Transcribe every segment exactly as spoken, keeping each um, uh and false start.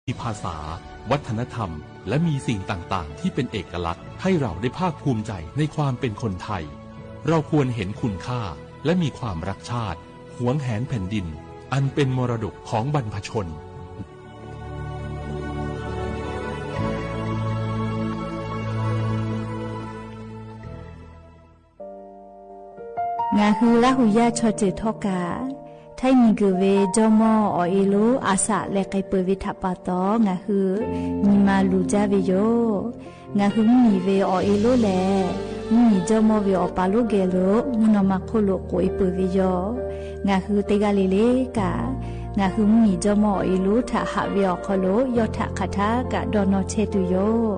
มีภาษา วัฒนธรรม และมีสิ่งต่างๆ ที่เป็นเอกลักษณ์ ให้เราได้ภาคภูมิใจในความเป็นคนไทย เราควรเห็นคุณค่า และมีความรักชาติ หวงแหนแผ่นดิน อันเป็นมรดกของบรรพชน ငါဟုလၢ်ဟူယၢ် ချီၣ်စၢၣ်ထီၣ်ကး ထၢၣ်မံၤကၢၢ်ဝဲ ကၠီမီၢ်အီၣ်အ့လိ အစးလဲၤက့ၤပၢၢ်ဝဲထးပာ်တီၤ ငါဟု မံၤမၤလူၤကၠၢ်ဝဲယိာ်. ငါဟုမုၢ်နံၤဝဲအီၣ်အ့လိလဲၣ်, မုၢ်နံၤကၠီမီၢ်ဝဲအီၣ်ပာ်လိၣ်ဂဲၤလိာ် မုၢ်နီၢ်မၤခိၣ်လိာ်ကိးအ့ပၢၢ်ဝဲယိာ်. ငါဟုတဂၤလၢ်လၢ်ကး ငါဟုမုၢ်နံၤကၠီမီၢ်အီၣ်အ့လိထးဟးဝဲအီၣ်ခီလိာ် ယီၢ်ထးခးထးကးဒီးနီၢ်ဆဲးတုၤယိာ်.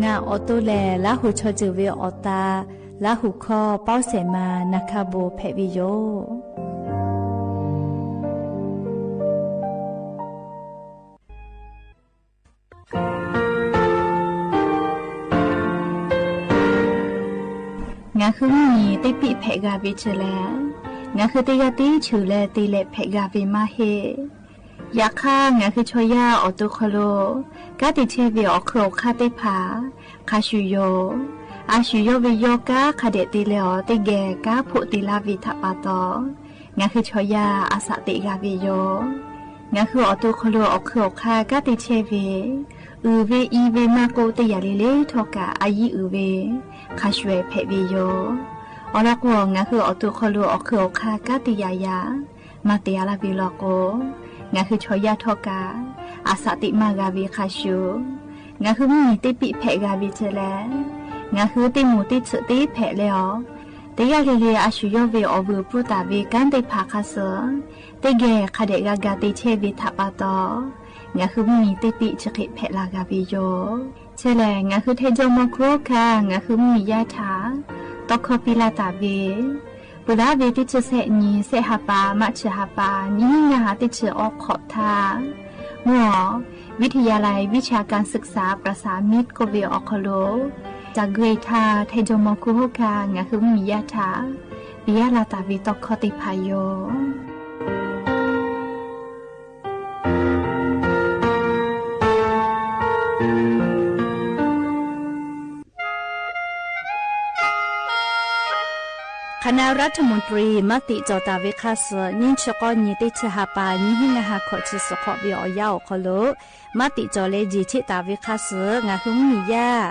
ငါအီၣ်တိၢ်လဲၣ် လၢ်ဟူချီၣ်စၢၣ်ဝဲအီၣ်တၢ် လၢ်ဟူခီ ပီၣ်စဲးမၤ နၢ်ခၢ်ဘိဖဲးဝဲယိာ်. ငါဟုမုၢ်နံၤတ့ပံၣ်ဖဲးဂၤဝဲဆၢလဲၣ်, ငါဟုတဂၤတ့ဆၢလဲၣ်တ့လဲၣ်ဖဲးဂၤဝဲမးဟ့ၣ်. ယခါ ငါဟုဆီယၢ်အီၣ်တိၢ်ခီလိာ် ကးတ့ဆဲးဝဲအီၣ်ခုၣ်အီၣ်ခါသ့ၣ်တဖၣ် ခးဆူၣ်ယိာ်. အါဆူၣ်ယိာ်ဝဲယီၢ်ကါ ခးဒဲးတ့လဲအီၤ တ့ဂဲၤကါ ဖိးတ့လၢ်ဝဲထးပာ်တီၤ ငါဟုဆီယၢ်အစးတ့ဂၤဝဲယိာ်. ငါဟုအီၣ်တိၢ်ခီလိာ်အီၣ်ခုၣ်အီၣ်ခါ ကးတ့ဆဲးဝဲ အုၣ်ဝဲအံၤဝဲမးကိးတယၢ်လၢ်လၢ်ထီၣ်ကး အယံၤအုၣ်ဝဲ ခးဆူၣ်ဖဲးဝဲယိာ်. အီၤလီၤကိး ငါဟုအီၣ်တိၢ်ခီလိာ်အီၣ်ခုၣ်အီၣ်ခါ ကးတ့ယၤယၤ မၤတ့အါလၢ်ဝဲလီၤကိး ငါဟုဆီယၢ်ထီၣ်ကး အစးတ့မၤဂၤဝဲခးဆူၣ်. ငါဟုမုၢ်နံၤတ့ပံၣ်ဖဲးဂၤဝဲဆၢလဲၣ်, ငါဟုတ့မူးတ့ဆၢးတ့ဖဲးလဲအီၤ တဂၤလၢ်လၢ် အါဆူၣ်ယိာ်ဝဲအီၣ်ဝုၢ်ပူတၢ်ဝဲ ကါသ့ၣ်တဖၣ်ခါဆၢ တ့ဂဲၤခးဒဲးဂၤဂၤတ့ဆဲးဝဲထးပာ်တီၤ ငါဟုမုၢ်နံၤတ့ပံၣ်ဆၢဃ့းဖဲးလၢ်ဂၤဝဲယိာ်. ဆၢလဲၣ် ငါဟုထဲကၠီမီၢ်ခိၣ်ခါ ငါဟုမုၢ်နံၤယၢ်ထး တီခီပံလၢ်တၢ်ဝဲ ပှၤလၢ်ဝဲတ့ဆၢဆဲးနံၤ ဆဲးဟးပာ် မးဆၢဟးပာ် နံၣ်ဟံၣ်ငါးဟးတ့ဆၢအီခီၣ်ထၢ မ့ၢ် วิทยาลัยวิชาการศึกษาประสานมิตร ကိးဝဲအီၣ်ခီလိာ် တၢ်ဂ့ၢ်ထါ ထဲကၠီမီၢ်ခိၣ်ခါ ငါဟုမုၢ်နံၤယၢ်ထး ပံယၢ်လၢ်တၢ်ဝဲတီခီသ့ၣ်တဖၣ်ယိာ်. คณะรัฐมนตรี မးတံာ်ကၠီၣ်တၢ်ဝဲခါဆၢ နံၣ်ဆၢကီၢ်နံၤတ့ဆၢဟးပာ် နံၣ်ဟံၣ်ငါးဟးခီၣ်ဆၢစ့ၢ်ကီးဝဲအီၤယၢ်အီၣ်ခီလိာ် မးတံာ်ကၠီၣ်လၢယံာ်ထံးတၢ်ဝဲခါဆၢ ငါဟုမုၢ်နံၤယၢ်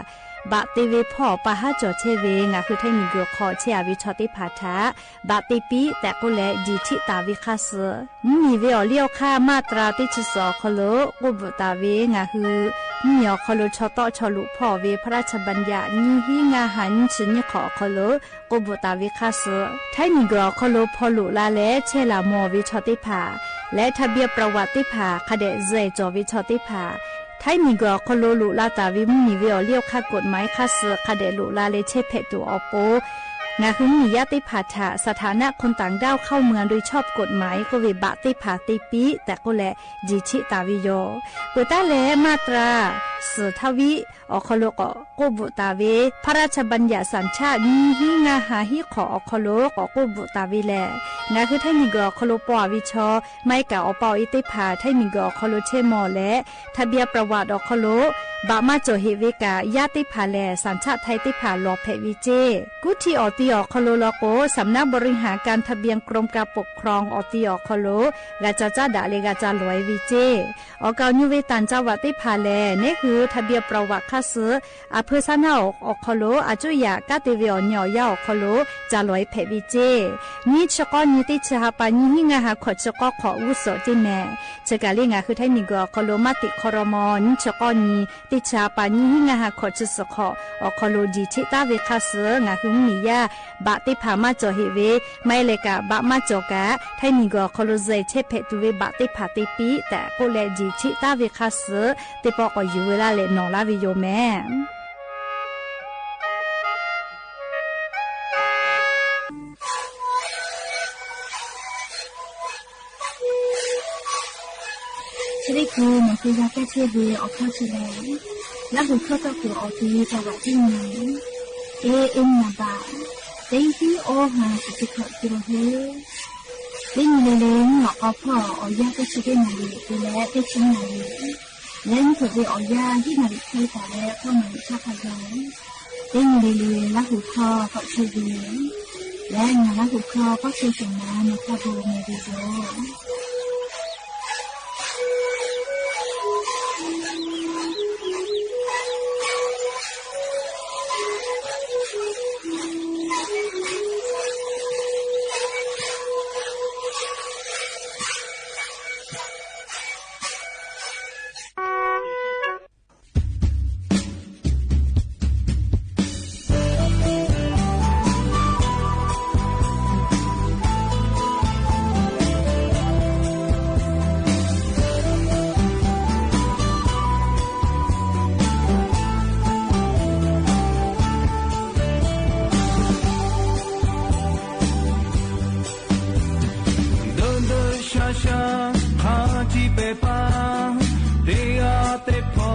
ဘၣ်တ့ဝဲဖီၣ်ပာ်ဟးကၠီၣ်ဆဲးဝဲ ငါဟုထဲမံၤကၢၢ်ခီၣ်ဆဲးအဝဲဆီသ့ၣ်တဖၣ်ထး ဘၣ်တ့ပံ တဲာ်ကိးလဲၣ် ယံာ်ထံးတၢ်ဝဲခါဆၢ မုၢ်နံၤဝဲအီၣ်လံအီၣ်ခါ မးတြၢ်တ့ဆၢစ့ၢ်အီၣ်ခီလိာ် ကိးဘူးတၢ်ဝဲ ငါဟု မုၢ်နံၤအီၣ်ခီလိာ်ဆီတီဆီလိာ်ဖီၣ်ဝဲ พระราชบัญญัติ နံၣ်ဟံၣ်ငါးဟး နံၣ်ဆၢနံၣ်ခီၣ်အီၣ်ခီလိာ် ကိးဘူးတၢ်ဝဲခါဆၢ ထဲမံၤကၢၢ်အီၣ်ခီလိာ် ဖီၣ်လိာ်လၢ်လၢ ဆဲးလၢ်မီၢ်ဝဲဆီသ့ၣ်တဖၣ် လၢ ทะเบียนประวัติ သ့ၣ်တဖၣ် ခးဒဲးစဲးကၠီၣ်ဝဲဆီသ့ၣ်တဖၣ် ထဲမံၤကၢၢ်အီၣ်ခီလိာ်လိာ်လၢ်တၢ်ဝဲ မုၢ်နံၤဝဲအီၣ်လံအီၣ်ခါ กฎหมาย ခါဆၢ ခးဒဲးလိာ်လၢ်လၢ ဆဲးဖဲးတူာ်အီၤပူၤ ငါဟုမုၢ်နံၤယၢ်သ့ၣ်တဖၣ်ထး สถานะคนต่างด้าวเข้าเมืองโดยชอบกฎหมาย ကိးဝဲဘၣ်သ့ၣ်တဖၣ်တ့ပံ တဲာ်ကိးလဲၣ် ယံာ်ထံးတၢ်ဝဲယိာ်. ပှၤတၢ်လဲၣ် မးတြၢ် သၢထၢဝံၣ် အီၣ်ခီလိာ်ကိးဘူးတၢ်ဝဲ พระราชบัญญัติสัญชาติ နံၣ်ဟံၣ်ငါးဟးဟံၣ်ခီၣ်အီၣ်ခီလိာ် ကိးဘူးတၢ်ဝဲလဲၣ် ငါဟုထဲမံၤကၢၢ်အီၣ်ခီလိာ်ပိာ်ဝဲဆီ မၤကၣ်အီၣ်ပာ်အီၤအ့သ့ၣ်တဖၣ် ထဲမံၤကၢၢ်အီၣ်ခီလိာ်ဆဲးမီၢ်လဲၣ် ทะเบียนประวัติ အီၣ်ခီလိာ် ဘၣ်မၤကၠီၣ်ဟ့ၣ်ဝဲကၣ် ယၢ်သ့ၣ်တဖၣ်လဲၣ် สัญชาติไทย သ့ၣ်တဖၣ်လီၤဖဲးဝဲစ့ၢ် ကူၣ်ထံၣ်အီၣ်တံၢ်အီၣ်ခီလိာ်လီၤကိး สำนักบริหารการทะเบียนกรมการปกครอง အီၣ်တံၢ်အီၣ်ခီလိာ် ဂၤကၠီၣ်ကၠၣ်ဒၣ်လၢဂၤကၠီၣ်လွဲဝဲစ့ၢ် အီၣ်ကၣ်အီၣ်ညိဝဲ ต่างจังหวัด သ့ၣ်တဖၣ်လဲၣ် နဟ့ၣ် ทะเบียนประวัติ ခါဆၢ အဖၢဆၢနၢ်အီၣ်ခီလိာ် အကၠိယာ် ကးတ့ဝဲအီၤ နံၣ်အီၣ်ယၢ်အီၣ်ခီလိာ် ကၠီၣ်လွဲဖဲးဝဲစ့ၢ် နံၣ်ဆၢကီၢ်နံၤ တ့ဆၢဟးပၢ် နံၣ်ဟံၣ်ငါးဟးခီၣ်ဆၢကီၢ်ခီၣ် ဝူစိာ်တ့ၢ်မဲာ် ဆၢကၣ်လံ ငါဟုထဲမံၤကၢၢ်အီၣ်ခီလိာ် မၤတံာ်ခီရီမီၤ နံၣ်ဆၢကီၢ်နံၤ တ့ဆၢဟးပၢ် နံၣ်ဟံၣ်ငါးဟးခီၣ်ဆၢစ့ၢ်ကီး အီၣ်ခီလိာ် ယံာ်ထံးတၢ်ဝဲခါဆၢ ငါဟုမုၢ်နံၤယၢ် ဘၣ်သ့ၣ်တဖၣ်မၤကၠီၣ်ဟ့ၣ်ဝဲ မၤလဲၤကၣ် ဘၣ်မၤကၠီၣ်ကၣ် ထဲမံၤကၢၢ်အီၣ်ခီလိာ် စဲးဆဲးဖဲးတူာ်ဝဲ ဘၣ်သ့ၣ်တဖၣ်တ့ပံ တဲာ်ကိးလဲၣ် ယံာ်ထံးတၢ်ဝဲခါဆၢ သ့ၣ်ပီၣ်ကီၢ်ယူၤဝဲလၢ်လဲၣ်နီၢ်လၢ်ဝဲယိာ်မဲာ် ချ့ၣ်ကူ မၤဃုာ်ယၤကၢ်ဆ့ၣ်ဂ့ၤ အီၣ်ခီၣ်ဆ့ၣ်လဲၣ် လၢဟူးခီၣ်တီၢ်ပူၤအီၤက့ၤ จังหวัดที่หนึ่ง เอเอ็ม နံပါတ် တဆံအီဟး အဆံခီၣ်ကံၢ်ဟဲ လၢနံၤလၢလၢ မုၢ်အီၣ်အီဖီၣ်အီၣ်ယၢ် တဆံတ့ၢ်နၣ်ရံၣ် တုၤလၢတဆံနၣ်ရံၣ် လၢနကဘၣ်အီၣ်ယၤ ဟံးနၣ်ရံၣ်ခဲပၢ်လၢ အဖီမၢၢ်ဆၣ်ခါယီၤ တ့ၢ်နုာ်လီၤလၢ လၢဟူခီ ကီၢ်ဆူဝ့ၢ် လၢနလၢဟူခီ ကီၢ်ဆူၣ် မၤနၢၤခီဘိမ့ၢ်ဒ်သိး ဒိၣ်ဒိၣ်ဆှါဆှါ ခါဆံပဲပၤ တ့အါတ့ဖီ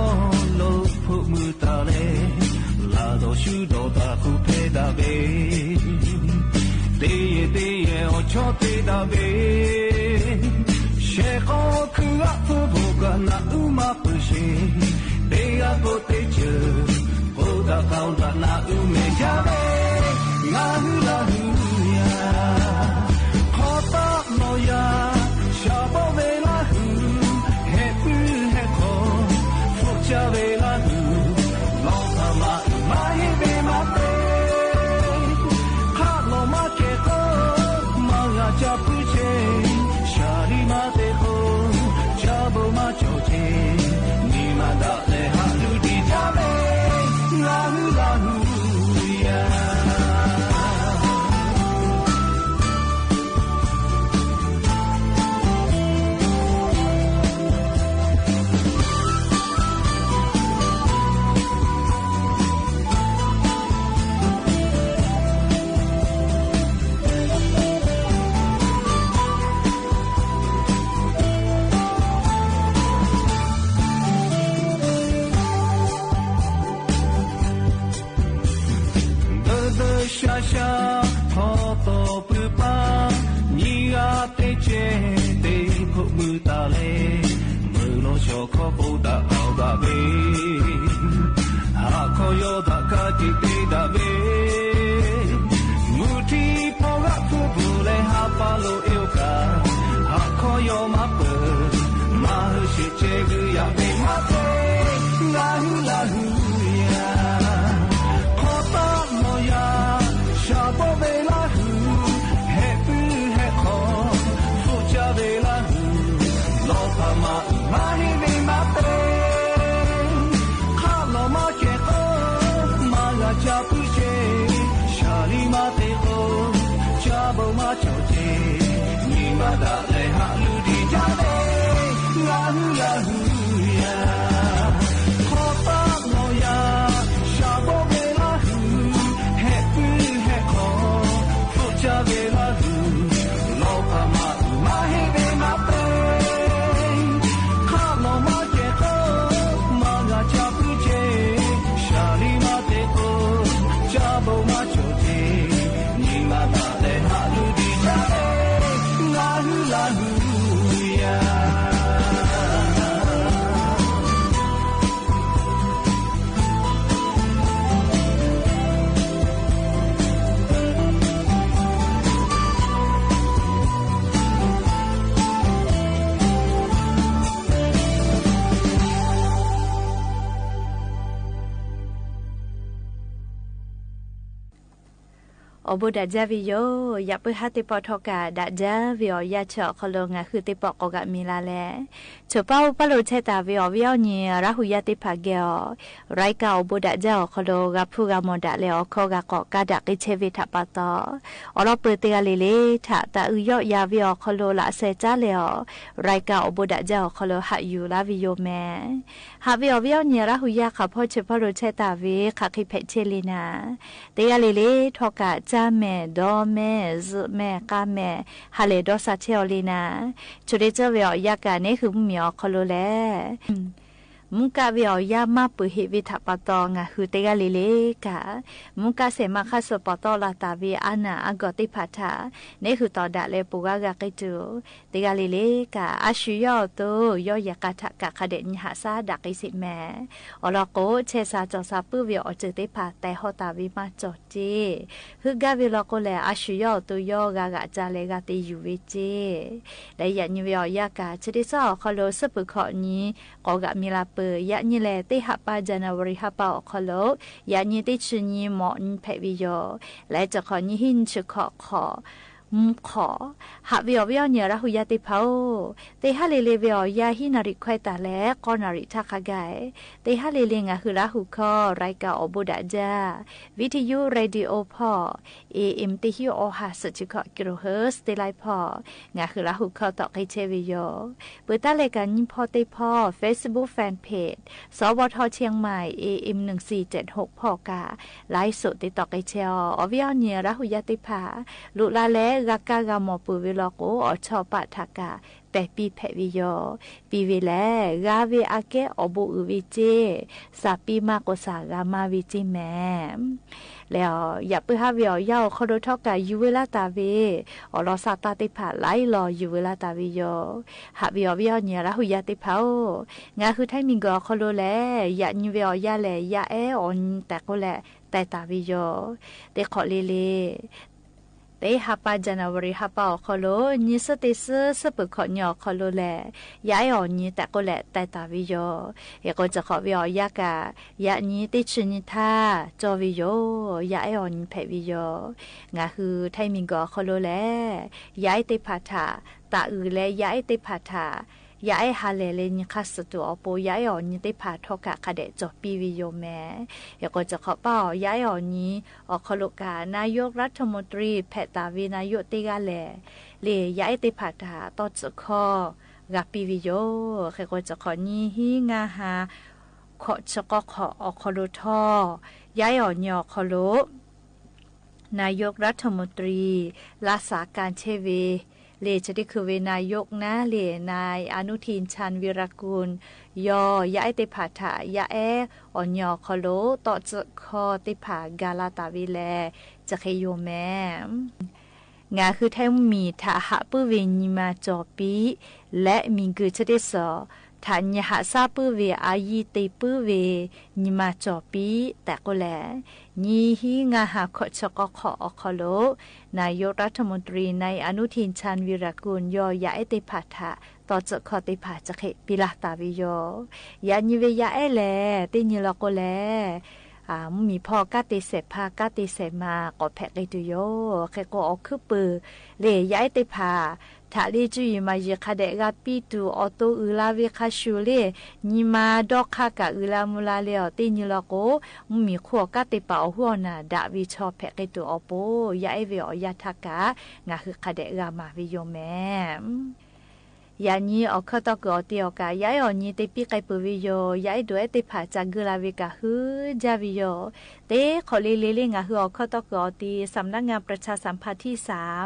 လီၤဖိမုၢ်တၢ်လဲၣ် လၢ်ဒီးဆူဒီးတၢ်ဃုဖဲဒၣ်ဘ့ၣ် တ့ယဲၢ်တ့ယဲၢ် အိၣ်ဆီတ့ဒၣ်ဘ့ၣ် ဆဲးဃီခုဂၤဖိဖိကနၢ်အုၣ်မၤပၢၢ်ဆ့ တ့ဂၤဖိတ့ဆၢ ဖိဒၣ်ခီဒၣ် နၢ်အုၣ်မဲာ်ယၤဘ့ၣ် ငါဟုလၢဟုယၤ ခီပီလီၤယၤ ဆၣ်ဘီဝဲလၢဟု ဟဲပုဟဲခီ ဖိကၢ်ဝဲလၢဟု လီၤဖးမၤအုၣ် မၤဟ့ၣ်ဘ့ၣ်မၤပ့ၤ ခးလီၤမၤကဲၤဃီ မၤဂၤကၢ်ပုဆ့ ဆၣ်လံမၤတ့ဃီ ကၢ်ဘိမၤကၠီၣ်က့ၤ နံၤမၤဒၣ်လဲာ်ဟးလူၤဒံးကၢ်ဘ့ၣ် ငါဟုလၢဟုယၤ ဒိၣ်ဒိၣ်ဆှါဆှါ ဖီတီၢ်ပုၢ်ပၢ် နံၤဂၤတ့ဆဲး တ့ဖိမုၢ်တၢ်လဲၣ် မုၢ်လီၤဆီခီ ဖိဒၣ်ခီဒၣ်ဘ့ၣ် ဟးခီယီၤဒၣ် ခါဆံတ့ဒၣ်ဘ့ၣ် မုၢ်ထံဖီဂၤဖိဖိလဲၤ ဟးပာ်လီၤအ့ၣ်အီကၤ ဟးခီယီၤမၤပၢၢ် မၤဟုဆ့ဆ့ ဂုာ်ယၤဘ့ၣ်မၤပ့ၤ ငါဟုလၢဟုယၤ ခီပီလီၤယၤ ဆၣ်ဘီဝဲလၢဟု ဟဲပုဟဲခီ ဖိကၢ်ဝဲလၢဟု လီၤဖးမၤအုၣ် မၤဟ့ၣ်ဘ့ၣ်မၤပ့ၤ ခးလီၤမၤကဲၤဃီ မၤဂၤကၢ်ပုဆ့ ဆၣ်လံမၤတ့ဃီ ကၢ်ဘိမၤကၠီၣ်က့ၤ နံၤမၤဒၣ်လဲာ်ဟးလူၤဒံးကၢ်ဘ့ၣ် ငါဟုလၢဟုယၤ ခီပီလီၤယၤ ဆၣ်ဘီဝဲလၢဟု ဟဲပုဟဲခီ ဖိကၢ်ဝဲလၢဟု လီၤဖးမၤအုၣ် မၤဟ့ၣ်ဘ့ၣ်မၤပ့ၤ ခးလီၤမၤကဲၤဃီ မၤဂၤကၢ်ပုဆ့ ဆၣ်လံမၤတ့ဃီ ကၢ်ဘိမၤကၠီၣ်က့ၤ နံၤမၤဒၣ်လဲာ်ဟးလူၤဒံးကၢ်ဘ့ၣ် ငါဟုလၢဟုယၤ အိၣ်ဘိးဒၣ်ကၢ်ဝဲယိာ် ယပၢ်ဟၢ်သ့ၣ်တဖၣ် ထီၣ်ကၢ်ဒၣ်ကၢ်ဝဲအီၤ ယါဆၢအီၤခီလၢ ငါဟုသ့ၣ်တဖၣ်ကိးဂၤမံၤလၢ်လၢ် ဆိပာ်အိၣ်ပာ်လိာ်ထဲတၢ်ဝဲအီၤ ဝဲအီၤနံၤ ရၣ်ဟူယါသ့ၣ်တဖၣ်ဂ့ၤအီၤ ရၢၢ်ကၢ်အိၣ်ဘိးဒၣ်ကၢ်အီၤခီလၢ ဂၤဖုဂၤမီၢ်ဒၣ်လဲာ်အီၤခီ ဂၤကီးကါဒၣ်က့ၤဆဲးဝဲထးပာ်သီ အိၣ်လီၤပၢၢ်တဂၤလၢ်လၢ် ထးတၢ်အုၣ်ယီၣ်ယၤဝဲအီၤခီလၢ လၢအစဲးကၢ်လဲာ်အီၤ ရၢၢ်ကၢ်အိၣ်ဘိးဒၣ်ကၢ်အီၤခီလၢ ဟးယူၤလၢ်ဝဲယိာ်မဲာ် ဟးဝဲအီၤဝဲအီၤနံၤ ရၣ်ဟူယါခီဖီ ဆိပာ်လိာ်ထဲတၢ်ဝဲ ခးဃံဖဲးဆဲးလံနၤ တဂၤလၢ်လၢ် ထီၣ်ကၢ် ကၢ်မဲာ် ဒီးမဲာ် စ့မဲာ် ကၢ်မဲာ် ဟးလဲၤဒီးစးထဲအီၤလံနၤ ဆိဒ့ကၢ်ဝဲအီၤ ယါကၢ်န့ၣ် ဟုမုၢ်မံၤအီၤခီလၢလဲၣ် မူကါဝေဢေၣ်ယၢမ်းမၢ်ပၢၢ်ဟ့ၣ်ဝေထးပၢ်တီၢ် ငါဟုးတဂၤလီလီကၢ် မူကါစဲးမးခါစိပၢ်တီၢ်လၢ်တၢ်ဝေ အနၢ်အဂီၢ်သ့ၣ်တဖၣ်ထၢၣ် န့ၣ်ဟုးတီၢ်ဒၣ်လဲာ်ပူၤဂၤဂၤက့တူၢ် တဂၤလီလီကၢ် အဆူၣ်ယီၢ်အသိး ယီၢ်ယဲၢ်ကၢ်ထၢၣ်ကၢ်ခါဒဲး နံၣ်ဟးဆါဒၣ်က့စ့ၢ်မဲာ် အီၤလီၤကိး ဆဲးစၢ်စီၣ်စၢ်ပုၢ်ဝဲၢ်အီၤစၢၤသ့ၣ်တဖၣ် တဲဟီၣ်တၢ်ဝေမးစီၣ်တ့ၢ် ဟုးဂၤဝေလီၤကိးလဲၣ် အဆူၣ်ယီၢ်အသိး ယီၢ်ဂၤဂၤကၢ်လဲၣ် ဂၤသ့ယူၢ်ဝဲတ့ၢ် လၢယၤနံၤဝဲအီၤယၤကၢ် ဆၢဒ့ဆၢအီၤခီလိာ် သၢပၢၤခီၣ်နံၤ ကိးဂၤမံၤလၢ်ပၢၢ် ယၤနံၤလဲၣ် သ့ၣ်ဟးပၢ် January ဟးပၢ်အီၤခီလိာ် ယၤနံၤသ့ၣ်ဆံနံၤ မီၣ်နံၤဖဲးဝံၤယီၤ လၢတခီၣ်နံၤဟံၣ် နံၣ်ဆံခီၣ်ခီၣ် မူၣ်ခီၣ် ဟးဝဲအီၤဝဲအီၤနံၤ ရၣ်ဟူယၤသ့ၣ်တဖၣ်ဧၢ သ့ၣ်ဟးလီလီဝဲအီၤယၤ ဟံးနၣ်ရံၣ်ခွဲးတၢ်လၢ ဃိးနၣ်ရံၣ်ထးခါဂၤ သ့ၣ်ဟးလီလီ ငါဟုးရၣ်ဟူခီ ရၢၢ်ကၢၣ်အီၣ်ဘူဒၣ်ဒါ ဝံထယု ရေဒီယိဖီၣ် AM သ့ၣ်ဟံးအီၣ်ဟး သၢဆံခီၣ် kilohertz သ့ၣ်လၢဖီၣ် ငါဟုးရၣ်ဟူခီ တီၣ်က့ၤဆဲးဝံၤယီၤ ပၢတၢ်လဲၤကၣ်နံၤဖီသ့ၣ်ဖီၣ် Facebook Fan Page สวท เชียงใหม่ AM หนึ่งสี่เจ็ดหก ဖီၣ်ကၢ် ไลฟ์สด သ့ၣ်တီၣ်က့ၤဆဲးအီၤ အီၤဝဲအီၤနံၤ ရၣ်ဟူယၤသ့ၣ်တဖၣ် လိၣ်လၢ်လၢ ဂၤကါဂၤမီၢ်ပၢၢ်ဝဲလီၤကိး အိးထီၣ်ပာ်ထးကၢ် ပဲာ်ပံဖဲးဝံၤယီၤ ပံဝဲလဲၣ် ဂၤဝဲအကဲအီၣ်ဘူၣ်အုးဝဲတ့ၢ် စၢ်ပံမၤကိးစၢ်ဂၤမၤဝဲတ့ၢ်မဲာ် လၢအီၤ ယၤပၢဟးဝဲအီၤယၤအီၤခီလိာ်ထီၣ်ကၢ် ယူၢ်ဝဲလၢ်တၢ်ဝေ အီၣ်လီၤသးတၢ်သ့ၣ်တဖၣ် လၢအံၤလီၤ ယူၢ်ဝဲလၢ်တၢ်ဝေယီၤ ဟးဝဲအီၤဝဲအီၤနံၤ ရၣ်ဟူယၤသ့ၣ်တဖၣ်ဧၢ ငါဟုးထၢၣ်မံၤကီၢ်အီၤခီလိာ်လဲၣ် ယၤနံၤဝဲအီၤယၤလဲၣ် ယၤအဲၣ်အီၤနံၤတဲာ်ကိးလဲၣ် တဲာ်တၢ်ဝံၤယီၤ သ့ၣ်ခီၣ်လီလီ သ့ၣ်ဟးပၢ် January ဟးပၢ်အီၤခီလိာ် နံၤသၢသ့ၣ်သၢ သၢပၢၤခီၣ်နံၤအီၤခီလိာ်လဲၣ် ယၤအဲၣ်အီၤနံၤတဲာ်ကိးလဲၣ် တဲာ်တၢ်ဝံၤယီၤ ဟ့ၣ်ကိးစ့ၢ်ကီးဝဲအီၤယၤကၢ် ယၤနံၤသ့ၣ်ဆံနံၤထၢၣ် ကၠီဝံၤယီၤ ယၤအဲၣ်အီၤနံၤဖဲးဝံၤယီၤ ငါဟုးထၢၣ်မံၤကီၢ်အီၤခီလိာ်လဲၣ် ယၤအဲၣ်သ့ၣ်တဖၣ်ထၢၣ် တၢ်အုၣ်လၢယၤအဲၣ်သ့ၣ်တဖၣ်ထၢၣ် ယၤအဲၣ်ဟးလဲၣ်လၢနံၤခါစၢၤတူာ်အပူၤ ယၤအဲၣ်အီၤနံၤသ့ၣ်တဖၣ်ထီၣ်ကၢ်ခါဒဲး ကၠီပံဝံၤယီၤမဲာ် ဟ့ၣ်ကိးစ့ၢ်ကီးပၢ်အီၤ ယၤအဲၣ်အီၤနံၤ အီၤခီလိာ်ကၢ် นายกรัฐมนตรี ဖဲးတၢ်ဝံၤ นายก သ့ၣ်ဂၤလဲၣ် လၢ ယၤအဲၣ်သ့ၣ်တဖၣ်ထၢၣ် တီၢ်စၢၤခီ ဂၤပံဝံၤယီၤ ဟ့ၣ်ကိးစ့ၢ်ကီးနံၤဟံး ငါး ဟး ခီၣ်ဆၢကီးခီၣ်အီၤခီလိာ်ထီၣ် ယၤအဲၣ်အီၤနံၤအီၤခီလိာ် นายกรัฐมนตรี รักษาการ ဆဲးဝဲ လၢ จะได้คือ ဝဲ นายก နၤ လၢ นายอนุทิน ชาญวีรกูล ယီၤ ယၤအဲၣ်သ့ၣ်တဖၣ်ထၢၣ် ယၤအဲၣ်အီၤနံၤအီၤခီလိာ် တီၢ်စၢၤခီသ့ၣ်တဖၣ် ဂၤလၢ်တၢ်ဝံၤလဲၣ် စဲးဃ့ယီၤမဲာ် ငါဟုးထၢၣ်မံၤထၢၣ် ဟးပုၢ်ဝဲၢ်နံၤမၤကၠီပံ လၢမံၤဂုၤ ဆၢတ့ၢ်စီၤ ထၢၣ်နံၤဟးဆါပုၢ်ဝဲၢ် အယံၤသ့ၣ်ပုၢ်ဝဲၢ် နံၤမၤကၠီပံ တဲာ်ကိးလဲၣ် နံၤဟံး ငါး ဟး ခီၣ်ဆၢကီးခီၣ်အီၤခီလိာ် นายกรัฐมนตรี นายอนุทิน ชาญวีรกูล ယီၤ ယၤအဲၣ်သ့ၣ်တဖၣ်ထၢၣ် တီၢ်စၢၤခီသ့ၣ်တဖၣ် စဲးဃ့ပံလၢ်တၢ်ဝံၤယီၤ ယၤနံၤဝဲယၤအဲၣ်လဲၣ် သ့ၣ်ညါလီၤကိးလဲၣ် မုၢ်မံၤဖီကၢ်သ့ၣ်စဲးဖါ ကၢ်သ့ၣ်စဲးမၤ ကိးဖဲးက့ၤတုၤယီၤ ဃ့ကိးအီၤခုပၢၤ လၢ ယၤအဲၣ်သ့ၣ်တဖၣ် ထၢၣ်လၢ ကၠူယံၤမၤယံၤခါဒဲး ဂၤပံတုၤအီၤသိအုၣ်လၢ်ဝဲခါဆူၣ်လၢ နံၤမၤဒီခါကၢ်အုၣ်လၢ်မူလၢ်လၢအီၤ သ့ၣ်ညါလီၤကိး မုၢ်မံၤခီအီၤကၢ်သ့ၣ်ပာ်အီၤဟုၣ်အီၤနၢ် ဒၣ်ဝံၤဆီဖဲးက့ၤတုၤအီၤပူၤ ယၤအဲၣ်ဝဲအီၤယၤထၢၣ်ကၢ် ငါဟုးခါဒဲးဂၤမၤဝံၤယီၤမဲာ် ယၤနံၤအီၤခီတီၢ်ကၢၢ်အီၤတ့ၢ်အီၤကၢ် ယၤအဲၣ်အီၤနံၤသ့ၣ်ပံၣ်ဃဲးပၢၢ်ဝံၤယီၤ ယၤအဲၣ်ဒိးအဲၣ်သ့ၣ်တဖၣ် စၢ်ဂုာ်လၢ်ဝဲကၢ်ဟုးကၠၢ်ဝံၤယီၤ သ့ၣ်ခီၣ်လီလီလၢ ငါဟုးအီၤခီတီၢ်ကၢၢ်အီၤတ့ၢ် สำนักงานประชาสัมพันธ์ที่สาม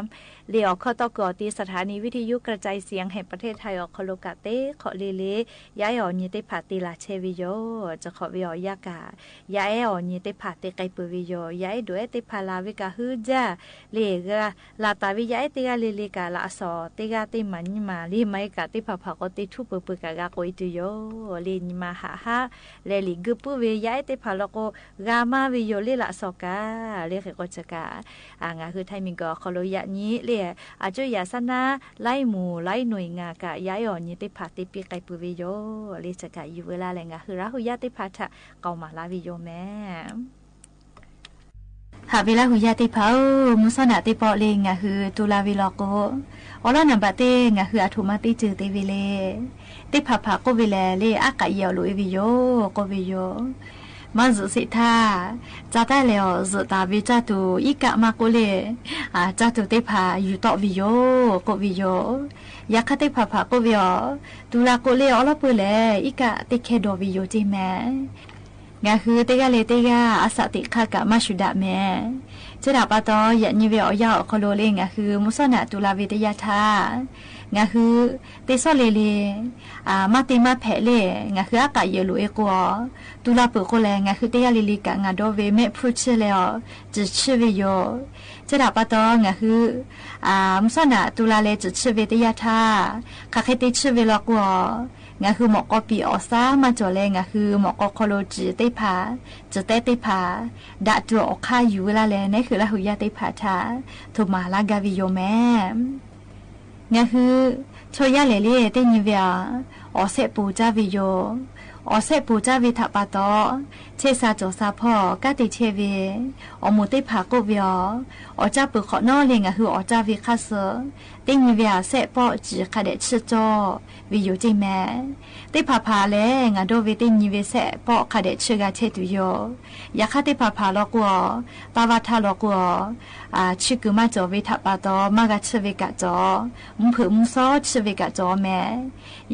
လၢအီၤခီတီၢ်ကၢၢ်အီၤတ့ၢ် สถานีวิทยุกระจายเสียงแห่งประเทศไทย အီၤခီလိာ်ကၢ် သ့ၣ်ခီၣ်လီလီ ယၤအဲၣ်အီၤနံၤသ့ၣ်တဖၣ်တ့ၢ်လၢ်ဆဲးဝံၤယီၤ စဲးဃ့ဝဲအီၤယၤကၢ် ယၤအဲၣ်အီၤနံၤသ့ၣ်တဖၣ်သ့ၣ်ဃဲးပၢၢ်ဝံၤယီၤ ယၤအဲၣ်ဒိးအဲၣ်သ့ၣ်တဖၣ်လၢ်ဝဲကၢ်ဟုးကၠၢ် လၢဂၤ လၢ်တၢ်ဝံၤယၤအဲၣ်သ့ၣ်ဂၤလီလီကၢ် လၢအစီၤသ့ၣ်ဂၤသ့ၣ်မၤနံၤမၤ လၢမၤကၢ်သ့ၣ်တဖၣ်ဖးကီးသ့ၣ်ထူၣ်ပၢၢ်ပၢၢ်ကၢ်ဂၤကိးအံၤတုၤယီၤ လၢနံၤမၤဟးဟး လၢလံာ်ဂုၢ်ပုၢ်ဝဲ ယၤအဲၣ်သ့ၣ်တဖၣ်လီၤကိး ဂၤမၤဝံၤယီၤလၢလၢအစီၤကၢ် လၢဃ့ကိးစၢ်ကၢ် အငါဟုးထၢၣ်မံၤကီၢ်အီၤခီလိာ်ယၤနံၤလၢ အကၠူယၤဆါနၤ လၢမူလၢနွံဂၤကၢ် ယၤအဲၣ်အီၤနံၤသ့ၣ်တဖၣ်သ့ၣ်ပံၣ်ဃဲးပၢၢ်ဝံၤယီၤ လၢစဲးကၢ်ယူၤဝဲလၢ်လၢ ငါဟုးရၣ်ဟူးယၤသ့ၣ်တဖၣ်ထၢၣ် ကိးမၤလၢ်ဝံၤယီၤမဲာ် ဟးဝဲလၢဟူးယၤသ့ၣ်တဖၣ်ဧၢ မုၢ်စီၤနၢ်သ့ၣ်ပီလၢ ငါဟုးတူၢ်လၢ်ဝံၤလီၤကိး အီလီၤနၢ်ဘၣ်သ့ၣ် ငါဟုးအထိးမၤသ့ၣ်စၢၤသ့ၣ်ဝံၤလၢ သ့ၣ်တဖၣ်ဖးကိးဝဲလဲၣ်လၢ အါကၣ်ယဲၢ်အီၤလိာ်အ့ၣ်ဝံၤယီၤ ကိးဝံၤယီၤ မၤစၢၤသ့ၣ်ထၢၣ် ကၢ်တၢ်လဲၣ်အီၤ စၢၤတၢ်ဝံၤကၢ်တူာ် အံၤကၣ်မၤကိးလၢ ကၢ်တူာ်သ့ၣ်တဖၣ်ယူၤတီၣ်ဝံၤယီၤ ကိးဝံၤယီၤ ယၤခါသ့ၣ်တဖၣ်ဖးကိးဝဲအီၤ တူၢ်လၢ်ကိးလၢအီလီၤပၢၢ်လဲၣ် အံၤကၣ်သ့ၣ်ခဲဒီးဝံၤယီၤတ့ၢ်မဲာ် ငါဟုးသ့ၣ်ဂၤလၢသ့ၣ်ဂၤ အစးသ့ၣ်ခါကၣ်မၤဆူၣ်ဒၣ်မဲာ် ကဲဒၣ်ပၢ်တီ ယၤနံၤဝဲအီၤယၤအီၤခီလိာ်လၢ ငါဟုးမုၢ်စီၤနၢ်တူၢ်လၢ်ဝံၤတယၤထၢၣ် ငါးဟု တ့ဆော့လေလေ အၣ် မ့ၢ်တ့မ့ၢ်ဖဲးလၢ ငါးဟုအကးယဲၢ်လိာ်အီၤကွၢ် တူၢ်လၢ်ပၢၢ်ဃိလဲၣ် ငါးဟုတ့ယၢ်လံလံကး ငါဒိးဝဲ မ့ၢ်ဖုၣ်ဆ့ၣ်လဲၣ်အီၤ စံးဆ့ၣ်ဝဲယိာ် ဆဲးဒၣ်ပာ်တီ ငါးဟု အၣ် မုၢ်စီၢ်နၢ်တူၢ်လၢ်လဲၣ် စံးဆ့ၣ်ဝဲတ့ယၢ်ထါ ခါဃ့တ့ဆ့ၣ်ဝဲလီၤကွၢ် ငါးဟု မွၣ်ကီၢ်ပံာ်အီၣ်ဆၣ် မ့ၢ်ကၠီၤလဲၣ် ငါးဟု မွၣ်ကီၢ်ခီလိ စံးသ့ၣ်ဖၣ် စံးတဲသ့ၣ်ဖၣ် ဒၣ်တူၢ်အီၣ်ခါယူၤဝဲလၢ်လဲၣ် နဲၣ်ဃုာ်လၢ်ဟူးယၢ်သ့ၣ်ဖၣ်ထၣ် ထိၣ်မၤလၢ်ဂၤဝဲယိာ်မဲ ငါးဟု ဆီယၢ်လဲၣ်လၢ် တ့နံၤဝဲအၣ် အီၣ်ဆဲးပိာ်ကၢ်ဝဲယိာ် အီၣ်ဆဲးပိာ်ကၢ်ဝဲထၣ်ပာ်တီ ဆဲးစၢ်စီၤစၢ်ဖီ ကၢ်တ့ဆဲးဝဲ အီၣ်မိၢ်သ့ၣ်ဖၣ်ကိးဝဲအီၤ အီၣ်ကၢ်ပၢၢ်ခီနီၣ်လၢ် ငါးဟုအီၣ်ကၢ်ဝဲခါဆၢ တ့နံၤဝဲအၣ် ဆဲးပိာ်စံးခါဒဲးဆ့ၣ်ကၠီဝဲယိာ်က့မဲ သ့ၣ်ဖၣ်ဖၣ်လဲၣ် ငါဒိးဝဲတ့နံၤဝဲ ဆဲးပိာ်ခါဒဲးဆ့ၣ်ဂၤဆ့ၣ်တုၤယိာ် ယခါသ့ၣ်ဖၣ်ဖၣ်လီၤကွၢ် တၢ်ဝၢ်ထါလီၤကွၢ် အၣ် ဆ့ၣ်ကုာ်မ့ၢ်ကၠီၤဝဲထၣ်ပာ်တီ မ့ၢ်ဂၤဆ့ၣ်ဝဲကးကၠီၤ မုၢ်ဖုးမုၢ်စီဆ့ၣ်ဝဲကးကၠီၤမဲ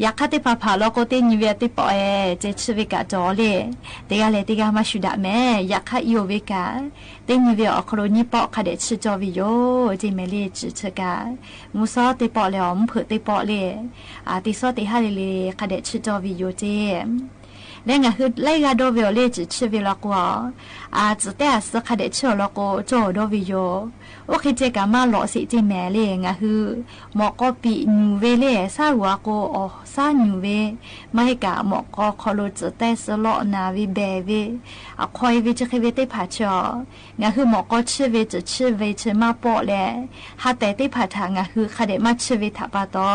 ယခါသ့ၣ်ဖၣ်ဖၣ်လီၤကွၢ် တ့နံၤဝဲသ့ၣ်ပိာ်အဲၣ် စံးဆ့ၣ်ဝဲကးကၠီၤလဲၣ် တ့ဂၤလဲၣ်တ့ဂၤမၤဆူၣ်ဒၣ်မဲ ယခါအံၤအိၣ်ဝဲကး တ့နံၤဝဲအီၣ်ခီလိနံၣ်ပိာ်ခါဒဲးဆ့ၣ်ကၠီဝဲယိာ် က့မဲလဲၣ် စံးဆ့ၣ်ကး မုၢ်စီတ့ပိာ်လဲၣ်အီၤ မုၢ်ဖုးတ့ပိာ်လဲၣ် အၣ် တ့စီတ့ဟါလံလၢ် ခါဒဲးဆ့ၣ်ကၠီဝဲယိာ်က့ လဲၣ် ငါးဟု လၢဂၤဒိးဝဲအီၤလဲၣ် စံးဆ့ၣ်ဝဲလီၤကွၢ် အၣ် စံးတဲအၣ်စ့ၢ် ခါဒဲးဆ့ၣ်အီၤလီၤကွၢ် ကၠီၤဒီးဝဲယိာ် အိၣ်ဃ့ကဲကးမ့ၢ်လီၤစံးက့မဲလဲၣ် ငါးဟု မွၣ်ကီၢ်ပံာ်ညူၤဝဲလဲၣ် ဆၣ်ဂီၤအကိ အီၣ်ဆၣ်ညူၤဝဲ မ့ၢ်ဟ့ၣ်ကး မွၣ်ကီၢ်ခီလိစံးတဲစ့ၢ်လီၤနၤဝဲဘဲဝဲ အခီၣ်အံၤဝဲ စံးဃ့ဝဲသ့ၣ်ဖၣ်ဆၢအီၤ ငါးဟုမွၣ်ကီၢ်ဆ့ၣ်ဝဲ စံးဆ့ၣ်ဝဲဆ့ၣ်မ့ၢ်ပိာ်လဲၣ် ဟးတဲာ်သ့ၣ်ဖၣ်ထၣ် ငါးဟု ခါဒဲးမ့ၢ်ဆ့ၣ်ဝဲထၣ်ပာ်တီ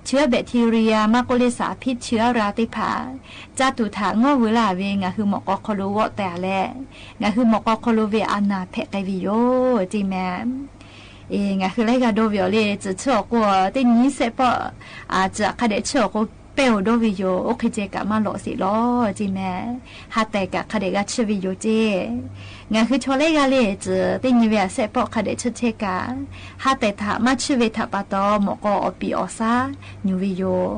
ဆှၢဘဲးထံရံယါ မ့ၢ်ကိးလၢ စၣ်ဖံးဆှၢရၤသ့ၣ်ဖၣ် ကၢ်တူၢ်ထၣ် ငီၢ်ဝဲလၢ်ဝဲ ငါးဟုမွၣ်ကီၢ်ခီလိဂီၢ်တဲာ်လဲၣ် ငါးဟုမွၣ်ကီၢ်ခီလိဝဲအနၢ်ဖဲးကဲဝဲယိာ် က့မဲ အၣ် ငါးဟုလၢဂၤဒိးဝဲအီၤလဲၣ် စံးဆ့ၣ်အီၤကွၢ် တ့နံၤဆဲးပိာ် အၣ် စံးခါဒဲးဆ့ၣ်အီၤကွၢ် ပဲၢ်အိၣ်ဒီးဝဲယိာ် အိၣ်ဃ့ကဲကးမ့ၢ်လီၤစံးလီၤ က့မဲ ဟးတဲာ်ကးခါဒဲးဂၤဆ့ၣ်ဝဲယိာ်က့ ငါးဟုဆီလၢဂၤလဲၣ် စံး တ့နံၤဝဲအၣ် ဆဲးပိာ်ခါဒဲးဆ့ၣ်ဆ့ၣ်ကး ဟးတဲာ်ထၣ် မ့ၢ်ဆ့ၣ်ဝဲထၣ်ပာ်တီ မွၣ်ကီၢ်အီၣ်ပံာ်အီၣ်ဆၣ်ညူၤဝဲယိာ်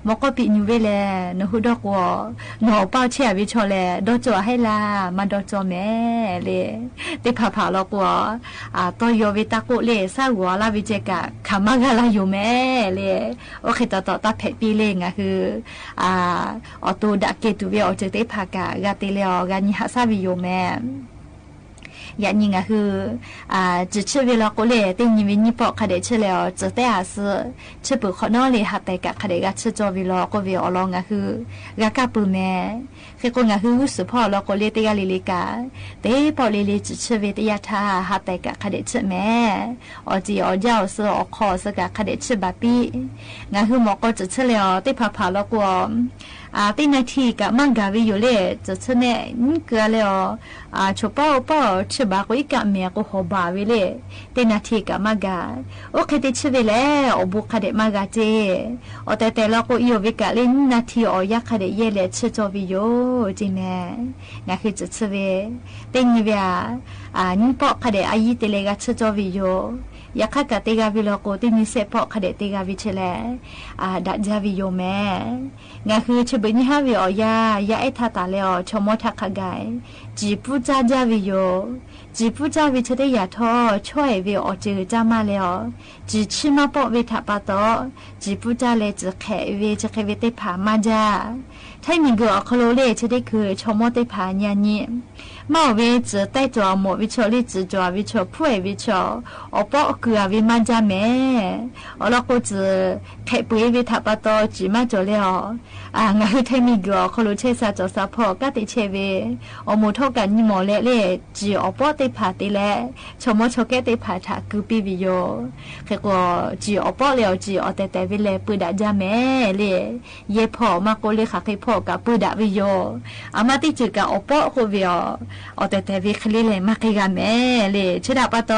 မွၣ်ကီၢ်ပံာ်ညူၤဝဲလဲၣ် နဟူဒီးကွၢ် နအီၣ်ပာ်ဆ့ၣ်အဝဲဆီလဲၣ် ဒီကၠီၤဟဲလၢ် မ့ၢ်ဒီကၠီၤမဲလဲၣ် သ့ၣ်ဖၣ်ဖၣ်လီၤကွၢ် အၣ် တီယီၤဝဲတၢ်ကိးလဲၣ် ဆၣ်ဂီၤလၢ်ဝဲကဲကး ခးမ့ၢ်ဂၤလၢ်ယိာ်မဲလဲၣ် အိၣ်ဃ့တီတီတၢ်ဖဲးပ့လဲၣ် ငါးဟု အၣ် အီၣ်တိၢ်ဒၣ်က့ၤတုၤဝဲအီၤ စံးသ့ၣ်ဖၣ်ကး ဂၤတ့လဲၣ်အီၤ ဂၤနံၤဟးဆၣ်ဝဲယိာ်မဲ ယၤနံၤငါးဟု အၣ် စံးဆ့ၣ်ဝဲလီၤကိးလဲၣ် တ့နံၤဝဲနံၣ်ပိာ်ခါဒဲးဆ့ၣ်လဲၣ်အီၤ စံးတဲအၣ်စ့ၢ် ဆ့ၣ်ပၢၢ်ခီနီၣ်လဲၣ် ဟးတဲာ်ကးခါဒဲးဂၤဆ့ၣ်ကၠီဝဲလီၤ ကိးဝဲအီၤလီၤ ငါးဟု ဂၤကၢ်ပၢၢ်မဲ ဃ့ကိး ငါးဟုဂုၢ်စူၣ်ဖီၣ်အီၤလီၤကိးလဲၣ် တ့ဂၤလံလံကး တ့ပိာ်လဲၣ်လဲၣ် စံးဆ့ၣ်ဝဲတ့ယၢ်ထါ ဟးတဲာ်ကးခါဒဲးဆ့ၣ်မဲ အီၣ်စံၣ်အီၣ်ယၢ်အီၤစ့ၢ် အီၣ်ခီအီၤစ့ၢ်ကး ခါဒဲးဆ့ၣ်ဘၣ်ပံၣ် ငါးဟုမွၣ်ကီၢ်စံးဆ့ၣ်လဲၣ်အီၤ သ့ၣ်ဖၣ်ဖၣ်လီၤကွၢ် အၣ် သ့ၣ်နၢထံကးမ့ၢ်ဂၤဝဲယိာ်လဲၣ် စံးဆ့ၣ်နဲၣ် နံၣ်ကၢလဲၣ်အီၤ အၣ် ဆိပိာ်ပိာ်ဆ့ၣ်ဘၣ် ကိးအံၤကးမဲာ်ကိးဟီၣ်ဘၣ်ဝဲလဲၣ် သ့ၣ်နၢထံကးမ့ၢ်ဂၤ အိၣ်ဃ့တ့ဆ့ၣ်ဝဲလဲၣ် အီၣ်ဘူးခါဒဲးမ့ၢ်ဂၤတ့ အီၣ်တဲာ်တဲာ်လီၤကိးအံၤအိၣ်ဝဲကးလၢနံၣ်နၢထံအီၣ်ယၢ်ခါဒဲးယဲၢ်လဲၣ် ဆ့ၣ်ကၠီဝဲယိာ် က့မဲ ငါးဟုစံးဆ့ၣ်ဝဲ တ့နံၤဝဲအၣ် အၣ် နံၣ်ပိာ်ခါဒဲးအယံၤတ့လဲၣ်ဂၤဆ့ၣ်ကၠီဝဲယိာ် ယခါကးတ့ဂၤဝဲလီၤကိး တ့နံၤဆဲးပိာ်ခါဒဲးတ့ဂၤဝဲဆ့ၣ်လဲၣ် အၣ် ဒၣ်ကၢ်ဝဲယိာ်မဲ ငါးဟုဆ့ၣ်ဘၢၣ်ညါဟါဝဲအီၤယၤ ယၤအဲၣ်ထါတၢ်လဲၣ်အီၤ ဆိမိၣ်ထါခးဂၤ စံၣ်ပူၤကၢ်ကၢ်ဝဲယိာ် စံၣ်ပူၤကၢ်ဝဲဆ့ၣ်တ့ယၤထီၣ် ဆီၣ်အဲၣ်ဝဲအီၤစ့ၣ်ကၢ်မးလဲၣ်အီၤ စံၣ်ဆ့ၣ်မ့ၢ်ပိာ်ဝဲထးပာ်တီ စံၣ်ပူၤကၢ်လဲၣ် စံၣ်ခဲးဝဲ စံၣ်ခဲးဝဲသ့ၣ်ဖးမၤဒၣ် ထဲမံၤဂုာ်အီၤခီလိလၢ ဆ့ၣ်တ့ခု ဆိမိၣ်သ့ၣ်ဖးညါနံၣ် မ့ၢ်အီၤဝဲစံၣ်တဲာ်ကၠီၤအမိၢ်ဝဲဆီၣ်လၢ စံၣ်ကၠီၤဝဲဆီၣ် ဖှူအဲၣ်ဝဲဆီၣ် အီၣ်ပိာ်ကုၢ်အဝဲမၤဒၣ်မဲာ် အီၤလီၤကိးစံၣ်ခဲးပှ့ၤဝဲထးပာ်တီ စံၣ်မၤကၠီၤလဲၣ်အီၤ အၣ် ငါးဟုထဲမံၤဂုာ်အီၤခီလိ ဆဲးစၢ်ကၠီၤစၢ်ဖီၣ် ကၢ်တ့ဆဲးဝဲ အမိၢ်ထီၣ်ကးနံၣ်မီၢ်လဲၣ်လၢ စံၣ်အီၣ်ပိာ်သ့ၣ်ဖးသ့လဲၣ် ဆိမိၣ်ဆိကဲသ့ၣ်ဖးထးကုပံဝဲယိာ် ဃ့ကိး စံၣ်အီၣ်ပိာ်လဲၣ်အီၤ စံၣ်အီၣ်တဲာ်တဲာ်ဝဲလဲၣ် ပှ့ၤဒၣ်ဒၣ်မဲာ်လၢ ယဲၢ်ဖီၣ်မၤကိးလၢဃးဃ့ဖီၣ်ကး ပှ့ၤဒၣ်ဝဲယိာ် အမၤသ့ၣ်စံၣ်ကးအီၣ်ပိာ်ဃိဝဲအီၤ အီၣ်တဲာ်တဲာ်ဝဲဃ့လၢလဲၣ် မၤဃ့ဂၤမဲာ်လၢ ဆၢဒၣ်ပာ်တီ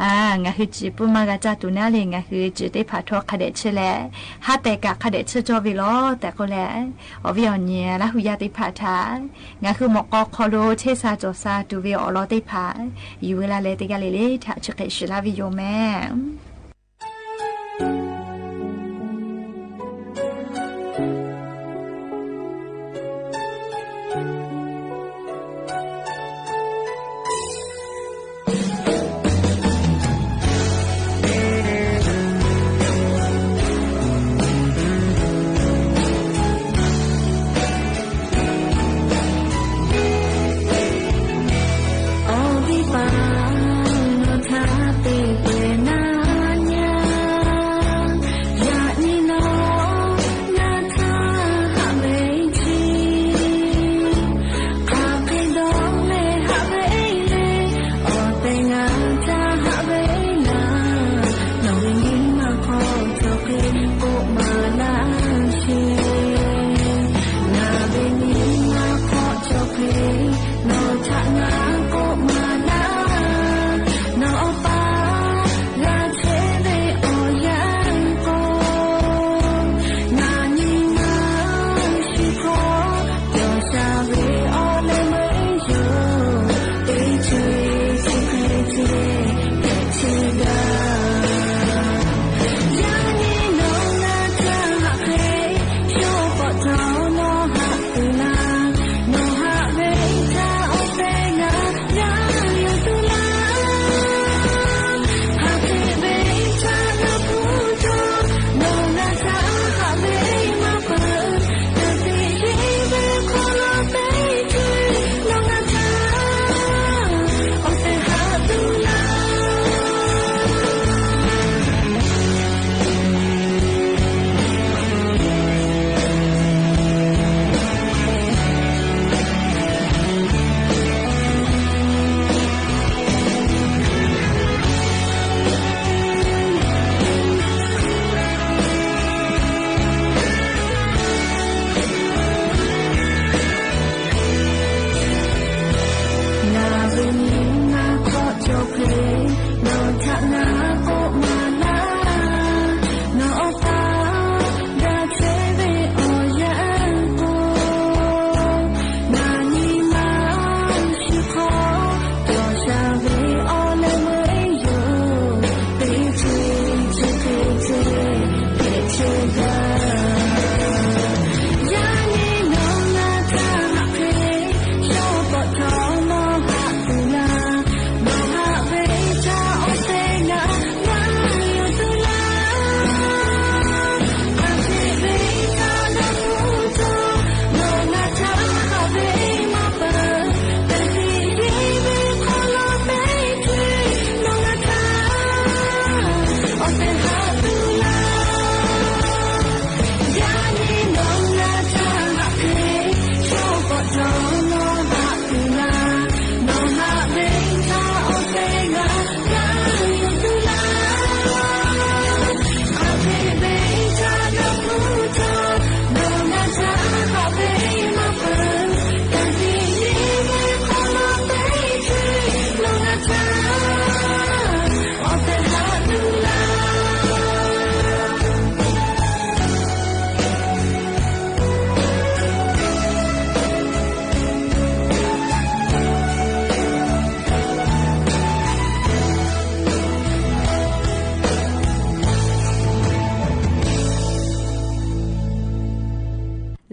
အၣ် ငါးဟုစံၣ်ပူၤမၤဂၤကၢ်တူၢ်နၤလၢ ငါးဟုစံၣ်သ့ၣ်ဖးထီၣ်ခးဒဲးဆၢၣ်လဲၣ် ဟးတဲာ်ကးခးဒဲးဆၢၣ်ကၠီဝဲလီၤ တဲာ်ဃိလဲၣ် အီၣ်ဝဲအီၤနံၤ လၢဟူးယၢ်သ့ၣ်ဖးထး ငါးဟုမီၢ်ကီၢ်ခီလိ ဆဲးစၢ်ကၠီၤစၢ်တူၢ်ဝဲအီၤလီၤသ့ၣ်ဖး ယူၤဝဲလၢလဲၣ် တဂၤလၢ်လၢ် ထးဆံးဃဲးစံးလၢဝဲယိာ်မဲာ်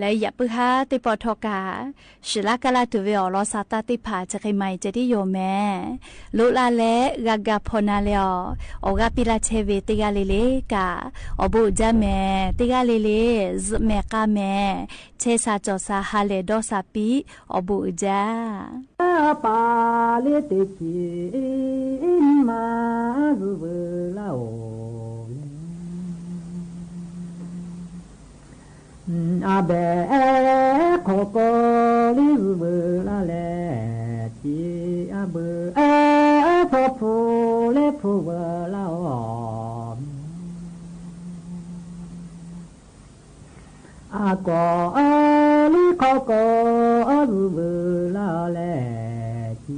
ယၢပ်ႇပုၺ်ၢ်ဟါ တၢ်ပီးထွဲကၢ ရှုလၢ်ကလာ်တူၺ်ဝဲအီၤ လီၤသးတၢ်သ့ၣ်တဖၣ် ကၠီၣ်ဃ့မၤအံၤ ကၠီၣ်တံယိၤမဲာ် လိၣ်လၢ်လၢ ဂၤဂၤဖီၣ်နၤလၢအီၤ အိၣ်ဂၤပ့ၤလၢ်ဆဲးဝ့ၢ် တဂၤလၢ်လၢ်ကၢ အိၣ်ဘူးအိၣ်ဒါမဲာ် တဂၤလၢ်လၢ် မဲာ်ဃါမဲာ် ဆဲးသးစီၣ်သး ဟးလဲၢ်ဒီးသးပံ အိၣ်ဘူးအိၣ်ဒါ ပၢ်လၢတ့ၢ်ကံ မၤ ယုၢ်ဝဲလၢ်အိၣ်လဲၣ် အဘဲၣ်ခီၣ်ကီၢ်လၢယုၢ်ဝဲလၢ်လဲၣ် ကံအဘုၣ် အစီၤဖူလၢဖူဝဲလၢ်အိၣ် အကီၢ်လၢခီၣ်ကီၢ် ယုၢ်ဝဲလၢ်လဲၣ် ကံ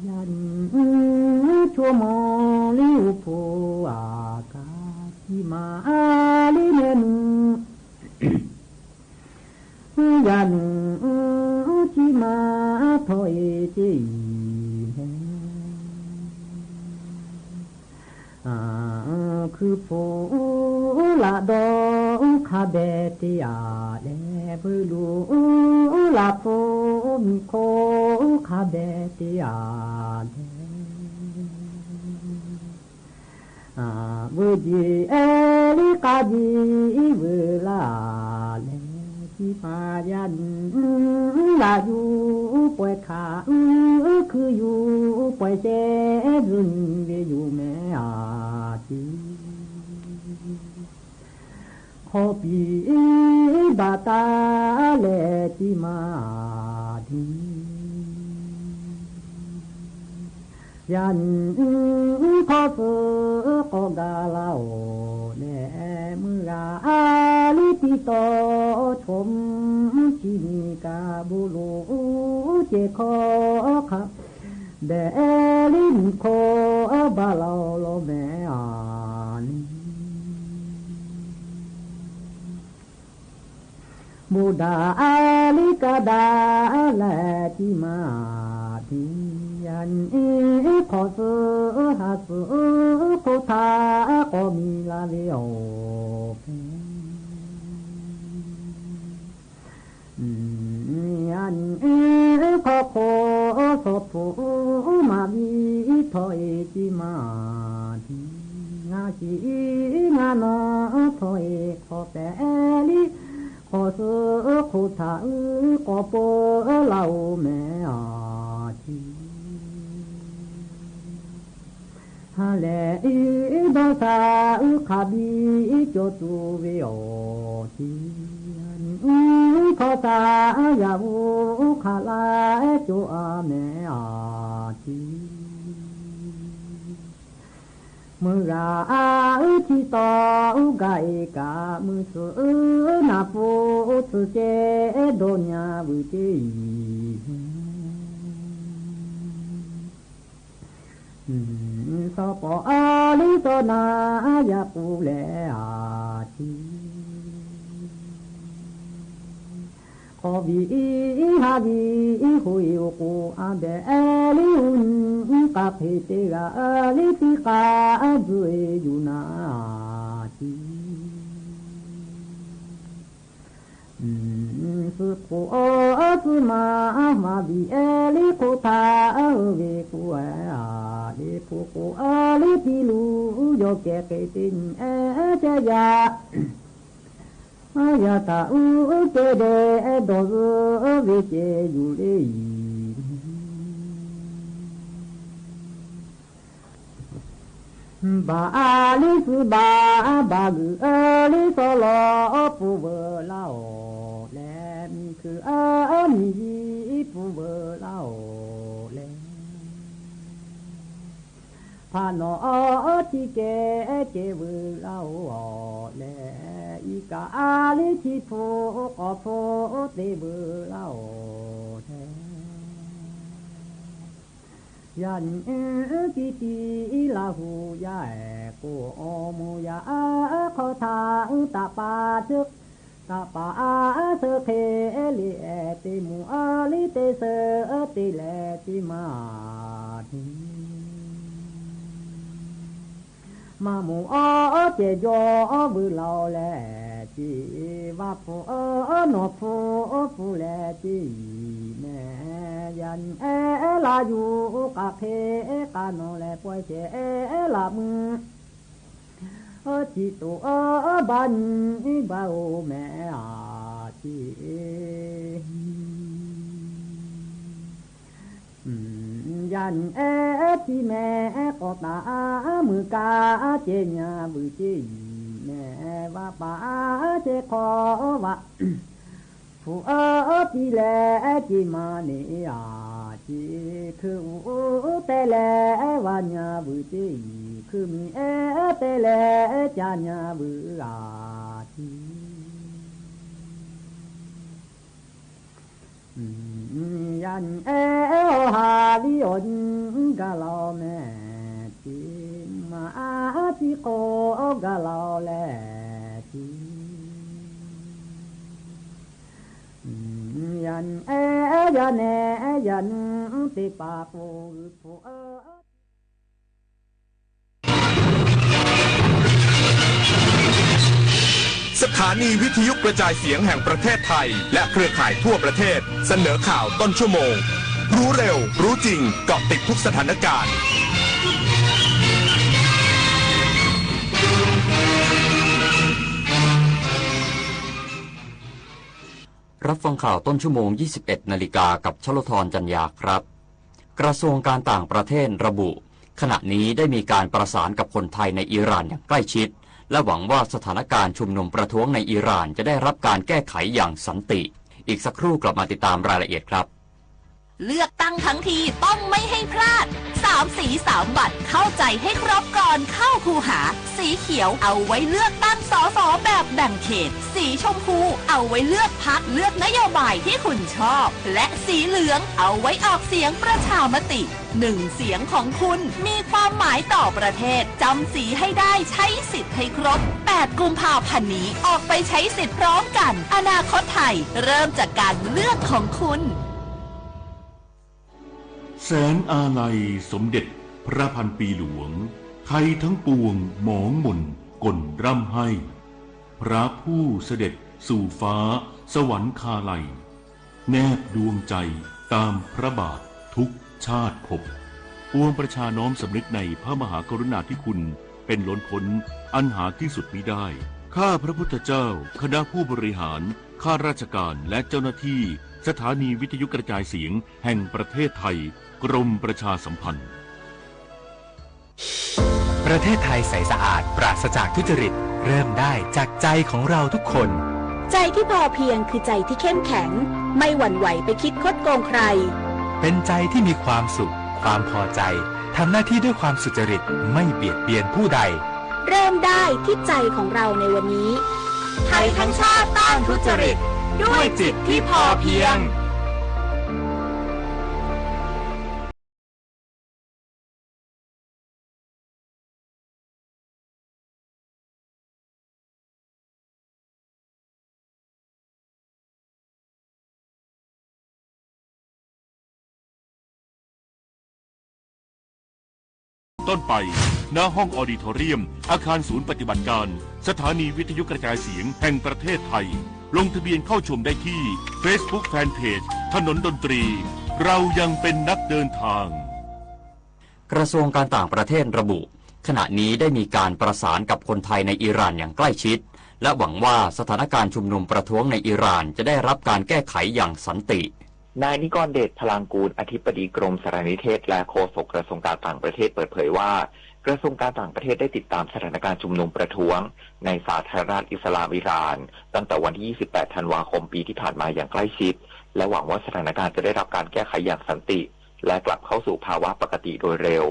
ယၤနုၣ် ဆိကမိၣ်လၢအိၣ်ဖှိၣ်အကါ ကံမၤလၢမဲာ်နုၣ် ယၤနုၣ် ကံမၤထီၣ်အ့ၣ်တ့ၢ်အံၤန့ၣ် ခုဖှိၣ်လၢ်ဒီးခါဘဲတ့ၢ်အါလဲၣ် ဖုလူလၢ်ဖှိၣ်မံၤခိၣ် ခါဘဲတ့ၢ်အါလဲၣ် ဝဲၢ်ကံအဲၣ်လံ ကးကံဝဲၢ်လၢ်လဲၣ် ကံမၤယၤနုၣ် လၢ်ယူၢ်ပှဲၤခါအု ခုယူၢ်ပှဲၤဆဲး ယုၢ်နံၤဝဲယိၤမဲာ်အါ ကံ ခီပံၤဘၣ်တၢ်လဲၣ် ကံမၤဒံ ယၤနုၣ် ခီၣ်သုကိးဂၤလၢ်အိၣ်လဲၣ် မုၢ်ဂၤအါလံ တံၤတီၤ ဆိမ် ကံနံၤကး ဘိလိာ် ကဲၤခီခါ ဘဲၣ်လံ မံၤခိၣ်ဘၣ်လီၤလီၤမဲာ်အါန့ၣ် ဘုဒ္ဓအါလံ ကဒါလဲၣ် ကံမၤဒံ ယၤနုၣ် ခီၣ်သုဟးသု ခိၣ်ထးကိးမံၤလၢ်လၢ်အိၣ်ဖဲ ယၤနုၣ် ခီၣ်ခိၣ်စီၤဖူ မၤဘံထီၣ်အ့ၣ် ကံမၤဒံ ငါကံ ငါနီၤထီၣ်အ့ၣ် ခီၣ်ပဲၣ်လံ ခီၣ်သုခိၣ်ထးအု ကိးပၢလၢ်အိၣ်မဲာ်အါ ကံ ဟါလဲၣ်အံၤ ဒီးသးအု ခးဘံကၠီတူဝဲအီၤ ကံ ခီၣ်သးယၤအူ ခးလၢကၠီအါမဲာ်အါ ကံ မုၢ်ဂၤအါအု ထံတီၤအု ဂၤအ့ၣ်ကး မုၢ်သုနၢ်ပူၤ သုကဲဒီးညါဝံၤတ့ၢ်အံၤ စီၤပီအါလံ စီၤနၤယၤပူၤလဲၣ်အါ ကံ ခီၣ်ဘံဟးဘံ ဟူးအ့ၣ်ဟူးကိး အဘဲၣ်လံ ဟူးနံၤကးဖ့တ့ၢ်ဂၤလံ တံၤဃာ်ဒုးအ့ၣ်ယူၢ်နၤ ကံ သုးခိၣ်အီသုးမါ မၤဘံအဲၣ်လံ ခိၣ်ထးအဝ့ၢ်ကိးဝဲအါ လံဖိကိးအီလံ တံၤလူယီၤကဲက့ၤတ့ၢ်နံၤအဲၣ်ကဲယၤ ယၤတၢ်အူကဲဒဲး ဒီးဝ့ၢ်ကဲယူၢ်လၢအံၤ ဘၣ်အါလံ သုးဘၣ်ဘၣ်ဂုာ်အါလံ စီၤလီၤပူၤဝဲလၢ်အိၣ်လဲၣ် မံၤခုၣ်အါမံၤယံၤပူၤဝဲလၢ်အိၣ်လဲၣ် ဖးနီၣ်အီထံကဲကဲဝဲလၢ်အိၣ်လဲၣ် အံၤကအါလံ ထံဖိ ကီၢ်ဖိ တ့ၢ်ဝဲလၢ်အိၣ်လဲၣ် ယၤနုၣ် ကံတံၤလၢ်ဟူယၤအဲၣ် ကိးအီမိၢ်ယၤအါ ခီၣ်ထးအု တၢ်ပာ်ဆၢ တၢ်ပာ်အါဆၢခဲလံ အဲၣ်တ့ၢ်မိၢ်အါလံ တ့ၢ်ဆၢတ့ၢ်လဲၣ် ကံမၤဒံ မၤမိၢ်အီကဲယီၤဝဲလၢ်အိၣ်လဲၣ် ว่าผู้เอ๋อหนอผู้ ผู้แลตี้แม่ ยันแอลาอยู่กะเพกะนองแล ป่วยเสแอลามือ เออ ตี้โต เออ บ้านนี้บ่าวแม่อาตี้ อืม ยันแอตี้แม่ก็ตา มือกาเจญาบือตี้แม่ ว่าป๋าเจขอว่า ผู้เอ๋อตี้แลตี้มานี่อาตี้ คืออู้แต่แลว่าญาบือตี้ คือมีแอแต่แลจาญาบืออาตี้ อืม ยันแอหาลิอนกะลาวแม่ตี้ มาตี้โกกะลาวแลตี้ อืม ยันแอ ยันแอ ยันติปาปูผู้เอ๋อ สถานีวิทยุกระจายเสียงแห่งประเทศไทย และเครือข่ายทั่วประเทศ เสนอข่าวต้นชั่วโมง รู้เร็ว รู้จริง เกาะติดทุกสถานการณ์ รับฟังข่าวต้นชั่วโมง ยี่สิบเอ็ดนาฬิกา กับชโลธร จันยาครับ กระทรวงการต่างประเทศระบุ ขณะนี้ได้มีการประสานกับคนไทยในอิหร่านอย่างใกล้ชิด และหวังว่าสถานการณ์ชุมนุมประท้วงในอิหร่านจะได้รับการแก้ไขอย่างสันติ อีกสักครู่กลับมาติดตามรายละเอียดครับ เลือกตั้งทั้งทีต้องไม่ให้พลาด สามสีสามบัตร เข้าใจให้ครบก่อนเข้าคูหา สีเขียวเอาไว้เลือกตั้ง สส แบบแบ่งเขต สีชมพูเอาไว้เลือกพรรค เลือกนโยบายที่คุณชอบ และสีเหลืองเอาไว้ออกเสียงประชามติ หนึ่งเสียงของคุณมีความหมายต่อประเทศ จำสีให้ได้ ใช้สิทธิ์ให้ครบ แปดกุมภาพันธ์นี้ ออกไปใช้สิทธิ์พร้อมกัน อนาคตไทยเริ่มจากการเลือกของคุณ แสนอาลัยสมเด็จพระพันปีหลวง ไทยทั้งปวงหมองหม่นก่นร่ำไห้ พระผู้เสด็จสู่ฟ้าสวรรคาลัย แนบดวงใจตามพระบาททุกชาติภพ ปวงประชาน้อมสำนึกในพระมหากรุณาธิคุณเป็นล้นพ้นอันหาที่สุดมิได้ ข้าพระพุทธเจ้า คณะผู้บริหาร ข้าราชการ และเจ้าหน้าที่สถานีวิทยุกระจายเสียงแห่งประเทศไทย กรมประชาสัมพันธ์ ประเทศไทยใสสะอาดปราศจากทุจริต เริ่มได้จากใจของเราทุกคน ใจที่พอเพียงคือใจที่เข้มแข็ง ไม่หวั่นไหวไปคิดคดโกงใคร เป็นใจที่มีความสุข ความพอใจ ทำหน้าที่ด้วยความสุจริต ไม่เบียดเบียนผู้ใด เริ่มได้ที่ใจของเราในวันนี้ ไทยทั้งชาติต้านทุจริต ด้วยจิตที่พอเพียง ต้นไป ณ ห้องออดิทอเรียม อาคารศูนย์ปฏิบัติการ สถานีวิทยุกระจายเสียงแห่งประเทศไทย ลงทะเบียนเข้าชมได้ที่ Facebook Fanpage ถนนดนตรี เรายังเป็นนักเดินทาง กระทรวงการต่างประเทศระบุ ขณะนี้ได้มีการประสานกับคนไทยในอิหร่านอย่างใกล้ชิด และหวังว่าสถานการณ์ชุมนุมประท้วงในอิหร่านจะได้รับการแก้ไขอย่างสันติ นายนิกรเดช พลางกูล อธิบดีกรมสารนิเทศ และโฆษกกระทรวงการต่างประเทศเปิดเผยว่า กระทรวงการต่างประเทศได้ติดตามสถานการณ์ชุมนุมประท้วงในสาธารณรัฐอิสลามอิหร่าน ตั้งแต่วันที่ ยี่สิบแปด ธันวาคมปีที่ผ่านมาอย่างใกล้ชิด และหวังว่าสถานการณ์จะได้รับการแก้ไขอย่างสันติ และกลับเข้าสู่ภาวะปกติโดยเร็ว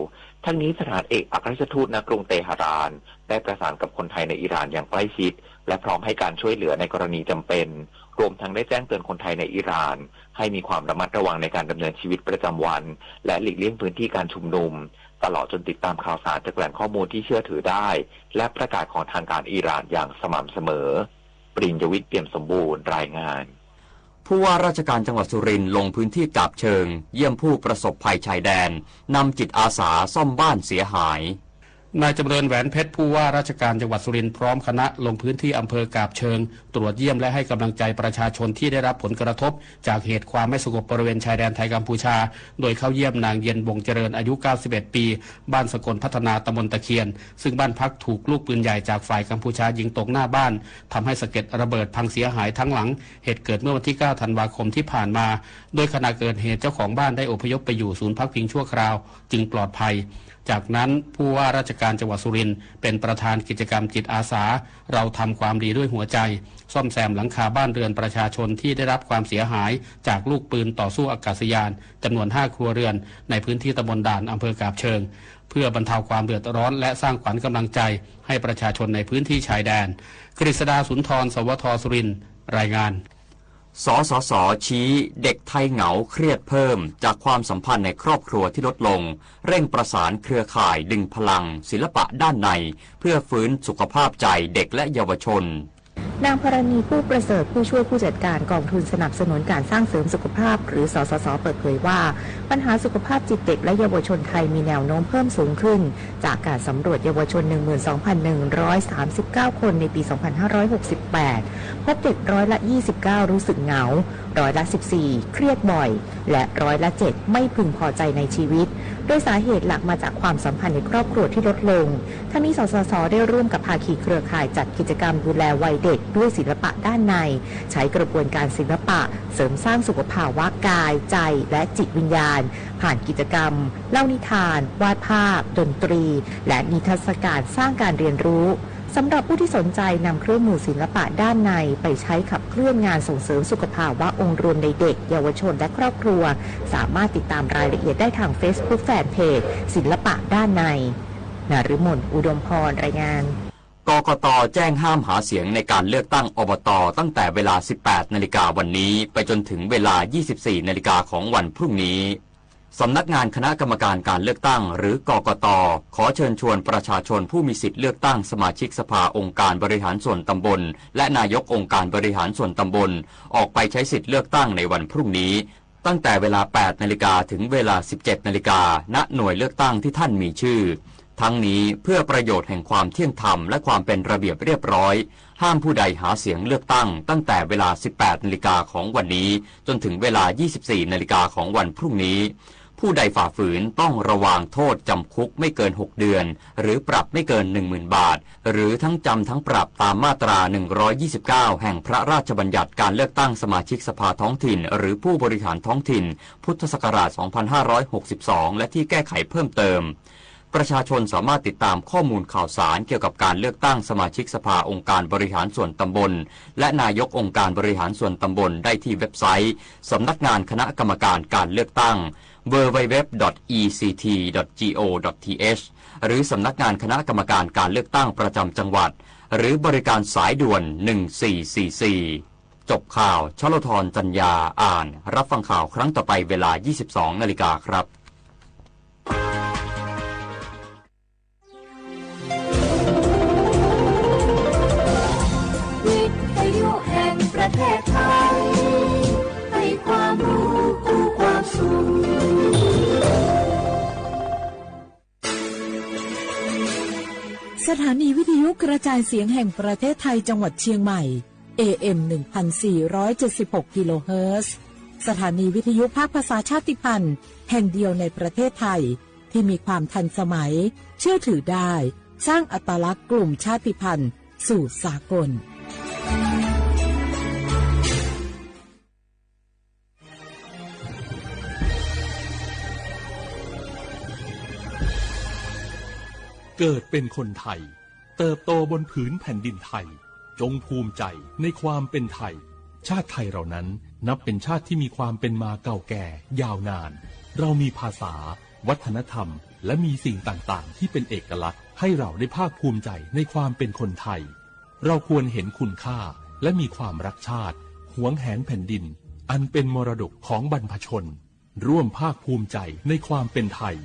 ทั้งนี้สถานเอกอัครราชทูต ณ กรุงเตหะราน ได้ประสานกับคนไทยในอิหร่านอย่างใกล้ชิด และพร้อมให้การช่วยเหลือในกรณีจำเป็น รวมทั้งได้แจ้งเตือนคนไทยในอิหร่าน ให้มีความระมัดระวังในการดำเนินชีวิตประจำวัน และหลีกเลี่ยงพื้นที่การชุมนุม ตลอดจนติดตามข่าวสารจากแหล่งข้อมูลที่เชื่อถือได้ และประกาศของทางการอิหร่านอย่างสม่ำเสมอ ปริญญวิทย์ เปี่ยมสมบูรณ์ รายงาน ผู้ว่าราชการจังหวัดสุรินทร์ลงพื้นที่กาบเชิง เยี่ยมผู้ประสบภัยชายแดน นำจิตอาสาซ่อมบ้านเสียหาย นายจำเริญ แหวนเพชร ผู้ว่าราชการจังหวัดสุรินทร์ พร้อมคณะลงพื้นที่อำเภอกาบเชิง ตรวจเยี่ยมและให้กำลังใจประชาชนที่ได้รับผลกระทบจากเหตุความไม่สงบบริเวณชายแดนไทยกัมพูชา โดยเข้าเยี่ยมนางเย็น วงศ์เจริญ อายุ เก้าสิบเอ็ด ปี บ้านสกลพัฒนา ตำบลตะเคียน ซึ่งบ้านพักถูกลูกปืนใหญ่จากฝ่ายกัมพูชายิงตกหน้าบ้าน ทำให้สะเก็ดระเบิดพังเสียหายทั้งหลัง เหตุเกิดเมื่อวันที่ เก้า ธันวาคมที่ผ่านมา โดยขณะเกิดเหตุเจ้าของบ้านได้อพยพไปอยู่ศูนย์พักพิงชั่วคราว จึงปลอดภัย จากนั้นผู้ว่าราชการจังหวัดสุรินทร์เป็นประธานกิจกรรมจิตอาสา เราทำความดีด้วยหัวใจ ซ่อมแซมหลังคาบ้านเรือนประชาชนที่ได้รับความเสียหายจากลูกปืนต่อสู้อากาศยาน จำนวน ห้า ครัวเรือน ในพื้นที่ตำบลด่าน อำเภอกาบเชิง เพื่อบรรเทาความเดือดร้อนและสร้างขวัญกำลังใจให้ประชาชนในพื้นที่ชายแดน กฤษดา สุนทร สวท สุรินทร์ รายงาน สสส ชี้เด็กไทยเหงาเครียดเพิ่มจากความสัมพันธ์ในครอบครัวที่ลดลง เร่งประสานเครือข่ายดึงพลังศิลปะด้านใน เพื่อฟื้นสุขภาพใจเด็กและเยาวชน นางพรณี ผู้ประเสริฐ ผู้ช่วยผู้จัดการกองทุนสนับสนุนการสร้างเสริมสุขภาพ หรือ สสส เปิดเผยว่า ปัญหาสุขภาพจิตเด็กและเยาวชนไทยมีแนวโน้มเพิ่มสูงขึ้น จากการสำรวจเยาวชน หนึ่งหมื่นสองพันหนึ่งร้อยสามสิบเก้า คนในปี สองพันห้าร้อยหกสิบแปด พบเด็กร้อยละ ยี่สิบเก้า รู้สึกเหงา ร้อยละ สิบสี่ เครียดบ่อย และร้อยละ เจ็ด ไม่พึงพอใจในชีวิต โดยสาเหตุหลักมาจากความสัมพันธ์ในครอบครัวที่ลดลง ทั้งนี้ สสส ได้ร่วมกับภาคีเครือข่ายจัดกิจกรรมดูแลวัยเด็กด้วยศิลปะด้านใน ใช้กระบวนการศิลปะเสริมสร้างสุขภาวะกาย ใจ และจิตวิญญาณ ผ่านกิจกรรม เล่านิทาน วาดภาพ ดนตรี และนิทรรศการสร้างการเรียนรู้ สำหรับผู้ที่สนใจนำเครื่องมือศิลปะด้านในไปใช้ขับเคลื่อนงานส่งเสริมสุขภาวะองค์รวมในเด็ก เยาวชน และครอบครัว สามารถติดตามรายละเอียดได้ทาง Facebook Fanpage ศิลปะด้านใน นฤมล อุดมพร รายงาน กกต แจ้งห้ามหาเสียงในการเลือกตั้ง อบต ตั้งแต่เวลา สิบแปด นาฬิกาวันนี้ ไปจนถึงเวลา ยี่สิบสี่ นาฬิกาของวันพรุ่งนี้ สำนักงานคณะกรรมการการเลือกตั้ง หรือ กกต ขอเชิญชวนประชาชนผู้มีสิทธิ์เลือกตั้งสมาชิกสภาองค์การบริหารส่วนตำบล และนายกองค์การบริหารส่วนตำบล ออกไปใช้สิทธิ์เลือกตั้งในวันพรุ่งนี้ ตั้งแต่เวลา แปด นาฬิกาถึงเวลา สิบเจ็ด นาฬิกา ณ หน่วยเลือกตั้งที่ท่านมีชื่อ ทั้งนี้เพื่อประโยชน์แห่งความเที่ยงธรรมและความเป็นระเบียบเรียบร้อย ห้ามผู้ใดหาเสียงเลือกตั้งตั้งแต่เวลา สิบแปด นาฬิกาของวันนี้ จนถึงเวลา ยี่สิบสี่ นาฬิกาของวันพรุ่งนี้ ผู้ใดฝ่าฝืนต้องระวางโทษจำคุกไม่เกิน หก เดือน หรือปรับไม่เกิน หนึ่งหมื่น บาท หรือทั้งจำทั้งปรับตามมาตรา หนึ่งร้อยยี่สิบเก้า แห่งพระราชบัญญัติการเลือกตั้งสมาชิกสภาท้องถิ่น หรือผู้บริหารท้องถิ่น พุทธศักราช สองพันห้าร้อยหกสิบสอง และที่แก้ไขเพิ่มเติม ประชาชนสามารถติดตามข้อมูลข่าวสารเกี่ยวกับการเลือกตั้งสมาชิกสภาองค์การบริหารส่วนตำบล และนายกองค์การบริหารส่วนตำบลได้ที่เว็บไซต์สำนักงานคณะกรรมการการเลือกตั้ง ดับเบิลยู ดับเบิลยู ดับเบิลยู ดอท อี ซี ที ดอท จี โอ ดอท ที เอช หรือสำนักงานคณะกรรมการการเลือกตั้งประจำจังหวัด หรือบริการสายด่วน หนึ่งสี่สี่สี่ จบข่าว ชลธร จันยา อ่าน รับฟังข่าวครั้งต่อไปเวลา ยี่สิบสอง นาฬิกาครับ วิทยุแห่งประเทศไทย ให้ความรู้คู่ความสุข สถานีวิทยุกระจายเสียงแห่งประเทศไทยจังหวัดเชียงใหม่ เอ เอ็ม หนึ่งพันสี่ร้อยเจ็ดสิบหก กิโลเฮิรตซ์ สถานีวิทยุภาคภาษาชาติพันธุ์แห่งเดียวในประเทศไทย ที่มีความทันสมัย เชื่อถือได้ สร้างอัตลักษณ์กลุ่มชาติพันธุ์สู่สากล เกิดเป็นคนไทย เติบโตบนผืนแผ่นดินไทย จงภูมิใจในความเป็นไทย ชาติไทยเรานั้นนับเป็นชาติที่มีความเป็นมาเก่าแก่ยาวนาน เรามีภาษา วัฒนธรรม และมีสิ่งต่างๆ ที่เป็นเอกลักษณ์ ให้เราได้ภาคภูมิใจในความเป็นคนไทย เราควรเห็นคุณค่า และมีความรักชาติ หวงแหนแผ่นดิน อันเป็นมรดกของบรรพชน ร่วมภาคภูมิใจในความเป็นไทย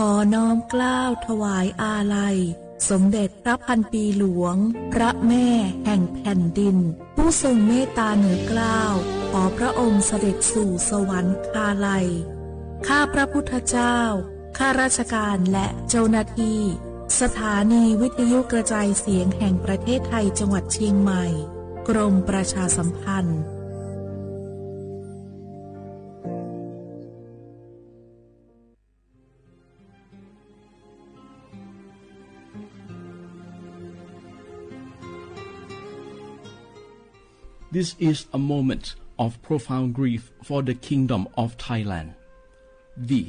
ขอ อน้อมเกล้าถวายอาลัย สมเด็จพระพันปีหลวง พระแม่แห่งแผ่นดิน ผู้ทรงเมตตาเหนือเกล้า ขอพระองค์เสด็จสู่สวรรคาลัย ข้าพระพุทธเจ้า ข้าราชการและเจ้าหน้าที่ สถานีวิทยุกระจายเสียงแห่งประเทศไทย จังหวัดเชียงใหม่ กรมประชาสัมพันธ์ This is a moment of profound grief for the Kingdom of Thailand. We,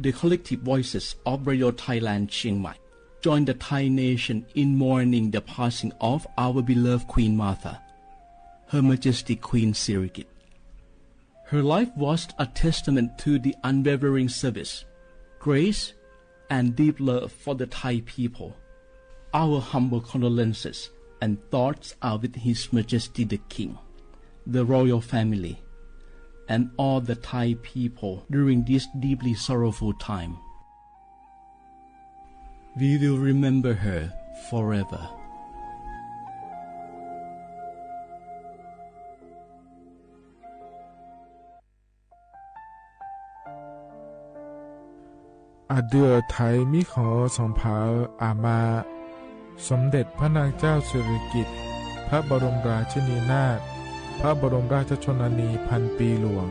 the collective voices of Radio Thailand Chiang Mai, join the Thai nation in mourning the passing of our beloved Queen Mother, Her Majesty Queen Sirikit. Her life was a testament to the unwavering service, grace, and deep love for the Thai people. Our humble condolences and thoughts are with His Majesty the King, the royal family, and all the Thai people during this deeply sorrowful time. We will remember her forever. อะเดื่อไถมีของสองผา อามา สมเด็จพระนางเจ้าสิริกิติ์ พระบรมราชินีนาถ พระบรมราชชนนีพันปีหลวง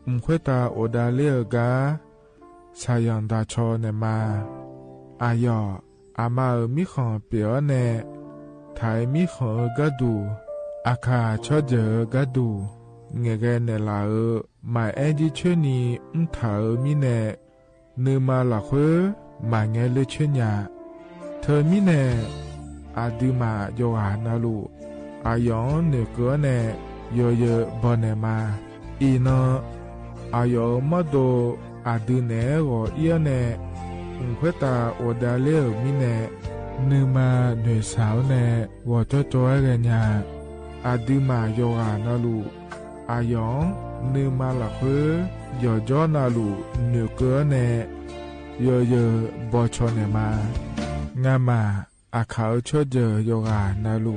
อึมค่อยตาโอดาเล่อก๊า สาหย่างดาชอแหน่มา อาหย่อ อามาเอ๋อ มีของเปียแหน่ ไถมีของเอ๋อก๊าดู อาข่า ชอดเจ๋อเอ๋อก๊าดู แหง่แกแหน่หล่าเอ๋อ หมายแอ๊ดยี่เชื้อนี อึ้งถาเอ๋อ มีแหน่ นือมาหละเค้อ หมายแงเล่เชื้อหญา เธอมีแหน่ อาดือหม่าหย่อหานาลู อาหย่องเหน่อเก๊อแหน่ เยอเยอบ่อแหน่มา อีนอ อาหย่องเอ๋อ มอดโด อาดือแหน่หว่อเอี้ยวแหน่ อึมค่อยตาโอดาเล่อ มีแหน่ นือมาเหน่อสาวแหน่ หว่อจ้อจอยแหน่หญา อาดือหม่าหย่อหานาลู อาหย่อง นือมาหละเค้อ หย่อจ้อนาลู เหน่อเก๊อแหน่ เยอเยอบ่อชอแหน่มา งาหม่า อาข่าเอ๋อ ชอดเจ๋อหย่อหานาลู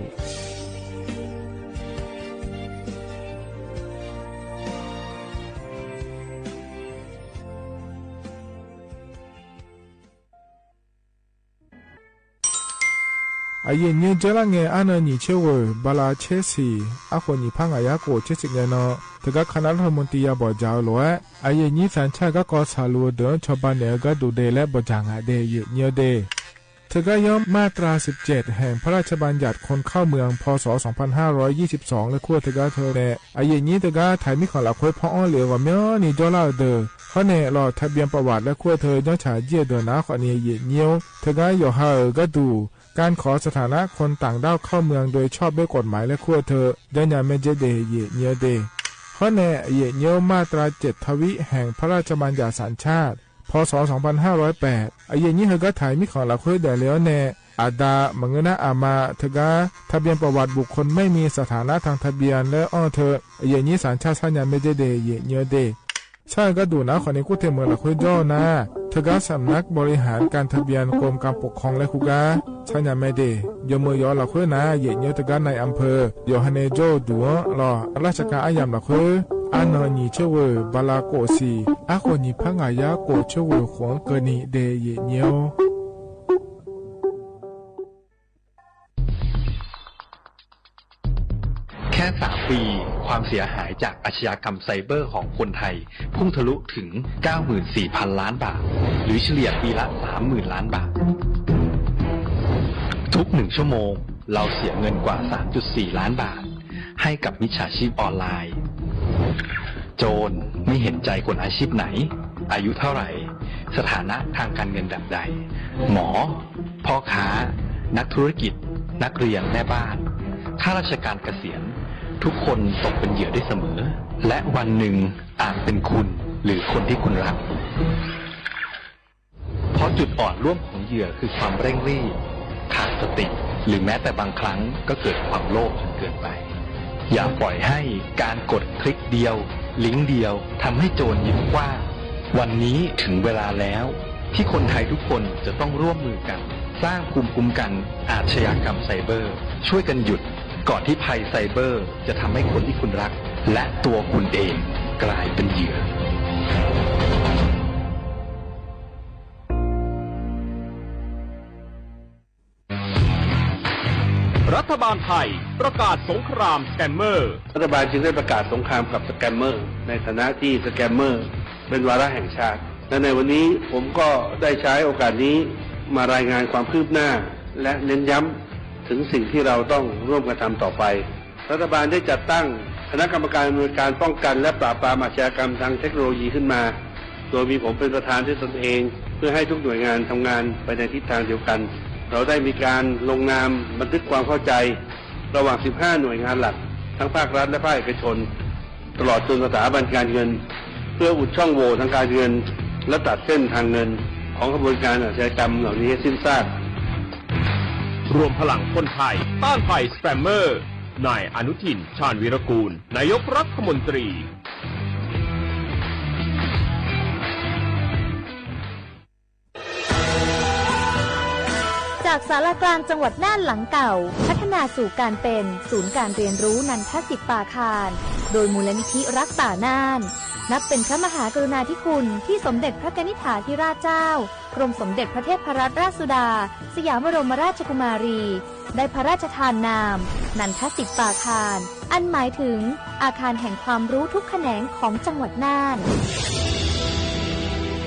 อะเย่นเยี้ยวเจ๊าละแง อะเนินหยีเชเว่อ บาลาเชษฐี อะโขนหยีพระงายักษ์โกเชษฐีแงเนาะ เถิกก๊าคณะรัฐมนตรียาบ่อจ๋าโหลแอะ อะเย่นเยี้ยวสัญชาติก๊ากอสาลูเดินชาวบ้านเหนือก๊าดูเดและบ่อจ๋างอะเด เย่นเยี้ยวเด เถิกก๊าย้อมมาตราสิบเจ็ด แห่งพระราชบัญญัติคนเข้าเมือง พ.ศ. สองพันห้าร้อยยี่สิบสอง และขั้วเถิกก๊าเทอแหน่ อะเย่นเยี้ยวเถิกก๊าไถมีของหละเค้อ ผ่ออ้อเหลียวกว่าเมี้ยวนี้เจ๊าละเดอ เพราะแหน่หลอดทะเบียนประวัติและขั้วเถิก ย้อนฉายเยียะเดินหน้าข้อนี้เย่นเยี้ยว เถิกก๊าหย่อหาเอ๋อก๊าดู การขอสถานะคนต่างด้าวเข้าเมืองโดยชอบด้วยกฎหมายและขั้วเถิก ย้อนหญาแม่เจ๊เด เย่นเยี้ยวเด เพราะแหน่เย่นเยี้ยวมาตราเจ็ดทวิแห่งพระราชบัญญัติสัญชาติ พ.ศ. สองพันห้าร้อยแปด อะเย่นเยี้ยวเถิกก๊าไถมีของหละเค้อแด่แล้วแหน่ อาดา มะเงือนาอามา เถิกก๊า ทะเบียนประวัติบุคคลไม่มีสถานะทางทะเบียน และอ้อเถิก อะเย่นเยี้ยวสัญชาติ ย้อนหญาแม่เจ๊เด เย่นเยี้ยวเด ใช่ก๊าดูหนาข้อนี้กู้เถิกเหมือนหละเค้อเจ้าหน้า เถิกก๊าสำนักบริหารการทะเบียนกรมการปกครองและคู่ก๊า ย้อนหญาแม่เด ยอมเมยอหละเค้อหนา เย่นเยี้ยวเถิกก๊านายอำเภอ หย่อฮาเนโจ้ดู๋หล่อราชการอะหย่ำหละเค้อ อะเนินหยีเชเว่อ บาลาโกสี่ อะโขนหยีพระงายักษ์โกเชเว่อ ขวงเกอหนีเด เย่นเยี้ยว แค่สามปี ความเสียหายจากอาชญากรรมไซเบอร์ของคนไทย พุ่งทะลุถึง เก้าหมื่นสี่พันล้านบาท หรือเฉลี่ยปีละ สามหมื่นล้านบาท ทุกหนึ่งชั่วโมง เราเสียเงินกว่า สามจุดสี่ล้านบาท ให้กับมิจฉาชีพออนไลน์ โจรไม่เห็นใจคนอาชีพไหน อายุเท่าไหร่ สถานะทางการเงินแบบใด หมอ พ่อค้า นักธุรกิจ นักเรียน แม่บ้าน ข้าราชการเกษียณ ทุกคนตกเป็นเหยื่อได้เสมอ และวันหนึ่งอาจเป็นคุณหรือคนที่คุณรัก เพราะจุดอ่อนร่วมของเหยื่อคือความเร่งรีบ ขาดสติ หรือแม้แต่บางครั้งก็เกิดความโลภจนเกินไป อย่าปล่อยให้การกดคลิกเดียว ลิงก์เดียว ทำให้โจรยิ้มกว้าง วันนี้ถึงเวลาแล้ว ที่คนไทยทุกคนจะต้องร่วมมือกัน สร้างภูมิคุ้มกันอาชญากรรมไซเบอร์ ช่วยกันหยุด ก่อนที่ภัยไซเบอร์จะทำให้คนที่คุณรัก และตัวคุณเองกลายเป็นเหยื่อ รัฐบาลไทยประกาศสงครามสแกมเมอร์ รัฐบาลจึงได้ประกาศสงครามกับสแกมเมอร์ ในฐานะที่สแกมเมอร์เป็นวาระแห่งชาติ และในวันนี้ผมก็ได้ใช้โอกาสนี้มารายงานความคืบหน้า และเน้นย้ำถึงสิ่งที่เราต้องร่วมกันทำต่อไป รัฐบาลได้จัดตั้งคณะกรรมการอำนวยการป้องกันและปราบปรามอาชญากรรมทางเทคโนโลยีขึ้นมา โดยมีผมเป็นประธานด้วยตนเอง เพื่อให้ทุกหน่วยงานทำงานไปในทิศทางเดียวกัน เราได้มีการลงนามบันทึกความเข้าใจระหว่าง สิบห้า หน่วยงานหลัก ทั้งภาครัฐและภาคเอกชน ตลอดจนสถาบันการเงิน เพื่ออุดช่องโหว่ทางการเงิน และตัดเส้นทางเงินของขบวนการอาชญากรรมเหล่านี้ให้สิ้นซาก รวมพลังคนไทยต้านภัยสแกมเมอร์ นายอนุทิน ชาญวีรกูล นายกรัฐมนตรี จากศาลากลางจังหวัดน่านหลังเก่า พัฒนาสู่การเป็นศูนย์การเรียนรู้นันทสิทธิ์ปาคาร โดยมูลนิธิรักป่าน่าน นับเป็นพระมหากรุณาธิคุณที่สมเด็จพระกนิษฐาธิราชเจ้า กรมสมเด็จพระเทพรัตนราชสุดา สยามบรมราชกุมารี ได้พระราชทานนาม นันทสิทธิ์ปาคาร อันหมายถึงอาคารแห่งความรู้ทุกแขนงของจังหวัดน่าน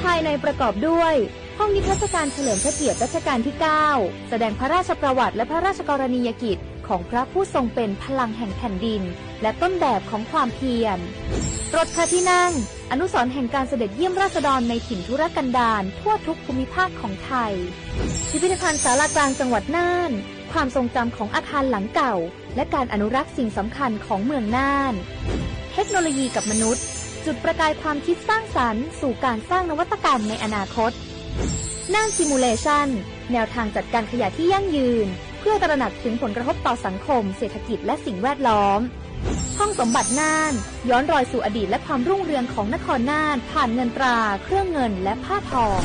ภายในประกอบด้วย ห้องนิทรรศการเฉลิมพระเกียรติรัชกาลที่เก้า แสดงพระราชประวัติและพระราชกรณียกิจของพระผู้ทรงเป็นพลังแห่งแผ่นดิน และต้นแบบของความเพียร รถพระที่นั่ง อนุสรณ์แห่งการเสด็จเยี่ยมราษฎรในถิ่นทุรกันดารทั่วทุกภูมิภาคของไทย พิพิธภัณฑ์ศาลากลางจังหวัดน่าน ความทรงจำของอาคารหลังเก่า และการอนุรักษ์สิ่งสำคัญของเมืองน่าน เทคโนโลยีกับมนุษย์ จุดประกายความคิดสร้างสรรค์สู่การสร้างนวัตกรรมในอนาคต น่านซิมูเลชัน แนวทางจัดการขยะที่ยั่งยืน เพื่อตระหนักถึงผลกระทบต่อสังคม เศรษฐกิจ และสิ่งแวดล้อม ห้องสมบัติน่าน ย้อนรอยสู่อดีตและความรุ่งเรืองของนครน่าน ผ่านเงินตรา เครื่องเงิน และผ้าทอง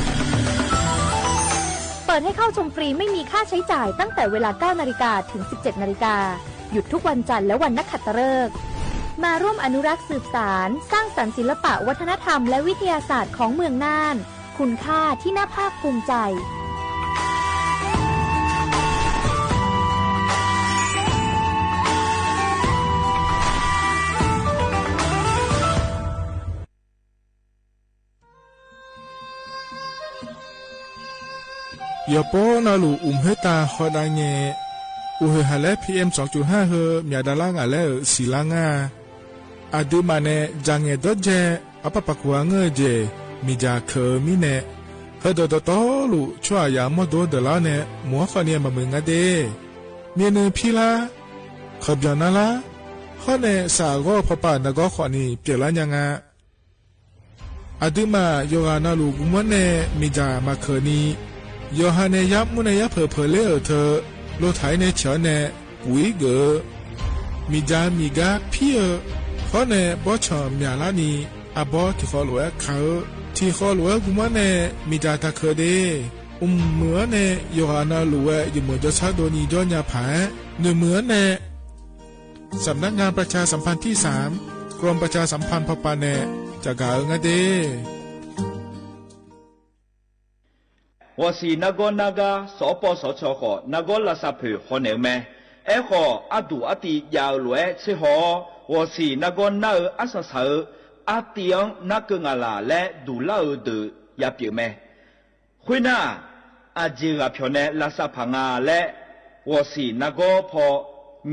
เปิดให้เข้าชมฟรีไม่มีค่าใช้จ่ายตั้งแต่เวลา เก้านาฬิกา ถึง สิบเจ็ดนาฬิกา หยุดทุกวันจันทร์และวันนักขัตฤกษ์ มาร่วมอนุรักษ์สืบสาน สร้างสรรค์ศิลปะวัฒนธรรมและวิทยาศาสตร์ของเมืองน่าน คุณค่าที่น่าภาคภูมิใจ ယိၤပီနၢ်လူၢ် အူၣ်မူတၢ် ဃိးဒၣ်ညါ အိၣ်ဟ့ၣ်ဟးလၢ PM สองจุดห้า ဟၢ မျၢ်ဒၣ်လၢ်ငၢ်လၢ စံၣ်လၢ်ငၢ် အဒုးမးန့ၣ် ကၠၣ်ငဲၢ်ဒီးကဲ အပပာ်ကွၢ်ငၢၢ်ကဲ မ့ၢ်ကၠၣ်ခဲအမံၤန့ၣ် ဟၢဒိၣ်ဒီးတီလူၢ် ဆိအယၤမီၢ်ဒိဒၢလီၤန့ၣ် မုၢ်ဟါခီန့ၣ် မၤမုာ်ငါဒဲး မ့ၢ်နုၤဖံလၢ် ခီပညီနၢ်လၢ် ဃိန့ၣ် စးအဂီၢ်ဖီပာ်နဂီၢ်ဃိးနံၣ် ပျဲလၢညါငါ အဒုးမး ယိၤဂၤနၢ်လူၢ် ဂုၢ်မွဲန့ၣ် မ့ၢ်ကၠၣ်မၤခဲနံၤ ယိၤဟၣ်န့ၣ် ယါမူန့ၣ် ယါဖၢၣ်ဖၢၣ်လၢအၢၣ်ထၢၣ် လိၣ်ထးအံၤန့ၣ် ဆၢန့ၣ် ပူၤအံၤဂၢၢ် မ့ၢ်ကၠၣ်မ့ၢ်ကၠၣ်ဖံအၢ ဃိန့ၣ် ဘီဆၣ်မျၢ်လၢ်နံၤ အဘီထံၣ်ဃီလိာ်ဝဲခါအၢ ထံၣ်ဃီလိာ်ဝဲဂုၢ်မွဲန့ၣ် မ့ၢ်ကၠၣ်တၢ်ခဲဒဲး အိၣ်မုာ်အၢန့ၣ် ယိၤဂၤနၢ်လူၢ်ဝဲ ယမုၢ်ကၠီဆၢဒိၣ်နံၤကၠီညါဖး နုၢ်မုၢ်အၢန့ၣ် สำนักงานประชาสัมพันธ์ที่สาม กรมประชาสัมพันธ์ ဖီပာ်န့ၣ် တၢ်ဂၤအၢငါဒဲး ဂီၤစံၣ်နါဂီနါဂါ စပစချ ဃိး နါဂီလၢ်စၢ်ဖၢၣ် ဃိးနဲၣ်အမဲ အဲဃိး အဒူၣ်အတံၢ်ယၢ်အလိၤအဲဆ့ဟီ ဂီၤစံၣ်နါဂီနါအၢ အစၢ်စၢ်အၢ အတံၢ်အၢ နါကၢၢ်ငၣ်လၢ် လၢဒူၣ်လၢအၢဒၢး ယၤပၠးမဲ ဃုနၣ် အစ့ၢ်ဂၤဖျိးန့ၣ် လၢ်စၢ်ဖးငါလၢ ဂီၤစံၣ်နါဂီဖီ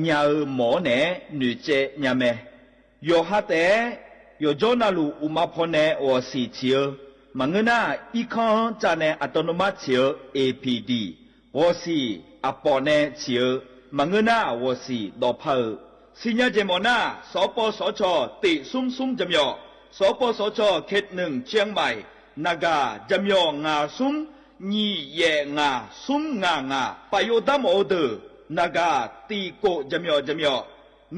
ညၣ်အၢမီၣ်န့ၣ် နုၢ်ကဲညါမဲ ယိၤဟၣ်တဲ ယိၤကၠီနၢ်လူၢ်အိၣ်မးဖီန့ၣ် ဂီၤစံၣ်ဆံးအၢ မၤငၢၢ်နၣ် အံခီၣ်ကၢ်န့ၣ် အတီနူမးဆံးအၢ APD ဂီၤစံၣ်အပီၣ်န့ၣ်ဆံးအၢ မၤငၢၢ်နၣ် ဂီၤစံၣ်ဒီးဖးအၢ စံညါကဲမီၣ်နၣ် စပစချ တ့ၢ်သုမ်းသုမ်းကၠၢမီၣ် စပစချ เขตหนึ่ง เชียงใหม่ နၢ်ဂၤ ကၠၢမီၣ် ငါးသုမ်း ညံၣ်ယဲၢ်ငါး သုမ်းငါးငါး ပာ်ယိၣ်တၢ်မီၣ်အၢဒၢး နၢ်ဂၤ တံာ်ကိးကၠၢမီၣ် ကၠၢမီၣ်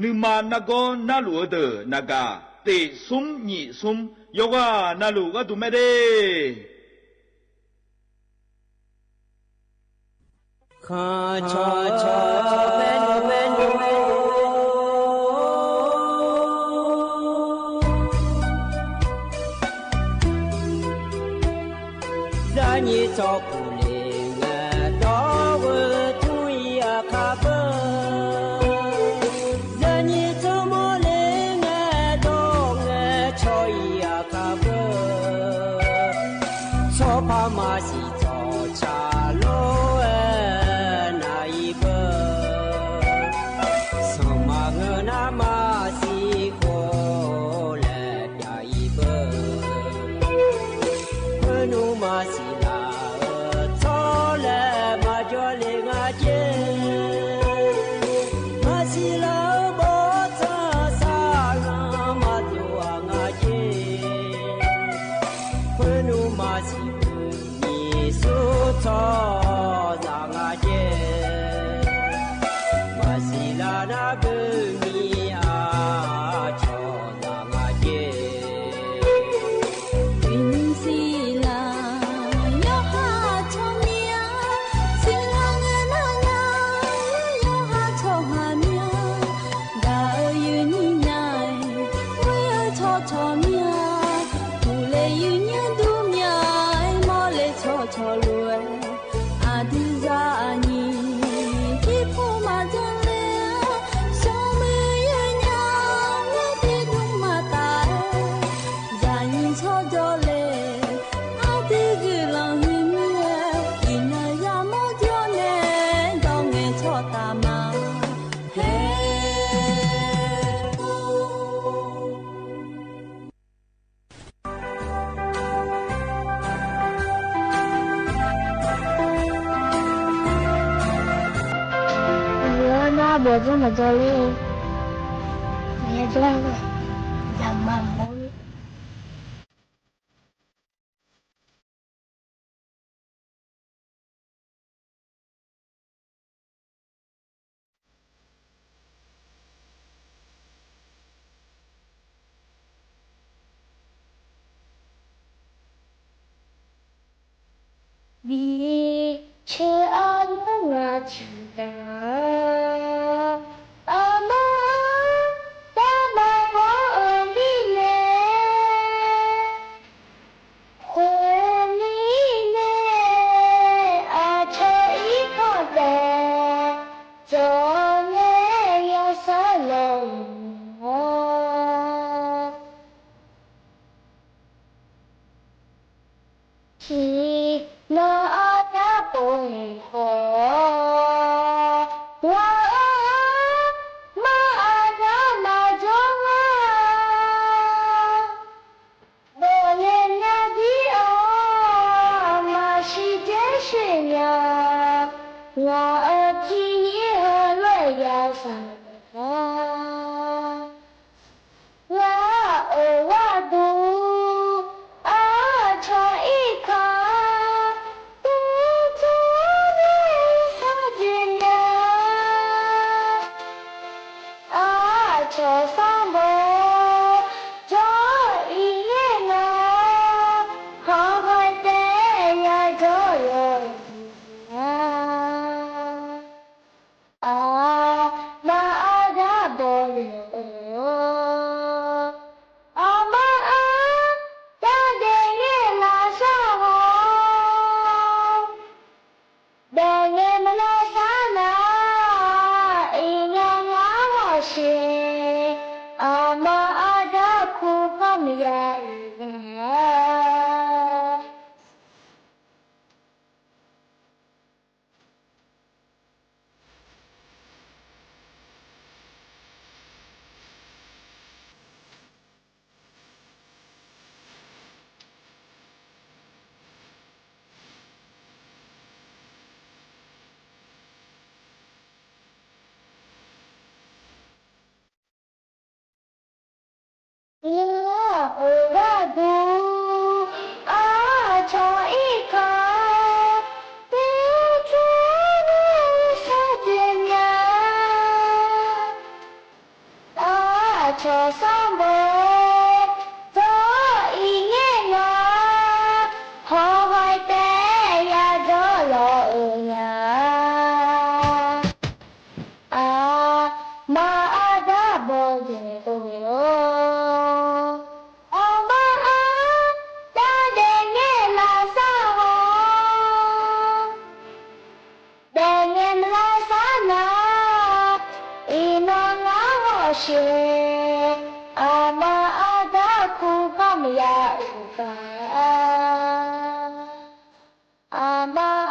နုၢ်မၤနါဂီနါလူၢ်အၢဒၢး နၢ်ဂၤ တ့ၢ်သုမ်းညံၣ်သုမ်း ယိၤဂၤနၢ်လူၢ်ဂီၢ်ဒုးမဲဒဲး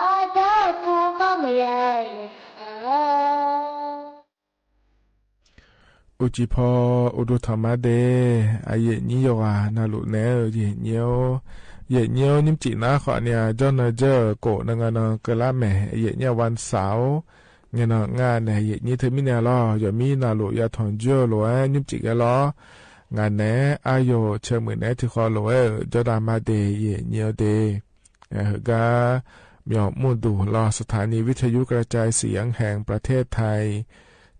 အိုၣ်ကံၢ်ဖီ အိၣ်ဒူ ထီၣ်မါဒ့ အယိာ်ညိယိာ်ဂၤ နၢ်လူၢ်နဲဧၢ ယိာ်ညိ ယိာ်ညိ နံၢ်ကၠံၣ် နါဃိးနံၣ် အကျောင်းနာ်ကၠိ ကိး နဂၤနၢ ကလါမဲာ် အယိာ်ညိ ဝၼ်းသၢဝ်း ငဲၤနီၢ်ငါးနဲ ယိာ်ညိ ထၢမံၤန့ၣ်လီၤ. ယိာ်မံနၢ်လူၢ်ယွၤ ထွန်ယွဲၢ် လိာ်ဝဲ နံၢ်ကၠံၣ်ကဲလီၤ နဂၤနဲ အယိာ် ဆၢမုၢ်နဲ ထံၣ်ဃီလိာ်ဝဲ ကၠီဒၣ်မါဒ့ ယိာ်ညိဒ့ ဟ့ၣ်ဂၤ မျီၢ်မုၢ်ဒိၣ်လီၤ สถานีวิทยุกระจายเสียงแห่งประเทศไทย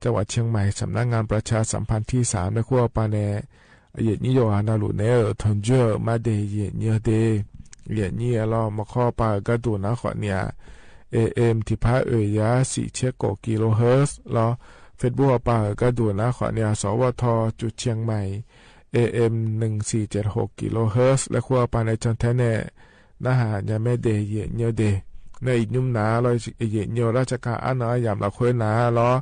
จังหวัดเชียงใหม่ สำนักงานประชาสัมพันธ์ที่สาม လၢခံအပၤန့ၣ် အယိာ်ညိယိာ်ဂၤ နၢ်လူၢ်နဲဧၢ ထွန်ယွဲၢ် မါဒ့ ယိာ်ညိဒ့ ယိာ်ညိလီၤ မ့ၢ်ခီပၤ ဂၤဒိၣ် နါဃိးနံၣ် เอเอ็ม ထံၣ်ဖးအၢၣ်ယၤ သီဆဲကိး กิโลเฮิรตซ์ လီၤ Facebook အပၤ ဂၤဒိၣ် နါဃိးနံၣ် สวท จุดเชียงใหม่ เอเอ็ม หนึ่งสี่เจ็ดหก กิโลเฮิรตซ์ လၢခံအပၤန့ၣ် ချန်ထဲနဲၣ် နၢ်ဟါညါမဲဒ့ ယိာ်ညိဒ့ နၢ်အံၤညုမ်နၤလီၤ ယိာ်ညိ ราชการ အါနၢအါယၢ်လီၤဃုနၤလီၤ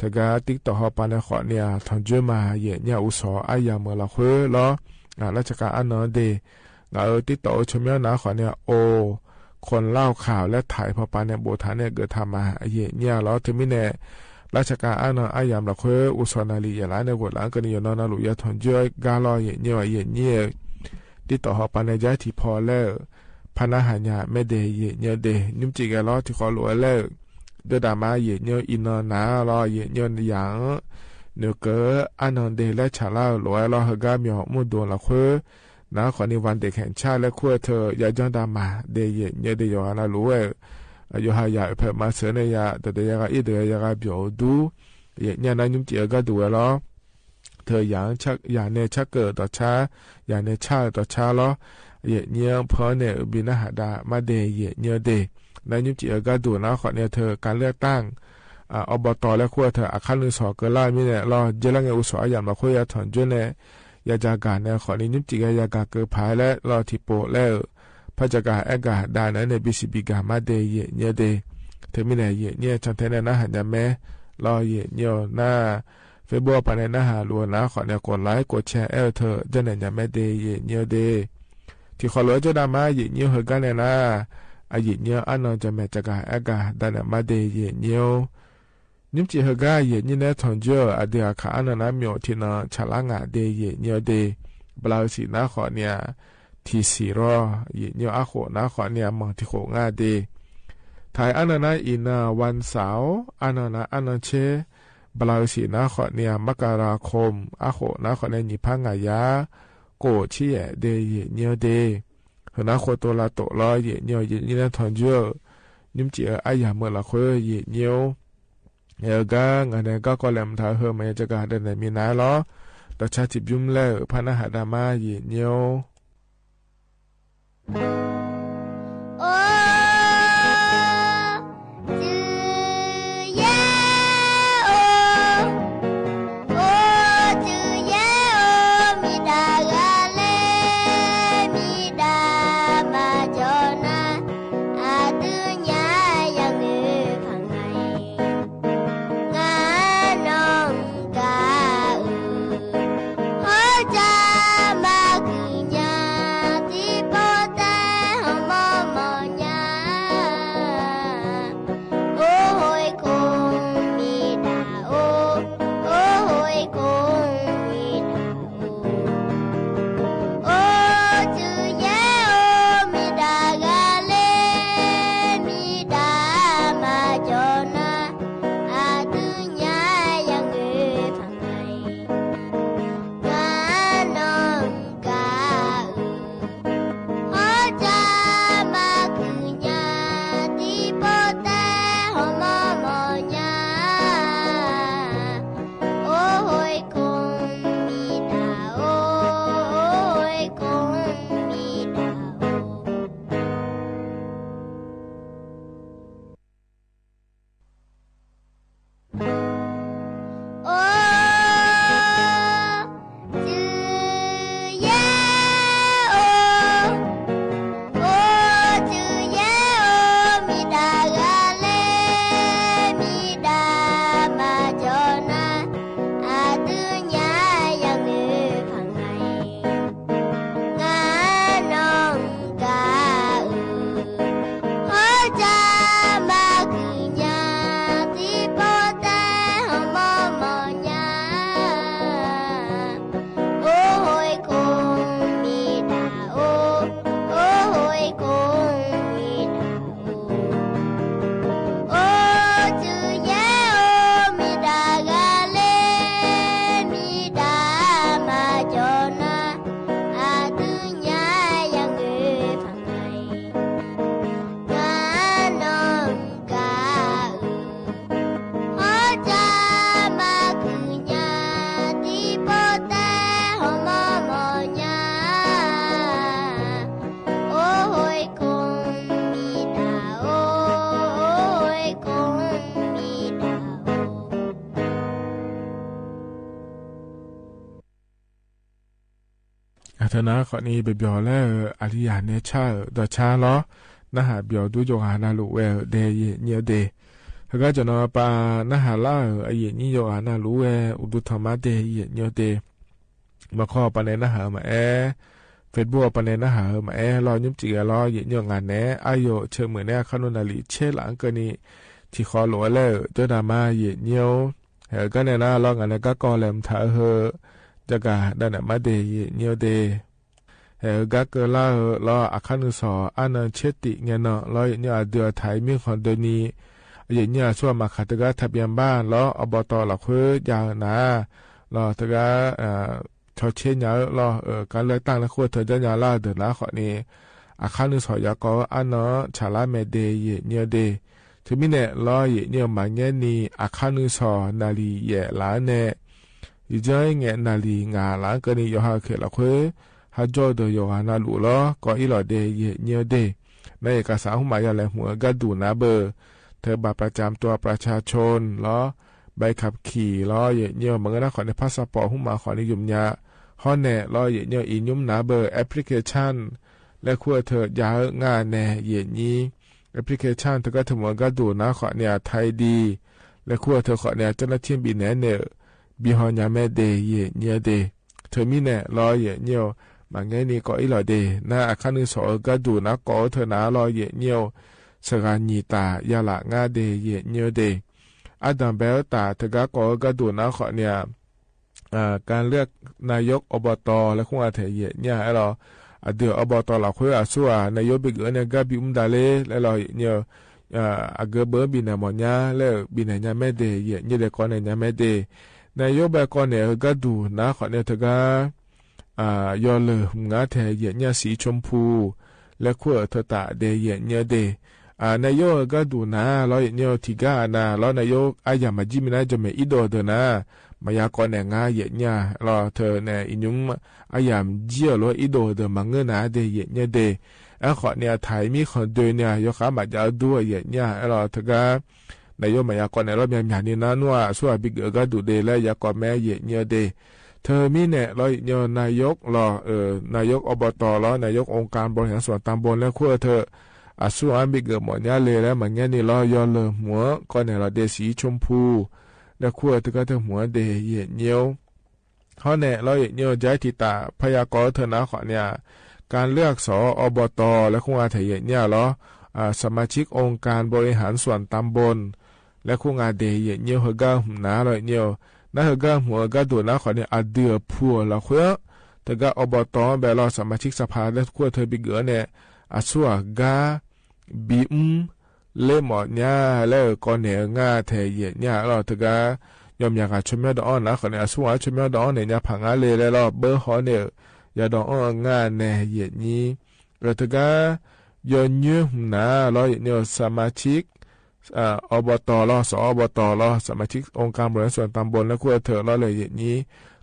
တဂၤ ติ๊กต็อก ဟီပၤန့ၣ် ဃိးနံၣ် ထွန်ယွဲၢ်မး ယိာ်ညိ အူစီၤ အါယၢ်မၢလီၤဃုလီၤ ราชการ အါနၢဒ့ နၢ်ဧၢ ติ๊กต็อก အိၣ်ဆိမိၣ်နၤ ဃိးနံၣ် အိၣ် คนเล่าข่าวและถ่าย ဟီပၤန့ၣ် ဘိးထၣ်နဲၣ် ဂဲၤထၣ်မး ယိာ်ညိလီၤ ထၢမံၤနဲၣ် ราชการ အါနၢအါယၢ်လီၤဃု အူစီၤ နၢ်လံ ယဲၢ်လါ နဲၣ်ဂိၣ်လၢ ကန့ၣ် ယိာ်နီၢ် နၢ်လူၢ်ယွၤ ထွန်ယွဲၢ် ဂၤလီၤ ယိာ်ညိ ယိာ်ညိ ติ๊กต็อก ဟီပၤန့ၣ် ယါထံၣ်ဖီလၢ ဖးနၢ်ဟါညါမဲဒ့ ယိာ်ညိဒ့ နံၢ်ကၠံၣ်ကဲလီၤ ထံၣ်ဃီလိာ်ဝဲလၢ ကၠီဒၣ်မါ ယိာ်ညိ အံၤနီၢ်နၤလီၤ ယိာ်ညိယၤ နၢ်ကၢ အါနၢဒ့ လၢဆၣ်လါ လိာ်ဝဲလီၤ ဟ့ၣ်ဂၤ မျီၢ်မုၢ်ဒိၣ်လီၤဃု နါဃိးနံၣ် ဝၣ်ဒ့ၣ်ခဲၣ်ဆၣ် လၢခံအထၢၣ် ယါကၠီဒၣ်မါဒ့ ယိာ်ညိဒ့ ယိာ်ဂၤ နၢ်လူၢ်ဝဲ ယိၤဟၣ်ယၤ အၢၣ်ဖဲမၤစၢၤန့ၣ်ယၤ တၢ်ဒဲးယၤဂၤအံၤ တၢ်ဒဲးယၤဂၤ ပျီၣ်အိၣ်ဒူ ယိာ်ညိ နံၢ်ကၠံၣ် အဂၤဒိၣ်ဝဲလီၤ ထၢၣ်ယၤ ယၤနဲၣ်ဆၢကၢၣ်ဒီးဆါ ယၤနဲၣ်ဆါ ဒီးဆါလီၤ ယိာ်ညိ ဖီနဲၣ် အဘံၣ်နၢ်ဟါဒၣ်မါဒ့ ယိာ်ညိဒ့ နံၢ်ကၠံၣ် အဂၤဒိၣ် နါဃိးနံၣ် ထၢၣ် การเลือกตั้ง အဘီတီၢ် လၢခံအထၢၣ် အခါနုၢ်စီၤ ကလါမံၤန့ၣ်လီၤ ယဲၢ်လါ ငဲၤအူစီၤ အါယၢ်လီၤဃု ယါထွန်ယွဲၢ်နဲၣ် ယါယၤဂၤနဲၣ် ဃိးနံၣ် နံၢ်ကၠံၣ်ကဲ ယါဂၤကၢၢ်ဖးလဲၣ်လီၤ ထံၣ်ပိာ်လၢ ဖးယၤဂၤအဲၣ်ဂၤ ဒၣ်နဲၣ်န့ၣ် ဘံၣ်စံၣ်ဘံၣ်ဂၤ မါဒ့ ယိာ်ညိဒ့ ထၢမံၤနဲၣ် ယိာ်ညိ ချန်ထဲနဲၣ် နၢ်ဟါညါမဲလီၤ ယိာ်ညိ နၢ် Facebook ပၤန့ၣ် နၢ်ဟါလိာ်နါဃိးနံၣ် ကိး like ကိး share အဲၣ်ထၢၣ် ယါနဲၣ်ညါမဲဒ့ ယိာ်ညိဒ့ ထံၣ်ဃီလိာ်ဝဲ ကၠီဒၣ်မါ ယိာ်ညိ ဟ့ၣ်ဂၤန့ၣ်နၤ အယိာ်ညိ အါနၢ ယမဲာ် ယၤဂၤအဲၣ်ဂၤ ဒၣ်နဲၣ် မါဒ့ ယိာ်ညိ နံၢ်ကၠံၣ် ဟ့ၣ်ဂၤ ယိာ်ညိနဲၣ် ထွန်ယွဲၢ် အဒုးအခး အါနၢ နါ မျီၢ်ထံနီၤ ဆၣ်လါငါဒ့ ယိာ်ညိဒ့ ဘျါအုးစံၣ် နါဃိးနံၣ် ထံၣ်စံၣ်ရီ ယိာ်ညိ အဃိး နါဃိးနံၣ် မီၢ်ထံၣ်ဃိးငါဒ့ ထဲး အါနၢ နါ အံၤနၢ ဝၼ်းသၢဝ်း အါနၢ နါ အါနၢ ဆ့ ဘျါအုးစံၣ် နါဃိးနံၣ် မကရာคม အဃိး နါဃိးနံၣ် ညံၣ်ဖးငါယၤ ကိးဆံယဲၢ် ဒ့ ယိာ်ညိဒ့ ဟ့ၣ်နၤ ဃိတိၤလၤတိၤလီၤ ယိာ်ညိ ယိာ်ညိနဲၣ် ထွန်ယွဲၢ် နံၢ်ကၠံၣ် အါယၢ်မၢလီၤဃု ယိာ်ညိ ဟ့ၣ်ဂၤ ဂၤနဲၣ် ဂၤကီၢ်လဲၣ် မတၤ ဟ့ၣ်မၤယၤ ယၤဂၤ ဒၣ်နဲၣ် မံၤနၤလီၤ ဒီးဆါထံၣ်ဘျုးလၢ ဖးနၢ်ဟါဒၣ်မါ ယိာ်ညိ တၢ်နာ်ခီၣ်နံၤ ပဘျီၣ်လၢ အရံယၢ်နဲဆါ ဒီးဆါလီၤ. နဟးဘျီၣ်ဒုးယိၤဂၤနၤလူၤဝဲ ဒဲးယဲၢ်ညိဒဲး. ဟဲကါ ကၠီၣ်နီၤ ပာ်နဟးလၢ အယဲၢ်ညိယိၤဂၤနၤလူၤဝဲ အိၣ်ဒူထီၣ်မး ဒဲးယဲၢ်ညိဒဲး. မခီ ပာ်နဟးမးအဲ Facebook ပာ်နဟးမးအဲလီၤ. ညိမ်စံးဂဲၤလီၤ ယဲၢ်ညိ ငါနဲ အယိၣ်ဆၢမုၢ်နဲ အခါနုၢ်နၣ်လံၣ်ဆဲလၢအကၢၢ်နံၤ ထံၣ်ဃီလိာ်ဝဲလၢ ဒိးနၤမး ယဲၢ်ညိ ဟဲကါ နဲနၤလီၤ. ငါနဲ ကါကီၢ်လဲၣ် မထးအဟၢ ယကါ ဒၣ်နၤမး ဒဲးယဲၢ်ညိဒဲး. ဟဲကါ ကၢၢ်လၢလီၤ အခါနုၢ်စီၤ အါနၢၣ်ဆ့တံၣ် ငဲၢ်နီၣ်လီၤ. ယဲၢ်ညိ အဒုးအထၢၣ် မံခီၣ်ဒိၣ်နံၤ ယဲၢ်ညိ အဆိ မၤခးတဂၤ ထးပၠၣ်ဘၣ်လီၤ အဘီတီၣ်လီၤဃိ ယၤနၤလီၤ တဂၤ ဆီၣ်ဆ့ညါလီၤ ကါလၢတၢ်လၢ ခိၣ်ထၢၣ် ဒ်ညါလၢ ဒၢးနၤခီၣ်နံၤ အခါနုၢ်စီၤ ယၤကီၢ် အါနၢၣ် ဆၣ်လါမဲာ် ဒဲးယဲၢ်ညိဒဲး. တမံၤနဲၣ်လီၤ ယဲၢ်ညိ မၤငဲနံၤ အခါနုၢ်စီၤ နၣ်လံၣ်ယဲၢ်လါနဲၣ် ယဲၢ်ညိ နၣ်လံၣ်ငါးလါကၢၢ်နံၤ ယိၤဟၣ်ခဲလီၤဃိ ဟးကၠီၣ်ဒိးယိၤဂၤနၤလူၤလီၤ ကီၢ်အံၤလီၤ ဒဲးယဲၢ်ညိဒဲး. နယဲၢ်ကစၢ် ဟူမးယၤလဲၣ် မူးအကါဒိၣ်နၤဘၣ် ထၢၣ်ဘၣ်ပာ်စၢမ်တူၢ် ပရၢၡၢၣ်ၡိၣ်လီၤ ဘဲခပ်ၣ်ခံလီၤ ယဲၢ်ညိ မၤငဲနၤခီၣ်နံၤ ဖးစၢ်ပီၣ် ဟူမးခီၣ်နံၤ ယုမ်ၣ်ညါ ဟီနဲၣ်လီၤ ယဲၢ်ညိ အံၤညိမ်နၤဘၣ် application လၢခိၣ်ထၢၣ် ယၤအၢ ငါနဲၣ် ယဲၢ်ညိ application တဂၤ ထၢၣ်မူးအကါဒိၣ်နၤခီၣ်နံၤ အထၢၣ်ဒံး လၢခိၣ်ထၢၣ်ခီၣ်နံၤ အကၠီၣ်နၢ်ထံဘံၣ်နဲၣ်န့ၣ် ဘံၣ်ဟီၣ်ညါမဲာ် ဒဲးယဲၢ်ညိဒဲး. တမံၤနဲၣ်လီၤ ယဲၢ်ညိ မၤငဲနံၤ ကီၢ်အံၤလီၤဒဲး နအခါနုၢ်စီၤ အကါဒိၣ်နၤ ကီၢ်အၢထၢၣ်နၤလီၤ ယဲၢ်ညိ စှၤဂၤနံၣ်တၢ် ယၤလၢ်ငါ ဒဲးယဲၢ်ညိဒဲး. အဒၣ်ဘဲတၢ် တဂၤ ကီၢ်အၢကါဒိၣ်နၤခီၣ်နံၤ การเลือกนายก อบต လၢခိၣ်နၢ်ထဲ ယဲၢ်ညိ အဲလီၤ အဒုး อบต လီၤဃိ အစိအ นายก ဘၣ်ဂ့ၤအၢန့ၣ် ကါဘံၣ်အူမ်ဒၣ်လဲၣ် လဲၣ်လီၤ ယဲၢ်ညိ အကဘၢဘံၣ်နဲၣ်မီၣ်ညါ လၢဘံၣ်နဲၣ်ညါမဲာ် ဒဲးယဲၢ်ညိဒဲး ကီၢ်နဲၣ်ညါမဲာ်ဒဲး. နယိၣ်ဘၣ်ကီၢ်နဲၣ်အကါဒိၣ်နၤခီၣ်နံၤ တဂၤ ယီၤလၢၢ်မုၢ်ငါထဲ ယဲၢ်ညိ สีชมพู လၢခိၣ်ထၢၣ်တၢ် ဒဲးယဲၢ်ညိဒဲး. နယိၣ်အကါဒိၣ်နၤလီၤ ယဲၢ်ညိ ထံၣ်ကါအနၤလီၤ နယိၣ်အယၢ်မၤကံမံၤနၤ ကၠီၣ်မဲာ်အ့ဒိၣ်ဒၢးနၤ မၤယၤကီၢ်နဲၣ်ငါ ယဲၢ်ညိလီၤ ထၢၣ်နဲၣ် အံၤညိမ် အယၢ်မၤကံအီၤလီၤ အ့ဒိၣ်ဒၢး မၤငၢနၤ ဒဲးယဲၢ်ညိဒဲး. အခီၣ်နံၤ အထၢၣ်မံခီၣ်ဒိၣ်နံၤ ယိၤဃာ်မၤယၤအဒိ ယဲၢ်ညိ အဲလီၤ တဂၤ နယိၣ်မၤယၤကီၢ်နဲၣ်လီၤ မၠၣ်မၠၣ်နံၤနၤ နွံအစိအ ဘၣ်ဂ့ၤအကါဒိၣ်ဒဲး လၢယၤကီၢ်မဲာ် ယဲၢ်ညိဒဲး. တမံၤနဲၣ်လီၤ ယဲၢ်ညိ นายก လီၤ นายก อบต လီၤ นายก องค์การบริหารส่วนตำบล လၢခိၣ်ထၢၣ် အစိအ ဘၣ်ဂ့ၤမီၣ်ညါလဲၣ် လၢမၤငဲနံၤလီၤ ယီၤလၢၢ်မုၢ်ကီၢ်နဲၣ်လီၤ ဒဲး สีชมพู လၢခိၣ်ထၢၣ် တဂၤ ထၢၣ်မူး ဒဲးယဲၢ်ညိ ဟီနဲၣ်လီၤ ယဲၢ်ညိ ကၠီၣ်ထံၣ်တၢ် ဖးယၤကီၢ်ထၢၣ်နၤခီၣ်နံၤ การเลือก ส อบต လၢခိၣ်နၢ်ထဲ ယဲၢ်ညိလီၤ สมาชิกองค์การบริหารส่วนตำบล လၢခိၣ်နၢ်ဒဲး ယဲၢ်ညိ ဟဲကါမူးနၤလီၤ ယဲၢ်ညိ နဟဲကါမူးအကါဒိၣ်နၤခီၣ်နံၤ အဒုးအဖှိၣ်လီၤဃိ တဂၤ อบต ဘၣ်လီၤ สมาชิกสภา လၢခိၣ်ထၢၣ် ဘၣ်ဂ့ၤအီၤန့ၣ် အစိအဂၤ ဘံၣ်အူမ် လၢမီၣ်ညါ လၢကီၢ်နဲၣ်အငါထဲ ယဲၢ်ညိလီၤ တဂၤ ယီၢ်မၠၣ်ဂၤ ဆိမိၣ်ဒီးအီၤနၤခီၣ်နံၤ အစိအ ဆိမိၣ်ဒီးအီၤန့ၣ် ညါဖးငါလဲၣ်လဲၣ်လီၤ ဘၢဟီန့ၣ် ယၤဒီးအီၤအငါနဲၣ် ယဲၢ်ညိ တဂၤ ယီၢ်ညိမူးနၤလီၤ ယဲၢ်ညိ สมาชิก อบต လီၤ ส อบต လီၤ สมาชิกองค์การบริหารส่วนตำบล လၢခိၣ်ထၢၣ်လီၤ လၢယဲၢ်ညိ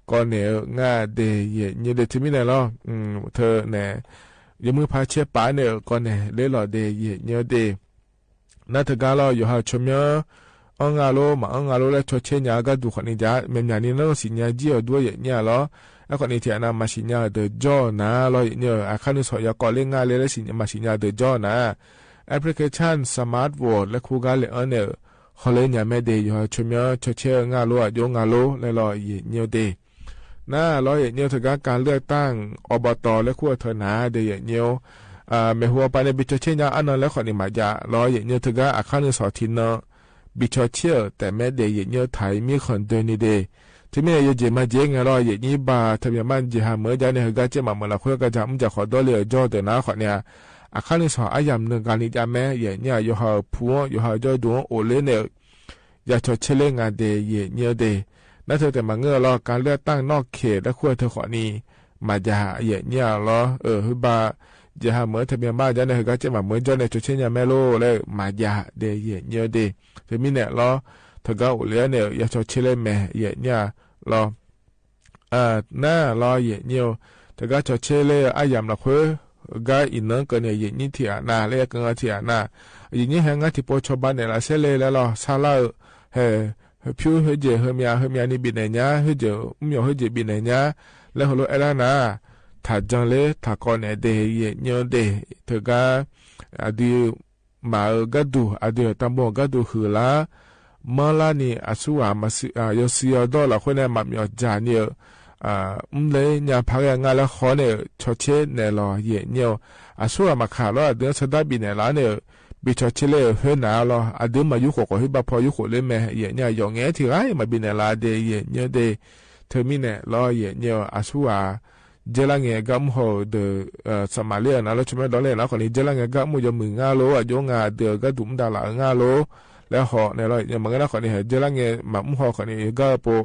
ကီၢ်နဲၣ်အငါဒဲး ယဲၢ်ညိဒဲး တမံၤနဲၣ်လီၤ ထၢၣ်နဲၣ် ယမုၢ်ဖးဆဲးပာ်န့ၣ် ကီၢ်နဲၣ်လၢလီၤဒဲး ယဲၢ်ညိဒဲး နတဂၤလီၤ ယိၤဟၣ်ဆိမိၣ် အီငါလိၤ မၤအီငါလိၤလၢ ဆီၣ်ဆ့ညါအကါဒိၣ်ခီၣ်နံၤ ယၤ မၠၣ်မၠၣ်နံၤ နစံၣ်ညါကံအီၤဒိၣ် ယဲၢ်ညိလီၤ အခီၣ်နံၤထံၣ်အနၤ မၤစံၣ်ညါအဒၢးကၠီနၤလီၤ ယဲၢ်ညိ အခါနုၢ်စီၤ ယၤကီၢ်လၢငါလဲၣ်လၢ မၤစံၣ်ညါအဒၢးကၠီနၤ application smart vote လၢခိၣ်ဂၤလဲၣ်အီၤန့ၣ် ဟီၣ်လၢညါမဲာ်ဒဲး ယိၤဟၣ်ဆိမိၣ် ဆီၣ်ဆ့အီငါလိၤ အကၠီငါလိၤ လဲၣ်လီၤ ယဲၢ်ညိဒဲး နလီၤ ယဲၢ်ညိ တဂၤ การเลือกตั้ง อบต လၢခိၣ်ထၢၣ်နၤဒဲး ယဲၢ်ညိ မ့ၢ်ဟူအပၢ်န့ၣ် ဘၣ်ဆီၣ်ဆ့ညါအါနၢၣ်လၢခီၣ်နံၤ မၤယၤလီၤ ယဲၢ်ညိ တဂၤ အခါနုၢ်စီၤထံၣ်နၤ ဘၣ်ဆီၣ်ဆ့အီၤ တဲမဲာ်ဒဲး ယဲၢ်ညိ ထၢၣ်မံခီၣ်ဒိၣ်နံၤဒဲး တမံၤန့ၣ် ယဲၢ်ကၠ့ၣ်မၤကၠ့ငဲၤလီၤ ယဲၢ်ညိ ဘၣ်ထၢၣ်ပၠၣ်မး ယဲၢ်ဟးမၢကၠီန့ၣ် ဟဲကါကၠ့မးမုၢ်လီၤဃိ ကၠၢ်မုၢ်ကၠၢ်ခီၣ်ဒီလံ အကၠီဒၢးနၤခီၣ်နံၤ အခါနုၢ်စီၤ အယၢ်မနုၤဂၤနံၤ ယၤမဲာ် ယဲၢ်ညိ ယိၤဟၣ်ဖှိၣ် ယိၤဟၣ်ကၠီဒိၣ် အိၣ်လၢန့ၣ် ယဆီၣ်ဆ့လၢငါဒဲး ယဲၢ်ညိဒဲး နထၢၣ်တဲမၤငၢၢ်လီၤ การเลือกตั้งนอกเขต လၢခိၣ်ထၢၣ်ခီၣ်နံၤ မၤယၤ ယဲၢ်ညိလီၤ အၢ ဟဲဘၣ် ယဲၢ်ဟးမၢထၢၣ်ပၠၣ်မး ကၠီန့ၣ် ဟဲကါကၠ့မးမုၢ်ကၠီန့ၣ် ဆီၣ်ဆ့ညါမဲာ်လိၤလၢ မၤယၤဒဲး ယဲၢ်ညိဒဲး တမံၤနဲၣ်လီၤ တဂၤအိၣ်လၢန့ၣ် ယဆီၣ်ဆ့လၢမဲာ် ယဲၢ်ညိလီၤ နလီၤ ယဲၢ်ညိ တဂၤဆီၣ်ဆ့လၢအယၢ်မုၢ်လီၤဃိ ဂၤအံၤနၢကၢၢ်န့ၣ် ယဲၢ်ညိထံၣ်အနၤ လၢယကငါထံၣ်အနၤ ယဲၢ်ညိ ဟဲငါထံၣ်ပိာ်ဆီဘၣ်နဲၣ်လၢ်ဆဲလဲၣ်လဲၣ်လီၤ ဆါလၢအၢ ဟဲ ဖၠူဟဲကၠ့ၣ် ဟဲမၠၣ် ဟဲမၠၣ်နံၤဘၣ်နဲၣ်ညါ ဟဲကၠ့ၣ် မၠိၣ်ဟဲကၠ့ၣ်ဘၣ်နဲၣ်ညါ လၢဟီၣ်လိၤအဲၣ်လၢနၤ ထးကၠၢင်လၢ ထးကီးနဲၣ်ဒ့ ယဲၢ်ညီဒ့ တဂၤ အဒုး မၤအၢကၢ်ဒူ အဒုးတၢ်ဘိၣ်ကၢ်ဒူ ဟုးလၢ မၢလၢ်နံၤ အဆူၣ်ဝဲ မၤစံး ယိၤစံးယိၤဒီးလီၤ အဃိန့ၣ် မၤမံၤအီၤကၢ်န့ၣ် မ့ၢ်လၢညါဖးဂ့ၢ်ငါလၢဃီန့ၣ် ဆီဆ့နဲၣ်လီၤ ယဲၢ်ညီ အဆူၣ်ဝဲ မၤခးလီၤ အဒုးဆၢဒၣ်ဘံၣ်နဲၣ်လၢန့ၣ် ဘံၣ်ဆီဆ့လၢဟၢနၤလီၤ အဒုးမၤယူၢ်ဃိးဃိး ဟ့ၣ်ဘၣ်ဖီယူၢ်ဃိးလၢမဲာ် ယဲၢ်ညီ ယိၤငဲထံဂၤ မၤဘံၣ်နဲၣ်လၢဒ့ ယဲၢ်ညီဒ့ ထၢမံၤနဲၣ်လီၤ ယဲၢ်ညီ အဆူၣ်ဝဲ ကဲလၢ်ငဲကၢ်မုၢ်ဟီၣ်ဒီး စမၤလ့ၣ်အနါလၢ ဆၢမဲာ်ဒီးလဲၣ်နါခီန့ၣ် ကဲလၢ်ငဲကၢ်မုၢ်ယီၤမုၢ်ငါလိၤ အယိၤငါဒုးကၢ်ဒူမုၢ်ဒၣ်လၢအငါလိၤ လၢဃီန့ၣ်လီၤ ယမၤငဲနါခီန့ၣ် ကဲလၢ်ငဲမၤမုၢ်ဟီၣ်ခီန့ၣ် ကၢ်ပိ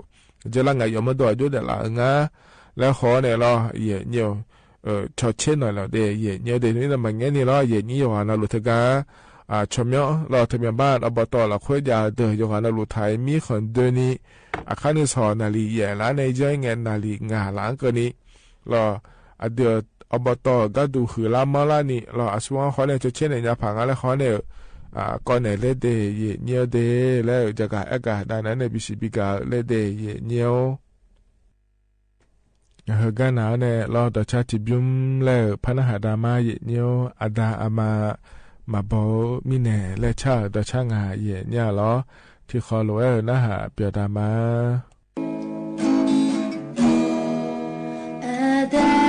ကဲလၢ်ငဲယီၤမၢဒီး အယိၤဒၣ်လၢအငါ လၢဃီန့ၣ်လီၤ ယဲၢ်ညီ ဆီဆ့နဲၣ်လီၤဒ့ ယဲၢ်ညီဒ့ မ့ၢ်မၤငဲန့ၣ်လီၤ ယဲၢ်ညီ ယိၤဟၣ်နၢ်လူၤတဂၤ ဆီၣ်မၠီလီၤ ထၢမံၤဘၣ် အဘီတီၢ်လီၤ ခွဲးယၤဒီး ယိၤဟၣ်နၢ်လူၤထးမံၤ ဃုဒိၣ်နံၤ အခါနံၣ်ဆီၣ်နၣ်လံၤယဲၢ်လါန့ၣ် ယဲၢ်ငဲနၣ်လံၤငါလါကၢန့ၣ် လီၤ အဒုး အဘီတီၢ်ကၢ်ဒူဟုးလၢမၢလၢ်နံၤ လီၤ အဆူၣ်ဝဲဃီန့ၣ် ဆီဆ့နဲၣ်ညါဖးငါလၢဃီန့ၣ် ကီးနဲၣ်လၢဒ့ ယဲၢ်ညီဒ့ လၢယကဟဲကဒါနၤန့ၣ် ဘံၣ်စံးဘံၣ်ကၤလၢဒ့ ယဲၢ်ညီ ဟဲကဒါနၤန့ၣ် လီၤ ဒီးဆါထံဘျုးလၢ ဖးနၢ်ဟးဒါမါ ယဲၢ်ညီ အဒါအမါ မၤဘီမံၤနဲၣ် လၢဆါဒီးဆါငါ ယဲၢ်ညီလီၤ ထံၣ်ဃီလိာ်ဝဲ နၢ်ဟးပၠီၤဒါမါ တနၤ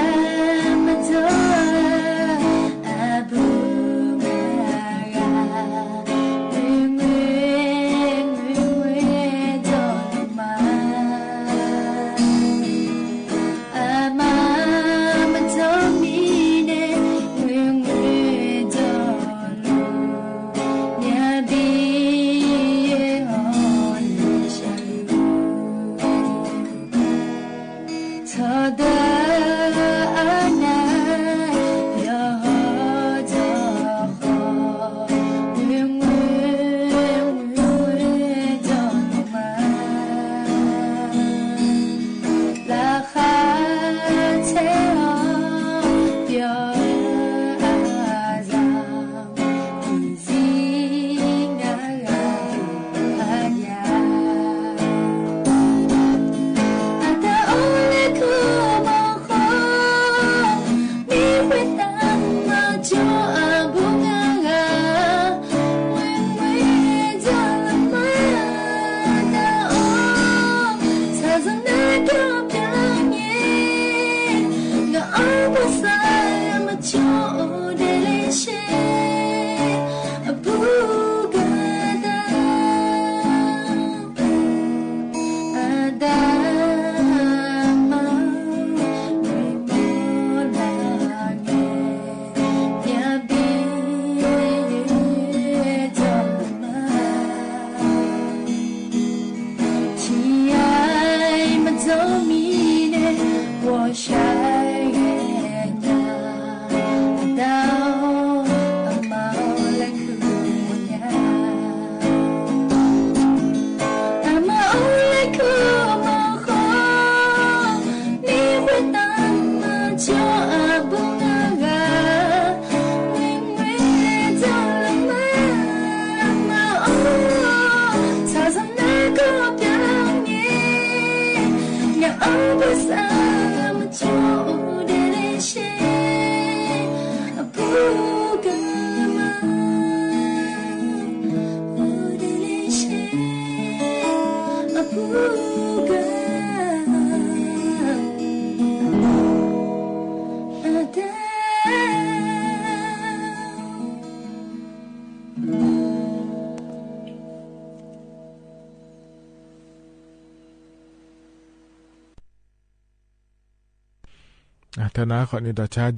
ခီန့ၣ် ဒီးဆါယါ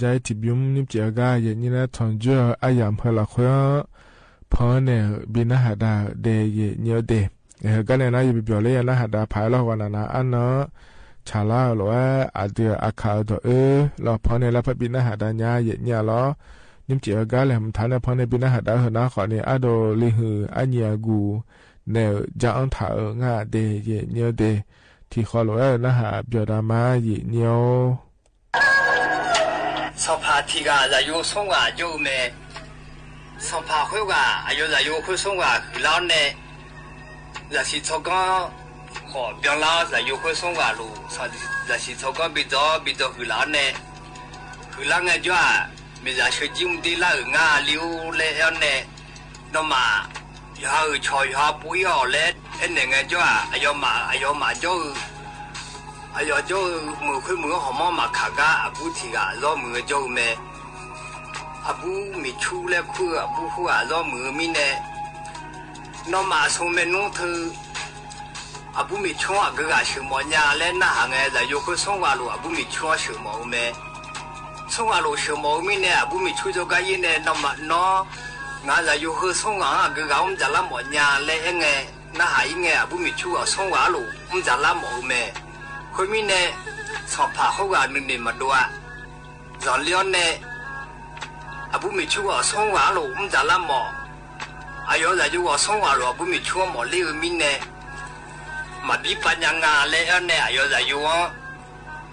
အံၤ ထံၣ်ဘျုး နံၣ်ပစံးအဂၤ ယဲၢ်ညီလၢ ထွန်ကြွေး အယံၤ အဖၢလီၤခွဲး ဖီန့ၣ် ဘံၣ်နၢ်ဟးဒါဒဲး ယဲၢ်ညီဒဲး ဟဲကဒါနၤန့ၣ် ယဘၣ်ပျီၣ်လၢယနၢ်ဟးဒါဖးလီၤ ဂီၤနၤနၤအါနီၤ ဆါလၢအလိၤဝဲ အဒုးအခးအၢဒီးအၢ လီၤဖီန့ၣ်လၢဖဲဘံၣ်နၢ်ဟးဒါညါ ယဲၢ်ညီလီၤ နံၣ်ပစံးအဂၤလဲၣ် မတၤန့ၣ် ဖီန့ၣ် ဘံၣ်နၢ်ဟးဒါဟၢနၤခီန့ၣ် အါဒီးလံဟူး အညံၣ်အဂူာ် နဲၣ် ယါအီထးအၢငါဒဲး ယဲၢ်ညီဒဲး ထံၣ်ဃီလိာ်ဝဲ နၢ်ဟးပၠီၤဒါမါ ယဲၢ်ညီ စီၤပၤထံဂၤ ယၤယိၤဆိကမိၣ်ဂ့ၤ ယိၤမဲာ် စီၤပၤဃုဂၤ အယိၤ ယၤယိၤဃုဆိကမိၣ်ဂ့ၤ ဟုးလီၤန့ၣ် ယၤစံးဆိကမိၣ် ဃိးဘျီလီၤ ယၤယိၤဃုဆိကမိၣ်ဂ့ၤလိၤ ယၤစံးဆိကမိၣ် ဘံၣ်ဒီး ဘံၣ်ဒီးဟုးလီၤန့ၣ် ဂုာ်လၢ်ငယ်ကၠီဧၢ, မ့ၢ်ယၤဆၢကံမူဒ့လၢ်ဧိၤ ငါလံအိၣ်လၢအဲၣ်န့ၣ်, နီၢ်မး ယွၤဧၢ ဆီၣ်ယွၤပူအီၤလၢ အဲၣ်န့ၣ်ငယ်ကၠီဧၢ, အယီၤမး အယီၤမးကၠီဧၢ, အယီၤကၠီဧၢ မုၢ်ခွ့မုၢ်ဟီၣ်မီၢ်မၤခးကါ အဘူးထံးဂၤအလီၢ်မုၢ်ကၠီဧၢမဲာ်, အဘူးမ့ၢ်ဆူလဲခူၣ်ဧၢ အဘူးဃူဧၢ အလီၢ်မုၢ်မံန့ၣ်, နီၢ်မးအဆိမဲာ်နူၢ်ထၢ အဘူးမ့ၢ်ဆူအကဂၤဆၢၣ်မီၣ်ညါလၢနၢ်ဟးငယ် ယၤယိၤဃၢဆူဝးလိာ် အဘူးမ့ၢ်ဆူဆၢၣ်မီၣ်ဧိၤမဲာ်, ဆူဝးလိာ်ဆၢၣ်မီၣ်ဧိၤမံန့ၣ် အဘူးမ့ၢ်ဆူကၠီကါယ့ၢ်န့ၣ် နီၢ်မးနီၢ် ငါယၤယိၤဃၢဆူဝး အကဂၤအိၣ်မတၤလၢ်မီၣ်ညါလၢအဲၣ်ငယ် နၢ်ဟးအံၤငယ် အဘူးမ့ၢ်ဆူအီၤဆူဝးလိာ် အိၣ်မတၤလၢ်မီၣ်ဧိၤမဲာ်, ဃိမံန့ၣ် ဆီၣ်ဖးဃုဂၤနုၢ်န့ၣ်မၤဒိးဧါ စီၤလ့အီၤန့ၣ် အဘူးမ့ၢ်ဆူအီၤဆူဝးလိာ် အိၣ်မတၤလၢ်မီၣ်, အယီၤယၤယိၤအီၤဆူဝးလိာ် အဘူးမ့ၢ်ဆူအီၤမီၣ်လ့ဧိၤမံန့ၣ်, မၤဘံပာ်ညါငါလၢအဲၣ်န့ၣ် အယီၤယၤယိၤဧၢ,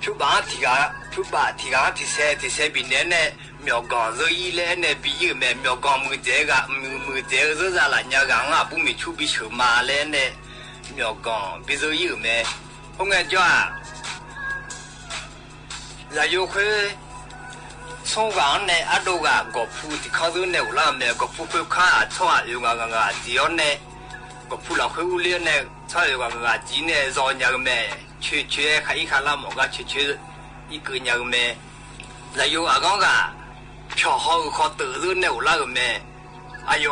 ဖုဘၣ်ထံးဂၤ ဖုဘၣ်ထံးဂၤ ထံးဆဲး ထံးဆဲးဘံၣ်န့ၣ်န့ၣ် မၠီၣ်ကီၢ်သၢယံၤလၢအဲၣ်န့ၣ် ဘံယံၤဧိၤမဲာ်, မၠီၣ်ကီၢ်မုၢ်စဲးဂၤ မုၢ် မုၢ်စဲးဧိၤသၢသၢလၢညါဂၤ အဘူးမ့ၢ်ဆူဘံဆၢၣ်မၤလၢအဲၣ်န့ၣ် မၠီၣ်ကီၢ်ဘံသၢယံၤဧိၤမဲာ်, ဃိငယ်ကၠီဧၢ ယၤယိၤဃၢ ဆူဝးန့ၣ် အဒိဂၤ ဂီၢ်ဖူတံၤခီသၢန့ၣ်အိၣ်လၢမဲာ်, ဂီၢ်ဖူဃၢခါ ဆီၣ်အယိၤဂၤဂၤဂၤစံးအီၤန့ၣ်, ဂီၢ်ဖူလီၤဃၢအူလ့န့ၣ် ဆီၣ်အယိၤဂၤဂၤဂၤစံးန့ၣ် စီၤညါဧိၤမဲာ်, ဆၢဆၢခါအံၤခါလၢ်မီၣ်ဂၤ ဆၢဆၢအံၤကၢညါဧိၤမဲာ်, ယၤယိၤအဂီၢ်ဂၤ ဖျီၣ်ဟီၣ်ဧိၤဃီတၢၣ်သၢန့ၣ်အိၣ်လၢဧိၤမဲာ်, အယီၤဟးကၠီဧိၤကၠီကၠီဧိၤ အစ့ၣ်အူအစ့ၣ်ဆါ အစ့ၣ်ညါဧိၤငါလၢ ဖျီၣ်ဟီၣ်ဃီတၢၣ်န့ၣ် ဟီၣ်နၢ်မီၢ်ကံလၢဧိၤမဲာ်, ခါအံၤခါလၢ် အဆူအစ့ၣ်ယီၤလဲၣ် အကၢစ့ၣ်ယီၤဆါအူဃီန့ၣ် မီၢ်ကံလၢဧိၤမဲာ်, အနံၣ်နံၣ်ဆၣ်ဂၤ မီၢ်လူအါဆံၣ်သၢန့ၣ်အိၣ်လၢဧိၤမဲာ်, မီၢ်လူအါဆံၣ်ဃၢဧါ နၤကီၢ်ယီၤစ့ၣ်နၤလူၤအီၤ လၢထးညါဧိၤမဲာ်, အကၢစ့ၣ်နၤ လၢကီၢ်နၤလၢအ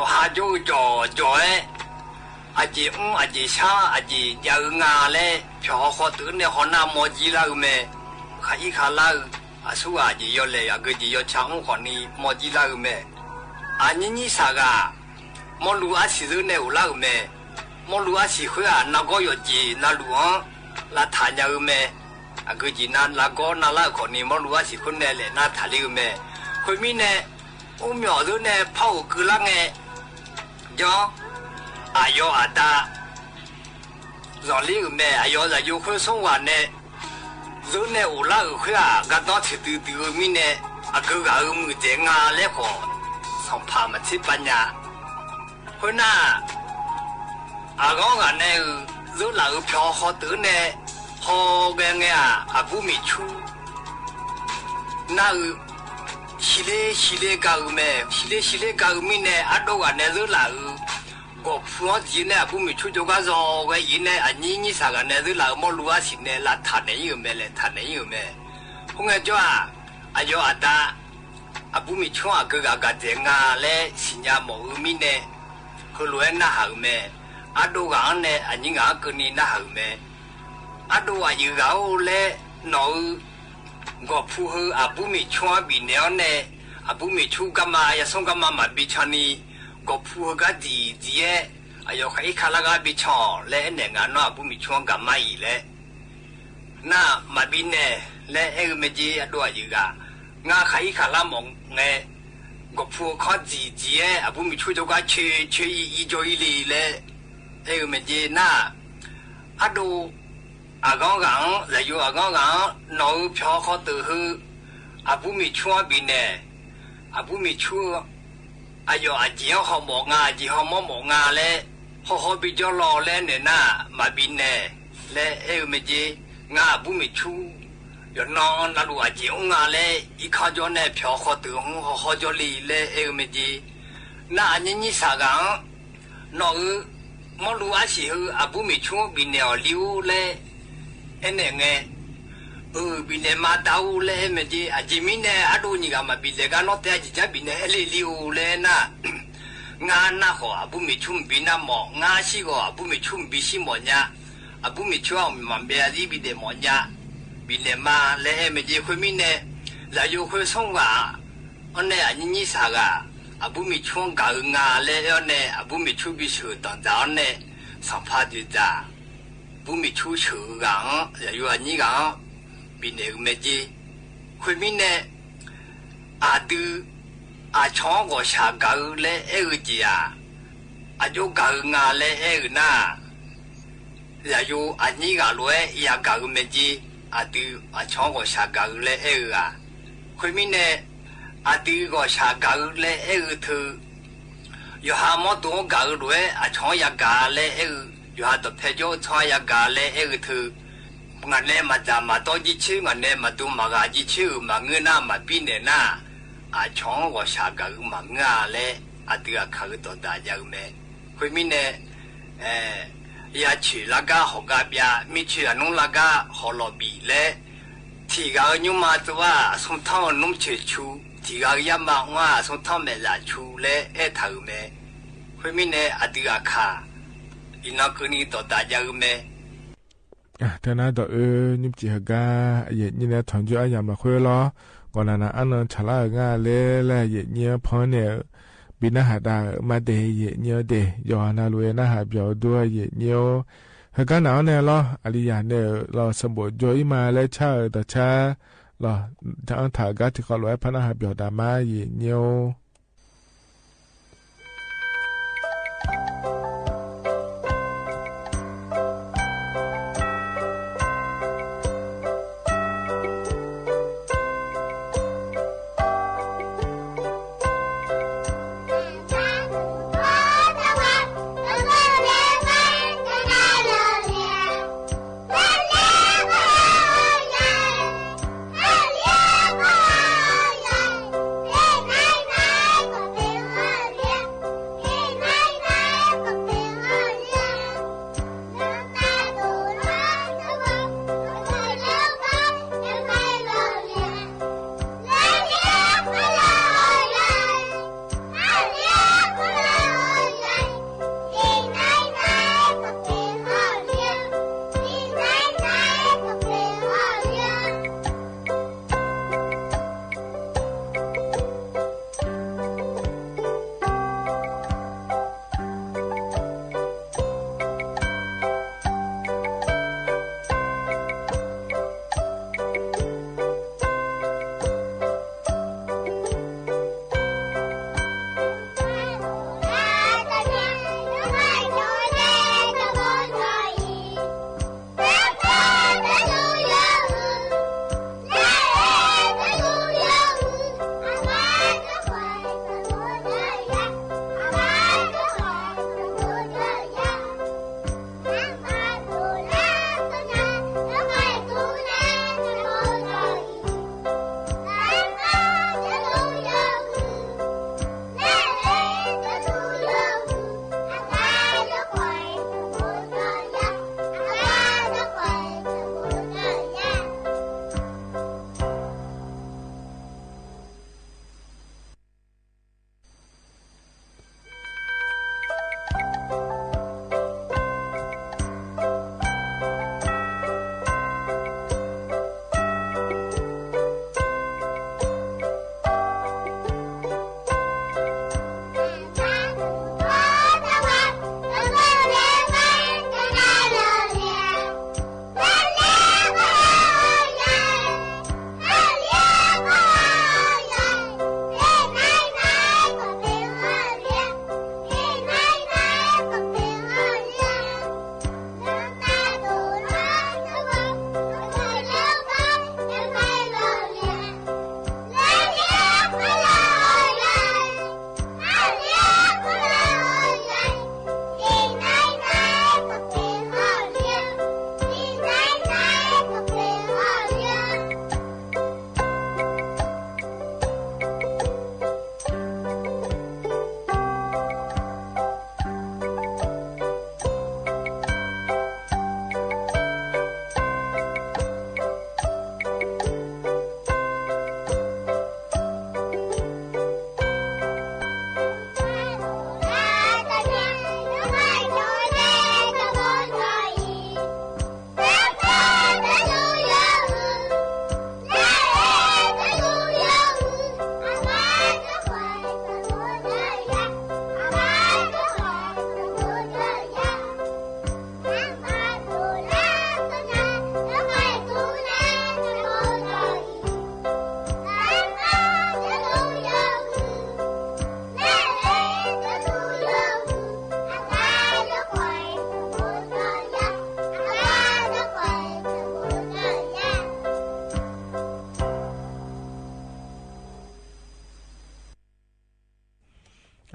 ခီၣ်န့ၣ် မီၢ်လူအါဆံၣ်ဃၢန့ၣ် လဲၣ်နၤထးလံဧိၤမဲာ်, ဃိမံန့ၣ် အိၣ်မၠီၣ်သၢန့ၣ် ဖီၣ်အိၣ်ကုလၢ်ငယ် ကၠီ အယီၤအဒါ စီၤလ့ဧိၤမဲာ်, အယီၤယၤယိၤဃၢဆူဝးန့ၣ် သၢန့ၣ်အိၣ်လၢဧိၤဃၢဧါ ကတီၢ်ထံၣ်တုၤတုၤဧိၤမံန့ၣ် အကၢဂၤဧိၤမုၢ်စဲးငါလၢဃီ ဆီၣ်ဖးမၤဆ့ပာ်ညါ, ဃိနၢ် အဂီၢ်ဂၤန့ၣ်ဧိၤ သၢလၢဧိၤဖျီၣ်ဃီတၢၣ်န့ၣ် ဟီၣ်ဂဲၤဂဲၤဧါ အဘူးမ့ၢ်ဆူ နၢ်ဧိၤ ဆံလ့ဆံလ့ကၤဧိၤမဲာ်, ဆံလ့ဆံလ့ကၤဧိၤမံန့ၣ် အဒိဂၤန့ၣ်သၢလၢဧိၤ ဂီၢ်ဖူအီၤစံးန့ၣ် အဘူးမ့ၢ်ဆူကၠီကါစီၤဂဲၤယံၤန့ၣ် အနံၣ်နံၣ်ဆၣ်ဂၤန့ၣ်သၢလၢဧိၤ မီၢ်လူအါဆံၣ်န့ၣ် လၢထးန့ၣ်အံၤဧိၤမဲာ် လဲၣ်ထးန့ၣ်အံၤဧိၤမဲာ်, ဃိငယ်ကၠီဧၢ အယီၤအဒါ အဘူးမ့ၢ်ဆူအကၢဂၤဂၤစဲးငါလၢ ဆံၣ်ညါမီၣ်ဧိၤမံန့ၣ် ဃုလိာ်ဝဲနၢ်ဟးဧိၤမဲာ်, အဒိဂၤန့ၣ် အနံၣ်ဂၤကၢန့ၣ်နၢ်ဟးဧိၤမဲာ်, အဒိအယံၤဂၤအိၣ်လၢ နီၢ်ဧိၤ ဂီၢ်ဖူဧိၤ အဘူးမ့ၢ်ဆူအဘံၣ်န့ၣ်အီၤန့ၣ်, အဘူးမ့ၢ်ဆူကမၤ ယၤဆူကမၤမၤဘံၣ်ဆၣ်န့ၣ်, ဂီၢ်ဖူဧိၤကဒံၣ်ဒံၣ်ဧဲ, အယီၤဃးအံၤခါလၢကဘံၣ်ဆၣ်လၢအဲၣ်နဲၣ်ငါနီၢ် အဘူးမ့ၢ်ဆူကမၤအံၤလဲၣ် နၢ်မၤဘံၣ်နဲၣ်လၢအဲၣ်ဧိၤမ့ၢ်က့ အဒိအယံၤဂၤ, ငါဃးအံၤခါလၢမီၣ်ငဲ, ဂီၢ်ဖူဧိၤခီဒံၣ်ဒံၣ်ဧဲ, အဘူးမ့ၢ်ဆူကၠီကါဆၢဆၢအံၤအံၤကၠီအံၤလံလၢ အဲၣ်ဧိၤမ့ၢ်က့ နၢ် အဒိ အဂီၢ်ဂၤဧိၤ ယၤယိၤအဂီၢ်ဂၤဧိၤ နီၢ်ဧိၤဖျီၣ်ဃီတၢၣ်ဧိၤ အဘူးမ့ၢ်ဆူအဘံၣ်နဲၣ်, အဘူးမ့ၢ်ဆူ အယီၤအစ့ၣ်ဟီၣ်မီၣ်ငါ အစ့ၣ်ဟီၣ်မီၢ်မီၣ်ငါလၢ ဟီၣ်ဟီၣ်ဘံၣ်ကၠီလီၤလၢန့ၣ်နၢ် မၤဘံၣ်နဲၣ်လၢအဲၣ်ဧိၤမ့ၢ်က့, ငါအဘူးမ့ၢ်ဆူ ယနီၢ်နၢ်လူၤအစ့ၣ်အိၣ်ငါလၢ အံၤခီကၠီန့ၣ် ဖျီၣ်ဃီတၢၣ်ဧိၤ ဟီၣ်ဟီၣ်ကၠီလံလၢအဲၣ်ဧိၤမ့ၢ်က့, နၢ်အနံၣ်နံၣ်ဆၣ်ဂၤဧိၤ နီၢ်ဧိၤ မီၢ်လူၤအါဆံၣ်ဧိၤ အဘူးမ့ၢ်ဆူဘံၣ်နဲၣ်အီၤလံအိၣ်လၢ အဲၣ်နဲၣ်ငဲ, အၢ ဘံၣ်နဲၣ်မၤတၢ်အိၣ်လၢအဲၣ်မ့ၢ်က့ အစ့ၣ်မံန့ၣ် အဒိနံၣ်ဂၤမၤဘံၣ်လဲၤကါနီၢ်တဲအစ့ၣ်ကါဘံၣ်နဲၣ်ဟဲလံလံအိၣ်လၢနၢ် ငါနၢ်ဃီၤ အဘူးမ့ၢ်ဆူမ့ၢ်ဘံၣ်နၢ်မီၣ်, ငါဆံၣ်ဃီၤ အဘူးမ့ၢ်ဆူမ့ၢ်ဘံၣ်ဆံၣ်မီၣ်ညါ, အဘူးမ့ၢ်ဆူအမၤဘံၣ်အသံဘံၣ်နဲၣ်မီၣ်ညါ, ဘံၣ်နဲၣ်မၤလၢအဲၣ်မ့ၢ်က့ ဃုမံန့ၣ်, ယၤယိၤဃုဆိၣ်ဂၤ အီၤန့ၣ် အနံၣ်နံၣ်ဆၣ်ဂၤ, အဘူးမ့ၢ်ဆူဂၤဧိၤငါလၢအဲၣ်အီၤန့ၣ် အဘူးမ့ၢ်ဆူဘံၣ်ဆၢၣ်တီၢ်တၢ်အီၤန့ၣ်, ဆီၣ်ဖးဒုးတၢ် ဘူးမ့ၢ်ဆူဆၢၣ်ဂၤဧိၤ ယၤယိၤအနံၣ်ဂၤဧိၤ, ဘံၣ်နဲၣ်ဧိၤမ့ၢ်က့, ဃုမံန့ၣ်, အဒုး အဆီၣ်ဂီၤဆၣ်ဂၤဧိၤလၢအဲၣ်ဧိၤက့ၤဧါ, အဒိဂၤဧိၤငါလၢအဲၣ်ဧိၤနၢ် ယၤယိၤအနံၣ်ဂၤလိၤဝဲ ယၤဂၤဧိၤမ့ၢ်က့, အဒုးအဆီၣ်ဂီၤဆၣ်ဂၤဧိၤလၢအဲၣ်ဧိၤဧါ, ဃုမံန့ၣ်, အဒုးဂီၤဆၣ်ဂၤဧိၤလၢအဲၣ်ဧိၤထၢၣ်, ယိၤဟၣ်မီတူၤဂၤဧိၤလိၤဝဲ အဆီၣ်ယၤဂၤလၢအဲၣ်ဧိၤ, ယိၤဟၣ်ဒီးဖဲကၠိဆီၣ်ယၤဂၤလၢအဲၣ်ဧိၤထၢၣ် ငါနဲမၤတၢ်မၤတီကြီးဆူ ငါနဲမၤဒိမၤဂာ်ကြီးဆူ မၤငိုၼ်းနၢ် မၤပံနဲၣ်နၢ် အချောင်ဂီၤဆၣ်ကၤဂုၤမၤငိုၼ်းလၢ အတုၤအခါဂုၤ တီၢ်တၢ်ယၤဂုၤမ့ၢ် ခွိမံၤနဲၣ် အဲ ယၤဆ့ၣ်လၢကါဟီၣ်ကါပျၢ် မ့ၢ်ဆ့ၣ်အနူလၢကါဟီၣ်လီၤဘံၣ်လဲၣ် ထံၣ်ဂၤအညိမးတဝါ အဆိထီၣ်နူဆ့ၣ်ဆူ ထံၣ်ဂၤကယၤမၤဝါ အဆိထီၣ်မဲာ်လၢဆူလဲၣ် အဲၣ်ထၢၣ်ဂုၤမ့ၢ် ခွိမံၤနဲၣ် အတုၤအခါ အံၤနီၢ်ကုၤနံၤ တီၢ်တၢ်ယၤဂုၤမ့ၢ် တၢ်နါဒီးအၢ နံၣ်ပစံးဟါဂၤ အယဲၢ်ညိနဲၣ် ထွန်ကြိုအါယၤမၤခွဲလီၤ ဂီၢ်နၤနၤအါနီၢ်ဆၣ်လၢအဂၤလဲၣ် လၢအယဲၢ်ညိဖီန့ၣ် ဘံၣ်နၢ်ဟးတၢ်မၤဒဲး ယဲၢ်ညိဒဲး ယွၤနၤလူၤအဲၣ်နၢ်ဟးပျီၣ်ဒိအယဲၢ်ညိ ဟါဂၤနၤအီၤနဲၣ်လီၤ အလံယၤနဲၣ်လီၤ ဆၢဘိၣ်ကၠိအံၤမးလၢဆၣ်ဧၢ တီၢ်ဆၣ် လီၤ တၢ်အၢၣ်ထၢၣ်အဂၤထံၣ်ဃီ လီၤအဲၣ်ဖးနၢ်ဟးပျီၣ်တၢ်မၤယဲၢ်ညိ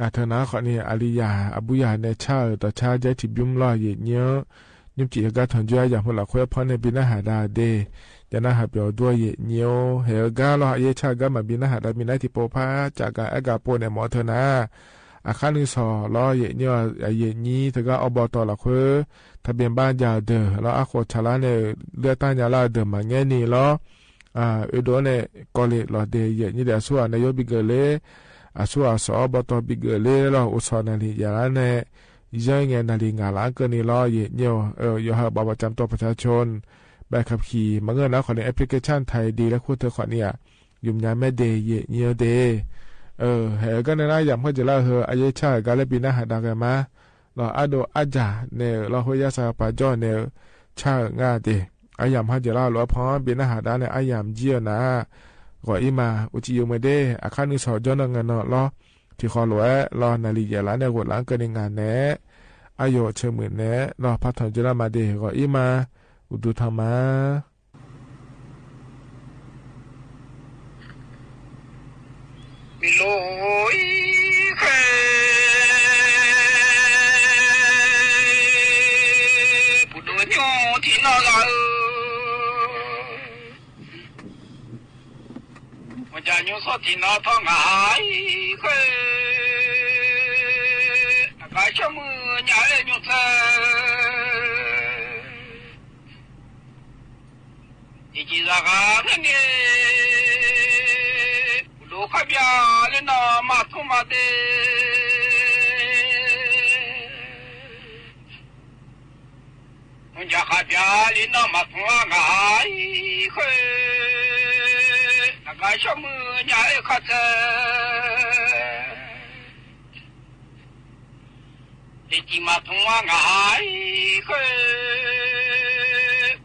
အထၢၣ်နၤခီန့ၣ် အလံယၤ အဘူးယၤနဲၣ် ဆၣ်ဧၢ တီၢ်ဆၣ် ယဲၢ်ထံၣ်ဘျုးလီၤ ယဲၢ်ညိ ယုၢ်ကံႈ ဟဲကါထွဲယွဲ ယၢမ်ႈဟူလၢ်ခွဲး ဖီၣ်န့ၢ် ဘင်ၼႃႉဟးဒါဒၣ် ယနာ်ႉ ဟးပျီၢ်ဒွဲၣ် ယဲၢ်ညိၣ် ဟဲဂ့ၤလီၤ အယဲၢ်ဆၣ်ဂ့ၤမး ဘင်ၼႃႉဟးဒါ မံၤနၢႆးထံဖိဖး ကၠးကၤအဲၣ်ကၤပိာ်န့ၣ် မီၤထၢၣ်နၤ အခါနုၢ်စီၤလီၤ ယဲၢ်ညိၣ် ယဲၢ်ညိၣ် တဂၤ အီဘီတီၣ်လၢ်ခွဲး ทะเบียนบ้าน ယၤဒၢး လီၤ အဃိ ဆၣ်လၢန့ၣ် လၢတၢ်ညါလၢအဒၢးမၤငဲၢ်န့ၣ်လီၤ အၢ ဒိၣ်န့ၣ် ကီၢ်လ့ၣ်လီၤဒဲး ယဲၢ်ညိၣ်ဒဲး အစိအစ့ၣ်န့ၣ် ယိဘံၣ်ကၢၢ်လ့ အစိအစ့ၣ် အီဘီတီၣ်ဘံၣ်ကၢၢ်လ့လီၤ အိၣ်ဆီၣ်နၣ်လံၤယဲၢ်လါန့ၣ် ယဲၢ်ညိၣ်နၣ်လံၤ ငါးလါကၢၢ်န့ၣ်လီၤ ယဲၢ်ညိၣ် အၢ ယွၤဟႂ်ၣ် บัตรประจำตัวประชาชน ใบขับขี่ မၤငိုၣ်နၤ ခီၣ်န့ၣ် แอปพลิเคชัน ไทยดี လၢခိၣ်ထၢၣ်ခီၣ်န့ၣ်ဧါ ယုမ်ၢ်နၤမဲဒဲး ယဲၢ်ညိၣ်ဒဲး အၢ ဟဲဂ့ၤန့ၣ်နၤ ယၢမ်ႈဟဲကၠီၤလၢဟဲ အယဲၢ်ဆၣ်ဂ့ၤလၢ ဘင်ၼၢ်ဟးဒါဂ့ၤမး လီၤ အဒိၣ်အယၢ်န့ၣ် လီၤ ဟူယါစၢ်ပာ်ကၠီၣ်န့ၣ် ဆၣ်ဂ့ၤဒဲး အယၢမ်ႈဟဲကၠီၤလၢအလီၢ်ဖီ ဘင်ၼၢ်ဟးဒါန့ၣ် အယၢမ်ႈကၠီၣ်နၤ ဂီၤအံၤမး အိၣ်ကၠံယိာ်မးဒဲး အခါနုၢ်စီၤ ကၠီၣ်နီၣ်ငၢၢ်နီၣ်လီၤ ထံၣ်ဃီလိာ်ဝဲလီၤ နၣ်လံၤယဲၢ်လါန့ၣ် ဂိၣ်လါကၢၢ်န့ၣ် ငါးန့ၣ် အယိာ်ဆၢမုၢ်န့ၣ် လီၤ ဖးထီၣ်ကၠီၣ်လၢမးဒဲး ဂီၤအံၤမး အိၣ်ဒုးထီၣ်မး မ့ၢ်လိာ်အံၤဃဲ ပူၤဒိၣ်ညိၣ်ထံနီၢ်ဂၤဧၢ မ့ၢ်ကၠၢ်ညိၣ်စီၤထံနီၢ်ထီၣ်ငါအံၤဃဲ အကါဆိမိၣ်ညါအဲၣ်ညိၣ်သၢ ယကံၢ်သးဂၤန့ၣ် ပူၤဒိၣ်ခီၣ်ဘျၢလၢနီၢ်မၤထူမၤဒဲး မ့ၢ်ကၠၢ်ခီၣ်ဘျၢလၢနီၢ်မၤထူငါအံၤဃဲ အကါဆိမိၣ်ညါအဲၣ်ခီၣ်သၢ ယကံၢ်မၤထူဝါငါအံၤဃဲ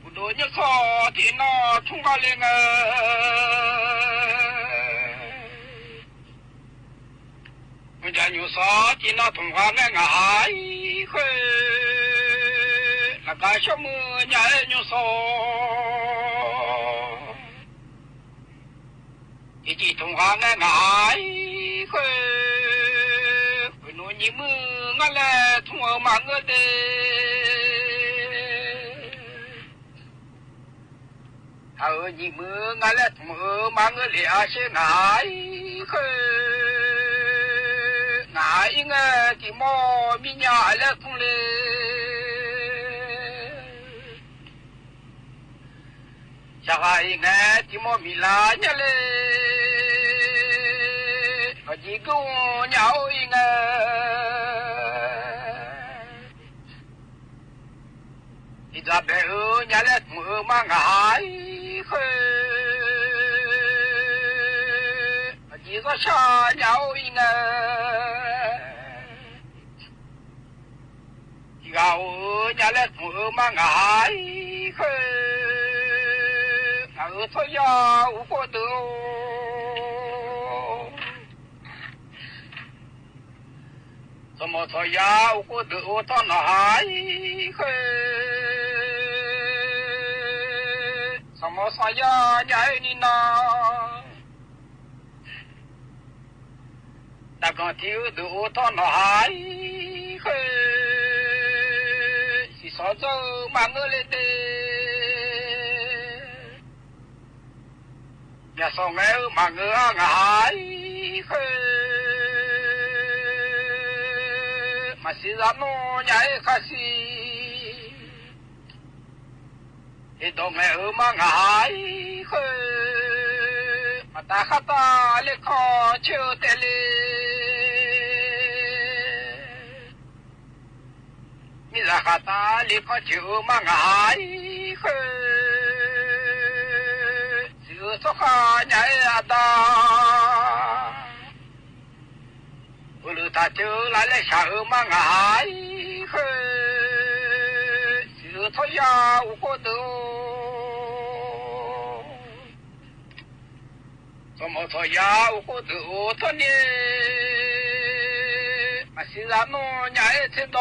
ပူၤဒိၣ်ညိၣ်စီၤထံနီၢ်ထူဝါလဲၣ်ငါ မ့ၢ်ကၠၢ်ညိၣ်စီၤထံနီၢ်ထူဝါငါအံၤဃဲ လၢကါဆိမိၣ်ညါအဲၣ်ညိၣ်စီၤ ယကံၢ်ထူဝါငါအံၤဃဲ ပနူညံၣ်မုၣ်ငါလဲၣ်ထူဝါမၤငိုၣ်ဒဲး အၢ ညံၣ်မုၣ်ငါလဲၣ်ထူဝါမၤငိုၣ်လံအါဆ့ငါအံၤဃဲ ငါအံၤငါကံၢ်မီၢ်မံၤညါလဲၣ်ထူလဲၣ် ယၤဂၤအံၤငါ ကံၢ်မီၢ်မံၤလါညါလဲၣ် အယံၤကအိၣ်ညါအိၣ်အံၤငါ ယံၤဒၣ်ဘဲအၢညါလဲၣ်ထူအၢမးငါအံၤဃဲ အယံၤကဆှါညါအိၣ်အံၤငါ ယံၤဂၤအိၣ်အၢညါလဲၣ်ထူအၢမးငါအံၤဃဲ အၢထီၣ်ယၤအိၣ်ဃိဒုးအိၣ် စီၤမီၤစီၤယၤအိၣ်ဃိဒုးအိၣ်ထီၣ်နီၢ်ဟါအံၤဃဲ စီၤမီၤစီၤယၤညါအံၤနံၤနီၤ တၢ်ကီၢ်ထံအုးဒုးအိၣ်ထီၣ်နီၢ်ဟါအံၤဃဲ စံၣ်စီၤစၢမၤငိုၣ်လၢဒဲး ယၤစီၤငဲအၢမၤငိုၣ်အါငါအံၤဃဲ မၤစံးစၢ်နီၢ်ညါအဲၣ်ခါဆံ ယဒီးငဲအၢမးငါအံၤဃဲ မၤတၢ်ဃးတၢ်လၢခီၣ်ဆၢတဲာ်လံ မ့ၢ်တၢ်ဃးတၢ်လၢခီၣ်ဆၢအၢမးငါအံၤဃဲ စံးအၢထီၣ်ဃာ်ညါအဲၣ်အတၢ် အိၣ်လၢတၢ်ဆၢလၢ်လဲၣ်ဆၣ်အၢမးငါအံၤဃဲ စံးအၢထီၣ်ယၤအိၣ်ဃိဒုးအိၣ် စီၤမီၤစီၤယၤအိၣ်ဃိဒုးအိၣ်ထီၣ်န့ၣ် မၤစံးစၢ်နီၢ်ညါအဲၣ်ထဲဒီး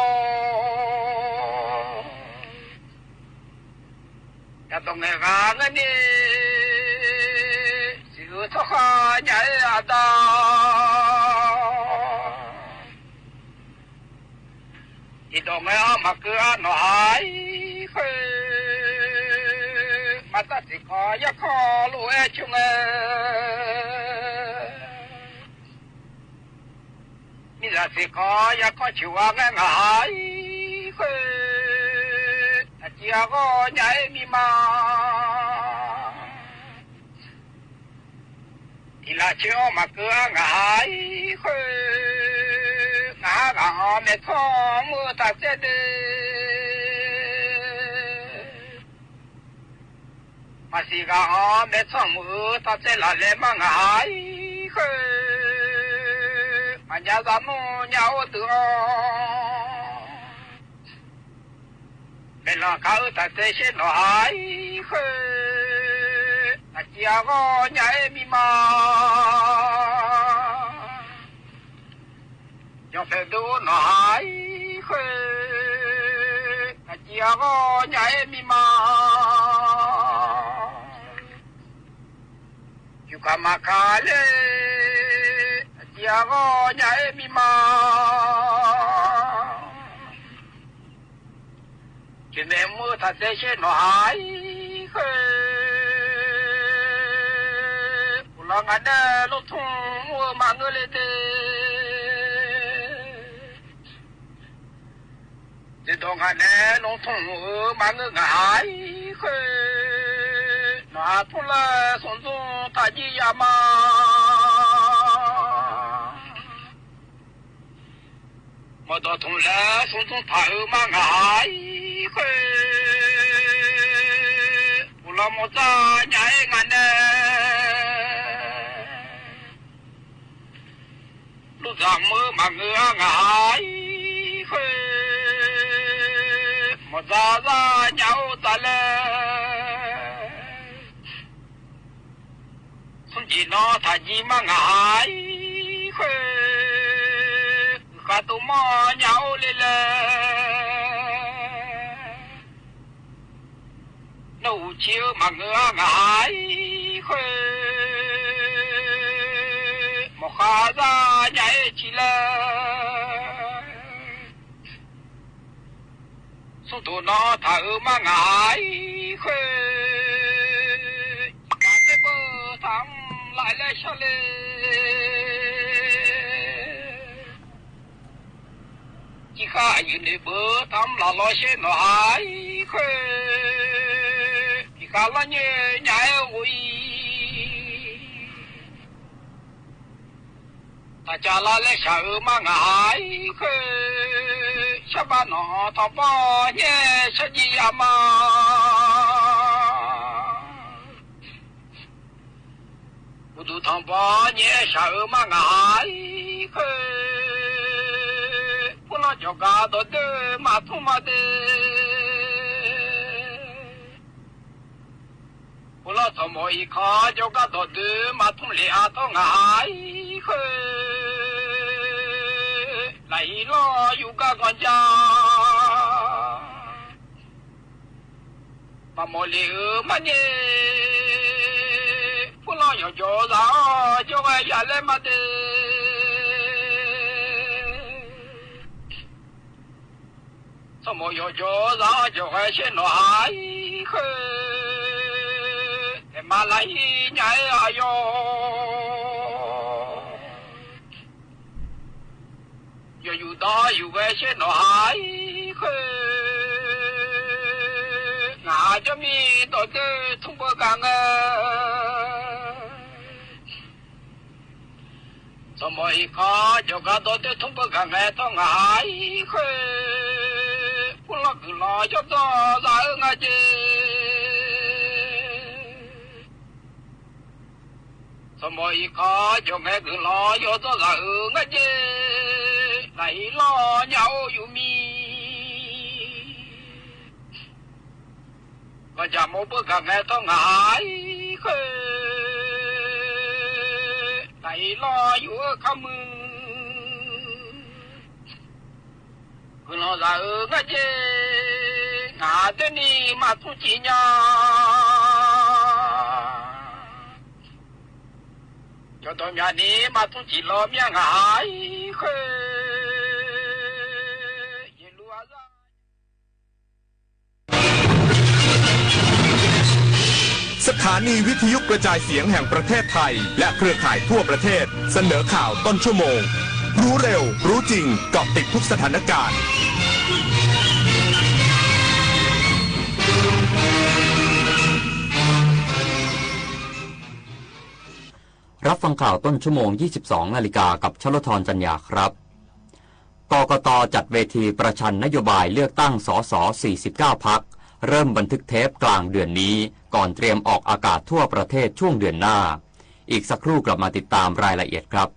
ယၤဒီးငဲဂၤန့ၣ် စံးအၢထီၣ်ဃာ်ညါအဲၣ်အတၢ် ယဒီးငဲအီၤမၤကၢအါနီၢ်ဟါအံၤ ၶိုၼ်း မၤတႃႇသီၶီယႃႉၶီလူဢၢၵ်ႈၶျုင်ဢိူဝ်ႈ မီးတႃႇသီၶီယႃႉၶီၶျူဝ်းဝႃႈငၢႆးငၢႆး ၶိုၼ်း တႃႇၸီႉဢႃႇၵေႃႈၺႃးဢေးမီးမႃး တီႈလႃႈၸိူဝ်းဢွၵ်ႇမႃးၵိူဝ်းငၢႆး ၶိုၼ်း ငၢႆးၵၢင်ဢေႃႈ မႄႈထွမ်ႇမိူဝ်းတႃႇၸႂ်ႉတႄႉ မႃးသီၵၢင်ဢေႃႈ မႄႈထွမ်ႇမိူဝ်းတႃႇၸႂ်ႉလႃႈလႄႈမႃးငၢႆး ၶိုၼ်း မႃးၺႃးၸႃႉၼူၺႃးဢူးတိုၵ်းဢေႃႈ မႄႈလွင်ႈၵႃႈဢိူဝ်ႈ တႃႇၸႂ်ႉသဵၼ်ႈၼေႃႈႁၢႆ ၶိုၼ်း တႃႇၸီႉဢႃႇၵေႃႈၺႃးဢေးမီးမႃး ယွင်ႈၽႄႈတူၺ်းၼေႃႈႁၢႆ ၶိုၼ်း တႃႇၸီႉဢႃႇၵေႃႈၺႃးဢေးမီးမႃး ယူႇၵႃႈမႃးၵႃႈလႄႈ တႃႇၸီႉဢႃႇၵေႃႈၺႃးဢေးမီးမႃး ၸဵမ်မႄႈမိူဝ်းတႃႇၸႂ်ႉသဵၼ်ႈၼေႃႈႁၢႆ ၶိုၼ်း ၵူႈလွင်ႈငၢၼ်းၼႆႉ လူင်းထုင်းမိူဝ်းမႃးငိူဝ်ႈလႄႈတႄႉ ၸဵမ်တေႃႈငၢၼ်းၼႆႉ လူင်းထုင်းမိူဝ်းမႃးငိူဝ်ႈငၢႆး ၶိုၼ်း ၼႃႈထုင်းလႄႈ သုင်သုင်တႃႇယီႈယႃႈမႃး မွၵ်ႇတေႃႇထုင်ႉလႄႈ သုင်သုင်ၽႃႇဢိူဝ်ႈ မႃးငၢႆးၶိုၼ်း၊ ၽူႈလႂ်မေႃၸႃႉၺႃးငၢၼ်းၼႆႉ လုၵ်ႈၸၢၵ်ႈမိူဝ်းမႃးငိူဝ်ႈငၢႆးၶိုၼ်း၊ မေႃၸႃႉၸႃႉၺႃးဢူၵ်းၸႃႇလႄႈ သုင်ၸီႇၼေႃႈ ထႃႇယီႈမႃးငၢႆးၶိုၼ်း၊ ၶႃႈတူဝ်မေႃၺႃးဢူၵ်းလႄႈလႄႈ ၼူၵ်ႉၸိဝ်ႇမႃးငိူဝ်ႈငၢႆးၶိုၼ်း၊ မေႃၶႃႈၸႃႉၺႃးဢူၵ်းၸီႇလႄႈ သုင်တူဝ်ၼေႃႈ ထႃႇဢိူဝ်ႈမႃးငၢႆးၶိုၼ်း၊ ၵႃႈၸႂ်ႉပိူဝ်ႈထၢမ်လၢႆလႄႈသျႃႇလႄႈ ၸီႉၶႃႈယိုၼ်ႈၼႄပိူဝ်ႈထၢမ်လၢႆလႄႈသျႃႇၼေႃႈ ႁၢႆးၶိုၼ်း၊ ၸီႉၶႃႈလႃႈၺႃးၺႃးဢူၺ်း တႃႇၸႃႇလႃႇလႄႈ သျႃႇဢိူဝ်ႈမႃးငၢႆးၶိုၼ်း၊ သျႃႇပႃႈၼေႃႈ ထွမ်ႇပေႃးၺႄး သျႃႇၸီႇယႃႇမႃး ၵူႈတူဝ်ထွမ်ႇပေႃးၺႄး သျႃႇဢိူဝ်ႈမႃးငၢႆးၶိုၼ်း၊ ၽူႈလႂ်ၸဝ်ႈၵႃႈတေႃႇတိူဝ်း မႃးထုင်းမႃးတႄႉ ၽူႈလႂ် သွင်မေႃဢိၵ်ႇၶေႃး ၸဝ်ႈၵႃႈတေႃႇတိူဝ်း မႃးထုင်းလႄႈ ဢႃႇထွင်းငၢႆးၶိုၼ်း၊ လႆႈႁိုဝ်လေႃႇ ယူႇၵႃႈၵွၼ်ႇၸႃႉ မႃးမေႃလႄႇဢိူဝ်ႈ မႃးၼႄႇ ၽူႈလႂ် ယေႃးၸေႃးၸႃႉ ၸဝ်ႈၵႃႈယႃႇလႄႈ မႃးတႄႉ သမ်ႉမေႃယေႃးၸေႃးၸႃႉ ၸဝ်ႈၵႃႈသဵၼ်ႈၼေႃႈ ႁၢႆးၶိုၼ်း တႄႉမႃးလႆႈၺႃးဢႃႇယေႃး ယွၼ်ႉယူႇတေႃႇယူႇဝႆႉ သဵၼ်ႈၼေႃႈ ႁၢႆးၶိုၼ်း ၼႃႇၸမီး တေႃႇတိူဝ်း ထုင်းပိူဝ်ႈၵၢင်ၼႂ် သမ်ႉမေႃဢိၵ်ႇၶေႃး ၸဝ်ႈၵႃႈတေႃႇတိူဝ်း ထုင်းပိူဝ်ႈၵၢင်ၼႂ် ထွင်းႁၢႆးၶိုၼ်း ၽူႈလႂ်ၵိူဝ်ႇလေႃး ယေႃးၸေႃးၸႃႉ ဢိူဝ်ႈ ငၢႆးၸေး သမ်ႉမေႃဢိၵ်ႇၶေႃး ၸဝ်ႈၵႃႈၵိူဝ်ႇလေႃး ယေႃးၸေႃးၸႃႉ ဢိူဝ်ႈ ငၢႆးၸေး လႆႈႁိုဝ်လေႃႇ ၺႃးဢူၺ်းယူႇမီး ၵေႃႈၸႃႉမေႃပိူဝ်ႈၵၢင်ၼႂ် ထွင်းႁၢႆးၶိုၼ်း လႆႈႁိုဝ်လေႃႇ ယူႇဢိူဝ်ႈ ၶႃႈမိူဝ်း ၵိူဝ်ႇလေႃးၸႃႉ ဢိူဝ်ႈ ငၢႆးၸေး ငႃးတႄႉၼီႈ မႃးထုင်းၸီႇၺႃး ၸဝ်ႈတေႃႇမျၢတ်ႈၼီႈ မႃးထုင်းၸီႇလေႃး မျၢတ်ႈငၢႆးၶိုၼ်း ယႃႇလူႇဢႃႇၸႃႇ สถานีวิทยุกระจายเสียงแห่งประเทศไทย และเครือข่ายทั่วประเทศ เสนอข่าวต้นชั่วโมง รู้เร็ว รู้จริง เกาะติดทุกสถานการณ์ รับฟังข่าวต้นชั่วโมง ยี่สิบสองนาฬิกา กับชลธร จันยาครับ กกต จัดเวทีประชันนโยบายเลือกตั้ง สส สี่สิบเก้า พรรค เริ่มบันทึกเทปกลางเดือนนี้ ก่อนเตรียมออกอากาศทั่วประเทศช่วงเดือนหน้า อีกสักครู่กลับมาติดตามรายละเอียดครับ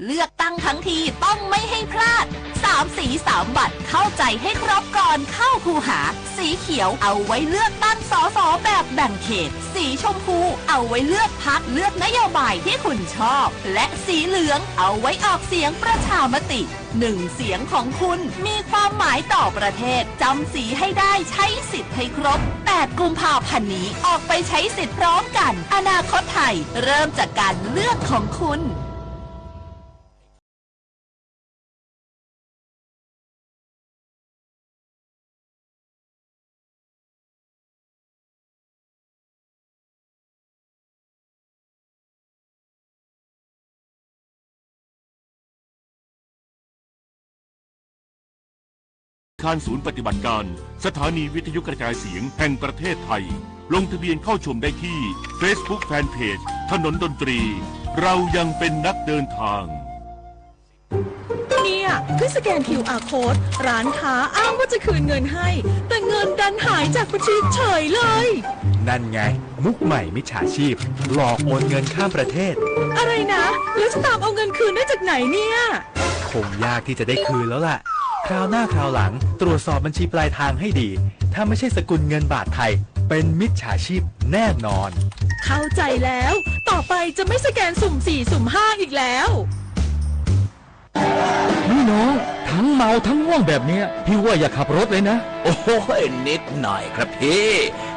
เลือกตั้งทั้งทีต้องไม่ให้พลาด สามสีสามบัตร เข้าใจให้ครบก่อนเข้าคูหา สีเขียวเอาไว้เลือกตั้ง สส แบบแบ่งเขต สีชมพูเอาไว้เลือกพรรค เลือกนโยบายที่คุณชอบ และสีเหลืองเอาไว้ออกเสียงประชามติ หนึ่งเสียงของคุณมีความหมายต่อประเทศ จำสีให้ได้ ใช้สิทธิ์ให้ครบ แปดกุมภาพันธ์นี้ ออกไปใช้สิทธิ์พร้อมกัน อนาคตไทยเริ่มจากการเลือกของคุณ อาคารศูนย์ปฏิบัติการ สถานีวิทยุกระจายเสียงแห่งประเทศไทย ลงทะเบียนเข้าชมได้ที่ Facebook Fanpage ถนนดนตรี เรายังเป็นนักเดินทาง เนี่ย ขึ้นสแกน QR code ร้านค้าอ้างว่าจะคืนเงินให้ แต่เงินดันหายจากบัญชีเฉยเลย นั่นไง มุกใหม่มิจฉาชีพ หลอกโอนเงินข้ามประเทศ อะไรนะ แล้วจะตามเอาเงินคืนได้จากไหนเนี่ย คงยากที่จะได้คืนแล้วล่ะ คราวหน้าคราวหลังตรวจสอบบัญชีปลายทางให้ดี ถ้าไม่ใช่สกุลเงินบาทไทย เป็นมิจฉาชีพแน่นอน เข้าใจแล้ว ต่อไปจะไม่สแกนสุ่มสี่ สุ่มห้า อีกแล้ว นี่น้อง ทั้งเมาทั้งง่วงแบบเนี้ย พี่ว่าอย่าขับรถเลยนะ โอ้ย นิดหน่อยครับพี่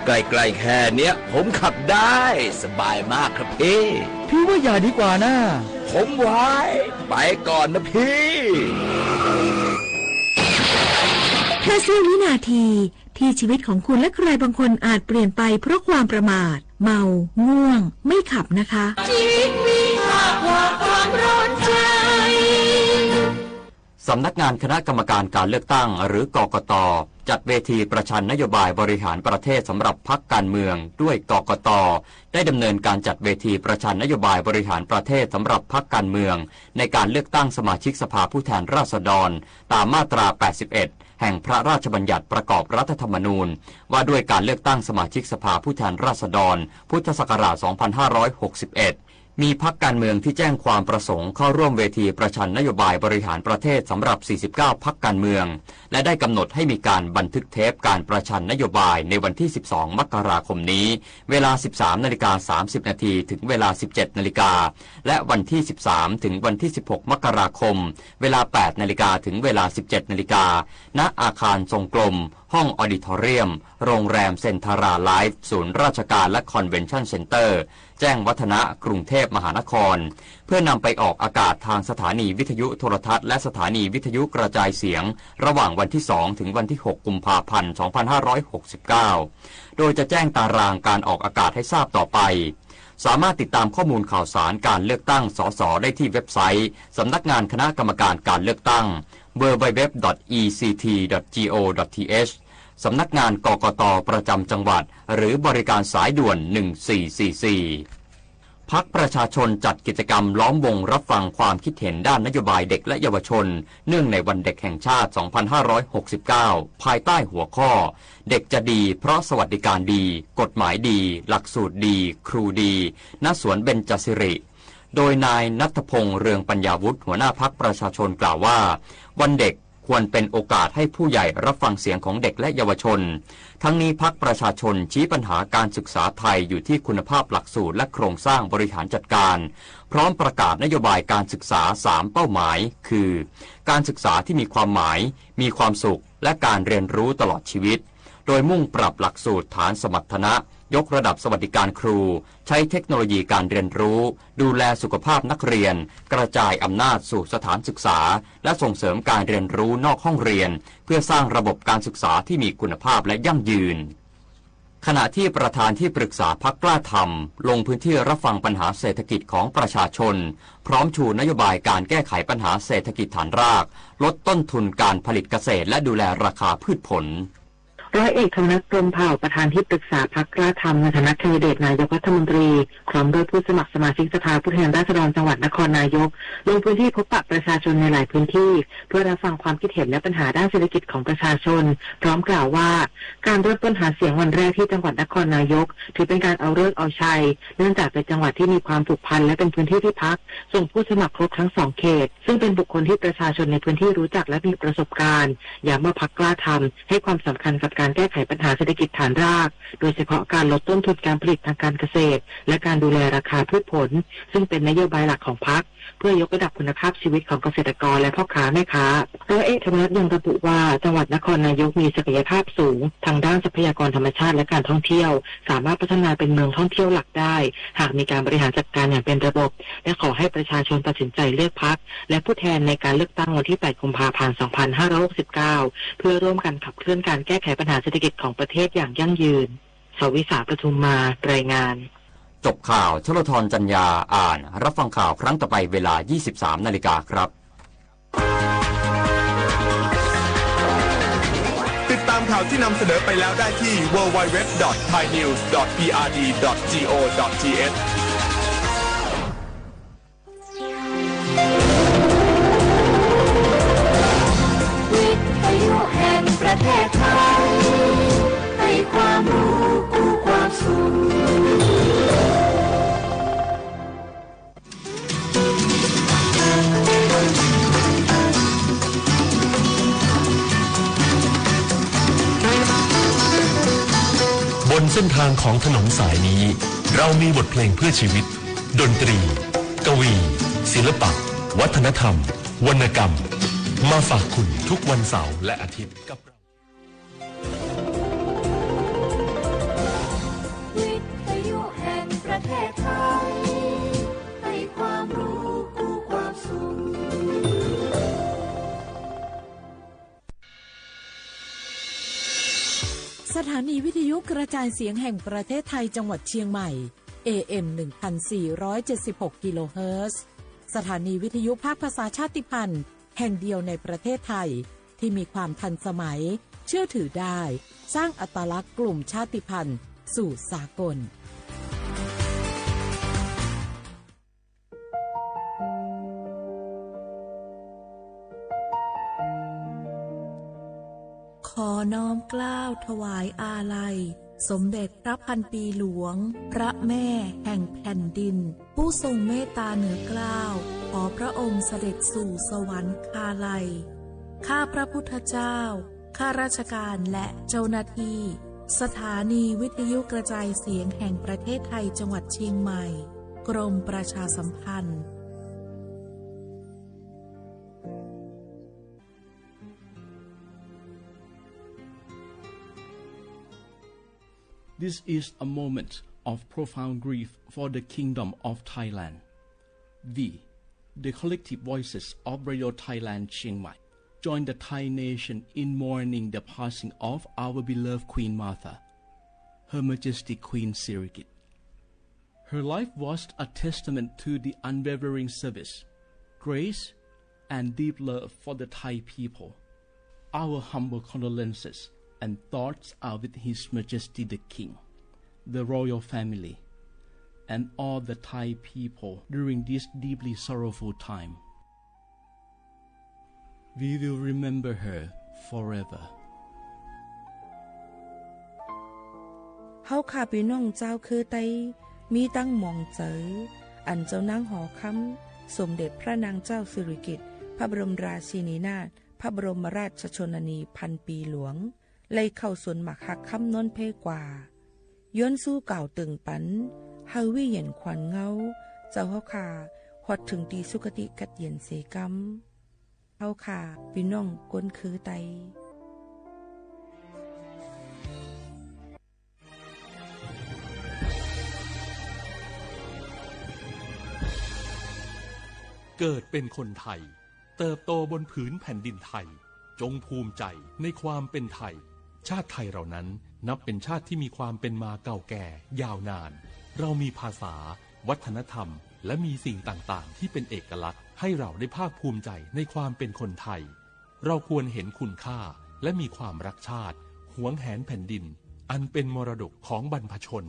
ใกล้ๆแค่เนี้ย ผมขับได้ สบายมากครับพี่ พี่ว่าอย่าดีกว่านะ ผมไหว ไปก่อนนะพี่ แค่เสี้ยววินาที ที่ชีวิตของคุณและใครบางคนอาจเปลี่ยนไปเพราะความประมาท เมา ง่วง ไม่ขับนะคะ ชีวิตมีมากกว่าความร้อนใจ สำนักงานคณะกรรมการการเลือกตั้ง หรือ กกต จัดเวทีประชันนโยบายบริหารประเทศสำหรับพรรคการเมือง ด้วย กกต ได้ดำเนินการจัดเวทีประชันนโยบายบริหารประเทศสำหรับพรรคการเมือง ในการเลือกตั้งสมาชิกสภาผู้แทนราษฎร ตามมาตรา แปดสิบเอ็ด แห่งพระราชบัญญัติประกอบรัฐธรรมนูญ ว่าด้วยการเลือกตั้งสมาชิกสภาผู้แทนราษฎร พุทธศักราช สองพันห้าร้อยหกสิบเอ็ด มีพรรคการเมืองที่แจ้งความประสงค์เข้าร่วมเวทีประชันนโยบายบริหารประเทศสำหรับ สี่สิบเก้า พรรคการเมือง และได้กำหนดให้มีการบันทึกเทปการประชันนโยบายในวันที่ สิบสอง มกราคมนี้ เวลา สิบสามนาฬิกาสามสิบนาที ถึงเวลา สิบเจ็ดนาฬิกา และวันที่ สิบสาม ถึงวันที่ สิบหก มกราคม เวลา แปดนาฬิกา ถึงเวลา สิบเจ็ดนาฬิกา ณ อาคารทรงกลม ห้องออดิทอเรียม โรงแรมเซนทาราไลฟ์ ศูนย์ราชการและคอนเวนชั่นเซ็นเตอร์ แจ้งวัฒนะ กรุงเทพมหานคร เพื่อนำไปออกอากาศทางสถานีวิทยุโทรทัศน์ และสถานีวิทยุกระจายเสียง ระหว่างวันที่ สอง ถึงวันที่ หก กุมภาพันธ์ สองพันห้าร้อยหกสิบเก้า โดยจะแจ้งตารางการออกอากาศให้ทราบต่อไป สามารถติดตามข้อมูลข่าวสารการเลือกตั้ง สส ได้ที่เว็บไซต์สำนักงานคณะกรรมการการเลือกตั้ง ดับเบิลยู ดับเบิลยู ดับเบิลยู ดอท อี ซี ที ดอท จี โอ ดอท ที เอช สำนักงาน กกต ประจำจังหวัด หรือบริการสายด่วน หนึ่งสี่สี่สี่ พรรคประชาชนจัดกิจกรรมล้อมวงรับฟังความคิดเห็นด้านนโยบายเด็กและเยาวชน เนื่องในวันเด็กแห่งชาติ สองพันห้าร้อยหกสิบเก้า ภายใต้หัวข้อ เด็กจะดีเพราะสวัสดิการดี กฎหมายดี หลักสูตรดี ครูดี ณ สวนเบญจสิริ โดยนายณัฐพงษ์ เรืองปัญญาวุฒิ หัวหน้าพรรคประชาชนกล่าวว่า วันเด็กควรเป็นโอกาสให้ผู้ใหญ่รับฟังเสียงของเด็กและเยาวชน ทั้งนี้พรรคประชาชนชี้ปัญหาการศึกษาไทยอยู่ที่คุณภาพหลักสูตรและโครงสร้างบริหารจัดการ พร้อมประกาศนโยบายการศึกษา สามเป้าหมาย คือ การศึกษาที่มีความหมาย มีความสุข และการเรียนรู้ตลอดชีวิต โดยมุ่งปรับหลักสูตรฐานสมรรถนะ ยกระดับสวัสดิการครู ใช้เทคโนโลยีการเรียนรู้ ดูแลสุขภาพนักเรียน กระจายอำนาจสู่สถานศึกษา และส่งเสริมการเรียนรู้นอกห้องเรียน เพื่อสร้างระบบการศึกษาที่มีคุณภาพและยั่งยืน ขณะที่ประธานที่ปรึกษาพรรคกล้าทำลงพื้นที่รับฟังปัญหาเศรษฐกิจของประชาชน พร้อมชูนโยบายการแก้ไขปัญหาเศรษฐกิจฐานราก ลดต้นทุนการผลิตเกษตร และดูแลราคาพืชผล ร้อยเอกธรรมนัส พรหมเผ่า ประธานที่ปรึกษาพรรคกล้าทำในฐานะแคนดิเดตนายกรัฐมนตรี พร้อมด้วยผู้สมัครสมาชิกสภาผู้แทนราษฎรจังหวัดนครนายก ลงพื้นที่พบปะประชาชนในหลายพื้นที่ เพื่อรับฟังความคิดเห็นและปัญหาด้านเศรษฐกิจของประชาชน พร้อมกล่าวว่า การเริ่มต้นหาเสียงวันแรกที่จังหวัดนครนายก ถือเป็นการเอาฤกษ์เอาชัย เนื่องจากเป็นจังหวัดที่มีความผูกพันและเป็นพื้นที่ที่พรรคส่งผู้สมัครครบทั้งสองเขต ซึ่งเป็นบุคคลที่ประชาชนในพื้นที่รู้จักและมีประสบการณ์ ย้ำว่าพรรคกล้าทำให้ความสำคัญกับการแก้ไขปัญหาเศรษฐกิจฐานราก โดยเฉพาะการลดต้นทุนการผลิตทางการเกษตร และการดูแลราคาพืชผล ซึ่งเป็นนโยบายหลักของพรรค เพื่อยกระดับคุณภาพชีวิตของเกษตรกรและพ่อค้าแม่ค้า ร้อยเอกธรรมนัสยังระบุว่า จังหวัดนครนายกมีศักยภาพสูงทางด้านทรัพยากรธรรมชาติและการท่องเที่ยว สามารถพัฒนาเป็นเมืองท่องเที่ยวหลักได้ หากมีการบริหารจัดการอย่างเป็นระบบ และขอให้ประชาชนตัดสินใจเลือกพรรคและผู้แทนในการเลือกตั้งวันที่แปดกุมภาพันธ์สองพันห้าร้อยหกสิบเก้า เพื่อร่วมกันขับเคลื่อนการแก้ไขปัญหาเศรษฐกิจของประเทศอย่างยั่งยืน สวิสา ประทุมมา รายงาน จบข่าว ชลธร จันยา อ่าน รับฟังข่าวครั้งต่อไปเวลา ยี่สิบสามนาฬิกาครับ ติดตามข่าวที่นำเสนอไปแล้วได้ที่ ดับเบิลยู ดับเบิลยู ดับเบิลยู ดอท ไทยนิวส์ ดอท พีอาร์ดี ดอท จีโอ ดอท ทีเอช วิทยุแห่งประเทศไทย ให้ความรู้คู่ความสุข บนเส้นทางของถนนสายนี้ เรามีบทเพลงเพื่อชีวิต ดนตรี กวี ศิลปะ วัฒนธรรม วรรณกรรม มาฝากคุณทุกวันเสาร์และอาทิตย์กับเรา วิทยุแห่งประเทศไทย ให้ความรู้คู่ความสุข สถานีวิทยุกระจายเสียงแห่งประเทศไทยจังหวัดเชียงใหม่ เอเอ็ม หนึ่งพันสี่ร้อยเจ็ดสิบหก กิโลเฮิรตซ์ สถานีวิทยุภาคภาษาชาติพันธุ์แห่งเดียวในประเทศไทย ที่มีความทันสมัย เชื่อถือได้ สร้างอัตลักษณ์กลุ่มชาติพันธุ์สู่สากล ขอน้อมเกล้าถวายอาลัย สมเด็จพระพันปีหลวง พระแม่แห่งแผ่นดิน ผู้ทรงเมตตาเหนือเกล้า ขอพระองค์เสด็จสู่สวรรคาลัย ข้าพระพุทธเจ้า ข้าราชการและเจ้าหน้าที่ สถานีวิทยุกระจายเสียงแห่งประเทศไทยจังหวัดเชียงใหม่ กรมประชาสัมพันธ์ This is a moment of profound grief for the Kingdom of Thailand. We, the collective voices of Radio Thailand Chiang Mai, join the Thai nation in mourning the passing of our beloved Queen Mother, Her Majesty Queen Sirikit. Her life was a testament to the unwavering service, grace, and deep love for the Thai people. Our humble condolences and thoughts are with His Majesty the King, the royal family, and all the Thai people during this deeply sorrowful time. We will remember her forever. เฮาข้าปี้น้องจาวเคือไต มีตังหมองใจ๋ อันเจ้านางหอคำ สมเด็จพระนางเจ้าสิริกิติ์ พระบรมราชินีนาถ พระบรมราชชนนีพันปีหลวง ไล่เข้าสวนหมากฮักคำนนเพกว่า ย้อนสู้กล่าวเติ่งปั๋น หื้อวิญญาณขวัญเงา เจ้าเฮาข้า ฮอดเถิงตี้สุคติกัดเย็นเสกำ เฮาข้าปี้น้องคนเคือไต เกิดเป็นคนไทย เติบโตบนผืนแผ่นดินไทย จงภูมิใจในความเป็นไทย ชาติไทยเรานั้น นับเป็นชาติที่มีความเป็นมาเก่าแก่ยาวนาน เรามีภาษา วัฒนธรรม และมีสิ่งต่างๆ ที่เป็นเอกลักษณ์ ให้เราได้ภาคภูมิใจในความเป็นคนไทย เราควรเห็นคุณค่า และมีความรักชาติ หวงแหนแผ่นดิน อันเป็นมรดกของบรรพชน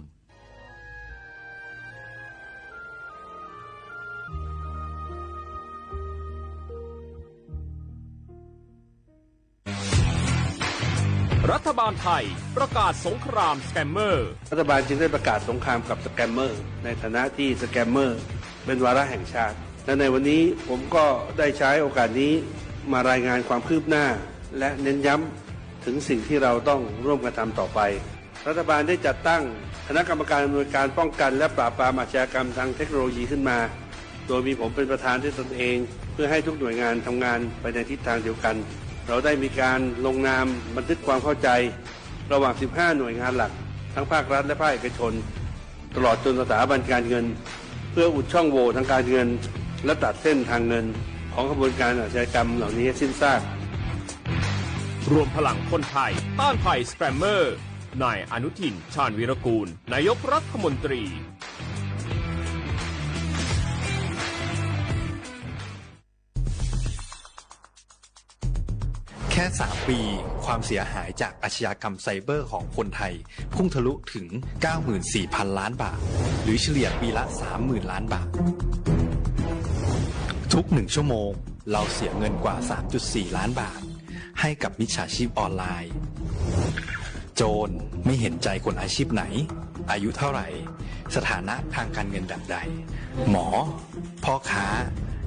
รัฐบาลไทยประกาศสงครามสแกมเมอร์ รัฐบาลจึงได้ประกาศสงครามกับสแกมเมอร์ ในฐานะที่สแกมเมอร์เป็นวาระแห่งชาติ และในวันนี้ผมก็ได้ใช้โอกาสนี้มารายงานความคืบหน้า และเน้นย้ำถึงสิ่งที่เราต้องร่วมกันทำต่อไป รัฐบาลได้จัดตั้งคณะกรรมการอำนวยการป้องกันและปราบปรามอาชญากรรมทางเทคโนโลยีขึ้นมา โดยมีผมเป็นประธานด้วยตนเอง เพื่อให้ทุกหน่วยงานทำงานไปในทิศทางเดียวกัน เราได้มีการลงนามบันทึกความเข้าใจระหว่าง สิบห้า หน่วยงานหลัก ทั้งภาครัฐและภาคเอกชน ตลอดจนสถาบันการเงิน เพื่ออุดช่องโหว่ทางการเงิน และตัดเส้นทางเงินของขบวนการอาชญากรรมเหล่านี้ให้สิ้นซาก รวมพลังคนไทยต้านภัยสแกมเมอร์ นายอนุทิน ชาญวีรกูล นายกรัฐมนตรี แค่สามปี ความเสียหายจากอาชญากรรมไซเบอร์ของคนไทย พุ่งทะลุถึง เก้าหมื่นสี่พันล้านบาท หรือเฉลี่ยปีละ สามหมื่นล้านบาท ทุกหนึ่งชั่วโมง เราเสียเงินกว่า สามจุดสี่ล้านบาท ให้กับมิจฉาชีพออนไลน์ โจรไม่เห็นใจคนอาชีพไหน อายุเท่าไหร่ สถานะทางการเงินแบบใด หมอ พ่อค้า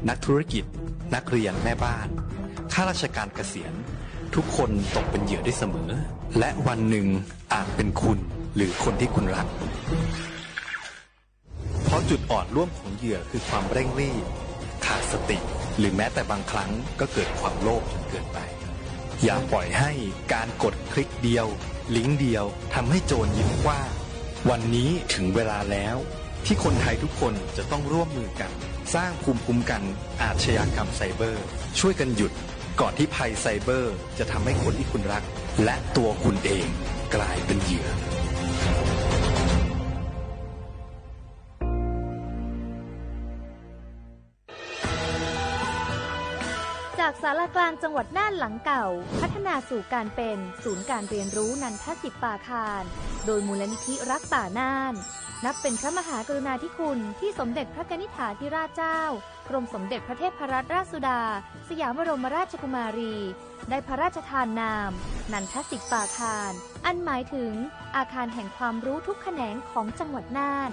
นักธุรกิจ นักเรียน แม่บ้าน ข้าราชการเกษียณ ทุกคนตกเป็นเหยื่อได้เสมอ และวันหนึ่งอาจเป็นคุณหรือคนที่คุณรัก เพราะจุดอ่อนร่วมของเหยื่อคือความเร่งรีบ ขาดสติ หรือแม้แต่บางครั้งก็เกิดความโลภจนเกินไป อย่าปล่อยให้การกดคลิกเดียว ลิงก์เดียว ทำให้โจรยิ้มกว้าง วันนี้ถึงเวลาแล้ว ที่คนไทยทุกคนจะต้องร่วมมือกัน สร้างภูมิคุ้มกันอาชญากรรมไซเบอร์ ช่วยกันหยุด ก่อนที่ภัยไซเบอร์จะทำให้คนที่คุณรัก และตัวคุณเองกลายเป็นเหยื่อ จากศาลากลางจังหวัดน่านหลังเก่า พัฒนาสู่การเป็นศูนย์การเรียนรู้นันทสิทธิ์ป่าคาน โดยมูลนิธิรักป่าน่าน นับเป็นพระมหากรุณาธิคุณที่สมเด็จพระกนิษฐาธิราชเจ้า กรมสมเด็จพระเทพรัตนราชสุดา สยามบรมราชกุมารี ได้พระราชทานนาม นันทสิทธิ์ป่าคาน อันหมายถึงอาคารแห่งความรู้ทุกแขนงของจังหวัดน่าน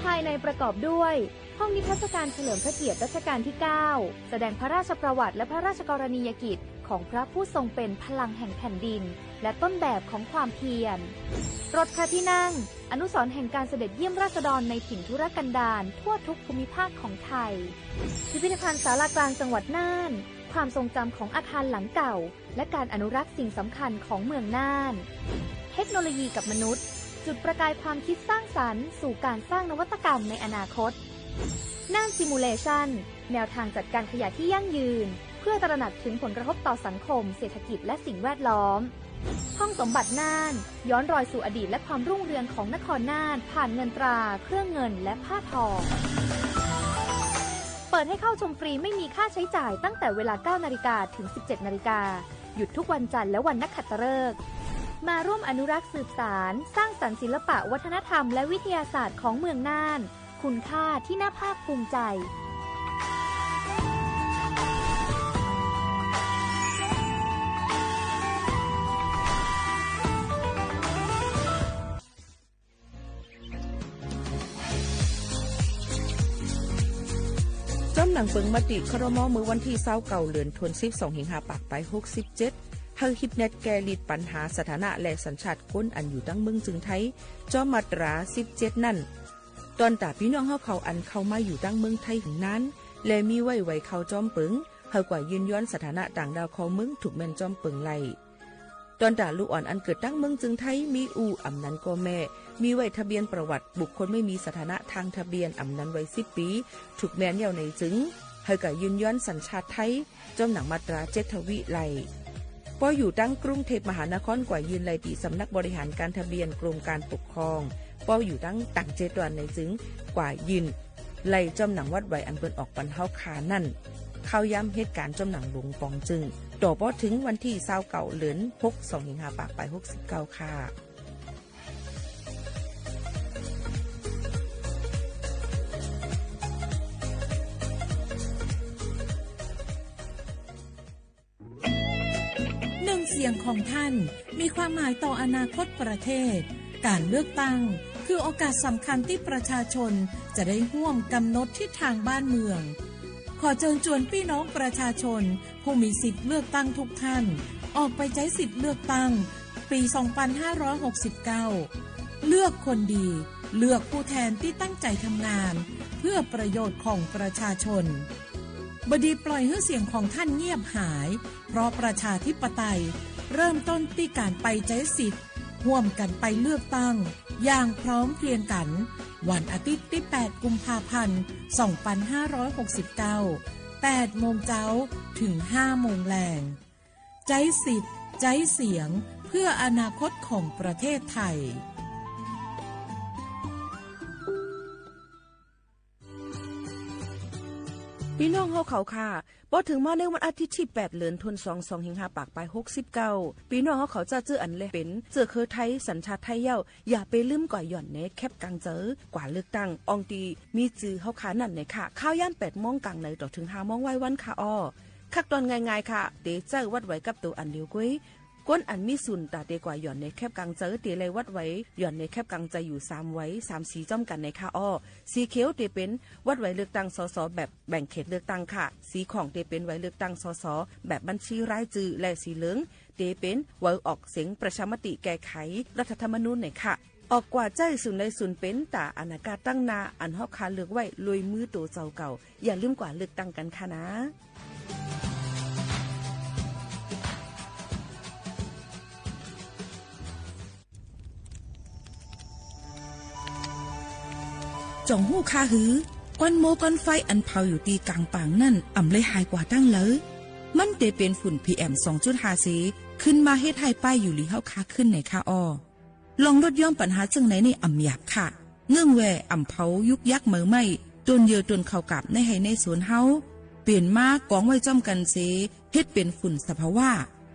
ภายในประกอบด้วย ห้องนิทรรศการเฉลิมพระเกียรติรัชกาลที่เก้า แสดงพระราชประวัติและพระราชกรณียกิจของพระผู้ทรงเป็นพลังแห่งแผ่นดิน และต้นแบบของความเพียร รถพระที่นั่ง อนุสรณ์แห่งการเสด็จเยี่ยมราษฎรในถิ่นทุรกันดารทั่วทุกภูมิภาคของไทย พิพิธภัณฑ์ศาลากลางจังหวัดน่าน ความทรงจำของอาคารหลังเก่า และการอนุรักษ์สิ่งสำคัญของเมืองน่าน เทคโนโลยีกับมนุษย์ จุดประกายความคิดสร้างสรรค์สู่การสร้างนวัตกรรมในอนาคต น่าน Simulation แนวทางจัดการขยะที่ยั่งยืน เพื่อตระหนักถึงผลกระทบต่อสังคม เศรษฐกิจ และสิ่งแวดล้อม ห้องสมบัติน่าน ย้อนรอยสู่อดีตและความรุ่งเรืองของนครน่าน ผ่านเงินตรา เครื่องเงิน และผ้าทอ เปิดให้เข้าชมฟรีไม่มีค่าใช้จ่ายตั้งแต่เวลา เก้านาฬิกา ถึง สิบเจ็ดนาฬิกา หยุดทุกวันจันทร์และวันนักขัตฤกษ์ มาร่วมอนุรักษ์สืบสาน สร้างสรรค์ศิลปะวัฒนธรรมและวิทยาศาสตร์ของเมืองน่าน คุณค่าที่น่าภาคภูมิใจ จ้ำหนังเปิงมติ ครม. เมื่อวันตี้ ซาวเก้า เดือนธันวาคม สองพันห้าร้อยหกสิบเจ็ด หื้อฮิตเน็ตแก้ลิดปัญหาสถานะและสัญชาติคนอันอยู่ตังเมืองจึงไทย จอมมาตรา สิบเจ็ด นั้น ต้อนต๋าปี้น้องเฮาเขาอันเข้ามาอยู่ตังเมืองไทยหื้อนาน และมีไว้ไหวเข้าจอมเปิง หื้อกว่ายื่นย้อนสถานะต่างด้าวเข้าเมือง ถูกแม่นจอมเปิงไล่ ต้อนต๋าลูกอ่อนอันเกิดตังเมืองจึงไทย มีอู้อำนั้นก็แม่ มีไว้ทะเบียนประวัติบุคคลไม่มีสถานะทางทะเบียนอำนั้นไว้ สิบปี๋ ถูกแม่นแล้วในจึง หื้อกว่ายื่นย้อนสัญชาติไทย จอมหนังมาตรา เจ็ด ทวีไล่ ปออยู่ตังกรุงเทพมหานคร กว่ายื่นไล่ตี้สำนักบริหารการทะเบียนกรมการปกครอง ปออยู่ตังต่างเจตวันไหนจึง กว่ายื่นไล่จ้อมหนังวัดไหวอันเปิ้นออกปันเฮาค่านั้น ข่าวยามเหตุก๋ารณ์จ้อมหนังหลวงป๋องจึง ต่อปอเถิงวันตี้ซาวเก้า เดือนหก สองพันห้าร้อยหกสิบเก้าค่ะ หนึ่งเสียงของท่านมีความหมายต่ออนาคตประเทศ ก๋านเลือกตั้งคือโอกาสสำคัญตี้ประชาชนจะได้ฮ่วมก๋ำหนดทิศตางบ้านเมือง ขอเจิญจวนปี้น้องประชาชนผู้มีสิทธิ์เลือกตั้งทุกท่าน ออกไปใจ๊สิทธิ์เลือกตั้ง ปีสองพันห้าร้อยหกสิบเก้า เลือกคนดี เลือกผู้แทนตี้ตั้งใจ๋ทำงาน เพื่อประโยชน์ของประชาชน บ่ดีปล่อยหื้อเสียงของท่านเงียบหาย เพราะประชาธิปไตยเริ่มต้นตี้ก๋านไปใจ๊สิทธิ์ ฮ่วมกั๋นไปเลือกตั้งอย่างพร้อมเพรียงกั๋น วันอาทิตย์ตี้แปด กุมภาพันธ์ สองพันห้าร้อยหกสิบเก้า แปดโมงเจ๊าเถิงห้าโมงแลง ใจ๊สิทธิ์ ใจ๊เสียง เพื่ออนาคตของประเทศไทย ปี้น้องเฮาเขาค่ะ ปอเถิงมาในวันอาทิตย์ตี้แปด เดือนธันวาคม สองพันห้าร้อยหกสิบเก้า ปี้น้องเฮาเขาจะเจื้ออันแลเป๋นเจื้อเครือไทย สัญชาติไทยเย้า อย่าไปลืมกว่าหย่อนในแคปก๋างเจอ กว่าเลือกตั้ง อ่องตี้มีจื้อเฮาค่ะนั้นแหละค่ะ ข่าวยามแปดโมงก๋างในต่อเถิงห้าโมงไหว้วันค่ะอ้อ คักตอนง่ายๆ ค่ะ เตใจ๊วัดไหวกับตั๋วอันเดียวก้วย คนอันมีสุนต๋าเตกว่าหย่อนในแคปก๋างเจอ เตไล่วัดไหวหย่อนในแคปก๋างเจออยู่สามไหว สามสีจ้อมกั๋นในค่ะอ้อ สีเขียวเตเป๋นวัดไหวเลือกตั้ง สส แบบแบ่งเขตเลือกตั้งค่ะ สีข่องเตเป๋นไหวเลือกตั้ง สส แบบบัญชีรายจื้อ และสีเหลืองเตเป๋นไหวออกเสียงประชามติแก้ไขรัฐธรรมนูญในค่ะ ออกกว่าใจ๊สุนใดสุนเป๋นต๋าอนาคตตังหน้า อันเฮาค่ะเลือกไหว้โดยมือตั๋วเจ้าเก่า อย่าลืมกว่าเลือกตั้งกั๋นค่ะนะ จ่องฮู้ค่ะหือ ก้อนโม้ก้อนไฟอันเผาอยู่ตี้ก๋างป่างนั้น อ่ำเลยหายกว่าตั้งเลิว มันเตเป๋นฝุ่น PM สองจุดห้า เส ขึ้นมาเฮ็ดหื้อป้ายอยู่หลีเฮาค่ะขึ้นในค่ะอ้อ ลองลดย่อมปัญหาเจิ่งไหนนี่อ่ำหยาบค่ะ เงื่องแว่อ่ำเผายุกยักเหมอไหม้ ต้นเยื่อต้นข้าวกาบในไฮ่ในสวนเฮา เป๋นมากองไว้จ้อมกั๋นเส เฮ็ดเป๋นฝุ่นสภาวะ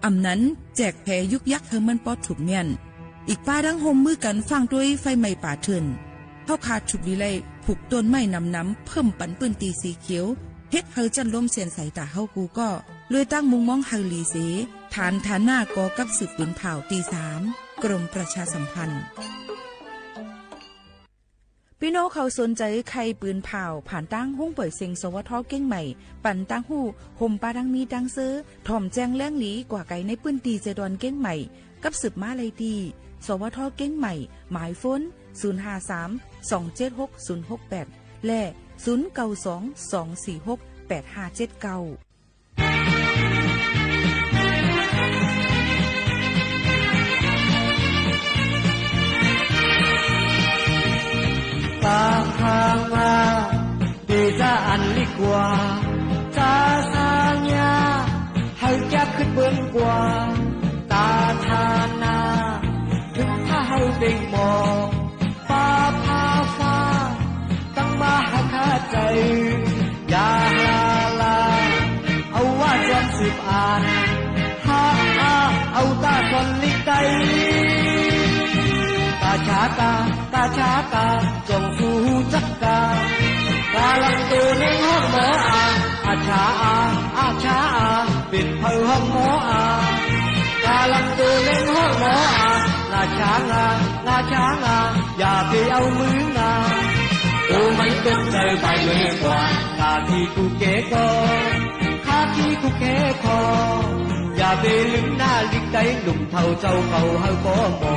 อ่ำนั้นแจกแผยุกยักหื้อมันปอถูกเมี้ยน อีกป้าดั้งฮ่วมมือกั๋นฟ้างตวยไฟไหม้ป่าเถื่อน เฮาค่ะถูกดีไล่ผูกต้นไม้หนำๆ เพิ่มปันปื้นตี้สีเขียว เฮ็ดหื้อจั้นลมเสียนใสต๋าเฮากู้ก็ ลวยตั้งมุมมองหื้อหลีเส ฐานฐานะก่อกับสืบปืนผ่าวตี้สาม กรมประชาสัมพันธ์ ปี้น้องเขาสนใจ๋ใค่ปืนผ่าว ผ่านตางห้องป่อยเซ็ง สวท เก้งใหม่ ปันตางฮู้ ห่มปาดังมีตางเซอ ถ่อมแจ้งแหลงหลีกว่าไกลในปื้นตี้เจดอนเก้งใหม่ กับสืบมาไล่ตี้ สวท เก้งใหม่ หมายโฟน ศูนย์ห้าสาม สองเจ็ดหก ศูนย์หกแปด และ ศูนย์เก้าสอง สองสี่หก แปดห้าเจ็ดเก้า ตาทางลา เตจะอันลิกว่า จาสาญา หื้อแก้ขึ้นเปิ้นกว่า ตาทานา ถึงถ้าหื้อเบ่งหมอก ป้าพาฟ้า ตั้งมาหาข้าใจ๋ อย่าลาลา เอาว่าจอมสืบอ่าน หาอาเอาตาสอนลิกไต ตาชาตา ตาชาตา จงสู้จักกา กาลังตูเน่งห้องหมออา อาชาอา อาชาอา เป๋นเผาห้องหมออา กาลังตูเน่งห้องหมออา ราชางา ราชางา อย่าไปเอามืองา โอ้มันตกใจ๋ไปเลยกว่า ข้าขี้คุกเก๋ก็ ข้าขี้คุกเก๋คอ อย่าไปลืมหน้าลิกไตหนุ่มเฒ่าเจ้าเก่าหื้อปอหมอ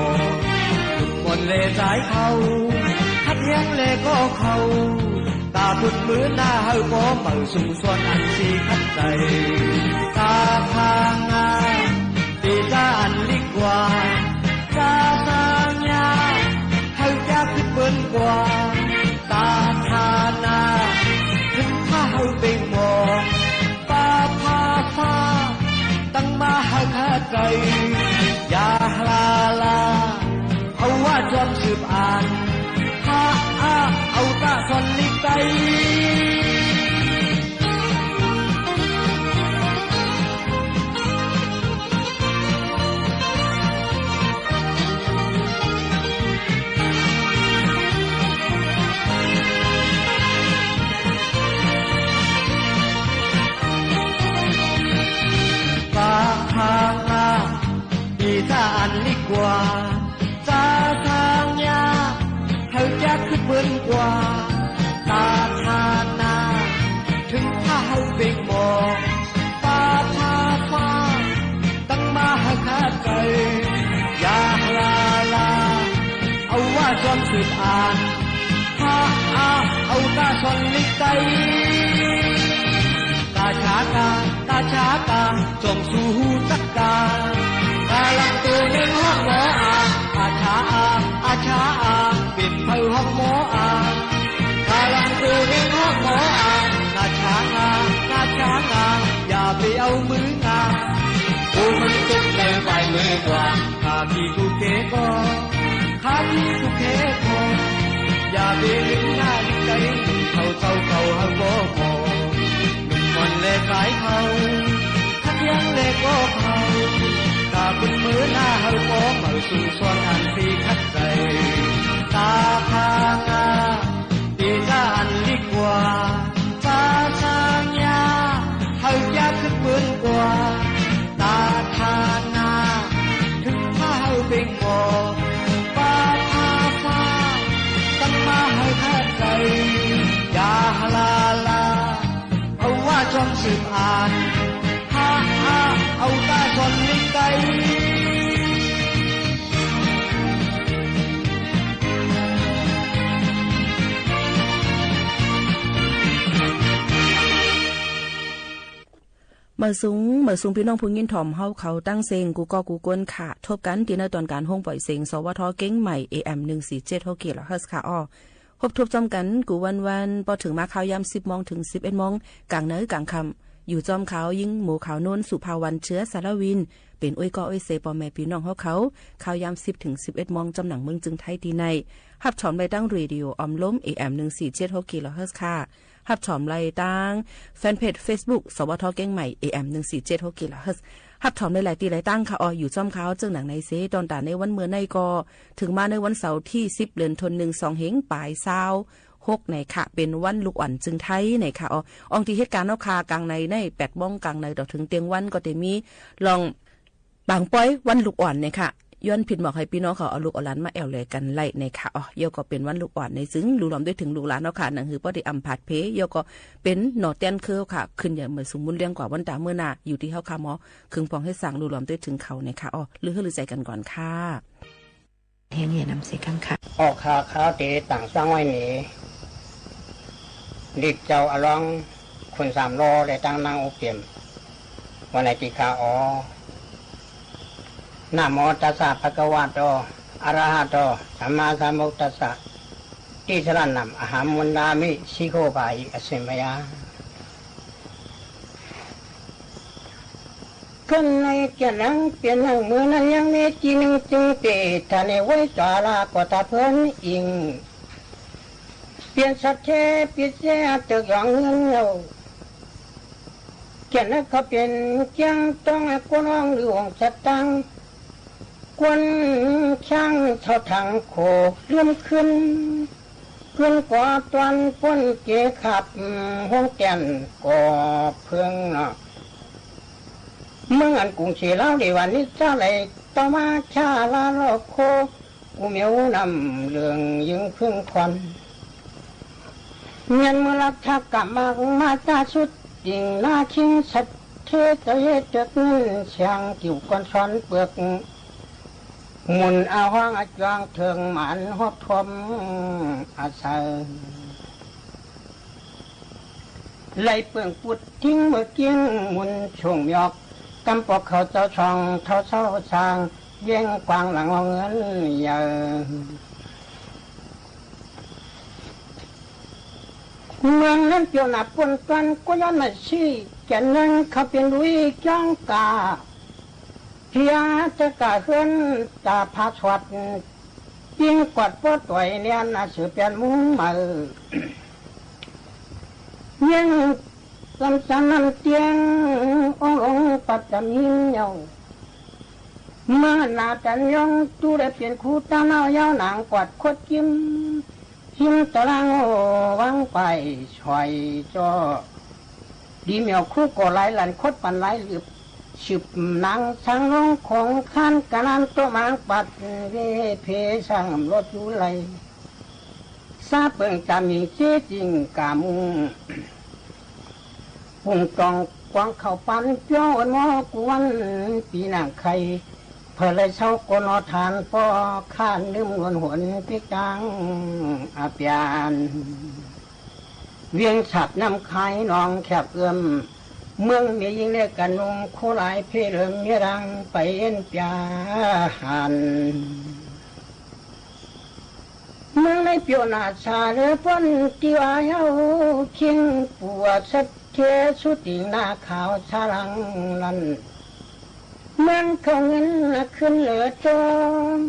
หนุ่มมนต์แลสายเขา ขัดแย้งแลก็เขา ตาพุดมื้อหน้าหื้อปอเป่าสุงสวนอันสีขัดใจ๋ ตาทางงา เตจะอันลิกว่า จาสาญา หื้อจะขึ้นเปิ้นกว่า ตาทานา ถึงถ้าหื้อเบ่งหมอก ป้าพาฟ้า ตั้งมาหื้อข้าใจ๋ อ่าน พระอาเอาตาสอนลิกไต ตาทางหน้า อีตาอันลิกว่า ตาทางหน้า เฮาจะขึ้นเปิ้นกว่า ตาทางหน้า ถึงถ้าเฮาเบ่งบ่ ปาพาฟ้า ตั้งมาให้ข้าใจ อย่าลาลา เอาว่าจอมสืบอ่าน พระอาเอาตาสอนลิกไต ตาชาตา ตาชาตา จงสู้จักตา กำลังตัวเน่งฮ้องหมออา อาชาอา อาชาอา เป๋นไผฮ้องหมออา กำลังตัวเน่งฮ้องหมออา หน้าช้างอา หน้าช้างอา อย่าไปเอามืองา โอ้มันตกใจไปเมื่อกว่า ข้าพี่ผู้เคก็ ข้าพี่ผู้เคก็ อย่าไปลืมหน้าลิกไต เขาเจ้าเขาเฮาก็พอ หนุ่มม่อนแลสายเขา ขัดแย้งแลก็เขา ถ้าเปิ้นเมินหน้าเฮาก็เมาสู่ซ้อนอันตี้ขัดใจ ตาพาหน้า ตีตาอันลิกว่า ตาทางหน้า เฮาจะขึ้นเปิ้นกว่า ตาทางหน้า ถึงถ้าเฮาเบ่งบ่ ปาพาฟ้า ตั้งมาให้ข้าใจ อย่าลาลา เอาว่าจอมสืบอ่าน พระอาเอาตาสอนลิกไต เมิดสูง เมิดสูงปี้น้องผู้ยินถ่อมเฮาเขาตังเซ็ง กู้ก้อกู้ก้นค่ะ ทบกั๋นตี้ในตอนก๋านโฮงป่อยเสียง สวท เกียงใหม่ เอเอ็ม หนึ่งสี่เจ็ดหก กิโลเฮิรตซ์ค่ะอ้อ พบทบจอมกั๋นกู้วันๆ ปอเถิงมาข่าวยามสิบโมงเถิงสิบเอ็ดโมง ก๋างในก๋างค่ำ อยู่จอมข่าวหญิงหมู่ข่าวโน้น สุภาวรรณ เชื้อสารวิน เป๋นอ้อยก้ออ้อยเซป้อแม่ปี้น้องเฮาเขา ข่าวยามสิบเถิงสิบเอ็ดโมง จอมหนังเมืองจึงไทยตี้ใน ฮับถอมได้ตังเรดิโอออมล้ม เอเอ็ม หนึ่งสี่เจ็ดหก กิโลเฮิรตซ์ค่ะ ฮับถอมได้ตังแฟนเพจเฟซบุ๊ก สวท เกียงใหม่ เอเอ็ม หนึ่งสี่เจ็ดหก กิโลเฮิรตซ์ ฮับถอมได้หลายตี้หลายตังค่ะอ้อ อยู่จอมข่าวเจิ่งหนังในเซ ตอนต๋าในวันเมื่อในก็ เถิงมาในวันเสาร์ตี้สิบ เดือนธันวาคม สองเฮงป๋ายซาวหก ในค่ะ เป๋นวันลูกอ่อนจึงไทย ในค่ะอ้อ อ่องตี้เหตุก๋ารณ์เนาะค่ะ ก๋างในใน แปดโมงก๋างในต่อเถิงเตียงวันก็จะมี ลอง ปางป้อยวันลูกอ่อนในค่ะ ย้อนผิดหมอกให้ปี้น้องเขาเอาลูกเอาหลานมาแอ่วแลกั๋นไล่ในค่ะอ้อ เยี่ยวก็เป๋นวันลูกอ่อนใน ซึ่งลู่ลอมได้เถิงลูกหลานเนาะค่ะ หนังหื้อป้อได้อำผาดเพ เยี่ยวก็เป๋นหน่อแต้นเคิ้วค่ะ ขึ้นอย่างเมิดสูงบุญเลี้ยงกว่าวันต๋าเมื่อหน้า อยู่ตี้เฮาค่ะหมอ คึงปองเฮ็ดสัง ลู่ลอมได้เถิงเขาในค่ะอ้อ ลือหื้อลือใจ๋กั๋นก่อนค่ะ เฮียนเฮียนนำเสียงคำค่ะ ออกข่าวข่าวเต๋ต่างสร้างไว้เหน ลิกเจ้าอลอง คนสามล้อและตั้งนั่งอุเปียม วันไหนติขาอ๋อ นะโมตัสสะภะคะวะโต อะระหะโต สัมมาสัมพุทธัสสะ ติสรณัง อะหัง วันดามิ สิโขปาหิ อัสสิมะยา เปิ้นในเกียรติหนังเปลี่ยนหนังเมื่อนั้นยังมีจีหนึ่งจึงเตะ ถ้าในไว้จาลาก็ตาเปิ้นอิง เปลี่ยนสัตว์เทปิดเสียตึกหยองเงินเล่า เกียรติหนังเขาเปลี่ยนเกียงต้องกวนอ่องหรือองค์สตังค์ กวนช่างเท่าถังโขกเลื่อมขึ้น ขึ้นก่อตวนป้นเกขับ ห้องแก่นก่อเพิงเนาะ เมืองอันกุงศรีลาวดีวันนี้เจ้าไหลต่อมาชาลาลอกโค กูเหมียวนำเหลืองยึงพึ่งควัน เมียนเมืองรักทักกะมากมาตาสุด ติ่งหน้าคิงสัตว์เทศเตเตกเงินเสียงกิ่วก้อนซ้อนเปลือก หมุนเอาห้องอาจวงเถิงหมานฮอบทมอาศัย ไหลเปิ่งปุดทิ้งเมือเกี้ยงหมุนช่วงหยอก กำปอกเขาเจ้าช่องเท่าเศร้าสร้าง เยี่ยงกวางหลังเอาเงินใหญ่ เมืองนั้นเปียวหนาปนกันก็ย้อนมาซี่ แก่นนั้นเขาเป็นลุยจ้องกา เพียงแต่กาเฮือนตาพาสวัสด ปิ้งกวาดป้อต่อยเนียน อาเสือเปียนมุ้งมา เยียงสำสันน้ำเตี้ยง องค์หลวงปัดจำหินเหย้า เมืองนาจันยอง ตู้ได้เปลี่ยนครูต้านเอายาวหนังกวาดคดจิ้ม หิมตะลางโอ วางไปช่อยจ้อ ดีเหมียวคู่ก่อหลายหลั่นคดปั่นหลายหลืบ สืบหนังสังลงของคันกะนานโตะหมางปัดเวเพสร้างรถอยู่ไหล ซาเปิงจามีเจจิงกามุง ปุ่งตองกวางเข้าปันเปียวอ่อนหมอกูวันปีหนังไข่ เผยเลยเช้าโกนอทานป้อข้านลืมหวนหวนปิกตังอาเปียน เวียงฉับน้ำคายหนองแคบเอื้อม เมืองมียิงเรียกกันนุงโคหลายเพเหลิงเมียรังไปเอ็นเปียหัน เมืองในเปียวหนาชาเหลือป้นติวาเฮาคิงปัวสัตเทสุติงหน้าขาวชาลังลัน เมืองเขาเงินขึ้นเหลือจอม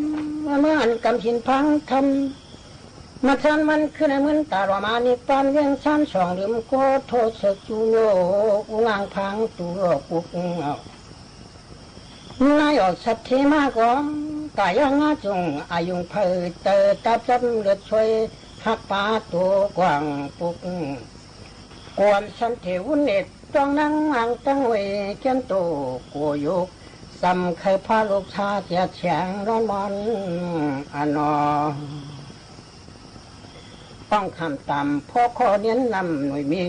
เมืองอันกำสินพังทำ มาทันมันขึ้นเหมือนตาหล่อมานิพพานเวียงชันสองลืมโกโทษเสกจูโย อุงางพังตูโลกุกเอา นายออกสัตเทมาก่อน กายงาจุงอายุงเผยเตอตับจำเลือดช่วยหักปาตัวกว้างปุก กวนสันเทวุนเนตต้องนั่งอังตั้งเวเกียนโตโกยุก สำเคยพาลูกชาเสียแฉงร้อนมอนอนอ ป้องคำต่ำพ่อข้อเน้นนำหน่วยมี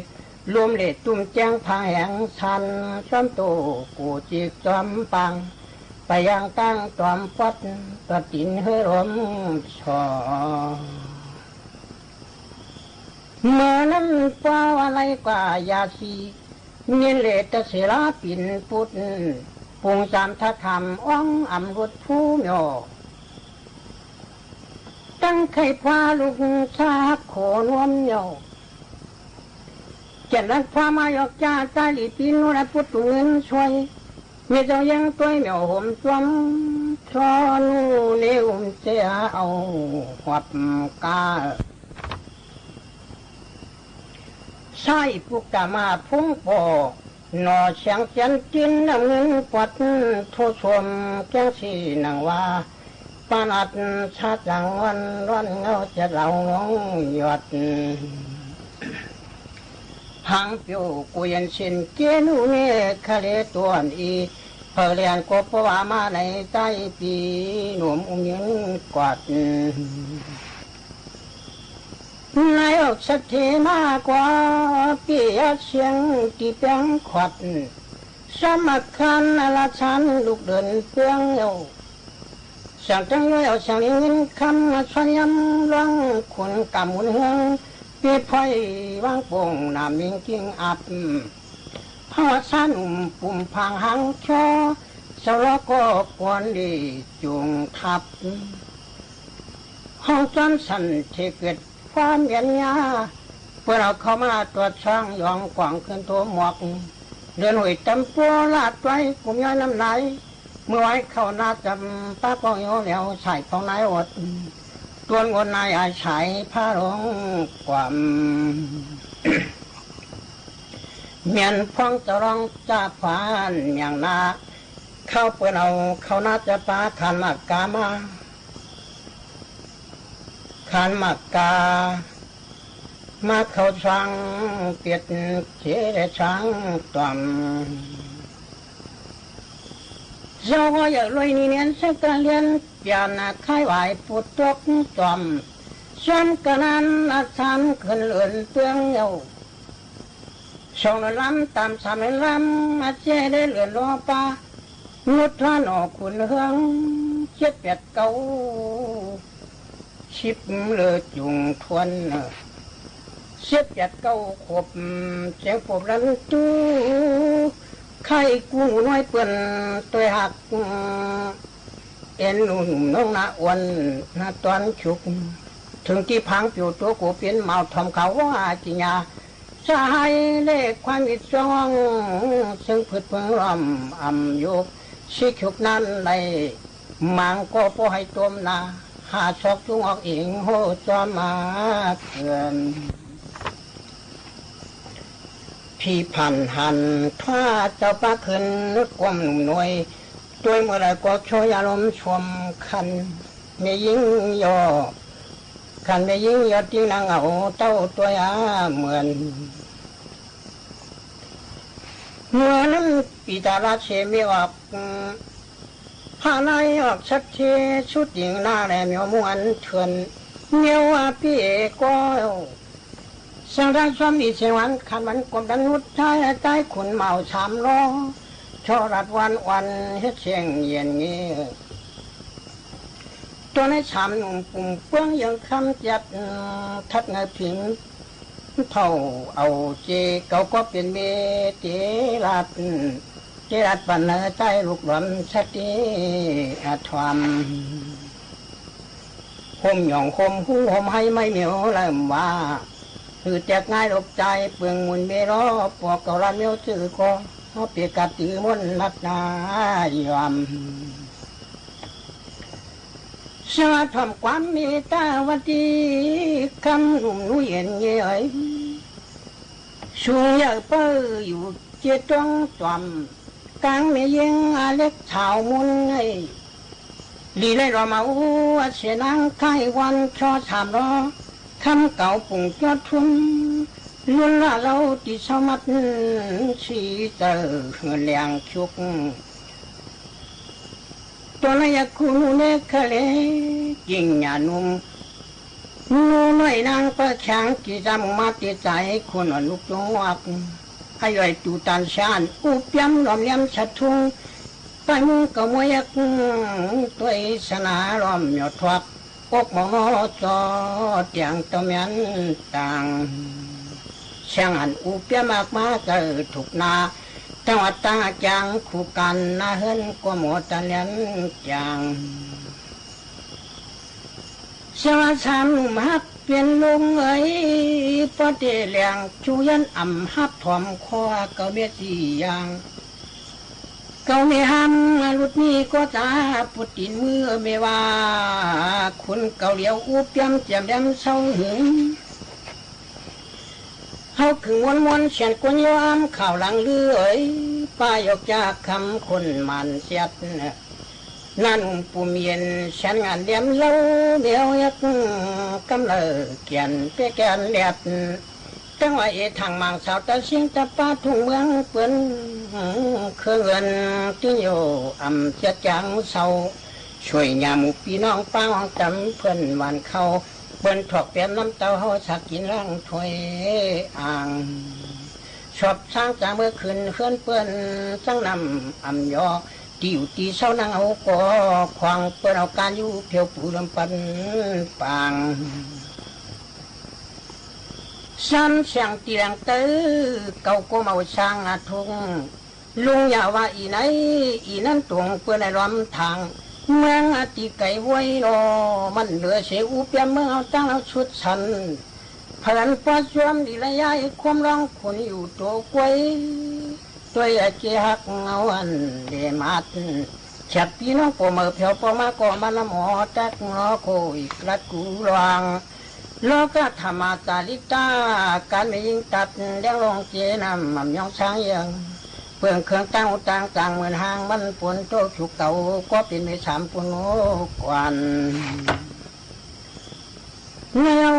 รวมเหลตุ่มแจ้งพาแหงชัน ซ้อมโตกูจิกจอมปัง ไปยังตั้งจอมปอด ตัดตินเฮอลมสอ เมื่อนั้นเป้าอะไรกว่ายาสี เมียนเลตเสลาปิ่นปุด ปุงสามทธรรมอ้องอำรุดผู้เหมียว ตั้งไข่พาลูกชาโขนวมเหมียว เกียรติรักพามายอกจ้าใต้หลีปีนและปุตตุเงินช่วย เมียเจ้ายังต้วยเหมียวหมจวม ซ้อนูเนอุ้มเสียเอาหวับกา ใช่ปุกตามาพุงปอ หน่อเสียงเจียนจินน้ำเงินปวด โทษชมแก้งสีหนังว่า ปานัดชาติหลังวันร้อนเงาเจ็ดเหล่าหลงหยด พังปิวกุยนสินเจนูเนคเลตวนอี เผยเรียนกบว่ามาในใต้ปี หนุ่มอุ้มยืนกอด นายออกสัตเทมากว่า ปิยะเสียงตีแปงขวัด สมัครคันอาราชันลูกเดินเปื้องเอว เสียงตั้งย้อยเอาเสียงลิงเงินคำมาช่วยย้ำร้องขุนกำหมุนเฮือง ปีพ้อยวางโป่งหนามมิงกิ่งอับ ภาวะชาหนุ่มปุ่มพางหางชอ เสาล้อก็กวนดีจุงทับ ห้องจ้อนสั่นที่เกิดความเย็นยา เปิ้นเอาเข้ามาตรวจช่างยองกว่างขึ้นโทหมอก เดินห้วยตำปัวลาดไว้กุมย้อยน้ำไหล เมื่อไว้เข้านาจำปาป้องโยแล้วสายของนายอด ตวนงนนายอาศัยพาลงความ เมียนพ้องเจ้าร้องจ่าผานอย่างนา เข้าเปิ้นเอาเข้านาจะปาขันหมากกามา ขันหมากกา มาเข้าช่างเปียดเขช่างต่อม เจ้าก็อย่าลอยนี่เนียนสักกะเลียน เปียนคล้ายหวายปูดตกต่อม ซ้ำกะนั้นอาสามขึ้นเหลือนเปื้องเยา สองเหลือนลำตามสามเหลือนลำ มาเจ้ได้เหลือนล้อปลา งดท่านออกขุนเฮือง เจ็ดแปดเก้า สิบเหลือจุงทวน เจ็ดแปดเก้าขวบ เสียงปบลันตู้ ไข้กู้หนูน้อยเปิ้นตวยหัก เอ็นหนุ่มน้องนาอ้วนนาตอนชุก ถึงตี้พังปิวตัวกูเปลี่ยนเมาทอมเขาว่าจิญญา สหายเลขความอิดซอง ซึ่งพืชเพิงล้อมอ่ำยุก สิชุกนั้นได้ มังก็บ่ให้ต้มนา หาซอกจุงออกอิงโหจ้อมมาเกิน ผีผ่านหันถ้าเจ้าป้าขึ้นนุชกลมหนุ่มหน่วย ตวยเมื่อใดก็ช่วยอารมณ์ชมคัน แม่ญิงยอ คันแม่ญิงยอดติ้งนางเอาเต้าตวยอาเหมือน เมื่อนั้นปีตาราชเสมีออก พระนายออกสัตเทสุดหญิงหน้าแลเหมียวมวนเถื่อน เหมียวว่าปี้เอ๋ก็ สังทานซ้อมอีเสงหวันขันหวันกลมดันนุชใต้ใต้ขุนเหมาสามล้อ ช่อรัดวันอ่อนเฮ็ดเสียงเย็นเงี้ย ตัวในสามหนุ่มปุ่มเปื้องยังคำจัด ทัดเงยผิง เฒ่าเอาเจ เก่าก็เป๋นเมเจราช เจราชปันเนอใต้ลูกหลวมสติอาธรรม ห่มหย่องห่มหูห่มไห้ไม่เหมียวเริ่มว่า หือแจกง่ายหลบใจเปืองมุนเมล้อ ปอกเก่าลานเหมียวจื้อก็ เฮาเปียกกาดจื้อมนต์นักหนายอม เสื้อถ่อมความเมตตาวัตถี คำหนุ่มหนูเย็นเย้ย สูงใหญ่เป้ออยู่เจดตวงต่อม กลางแม่เยียงอาเล็กสาวมุนไง หลีไล่รอมาอู้เสนางไข้วันชอสามล้อ คำเก่าปุ่งจอดทุน ล้วนละเล่าติเศร้ามัด สีเต๋อแหลงชุก ตัวนายาคูหนูเนกคะเล กิ่งหญ้าหนุ่ม หนูน้อยนางเปิ้อแข็ง กี่จำมาติดใจ๋ คนอ่อนลุกจงวัก อาย่อยตู่ตานชาน อู้เปี๊ยมหลอมเลียมสะทุง ป้ายมุ้งเก่ามวยยักษ์ ตวยสนาล้อมเหมียวทวัก อกหมองนอจอเตียงตะเมียนต่าง เสียงอันอู้เปี๊ยมอากมาเกิดถูกนา ตั้งวัดตั้งอาจางคู่กัน หน้าเฮือนก็หมดตะเลียนจาง เสียงว่าสามหนุ่มฮักเปลี่ยนลุงเอ๋ย ป้อเตแหลงชูยันอ่ำฮับถอมคอ เก่าเมียสี่อย่าง เก่าเมียห้ำหลุดนี้ก็จะปุดตี๋นมือเมว่า คุณเก่าเหลียวอู้เปี๊ยมเจียมแหลมเศร้าหึง เฮาขึงม้วนๆ เสียนกวนย้อมข่าวหลังลือเอ๋ย ป้ายกจากคำคนหมานเสียด นั่นปุ่มเย็นเสียนงานเหลี่ยมเล่า เหลียวยักษ์กำเลิกเกียนเปียแกนแดด ตั้งว่าเอทางมังสาวตะเสียงตะป้าทุ่งเมืองเปิ้น เครื่องเอิ้นตี้อยู่อ่ำเสียดจางเศร้า ช่วยยามหมู่ปี้น้องป้าห้องต๋ำเปิ้นหวานเข้า เปิ้นถอกเปียนน้ำเต้าเฮาสักกิ๋นล้างถ้วยอ่าง ชอบสร้างจากเมื่อคืนเฮือนเปิ้น สร้างน้ำอ่ำยอ ตี้อยู่ตี้เศร้านั่งเอาก่อ ขวางเปิ้นเอาก๋านอยู่เผียวปูลำปันปาง ซ้ำเสียงตี้แหลงเต้อ เก่าก็เมาสร้างอาทุง ลุงอย่าว่าอี่ไหน อี่นั้นตวงเปิ้นในล้อมทาง เมืองอติไกลว้ยลอ มันเหลือเสียอู้เปี๊ยมเมืองเอาตั้งเอาชุดสัน เผินป้อจ้วมดีละย้ายความร้องขุนอยู่ตัวกล้วย ตวยอาเจฮักเอาอันเดมาด แฉบปี้น้องโปเหมอแผวปอมาก็มานำหอตักหอโคอีกลัดกูลวง โลกธรรมาจาริกตา ก๋านแม่ญิงตัดแดงลงเจน้ำหม่ำยองช้างเยือง เปื้องเครื่องตั้งอุตังต่างเหมือนหางมันฝนตกชุกเก่า ก็เป๋นเมสามปุนโนกวัน แนว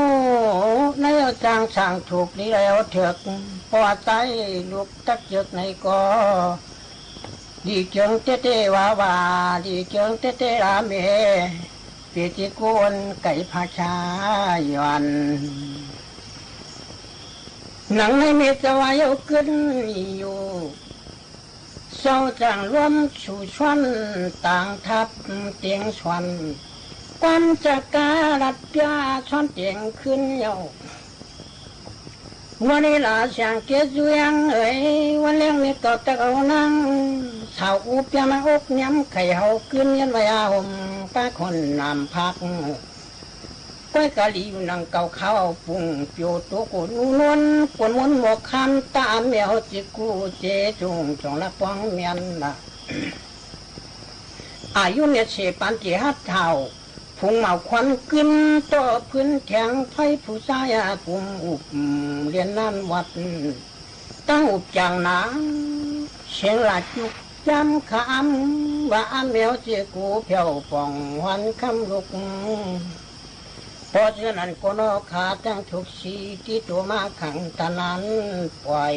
แนวจางสร้างถูกดีแล้วเถิก ปอใต้ลูกตักเจิกในก็ ดีเจิงเต้เต้ว่าว่า ดีเจิงเต้เต้ลาเม เปรียบจิตกุนไก่พาชาหย่อน หนังในเมตวายเอาขึ้นอยู่ เศร้าจางรวมสู่ชวนต่างทับเตียงชวน ความจักกาลัดเปียชวนเตียงขึ้นเย้า วันนี้หลาเสียงเกศอยู่ยังเอ๋ย วันแลงนี้ก็ตักเอานางสาวอู้เปียมาอกย้ำไข่เฮาขึ้นยันไว้อาห่มป้าคนนำพัก ก้อยกะหลีอยู่หนังเก่าเขาวปุงเปียวโตโกนูนวล กวนมนต์หมวกคำตาแมวจิกกู้เจจุงจงละป้องเมียนละ อายุเนี่ยเสปันติฮัดเฒ่า ฝูงเหมาควันกึ๊นโต้พื้นแถง ไพผู้จายากุมอุบเลียนน้ำวัด ตั้งอุบจ๋างหนา เสียงหลาดจุกจ้ำขะอำ ว่าอำแมวเจกูแผ่วป่องหวันคำลุก เพราะฉะนั้นก็นอขาตั้งทุกสี ตี้ตั๋วมาขังตะนั้นป่อย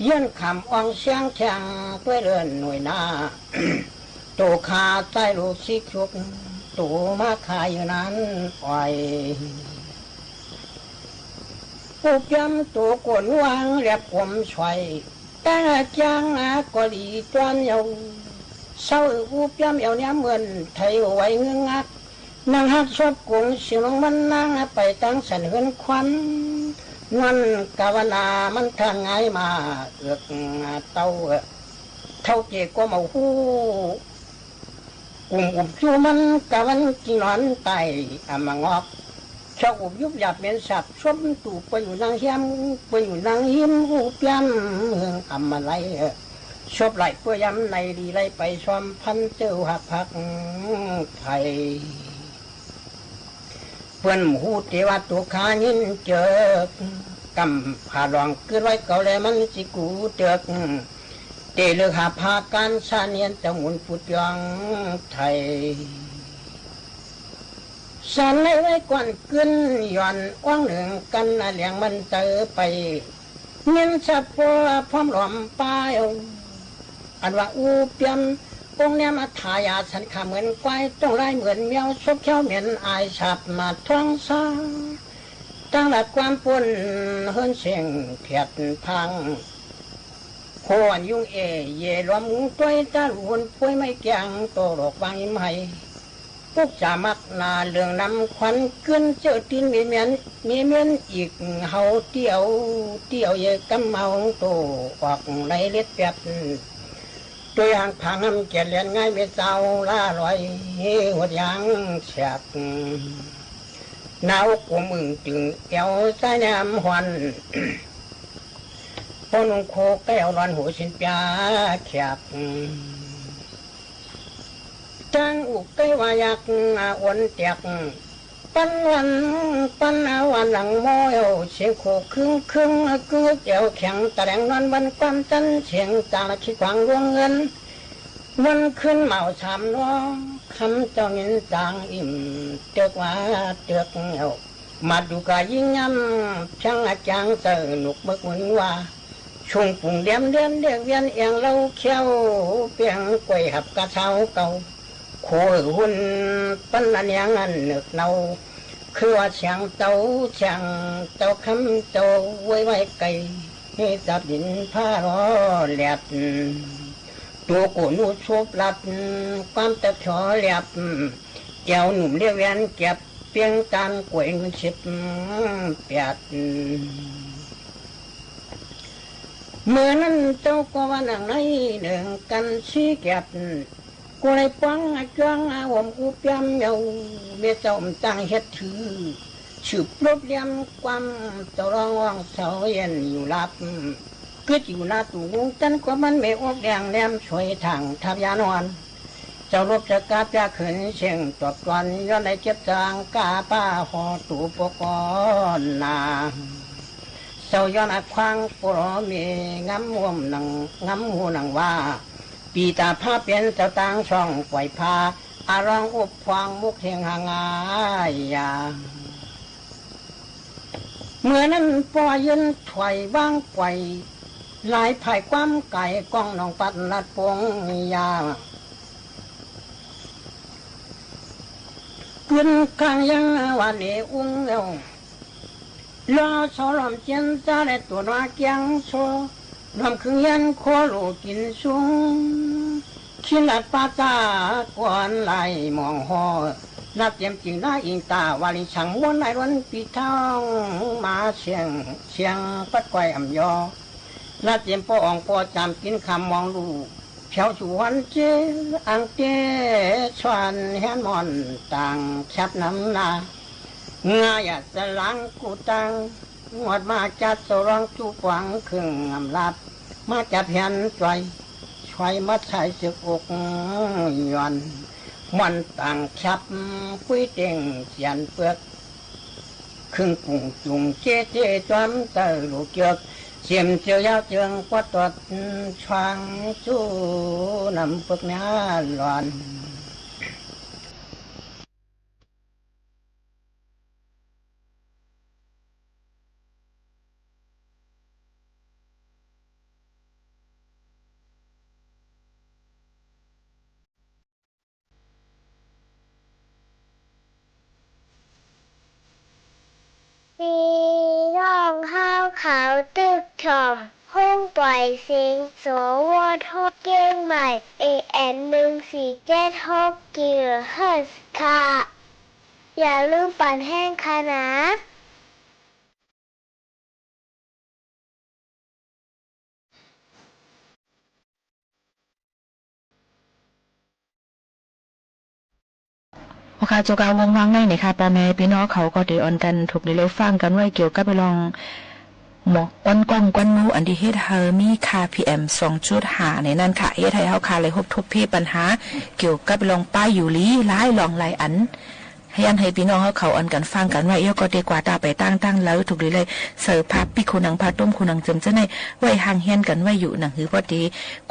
เยื่อนขำอ่องเสียงแข่ง ตวยเลื่อนหน่วยหน้า ตั๋วขาใต้ลูกศิกชุก ตั๋วมาขายอยู่นั้นอ่อย อู้เปี๊ยมตั๋วโก๋นวางแหลบกลมสวย แต่จางอาก็หลีตวนเยา เศร้าอู้เปี๊ยมแอ่วเนี้ยเหมือนไทยไหวเงื้องงัก นางฮักชอบกงเสียงลงมันนางไปตั้งสันเฮือนควัน นวลกาวนามันทางง่ายมาเอือกเต้า เฒ่าเจก็เมาฮู้ กุมอุบจู้มันกะวันจิงนอนไต้อำมางอก ชอบอุบยุบหยาบเหม็นสาบ ชมตู่เปื่อยอยู่นางเฮียม เปื่อยอยู่นางหิม อู้เปี๊ยมเฮืองอำมาไล ชบไหลเปื้อยยำในดีไลไปซ้อมพันเจ้าหักพักไทย เปิ้นฮู้เตว่าตั๋วขายินเจิก กำผ่าหลวงกึ๊ดไว้เก่าแลมันสิกูเติก เตเลิกหาพาการสาเนียนเจ้าหมุนปุดยองไทย สันไล่ไว้ก่อนกึ๊นหย่อนอ้วงเหนึ่งกัน อาแหลงมันเต๋อไป เงินสะพัวพร้อมหลอมป้าย อันว่าอู้เปี๊ยม องค์แนมอัฏฐายาสันขาเหมือนควาย ต้องไล่เหมือนแมว ซบแข้วเหม็นอายสาบมาท้องซ้า ตั้งหลักความปนเฮิรนเสียงเผียดพัง โคอันยุงเอเยล้อมหุงต้วย ต้านหุนป่วยไม้แกง โตหลอกวางอิมไห ปุกจ๋ามักหนาเหลืองนำขวัญ เกื้อนเจ้อตีนมีเมียน มีเมียนอีก เฮาเตี้ยว เตี้ยวเยกำเฮาโต ออกไหลเล็ดแปด ตัวอย่างผางหำเกียรติแลนง่ายเมเจ้าล่าลอย หดยางแฉก หน้าอกกุมอึ่งตึง แอวซ้ายแนมหอน ป้อนุ่งโคแก้วร้อนหูสินปยาแขก จังอุกใก้ว่าอยากอวนแตก ปันวันปันเอาวันหลังโมเอว เสียงโคครึ้งครึ้งกึกแอวแข็ง ตะแหลงนอนวันความจัน เสียงจาระคิดขวางดวงเงิน วันคืนเหมาสามน้อง คำเจ้านินจางอิ่ม เติกว่าเติกแอว มาดูกายิ่งย่ำ เพียงอาจางเจอหนุกเบิกหมุนว่า ชุงปุ่งเดียมเดียนเรียกเวียนเอียงเล่าเขี้ยว เปียงกล้วยหับกะเช้าเก่า โคหือหุ่นปันอันยังอันเนึกเนา คือว่าเสียงเต้าเสียงเต้าคำเต้าไว้ไว้ไกล ให้จับดินผ้าล้อแหลด ตัวโกนูชบลัด ความตะขอแหลบ แก้วหนุ่มเรียกแวนเก็บ เปียงตานกล้วยเงินสิบแปด เมื่อนั้นเจ้าก็ว่าหนังในหนึ่งกันสีแก็ด กูเลยป้องอาจ้วงอาหวมกูเปียมเยา เมียเจ้าอมตั้งเฮ็ดถือ สืบรบเลี่ยมความเจ้าร้องอ่องเสาเย็นอยู่ลับ กึ๊ดอยู่หน้าตู้นุงจันทร์ก็มันเมอกแดงแหลมสวยทางทับยานอน เจ้ารบจะกาบจะเขินเสียงตอบตวน ย้อนได้เจ็บจางกาป้าหอตูปกรณ์นา เจ้าย้อนอัดขวางปลอเมงำห่วมหนัง งำหูหนังว่า ปีตาผ้าเปลี่ยนเจ้าตางช่องปล่อยผ้า อาร้องอุบพวางมุกเฮงหางอายา เมื่อนั้นป้อยืนถอยว่างปล่อย หลายภายความไก่ก้องหนองปัดลัดปงยา กึ้นข้างยังว่าเหนอุ้งเอว รอสอหลอมเจียนจ้าและตัวน้าเกียงโซ รวมครึ่งเฮียนโคโลกินสุง คิดลัดป้าจ้าก่อนไหลมองหอ ลัดเตรียมจริงหน้าอิงตาวาลิสังม้วนในวันปีเท่า มาเสียงเสียงปัดก้อยอ่ำยอ ลัดเตรียมป้ออ่องป้อจามกินคำมองลูก แถวสุวรรณเจออังเกชวนแฮนมอนต่างแคบน้ำหน้า งายะจะล้างกูตัง งวดมาจัดสร้องจูปวงเครื่องอำลาด มาจับแฮนจ่อย ช่วยมัดสายเสือกอกหย่อน ม่อนต่างขับ ปุ้ยเต็งเสียนเปือก ครึ่งกุ่งจุ่งเจ๊เจ๊จอมเต๋อหลูกเจือก เสียมเจียวยาวเจืองกว่าตอด ชวางสู้นำเปือกเนื้อหลอน ปี้น้องเฮาเขาตึกถ่อม ห้องปล่อยเสียง สวท เจียงใหม่ เอเอ็ม หนึ่งสี่เจ็ดหก กิโลเฮิรตซ์ ค่ะ อย่าลืมปั่นแฮงค่ะนะ ค่ะ เจ้าค่ะ วงวางในนี่ค่ะ ป้อแม่ปี้น้องเขาก็ได้อ่อนกั๋นถูกได้เลยฟังกั๋นไว้เกี่ยวกับเรื่องหมอกควันก้องควันหมู่ อันตี้เฮ็ดหื้อมีค่า พีเอ็ม สองจุดห้า ในนั้นค่ะ เฮ็ดหื้อเฮาค่ะ ได้ฮบทบเพปัญหาเกี่ยวกับเรื่องป้ายอยู่หลีหลายเรื่องหลายอัน เฮียนหื้อปี้น้องเฮาเขาอ่อนกั๋นฟังกั๋นไว้ เดี๋ยวก็ได้กว่าตาไปตั้งๆ แล้วถูกได้เลย เสิร์ฟภาพปี้คู่หนัง ภาพต้มคู่หนังเจิมเจ้าในไว้ห่างเฮียนกั๋นไว้อยู่ หนังหื้อพอดี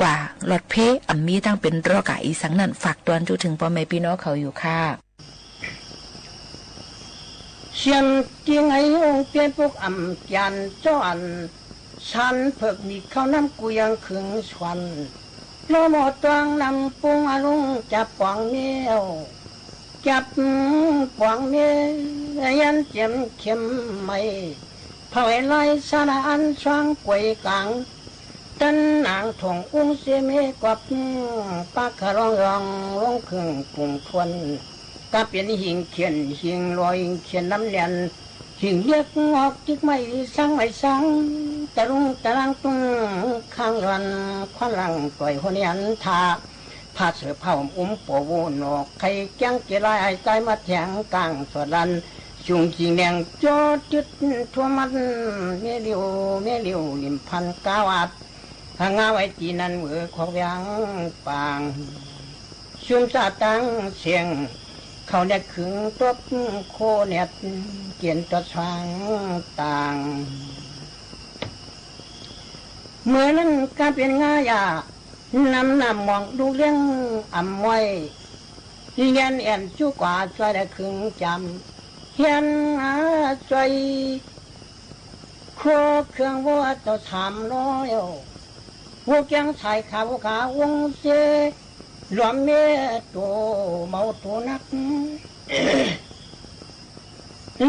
กว่าหลอดเพ อำมีตั้งเป๋นรอกาอีสังนั้น ฝากตวนจุถึงป้อแม่ปี้น้องเขาอยู่ค่ะ เสียมจริงไอ้องค์เปียนปุกอ่ำจันทร์จ้อน สันเผิกมีเข้าน้ำกูยังขึงสวน ล้อหม้อตวงน้ำปรุงอรุณจับป๋องแมว จับป๋องแมว ยันเจียมเข็มไหม เผาไอ้ลอยสารอันสว่างกวยกลาง ตันหนางถ่วงอุ้งเสเมกวับ ปากขะร้องยองลงครึ่งกุ่งทวน กาเป๋นหิ่งเขียนหิ่งลอยหิ่งเขียนน้ำแน่น หิ่งเลียกออกจิกไม้สังไม้สัง ตะลุงตะลางตุ้งข้างหลัน ควันหลังต่อยหัวเนียนทา ผ้าเสื้อผ้าอุ้มปอโวหนอก ไข่แก้งเจรายอ้ายกายมาแถงกลางสวดลัน จุงจิงแดงจอดจึดทั่วมัน เมลิว เมลิว ลิมพันก้าวอัด หางาไว้ตี้นั้นเหวอขอกแหวงปาง ซุมซาตังเสียง เขาแนดขึงตบโคแนด เกียนตอดสางต่าง เมื่อนั้นกาเป๋นงายา นำน้ำหมองลูกเลี้ยงอ่ำม้อย เฮียนแอ่นจุกว่าจ้อยได้ขึงจำ เฮียนอาจ้อย ครัวเครื่องวัวเต้าสามร้อย วัวแก้งสายขาวขาวงเส หลวมเมโตเมาโตนัก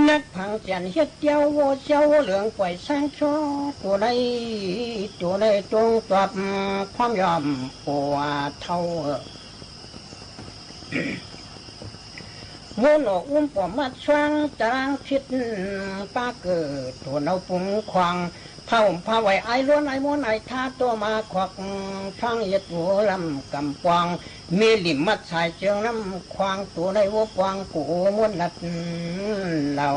นักผังเสียนเฮ็ดเตี้ยววัวเสี้ยววัวเหลืองป่อยสร้างช่อ โตใน โตในจงตอบความยอมปัวเฒ่า วัวหนอกอุ้มปอมมัดช่วงตะลางผิด ป้าเกิดโตเนาปุงควาง ผ้าห่มผ้าไหวไอ้ล้วนไอ้ม้วนไอ้ทาตัวมาขวัก ช่างเฮ็ดหัวลำกำปอง มีหลิมมัดสายเจิงน้ำควาง ตัวในวัวปวางกูม้วนนัดเหล่า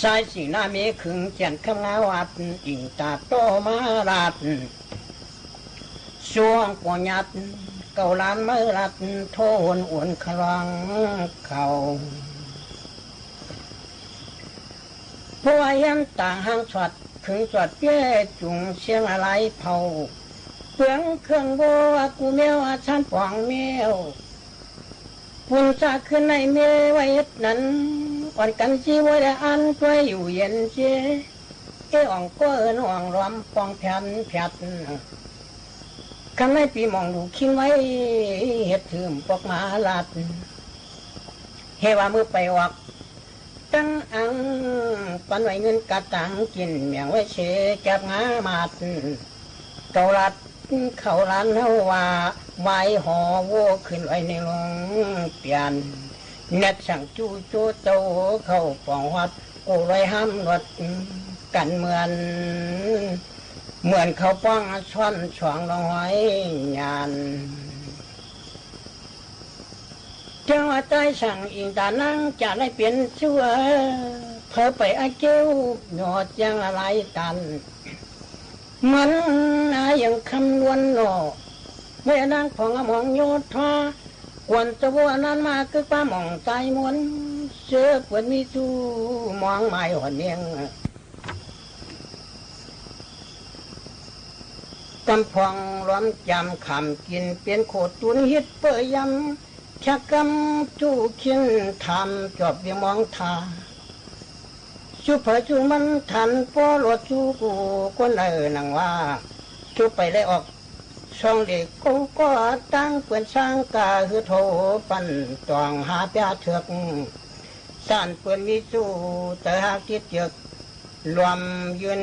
สายสีหน้ามีขึงเจียนคำงาวัด อิงตาโตมาลาด ช่วงปอหยัด เก่าล้านเมื่อลัด โทหนอวนขลองเขา เพราะว่าเฮียนต่างห้างสอด ขึงสอดเปี้ยจุงเสียงอะไรเผา เปลืองเครื่องวัวกูแมวอาชานปองแมว ปุญจาขึ้นในเมไว้เอ็ดนั้น อ่อนกั๋นซี้ไว้และอันตัวยอยู่เย็นเจ เออ่องก็เอิ้นอ่องหลอมปองแผนแผด คำในปีหม่องดูคิงไว้ เฮ็ดถืมปอกหมาลัด เฮว่ามื้อไปออก ตั้งอัง ปันไว้เงินกะตังกิ๋น แหมงไว้เสจับงามัด เก่าลัด เขาล้านเฮาว่า วายหอวัวขึ้นไว้ในโรงเปลี่ยน แนดสั่งจู้โจ้เต้าเข้าปองฮอด กู้ร้อยห้ามรถกั๋นเหมือน เหมือนเขาป้องซ่อนสองลองหอยหยาน เจ้าว่าใต้สั่งอิงตานังจะได้เปลี่ยนชั่ว เผลอไปอาเจ้วหยอดยังอะไรตัน เหมือนอายังคำนวณหนอ เมื่อนางผ่องอมรโยธา กวนเจ้าวัวนั้นมา คือความหม่องใจ๋มวล เสื้อเปื้อนมีจู้มองหมายหอนเมียง กำผ่องหลวมจ๋ำขำกิ๋น เป๋นโขดตูนฮิตเปื้อยำ ชักกำจู้ขิ้นถามจอบเวียงมองทา จู้ใผจู้มันถาม ปอหลวดจู้กู้คนเอ่อ นังว่า จู้ไปและออก ช่องเหล็กกู้ก่อตั้ง เปื้อนสร้างก้าหืดโห ปันต้องหาเปียเถือก สานเปื้อนมีจู้ เต๋อหากติดเจือก รวมยืน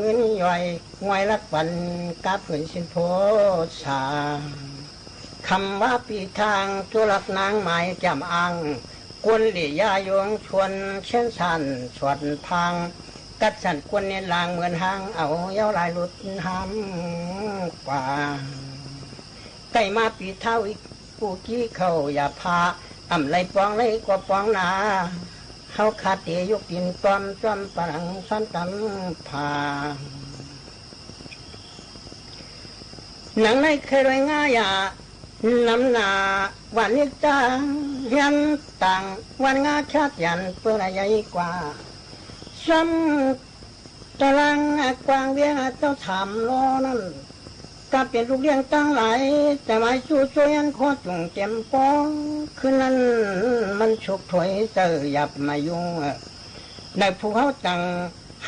เงินย่อย งวยลักปัน กาบหื้นสิ้นโพสา คำว่าปี้ทาง จู้ลักนางหมายจ๋ำอ้าง กวนเหล่ยาโยงชวนเส้นสานสวดพาง กัดสั่นกวนเน้นลางเหมือนหาง เอาเย้าลายหลุดห้ามกว่า ใก้มาปี้เท้าอีก กู้กี้เข้าอย่าพา อ่ำไหลปองไหลก็ปองหนา เฮาขาดเตยกดินตอมจ้อมปะหลังซ้อนตำผา หนังในเคยรวยง่ายอะ นำหน้าวันนี้จ้า เฮียนต่างวันงาชาติยันเปิ้นอะใหญ่กว่า ซ้ำตะลังกว้างเวียงเจ้าสามล้อนั้น ก็เป๋นลูกเลี้ยงตังหลาย แต่หมายจู้จ้วยอันขอจุ่งเต็มปอ คืนนั้นมันสุกถวยเจ้าหยับมายุ่ง ในภูเขาต่าง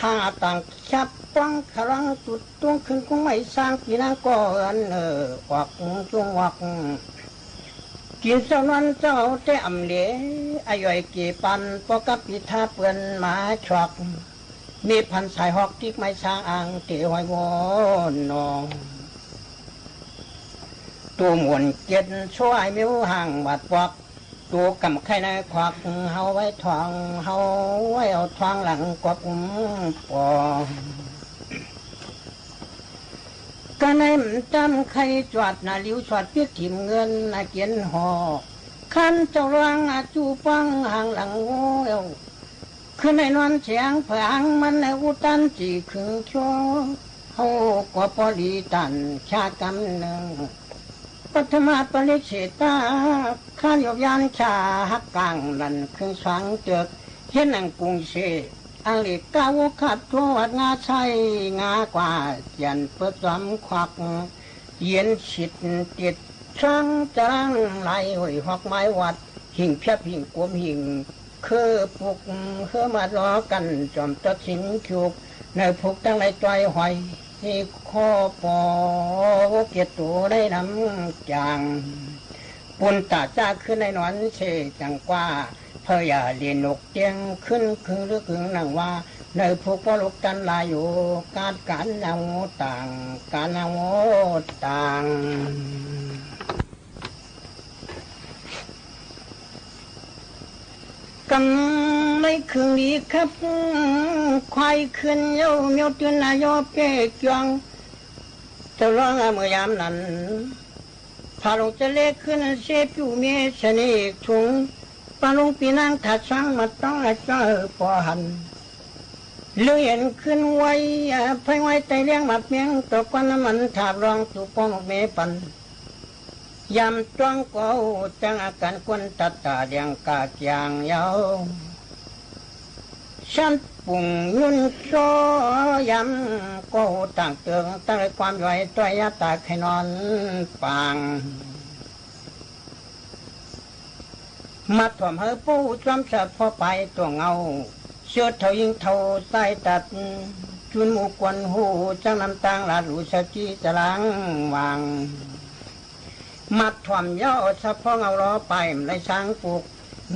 ห้าต่างชับป้องขลังจุดตุ้งขึ้นกุ้งไม้สร้างปีนางก่อนเออ ออกจุงออก กิ๋นเจ้านอนเจ้าแต่อ่ำเหล อย่อยเก๋ปัน ปอกับปี้ทาเปื้อนหมาชอก มีพันสายฮอกติ๊กไม้สร้างอ่างเต๋หอยวนนอง ตูหมุนเจ็ดช่วยมิวห่างบาดปอก ตูกำไข่ในควัก เฮาไว้ทอง เฮาไว้เอาทองหลังกวักปอ ก็ในมันจำไข่จวดนะ หลิวสวดปิ๊กถิ่มเงินนะเกียนหอก คันเจ้าหลวงอาจูป้องห่างหลังโว้ย คืนในนอนเสียงผางมันในอุตันจี่ขึงชั่ว เฮาก็ปอดีตันชาติกำเนิง ปัทมาปริเฉตา ข้านยบยานชาหักกลางนั่นครึ่งสางเจือก เฮียนหนังกรุงเช อังเลกาวุขับทวดงาไส้งากว่า เจียนเปิดจอมควัก เย็นสิทธิ์ติดช่างจรังไหลห้วยหอกไม้วัด หิ่งเพียบหิ่งกลมหิ่ง คือปลุกเฮือมาล้อกันจอมจอดสินจุก ในผูกตั้งในจอยหอย ข้อปอเกียรติตัวได้นำจาง ปุณตาจ้าขึ้นในนอนเสจังกว่า เพื่ออย่าเลียนนกเตียงขึ้นครึ่งลึกครึ่งหนังว่า ในผูกปอลุกกันลาอยู่ การการเอาต่าง การเอาต่าง กำไม่ขึงดีครับ ควายขึ้นเย้าเมียวตื่นนายอเปกยอง เจ้าร้องเมื่อยามนั้น พาลงจะเลกขึ้นเสปิวเมสนิกถุง ปาลงปีนางถาดช้างมาต้องอาจารย์ปอหัน เลือเห็นขึ้นไว้ ไพไว้ไตเลี้ยงหมัดเมียง ตัวก้อนน้ำมันถาดรองสู่ป้องเมปัน ยามจ้องก็จังอาการคนตัดตาเลี้ยงกาเกียงเยา ชั้นปุ่งยุ่นซ้อยำก็ต่างเติงตั้งแต่ความย้อยต้อยยาตาไข่นอนปาง มาถ่อมเฮอปู้จ้อมสะพอไปตัวเงา เสื้อเทายิงเทาใต้ตัด จุนหมู่กวนหูจังน้ำตางลาดหลูสะจีจะล้างวาง มาถ่อมเย้าสะพอเงาล้อไป มันได้ช้างปลูก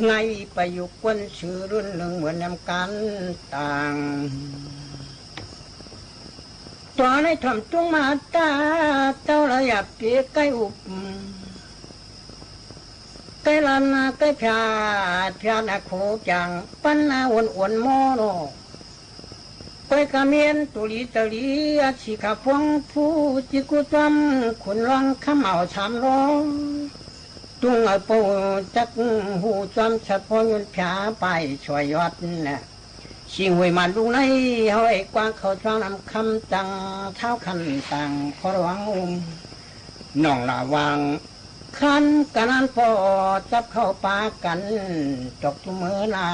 ไงประยุกต์กวนสือรุ่นหนึ่งเหมือนนำกันต่าง ตัวในถ่อมจุงมาตา เจ้าระยับปีใกล้อุบ ใกล้ลานนาใกล้พยาดพยาดนาโขจัง ปั้นนาอวนอวนหม้อโน ก้อยกะเมียนตุลีตะลีอาชีขาพวงผู้จิกุจอมขุนร้องคำเอาสามร้อง ตุงเอาปูจักหูจอมสะพอยุนผาไปช่วยยอดน่ะ สิ่งห้วยมันลุงในเฮาไอ้กว้างเขาช่วงนำคำตังเท้าคันต่างขอระวังอุ้ม น้องละวัง คันกะนั้นป้อจับเข้าปากั๋น จอกจุ่มเมือนา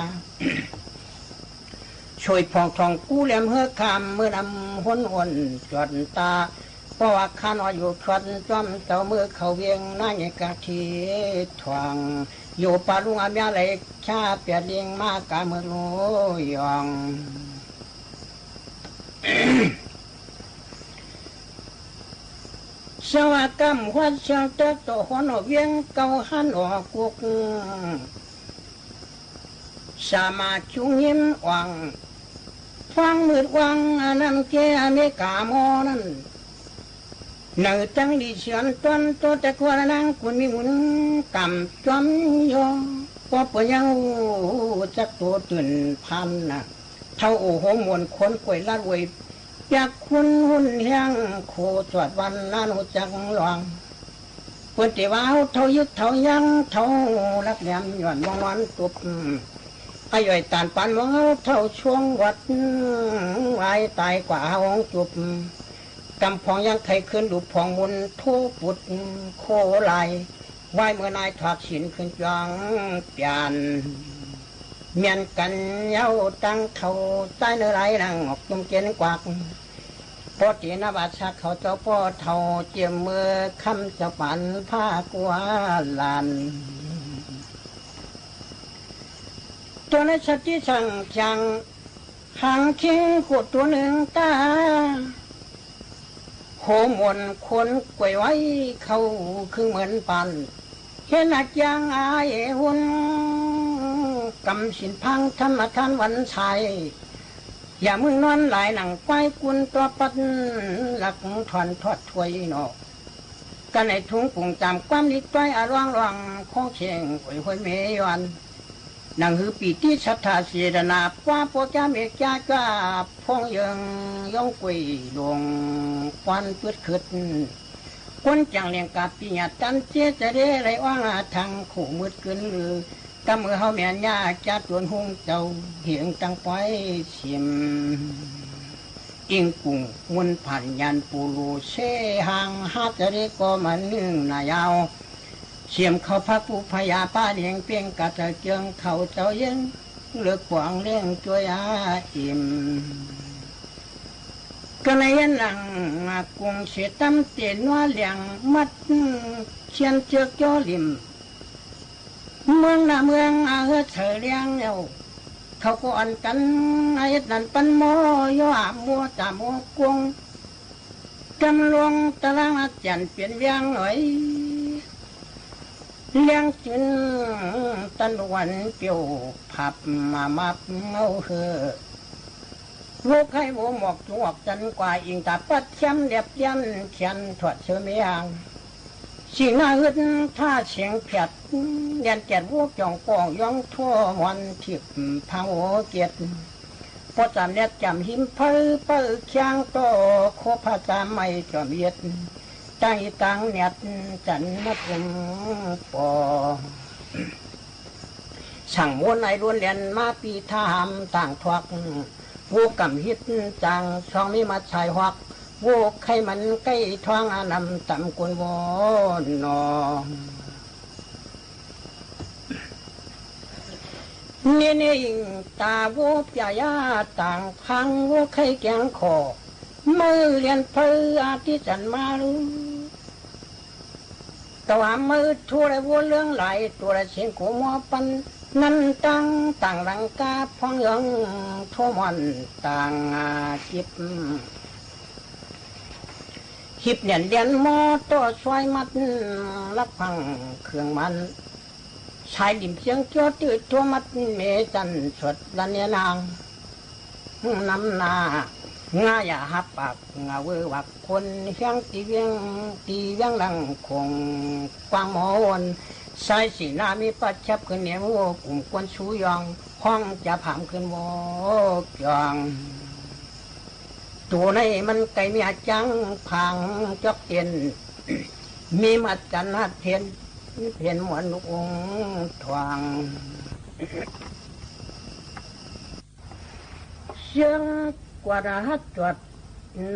ช่วยผ่องถ่องกู้แหลมเฮือคำ เมื่อนำห้นอ่อนจอดตา เพราะว่าข้าน้อยอยู่ชวนจ้อมเจ้า เมื่อเข้าเวียงนาใหญ่กะทีถ่วง อยู่ป่าลุงอาเมียไหล ชาเปียดลิงมากะเมืองลูยอง สวากำฮวดเชียงเต๊กโตหัวหนอเวียงเก่าหันออกกุก สามาชุงหิมอ่อง ฟังมืดวัง อันนั้นเกอเมริกาหม้อนั้น เหนือจังดีเสียนต้นโตแต่กลัวนางกุนมีหมุนกำจอมยอ ว่าเปิ้นยังฮู้จักโตตื่นพันนะ เฒ่าโอโหมวนคนกวยลาดเวย อยากคุ้นหุ่นแห้งโคจอดวันนั้นฮู้จักหลวง เปิ้นเต๋ว่าเฮาเฒ่ายึกเฒ่ายัง เฒ่าลักแหลมย้อนมองนอนตุบ อาย่อยตานปานมองเฮาเฒ่าช่วงวัด วายต๋ายกว่าเฮาองจุบ กำผ่องยังไขขึ้นดูผ่องมุนทูปุดโคลาย วายเมื่อนายถอดสินขึ้นจองเปียน เมียนกั๋นเย้าตั้งเฒ่า ใจ๊เนื้อไหลหลังออกจุ่มเกณฑ์กวัก ปอเต๋นบาทสักเขาเจ้าป้อเฒ่า เจียมเมื่อค่ำเจ้าปานผ้ากวาดลาน ตัวในสติสั่งจัง หางคิงขวดตัวหนึ่งตา โหมวนคนกวยไว้เข้าครึ่งเหมือนปัน เห็นอาจารย์อายหุ่น กำสินพังธรรมทานวันชัย อย่ามึงนอนหลายหนังควายกุนตัวปัด หลักถอนทอดถ้วยนอก กันในถุงกุ่งจำความนิดจ้อยอาล่วงล่วง คงเข่งอวยห้วยเมยอน หนังหือปีติศรัทธาเสดนา กว่าพวกจ้าเมกจ้าจ้า พงเยิงย่องกวยหลวง ควันปืดขึ้น ก้นจังเลียงกาปิญญาตันเจจะได้ไรอ้างอาทางขู่มืดกึนลือ กำมือเฮาแม่นยาจ้าตวนหุงเจ้า เหงตังปอยสิม อิงกุ่งมุนผ่านยานปูรูเสหาง หาจะได้ก็มานึ่งหน้ายาว เสียมเข้าพักผู้พญาป้าเลียงเปียงกะจะเจืองเขาเจ้าเย็น เลือกปวงเลี้ยงจ้วยอาอิ่ม ก็ในหลังกุ่งเสตำเตนัวเหลียงมัด เชียนเจือกจ้อหลิม เมืองหน้าเมืองอาเฮือเฉยเลี้ยงแล้ว เขาก็อ่อนกัน อาเฮ็ดนั้นปันหม้อ ย่ออามัวตามัวกวง กำลวงตะลางอาจารย์เปลี่ยนเวียงหน่อย เลี้ยงจืนตันวันเปียวผับมามับเมาเฮอ โวไข่โวหมอกจุงออกจันกว่า อิงตาปัดแคมเรียบเลียนแขนถอดเสื้อเมียง สิ่งหน้าฮึดท่าเสียงแผด เลียนแกดโวจ่องป่องย้องทั่วหมอนทิพย์พังโอเกียรติ ปอจำแนดจำหิมเผยเปิ้อเคียงโต โคพระจามไม่จอมเย็ด ตั้งอีตังแนดจันทร์มากุมปอ สั่งมวลไอล้วนแหลนมาปีทหามต่างทวัก ผู้กำฮิตจางซองมีมาชายฮวัก ผู้ไข่มันใกล้ท้องอานำตำกุนวอนนอ เนี่ยเนี่ยอิงตาวัวปยายาต่างพังวัวไข่แกงคอ มือเลียนเผยอาทิตย์จันทร์มาลู ตะวามือทั่วและวัวเหลืองหลายตัวละเสียงโกมัวปัน นั้นตั้งต่างหลังกาพองเอิงทั่วม่อนต่างอาจิบ หิบเหนียนเลียนหม้อต่อซอยมัด ลักพังเครื่องมัน สายหลิมเสียงจ้อตื้อทั่วมัด เมจันทร์สดละเนียนาง นำหน้า ง่าอย่าหับปาก ง่าเวอวักคนเฮียงตีเวียง ตีเวียงหลังคงกว้างหมอวน สายสีหน้ามีปัดแคบขึ้นเหนียว กลุ่มกวนสูยอง ห้องจะผามขึ้นโวกยอง ตัวในมันไก่มีอาจังผางจอกเตียน มีมัดจันหัดเทียน เพียนเหมือนลูกองค์ทวง เสียงกวาดหัดจวด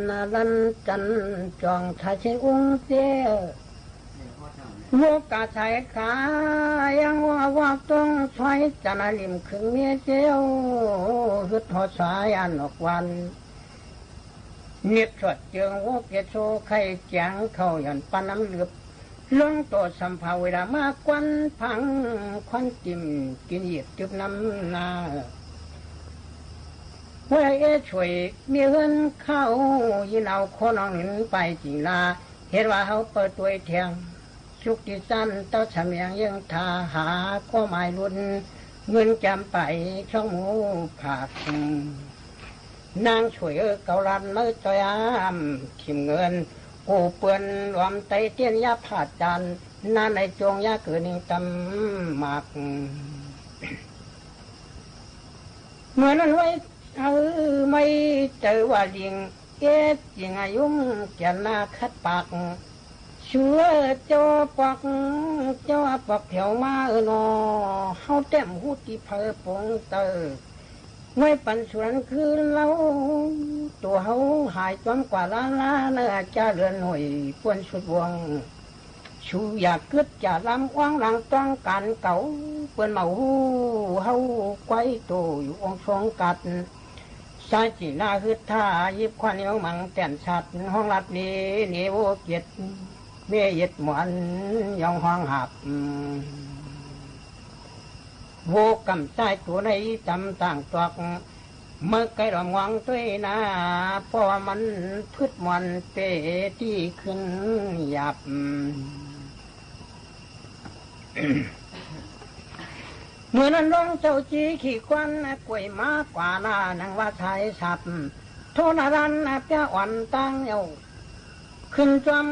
นาลันจันทร์จ่องชายเชียงองค์เจ้า วัวก๋าสายขา ยังว่า ว่าต้องใช้จานาริมขึงเมียเจ้า ฮึดฮอดสายอันออกวัน เน็บสอดเจิงวัวเกศโซ ไข่แจ๋งเข้าหย่อนปันน้ำเหลือบ ลงต่อสำเภาเวลามากวันพัง ควันติ่มกินเหยียบตึบน้ำหน้า ว่าเอ๊ะช่วยเมียเฮือนเข้า ยินเอาคนออกหนุนไปจิงลา เห็นว่าเฮาเปิดตัวแทง สุขที่สั้นเต้าสำเนียงยังทาหา ก็หมายรุ่น เงินจำไปช่องหมูผัก นางช่วยเออเกาลันเมื่อจอยอ้ำ ถิ่มเงิน กูเปือนหลวมไตเตี้ยนยาผาดจัน หน้าในจงยาเกินนิงตำหมาก เมื่อนั้นไว้ เออ ไม่เจอว่าลิง เอ๊ะ จิงอายุงแก่นหน้าคัดปาก เสือเจ้าปอก เจ้าปอกแถวมาเออหนอ เฮาแต้มฮู้ตี้เผยปงเตอ ไว้ปันสวนคืนเล่า ตัวเฮาหายจอมกว่าล้านล้าน เออ จ้าเรือนหน่วยปวนสุดวง สูอย่ากึ๊ดอย่าลำอ้วงหลังต้องก๋านเก่า เปิ้นเมาฮู้เฮาไกวโตอยู่องค์ทรงกัด สายจีหน้าฮึดท่า ยิบควันเหนียวหมั่งแก่นสัตว์ ห้องลัดนี้ หนีโวเกียด เมยเย็ดหมอน ยองห้องหับ โวกำสายตัวในตำต่างตอก เมื่อไกลหลอมงวงตวยนา เพราะว่ามันพืชมอนเปตี้ขึ้นหยาบ เมื่อนั้นร้องเจ้าจีขี้ควัน กล้วยหมากว่าหน้า นังว่าสายสับ โทษนะรันนะเปียอ่อนตั้งเยา ขึ้นจอม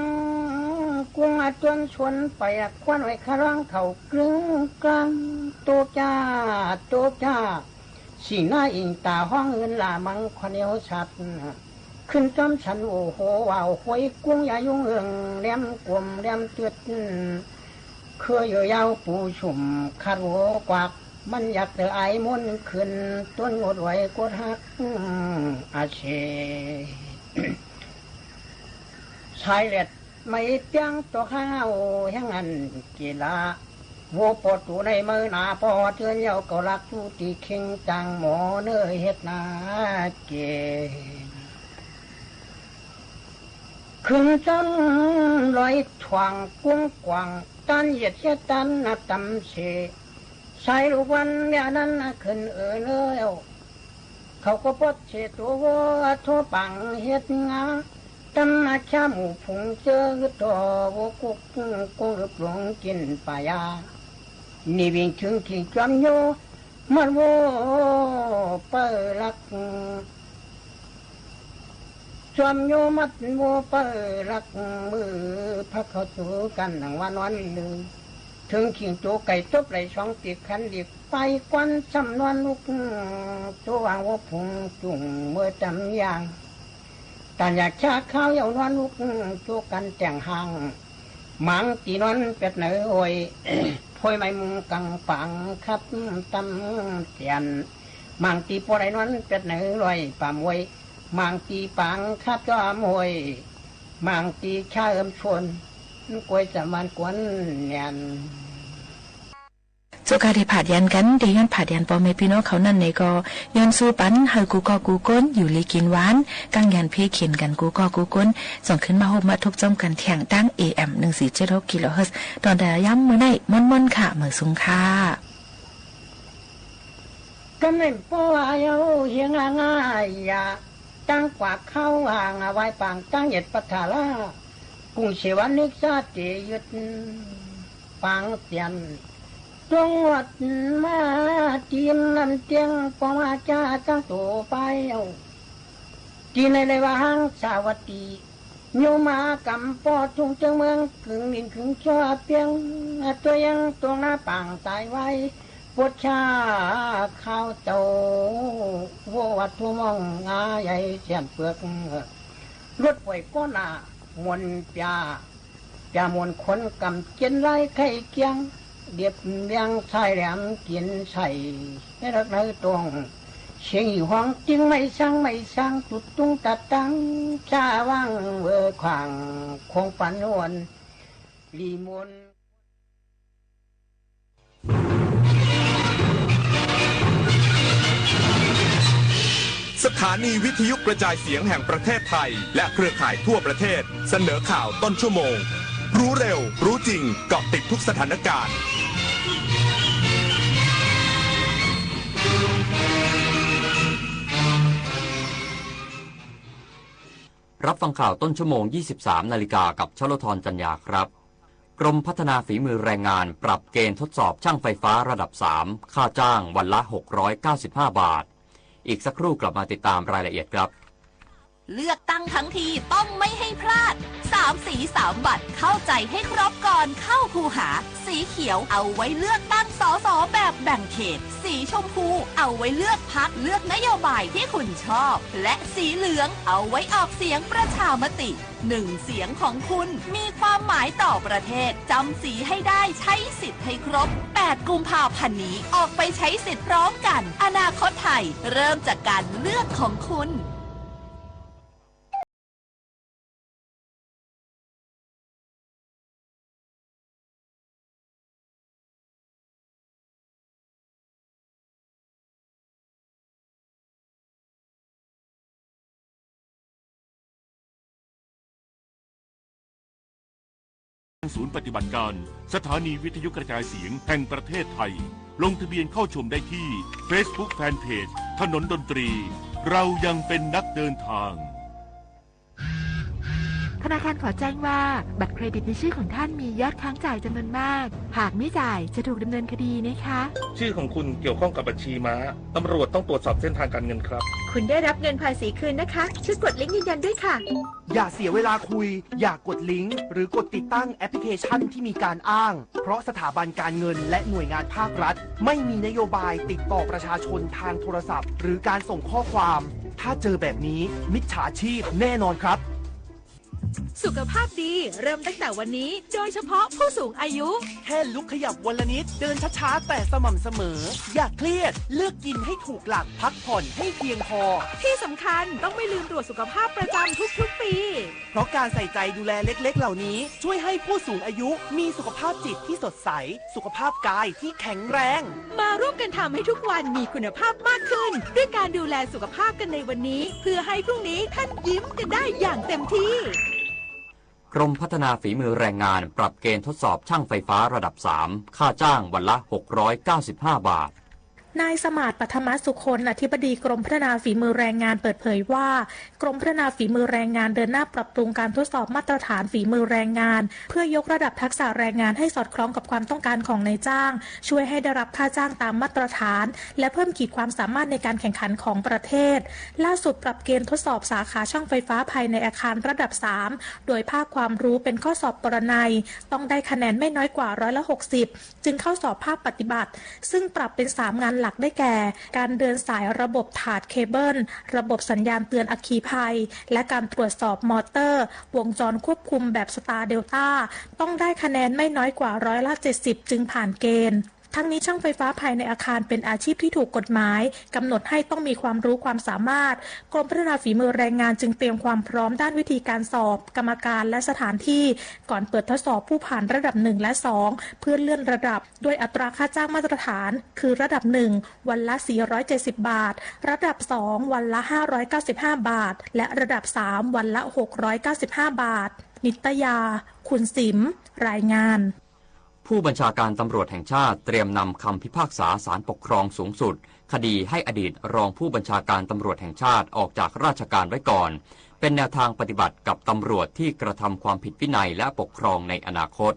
กุ้งอาจวนชวนไป ควันไว้คาร้องเขากลึงกลาง โตจ้า โตจ้า สีหน้าอิงตาห้องอื่นลามังควันเหนียวสัตว์ ขึ้นจอมฉันโอ้โห ว้าวหวยกุ้งอย่ายุ่งเอิง แหลมกลมแหลมจุด เคยอยู่ยาวปูชุ่ม คาดหัวกวัก มันอยากเจอไอ้มนต์ขึ้น ต้นงดไหวกดหัก อาเช สายเลือดไม่เปียงตัวข้าว แห่งอันกีฬา โวปอตูในมือหนา ปอเทือนเย้าก็รักอยู่ตี้เข่งจัง หมอเนยเฮ็ดนาเก ขึ้นซ้ำลอยถ่วงกุ้งกว่าง ต้านเหยียดเสียต้านนาตำเส สายลูกวันเมียนั้นน่ะขึ้นเอินเอ้ย เขาก็ปดเสตัววัวทั่วปังเฮ็ดงา ตำมาชาหมู่ผงเจอต่อวัวกุกกุ้งลึกหลงกินป่ายา นี่วิ่งถึงขิงจอมโย มันวัวเปิ้ลัก จอมโยมัดวัวเปิ้ลัก มือพักเขาจูกันหนังว่านอนลืม ถึงขิงโจไก่จบไหลสองปีกขันหลีก ไปกวนซ้ำนอนลุก โจวางวัวผงจุ่งเมื่อจำยาง ต้านอยากชาข้าวเย้านอนลุก โจกันแต่งห้าง หมางตี้นอนเป็ดเหนือโอย โพยไม้มุงกังปังคับตำเตียน หมางตี้ปอได้นอนเป็ดเหนือลอยป่ามวย หมางตี้ปางคับจอมโอย หมางตี้ชาเอิมชวน กล้วยสะมานกวนแหนน เจ้าค่ะ ได้ผาดยันกั๋น ได้ย้อนผาดยันป้อแม่ปี้น้องเขานั้นในก็ ย้อนสู้ปันหื้อกู้ก้อกู้คน อยู่ลีกินหวาน กั๋งยันเพเข็ญกั๋นกู้ก้อกู้คน ส่งขึ้นมาฮบมาทบจ้อมกั๋นแท่งตาง เอ เอ็ม หนึ่งสี่เจ็ดหก กิโลเฮิรตซ์ ต๋อนแต่ยามมื้อนี้ ม่วนๆ ค่ะ เหมยสูงค่ะ กำเนิดป้ออายุเฮียงอ่างอายา ตั้งกว่าเข้าห่างอวายปางตั้งเหยียดปัทธารา กรุงเสวนิกสาเตยึดปางเตียน จงหวัดมาตีมน้ำเตียงปองอาจาตั้งโตไปเอา ตี้ในเลยว่าห้างสาวัตถี โยมากำปอดทุงเจิงเมือง ขึงหมิ่นขึงชั่วเปียง ตัวยังตวงหน้าปางตายไว้ ปวดชาข้าวเจ้า วัววัดทั่วมองงาใหญ่เสียนเปลือก รถป่วยก้อนหน้ามวลปยา ปยามวลคนกำเจนไร้ไข่เกียง เดียบเลียงชายแหลมกินใส่ ในรักในตวง เสียงหิวห้องจึงไม่สร้างไม่สร้าง จุดตุงตัดตั้ง ชาว่างเวอขวาง คงปันหวน ลีมวล สถานีวิทยุกระจายเสียงแห่งประเทศไทย และเครือข่ายทั่วประเทศ เสนอข่าวต้นชั่วโมง รู้เร็ว รู้จริง เกาะติดทุกสถานการณ์ รับฟังข่าวต้นชั่วโมง ยี่สิบสาม นาฬิกา กับชลธร จันยาครับ กรมพัฒนาฝีมือแรงงาน ปรับเกณฑ์ทดสอบช่างไฟฟ้าระดับ สาม ค่าจ้างวันละ หกร้อยเก้าสิบห้า บาท อีกสักครู่กลับมาติดตามรายละเอียดครับ เลือกตั้งทั้งทีต้องไม่ให้พลาด สามสีสามบัตร เข้าใจให้ครบก่อนเข้าคูหา สีเขียวเอาไว้เลือกตั้ง สส แบบแบ่งเขต สีชมพูเอาไว้เลือกพรรค เลือกนโยบายที่คุณชอบ และสีเหลืองเอาไว้ออกเสียงประชามติ หนึ่งเสียงของคุณมีความหมายต่อประเทศ จำสีให้ได้ ใช้สิทธิ์ให้ครบ แปดกุมภาพันธ์นี้ ออกไปใช้สิทธิ์พร้อมกัน อนาคตไทยเริ่มจากการเลือกของคุณ ศูนย์ปฏิบัติการสถานีวิทยุกระจายเสียงแห่งประเทศไทย ลงทะเบียนเข้าชมได้ที่ Facebook Fanpage ถนนดนตรี เรายังเป็นนักเดินทาง ธนาคารขอแจ้งว่า บัตรเครดิตในชื่อของท่านมียอดค้างจ่ายจำนวนมาก หากไม่จ่ายจะถูกดำเนินคดีนะคะ ชื่อของคุณเกี่ยวข้องกับบัญชีม้า ตำรวจต้องตรวจสอบเส้นทางการเงินครับ คุณได้รับเงินภาษีคืนนะคะ ช่วยกดลิงก์ยืนยันด้วยค่ะ อย่าเสียเวลาคุย อย่ากดลิงก์ หรือกดติดตั้งแอปพลิเคชันที่มีการอ้าง เพราะสถาบันการเงินและหน่วยงานภาครัฐ ไม่มีนโยบายติดต่อประชาชนทางโทรศัพท์ หรือการส่งข้อความ ถ้าเจอแบบนี้ มิจฉาชีพแน่นอนครับ สุขภาพดีเริ่มตั้งแต่วันนี้ โดยเฉพาะผู้สูงอายุ แค่ลุกขยับวันละนิด เดินช้าๆ แต่สม่ำเสมอ อย่าเครียด เลือกกินให้ถูกหลัก พักผ่อนให้เพียงพอ ที่สำคัญต้องไม่ลืมตรวจสุขภาพประจำทุกๆ ปี เพราะการใส่ใจดูแลเล็กๆ เหล่านี้ ช่วยให้ผู้สูงอายุมีสุขภาพจิตที่สดใส สุขภาพกายที่แข็งแรง มาร่วมกันทำให้ทุกวันมีคุณภาพมากขึ้น ด้วยการดูแลสุขภาพกันในวันนี้ เพื่อให้พรุ่งนี้ท่านยิ้มกันได้อย่างเต็มที่ กรมพัฒนาฝีมือแรงงาน ปรับเกณฑ์ทดสอบช่างไฟฟ้าระดับ สาม ค่าจ้างวันละ หกร้อยเก้าสิบห้า บาท นายสมาร์ท ปัทมสุคน อธิบดีกรมพัฒนาฝีมือแรงงานเปิดเผยว่า กรมพัฒนาฝีมือแรงงานเดินหน้าปรับปรุงการทดสอบมาตรฐานฝีมือแรงงาน เพื่อยกระดับทักษะแรงงานให้สอดคล้องกับความต้องการของนายจ้าง ช่วยให้ได้รับค่าจ้างตามมาตรฐาน และเพิ่มขีดความสามารถในการแข่งขันของประเทศ ล่าสุดปรับเกณฑ์ทดสอบสาขาช่างไฟฟ้าภายในอาคารระดับ สาม โดยภาคความรู้เป็นข้อสอบปรนัย ต้องได้คะแนนไม่น้อยกว่าร้อยละ หกสิบ จึงเข้าสอบภาคปฏิบัติ ซึ่งปรับเป็น สาม งานหลักได้แก่ การเดินสายระบบถาดเคเบิล ระบบสัญญาณเตือนอัคคีภัย และการตรวจสอบมอเตอร์ วงจรควบคุมแบบสตาร์เดลต้า ต้องได้คะแนนไม่น้อยกว่าร้อยละ เจ็ดสิบ จึงผ่านเกณฑ์ ทั้งนี้ช่างไฟฟ้าภายในอาคารเป็นอาชีพที่ถูกกฎหมายกำหนดให้ต้องมีความรู้ความสามารถ กรมพัฒนาฝีมือแรงงานจึงเตรียมความพร้อมด้านวิธีการสอบ กรรมการ และสถานที่ ก่อนเปิดทดสอบผู้ผ่านระดับ หนึ่ง และ สอง เพื่อเลื่อนระดับ ด้วยอัตราค่าจ้างมาตรฐาน คือระดับ หนึ่ง วันละ สี่ร้อยเจ็ดสิบ บาท ระดับ สอง วันละ ห้าร้อยเก้าสิบห้า บาท และระดับ สาม วันละ หกร้อยเก้าสิบห้า บาท นิตยา ขุนสิมห์ รายงาน ผู้บัญชาการตำรวจแห่งชาติเตรียมนำคำพิพากษาศาลปกครองสูงสุด คดีให้อดีตรองผู้บัญชาการตำรวจแห่งชาติออกจากราชการไว้ก่อน เป็นแนวทางปฏิบัติกับตำรวจที่กระทำความผิดวินัยและปกครองในอนาคต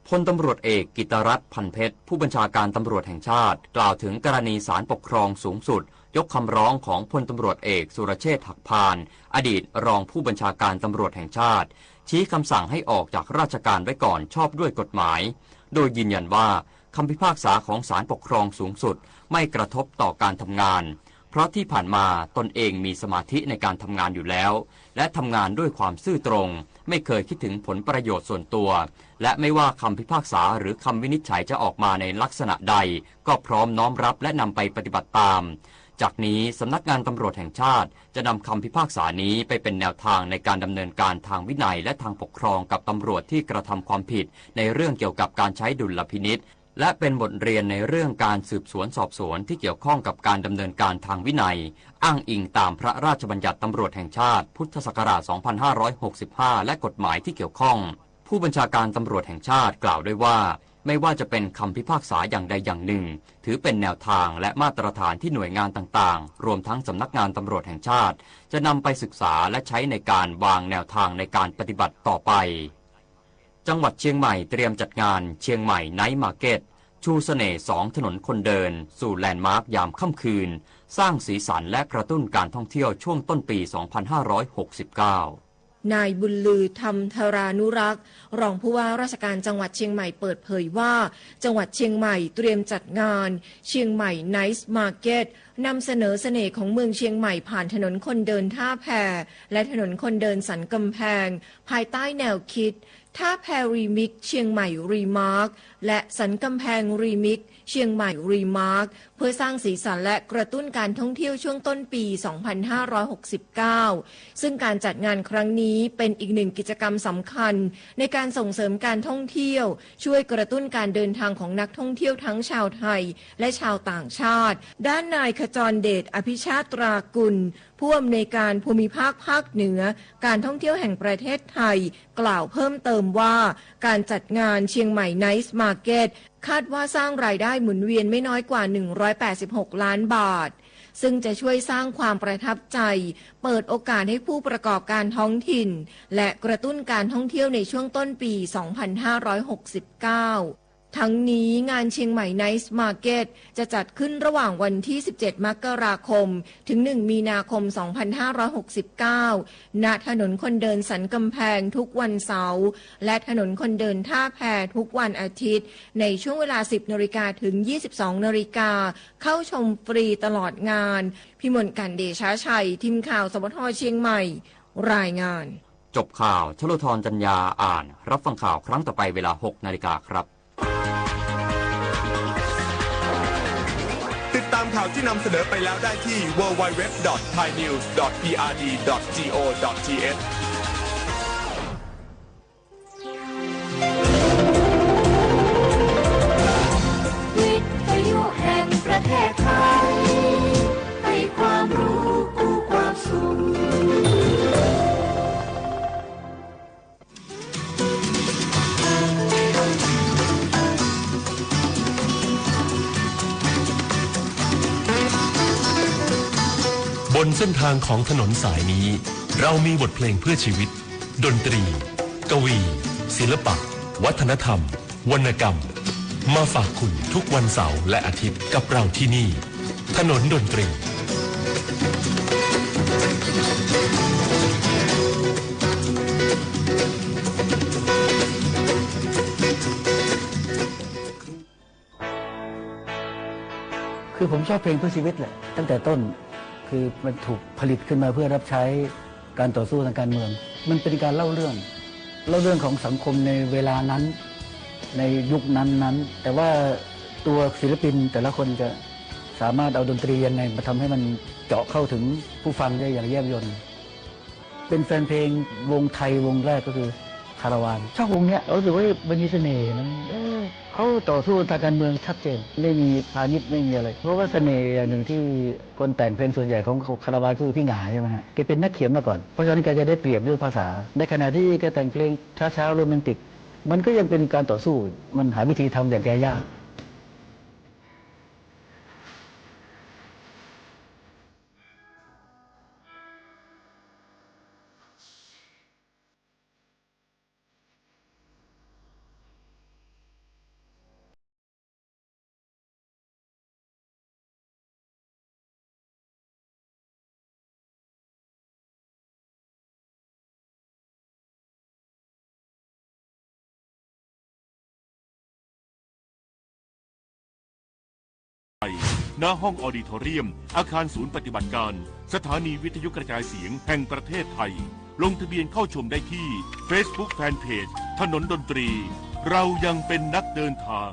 พลตำรวจเอกกิตติรัตน์ พันเพชร ผู้บัญชาการตำรวจแห่งชาติ กล่าวถึงกรณีศาลปกครองสูงสุด ยกคำร้องของพลตำรวจเอกสุรเชษฐ์ หักพานต์ อดีตรองผู้บัญชาการตำรวจแห่งชาติ ชี้คำสั่งให้ออกจากราชการไว้ก่อนชอบด้วยกฎหมาย โดยยืนยันว่าคำพิพากษาของศาลปกครองสูงสุดไม่กระทบต่อการทำงาน เพราะที่ผ่านมาตนเองมีสมาธิในการทำงานอยู่แล้ว และทำงานด้วยความซื่อตรง ไม่เคยคิดถึงผลประโยชน์ส่วนตัว และไม่ว่าคำพิพากษาหรือคำวินิจฉัยจะออกมาในลักษณะใด ก็พร้อมน้อมรับและนำไปปฏิบัติตาม จากนี้สำนักงานตำรวจแห่งชาติจะนำคำพิพากษานี้ไปเป็นแนวทางในการดำเนินการทางวินัยและทางปกครองกับตำรวจที่กระทำความผิดในเรื่องเกี่ยวกับการใช้ดุลพินิจ และเป็นบทเรียนในเรื่องการสืบสวนสอบสวนที่เกี่ยวข้องกับการดำเนินการทางวินัย อ้างอิงตามพระราชบัญญัติตำรวจแห่งชาติ พุทธศักราช สองพันห้าร้อยหกสิบห้า และกฎหมายที่เกี่ยวข้อง ผู้บัญชาการตำรวจแห่งชาติกล่าวด้วยว่า ไม่ว่าจะเป็นคำพิพากษาอย่างใดอย่างหนึ่ง ถือเป็นแนวทางและมาตรฐานที่หน่วยงานต่างๆ รวมทั้งสำนักงานตำรวจแห่งชาติ จะนำไปศึกษาและใช้ในการวางแนวทางในการปฏิบัติต่อไป จังหวัดเชียงใหม่เตรียมจัดงานเชียงใหม่ไนท์มาร์เก็ต ชูเสน่ห์สองถนนคนเดิน สู่แลนด์มาร์คยามค่ำคืน สร้างสีสันและกระตุ้นการท่องเที่ยวช่วงต้นปี สองพันห้าร้อยหกสิบเก้า นายบุญลือ ธรรมธารานุรักษ์ รองผู้ว่าราชการจังหวัดเชียงใหม่เปิดเผยว่า จังหวัดเชียงใหม่เตรียมจัดงานเชียงใหม่ไนท์มาร์เก็ต นำเสนอเสน่ห์ของเมืองเชียงใหม่ผ่านถนนคนเดินท่าแพ และถนนคนเดินสันกำแพง ภายใต้แนวคิด ท่าแพรีมิกซ์ เชียงใหม่รีมาร์ค และสันกำแพงรีมิกซ์ เชียงใหม่รีมาร์ค เพื่อสร้างสีสันและกระตุ้นการท่องเที่ยวช่วงต้นปี สองพันห้าร้อยหกสิบเก้า ซึ่งการจัดงานครั้งนี้เป็นอีกหนึ่งกิจกรรมสำคัญในการส่งเสริมการท่องเที่ยว ช่วยกระตุ้นการเดินทางของนักท่องเที่ยวทั้งชาวไทยและชาวต่างชาติ ด้านนายขจรเดช อภิชาตรากุล ผู้อำนวยการภูมิภาคภาคเหนือ การท่องเที่ยวแห่งประเทศไทย กล่าวเพิ่มเติมว่า การจัดงานเชียงใหม่ไนท์มาร์เก็ต คาดว่าสร้างรายได้หมุนเวียนไม่น้อยกว่า หนึ่งร้อยแปดสิบหกล้านบาท ซึ่งจะช่วยสร้างความประทับใจ เปิดโอกาสให้ผู้ประกอบการท้องถิ่น และกระตุ้นการท่องเที่ยวในช่วงต้นปี สองพันห้าร้อยหกสิบเก้า ทั้งนี้งานเชียงใหม่ไนท์มาร์เก็ต จะจัดขึ้นระหว่างวันที่ สิบเจ็ด มกราคม ถึง หนึ่ง มีนาคม สองพันห้าร้อยหกสิบเก้า ณ ถนนคนเดินสันกำแพงทุกวันเสาร์ และถนนคนเดินท่าแพทุกวันอาทิตย์ ในช่วงเวลา สิบนาฬิกา ถึง ยี่สิบสองนาฬิกา เข้าชมฟรีตลอดงาน พิมลกาญจน์ เดชาชัย ทีมข่าว สวท เชียงใหม่ รายงาน จบข่าว ชโลธร จันยา อ่าน รับฟังข่าวครั้งต่อไปเวลา หกนาฬิกาครับ ติดตามข่าวที่นำเสนอไปแล้วได้ที่ ดับเบิลยู ดับเบิลยู ดับเบิลยู ดับเบิลยู ดอท ไทย นิวส์ ดอท พี อาร์ ดี ดอท จี โอ ดอท ที เอช วิทยุแห่งประเทศไทย ให้ความรู้คู่ความสุข บนเส้นทางของถนนสายนี้ เรามีบทเพลงเพื่อชีวิต ดนตรี กวี ศิลปะ วัฒนธรรม วรรณกรรม มาฝากคุณทุกวันเสาร์และอาทิตย์กับเราที่นี่ ถนนดนตรี คือผมชอบเพลงเพื่อชีวิตแหละ ตั้งแต่ต้น คือมันถูกผลิตขึ้นมาเพื่อรับใช้การต่อสู้ทางการเมือง มันเป็นการเล่าเรื่อง เล่าเรื่องของสังคมในเวลานั้น ในยุคนั้นๆ แต่ว่าตัวศิลปินแต่ละคนจะสามารถเอาดนตรียังไงมาทำให้มันเจาะเข้าถึงผู้ฟังได้อย่างแยบยล เป็นแฟนเพลงวงไทยวงแรกก็คือคาราวาน ชอบวงเนี้ย รู้สึกว่ามันมีเสน่ห์ มัน เออ เขาต่อสู้ทางการเมืองชัดเจน ไม่มีพาณิชย์ ไม่มีอะไร เพราะว่าเสน่ห์อย่างหนึ่งที่คนแต่งเพลงส่วนใหญ่ของคาราวานคือพี่หงาใช่ไหมฮะ แกเป็นนักเขียนมาก่อน เพราะฉะนั้นแกจะได้เปรียบเรื่องภาษา ในขณะที่แกแต่งเพลงช้าๆ โรแมนติก มันก็ยังเป็นการต่อสู้ มันหาวิธีทำอย่างแกยากณ ห้องออดิทอเรียม อาคารศูนย์ปฏิบัติการ สถานีวิทยุกระจายเสียงแห่งประเทศไทย ลงทะเบียนเข้าชมได้ที่ Facebook Fanpage ถนนดนตรี เรายังเป็นนักเดินทาง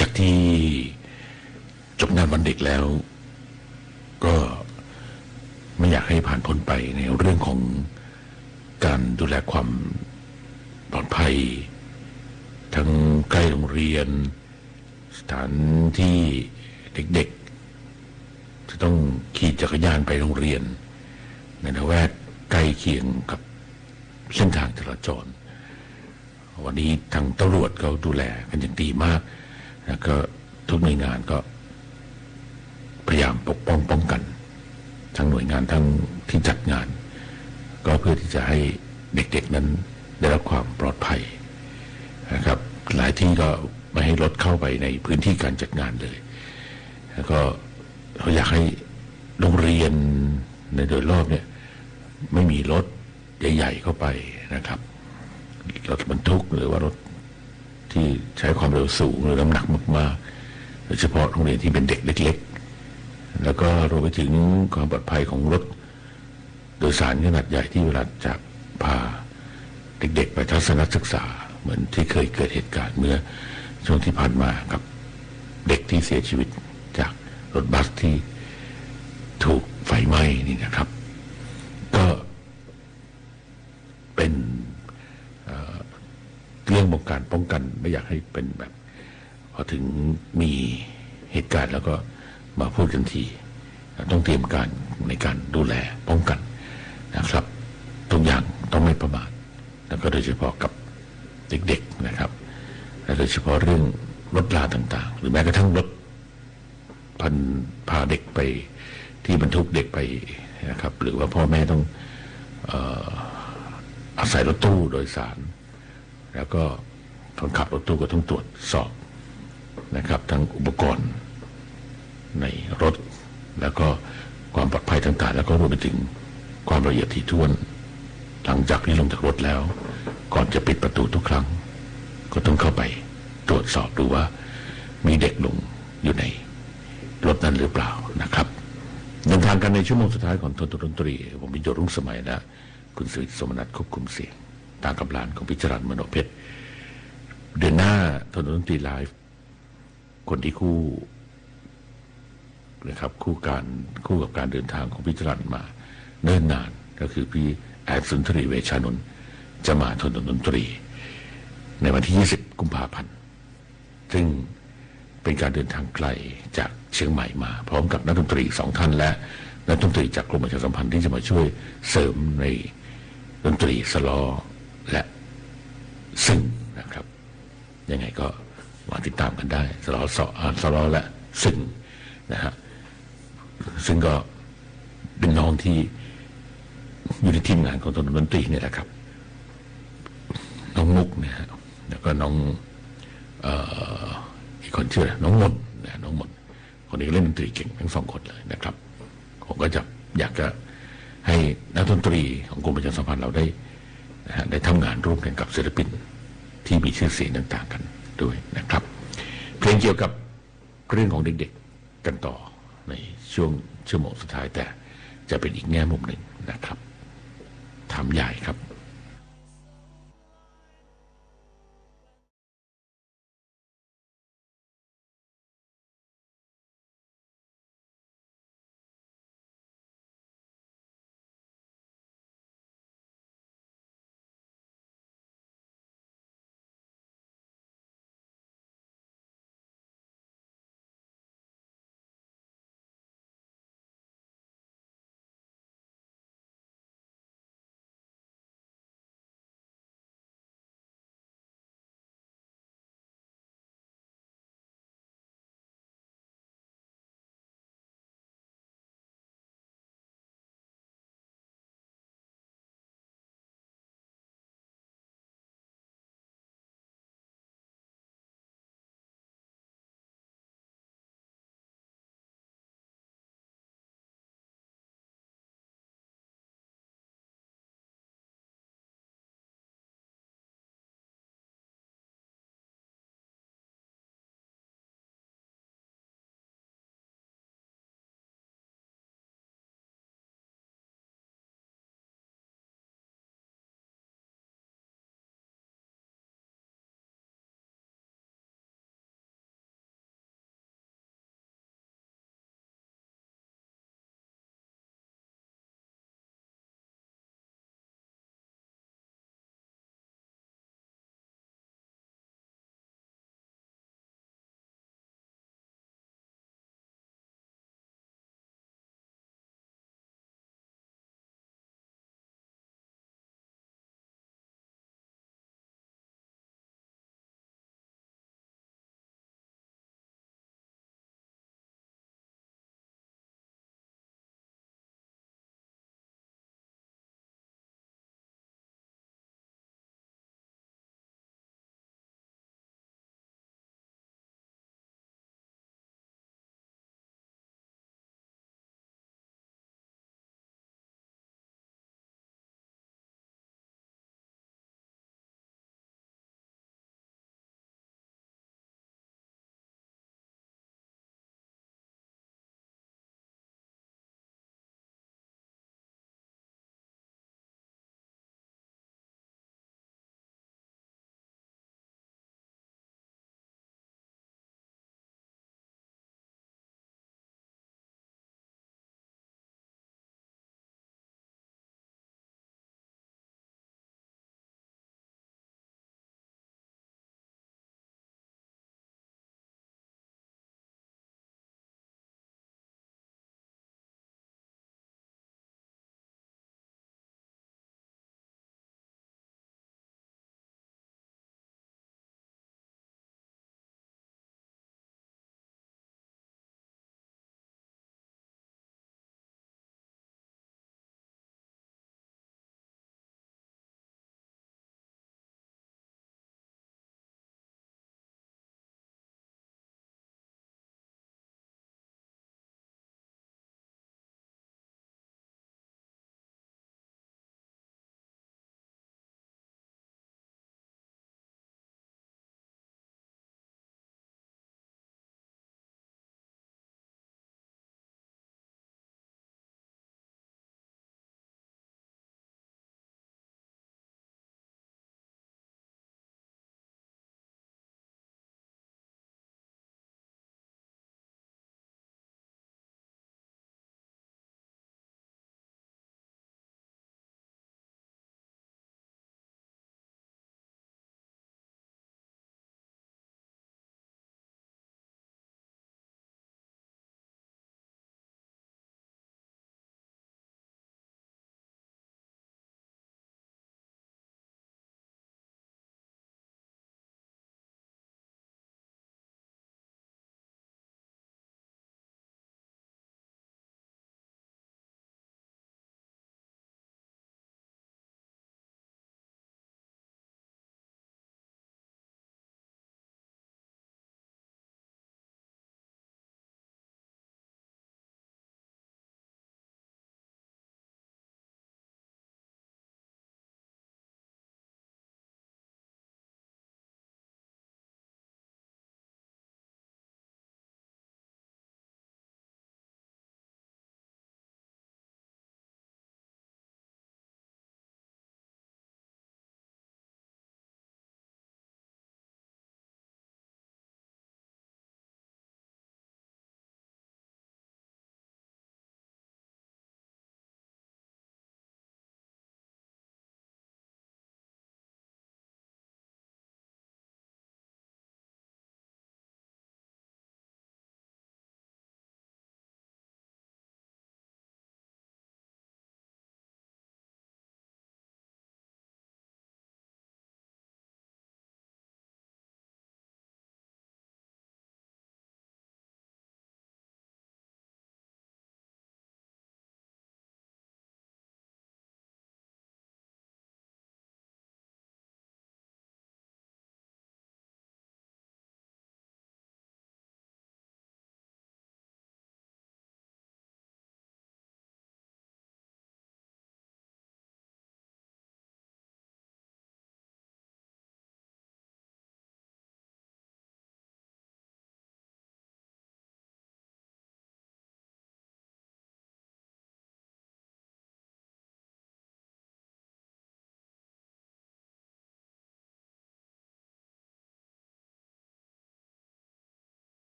จากที่จบงานวันเด็กแล้ว ก็ไม่อยากให้ผ่านพ้นไปในเรื่องของการดูแลความปลอดภัย ทั้งใกล้โรงเรียน สถานที่เด็กๆ จะต้องขี่จักรยานไปโรงเรียน ในละแวกใกล้เคียงกับเส้นทางจราจร วันนี้ทางตำรวจเขาดูแลกันอย่างดีมาก แล้วก็ทุกหน่วยงานก็พยายามปกป้องป้องกัน ทั้งหน่วยงานทั้งที่จัดงาน ก็เพื่อที่จะให้เด็กๆนั้นได้รับความปลอดภัยนะครับ หลายที่ก็ไม่ให้รถเข้าไปในพื้นที่การจัดงานเลย แล้วก็เขาอยากให้โรงเรียนในโดยรอบเนี่ย ไม่มีรถใหญ่ๆเข้าไปนะครับ รถบรรทุกหรือว่ารถที่ใช้ความเร็วสูงหรือน้ำหนักมากๆ โดยเฉพาะโรงเรียนที่เป็นเด็กเล็กๆ แล้วก็รวมไปถึงความปลอดภัยของรถโดยสารขนาดใหญ่ที่เวลาจะพาเด็กๆไปทัศนศึกษา เหมือนที่เคยเกิดเหตุการณ์เมื่อช่วงที่ผ่านมากับเด็กที่เสียชีวิตจากรถบัสที่ถูกไฟไหม้นี่นะครับ ก็เป็น เอ่อ เรื่องของการป้องกัน ไม่อยากให้เป็นแบบ พอถึงมีเหตุการณ์แล้วก็มาพูดกันที ต้องเตรียมการในการดูแลป้องกันนะครับ ทุกอย่างต้องไม่ประมาท แล้วก็โดยเฉพาะกับเด็กๆนะครับ และโดยเฉพาะเรื่องรถราต่างๆ หรือแม้กระทั่งรถพัน พาเด็กไป ที่บรรทุกเด็กไปนะครับ หรือว่าพ่อแม่ต้อง เอ่อ อาศัยรถตู้โดยสาร แล้วก็คนขับรถตู้ก็ต้องตรวจสอบนะครับ ทั้งอุปกรณ์ในรถ แล้วก็ความปลอดภัยต่างๆ แล้วก็รวมไปถึงความละเอียดถี่ถ้วน หลังจากที่ลงจากรถแล้ว ก่อนจะปิดประตูทุกครั้ง ก็ต้องเข้าไปตรวจสอบดูว่ามีเด็กหลงอยู่ในรถนั้นหรือเปล่านะครับ เดินทางกันในชั่วโมงสุดท้ายของทนทนดนตรี ผมพิญโยรุ่งสมัยและคุณสุวิทย์สมนัสควบคุมเสียง ตากำลานของพี่จรัญมโนเพชร เดือนหน้าทนทนดนตรีไลฟ์ คนที่คู่นะครับ คู่การ คู่กับการเดินทางของพี่จรัญมาเนิ่นนาน ก็คือพี่แอดสุนทรีเวชานนท์ จะมาทนทนดนตรี ในวันที่ ยี่สิบ กุมภาพันธ์ ซึ่งเป็นการเดินทางไกลจากเชียงใหม่มา พร้อมกับนักดนตรีสองท่าน และนักดนตรีจากกรมประชาสัมพันธ์ที่จะมาช่วยเสริมในดนตรีสะล้อและซึ่งนะครับ ยังไงก็มาติดตามกันได้ สะล้อ สะ อ่า สะล้อและซึ่งนะฮะ ซึ่งก็เป็นน้องที่อยู่ในทีมงานของทนทนดนตรีเนี่ยแหละครับ น้องมุกนะฮะ แล้วก็น้อง เอ่อ อีกคนชื่ออะไร น้องมนนะ น้องมน คนนี้ก็เล่นดนตรีเก่งทั้งสองคนเลยนะครับ ผมก็จะอยากจะให้นักดนตรีของกรมประชาสัมพันธ์เราได้นะฮะ ได้ทำงานร่วมกันกับศิลปินที่มีชื่อเสียงต่างๆกันด้วยนะครับ เพลงเกี่ยวกับเรื่องของเด็กๆกันต่อในช่วงชั่วโมงสุดท้าย แต่จะเป็นอีกแง่มุมหนึ่งนะครับ ถามยายครับ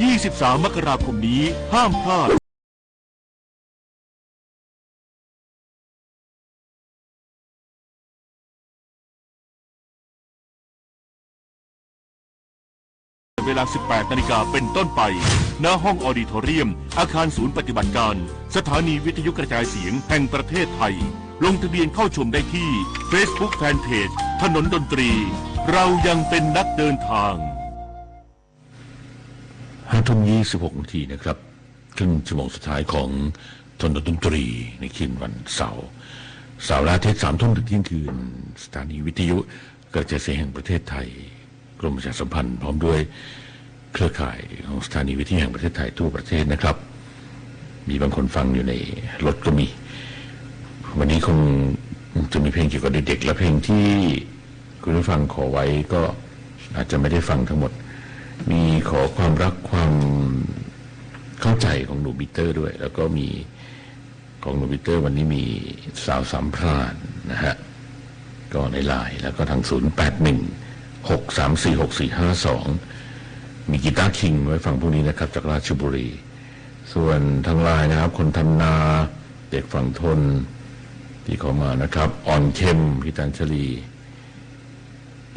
ยี่สิบสาม มกราคมนี้ ห้ามพลาด เวลา สิบแปด นาฬิกาเป็นต้นไป ณ ห้องออดิทอเรียม อาคารศูนย์ปฏิบัติการ สถานีวิทยุกระจายเสียงแห่งประเทศไทย ลงทะเบียนเข้าชมได้ที่ Facebook Fanpage ถนนดนตรี เรายังเป็นนักเดินทาง ห้าทุ่มยี่สิบหกนาทีนะครับ ครึ่งชั่วโมงสุดท้ายของถนนดนตรีในคืนวันเสาร์ เสาร์และอาทิตย์ สามทุ่มถึงเที่ยงคืน สถานีวิทยุกระจายเสียงแห่งประเทศไทย กรมประชาสัมพันธ์ พร้อมด้วยเครือข่ายของสถานีวิทยุแห่งประเทศไทยทั่วประเทศนะครับ มีบางคนฟังอยู่ในรถก็มี วันนี้คงจะมีเพลงเกี่ยวกับเด็กๆ และเพลงที่ คุณผู้ฟังขอไว้ก็อาจจะไม่ได้ฟังทั้งหมด มีขอความรักความเข้าใจของหนูปีเตอร์ด้วย แล้วก็มีของหนูปีเตอร์ วันนี้มีสาวสามพรานนะฮะ ก็ในไลน์ แล้วก็ทาง ศูนย์แปดหนึ่ง หกสามสี่ หกสี่ห้าสอง มีกีตาร์คิงไว้ฟังพรุ่งนี้นะครับ จากราชบุรี ส่วนทางไลน์นะครับ คนทำนา เด็กฝั่งทน ที่เขามานะครับ อ่อนเค็ม พี่ตันชลี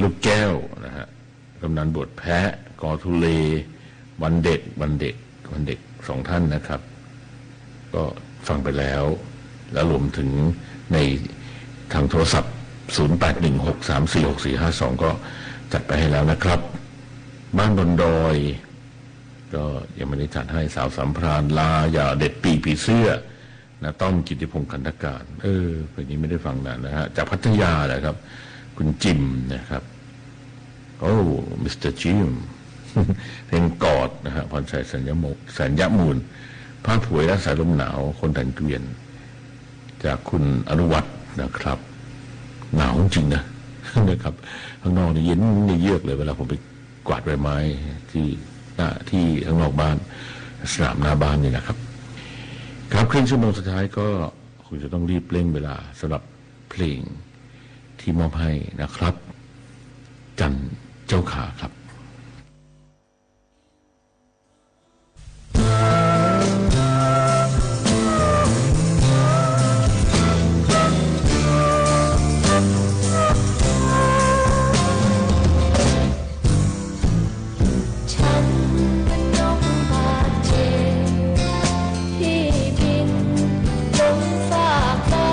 ลูกแก้วนะฮะ กำนันบวชแพะ กอทุเล วันเด็ก วันเด็ก วันเด็กสองท่านนะครับ ก็ฟังไปแล้ว แล้วรวมถึงในทางโทรศัพท์ ศูนย์แปดหนึ่ง หกสามสี่ หกสี่ห้าสอง ก็จัดไปให้แล้วนะครับ บ้านบนดอย ก็ยังไม่ได้จัดให้ สาวสามพราน ลา อย่าเด็ดปีกผีเสื้อ นะ ต้อม กิตติพงษ์ ขันธการ เออ เพลงนี้ไม่ได้ฟังนานนะฮะ จากพัทยานะครับ คุณจิมนะครับ โอ้ มิสเตอร์จิม เพลงกอดนะฮะ พรชัย สัญญโม- สัญญมูล ผ้าผวยและสายลมหนาว คนแถวเกวียน จากคุณอนุวัฒน์นะครับ หนาวจริงนะ นะครับ ข้างนอกนี่เย็นเยือกเลย เวลาผมไป กวาดใบไม้ที่หน้า- ที่ข้างนอกบ้าน สนามหน้าบ้านนี่นะครับ ครับ ครึ่งชั่วโมงสุดท้ายก็คงจะต้องรีบเร่งเวลาสำหรับเพลงที่มอบให้นะครับ จันเจ้าขาครับ ฉันเหมือนนกบาดเจ็บที่บินลงฟากฟ้า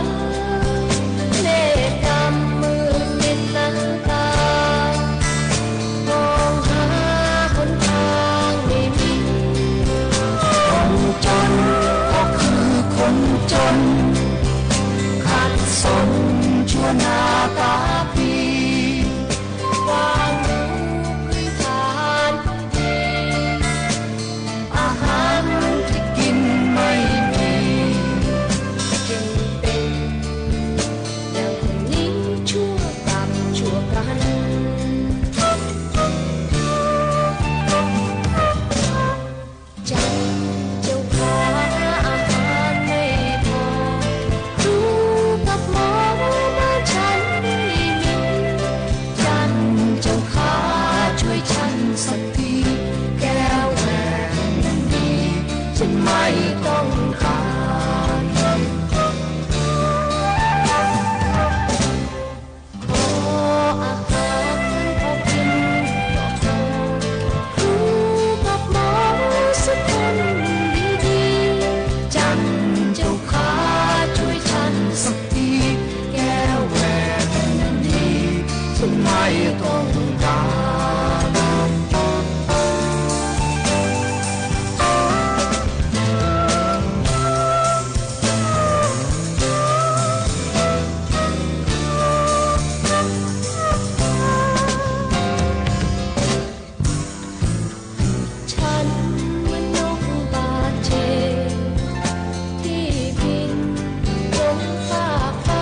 เมฆดำมืดมิดหน้าตา มองหาหนทางไม่มี คนจนก็คือคนจน ขัดสนชั่วหน้าตาฟรี ความรู้พื้นฐานไม่มี อาหารที่กินไม่มี จึงเป็นอย่างคนนี้ชั่วกรรมชั่วกัน จันเจ้าขา อาหารไม่พอ ครูกับหมอบ้านฉันไม่มี จันเจ้าขา ช่วยฉันสักที แก้วแหวนเงินดี ฉันไม่ต้องการ ขออาหารพอกินก็พอ ครูกับหมอสักคนดีๆ จันเจ้าขา ช่วยฉันสักที แก้วแหวนเงินดี ฉันไม่ต้องการ ฉันเหมือนนกบาดเจ็บที่บินลงฟากฟ้า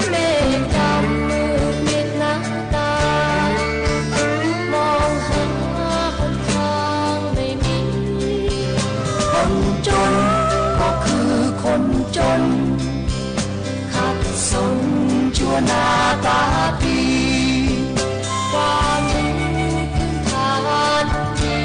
เมฆดำมืดมิดหน้าตา มองหาหนทางไม่มี คนจนก็คือคนจน ขัดสนชั่วหน้าตาฟรี ความรู้พื้นฐานมี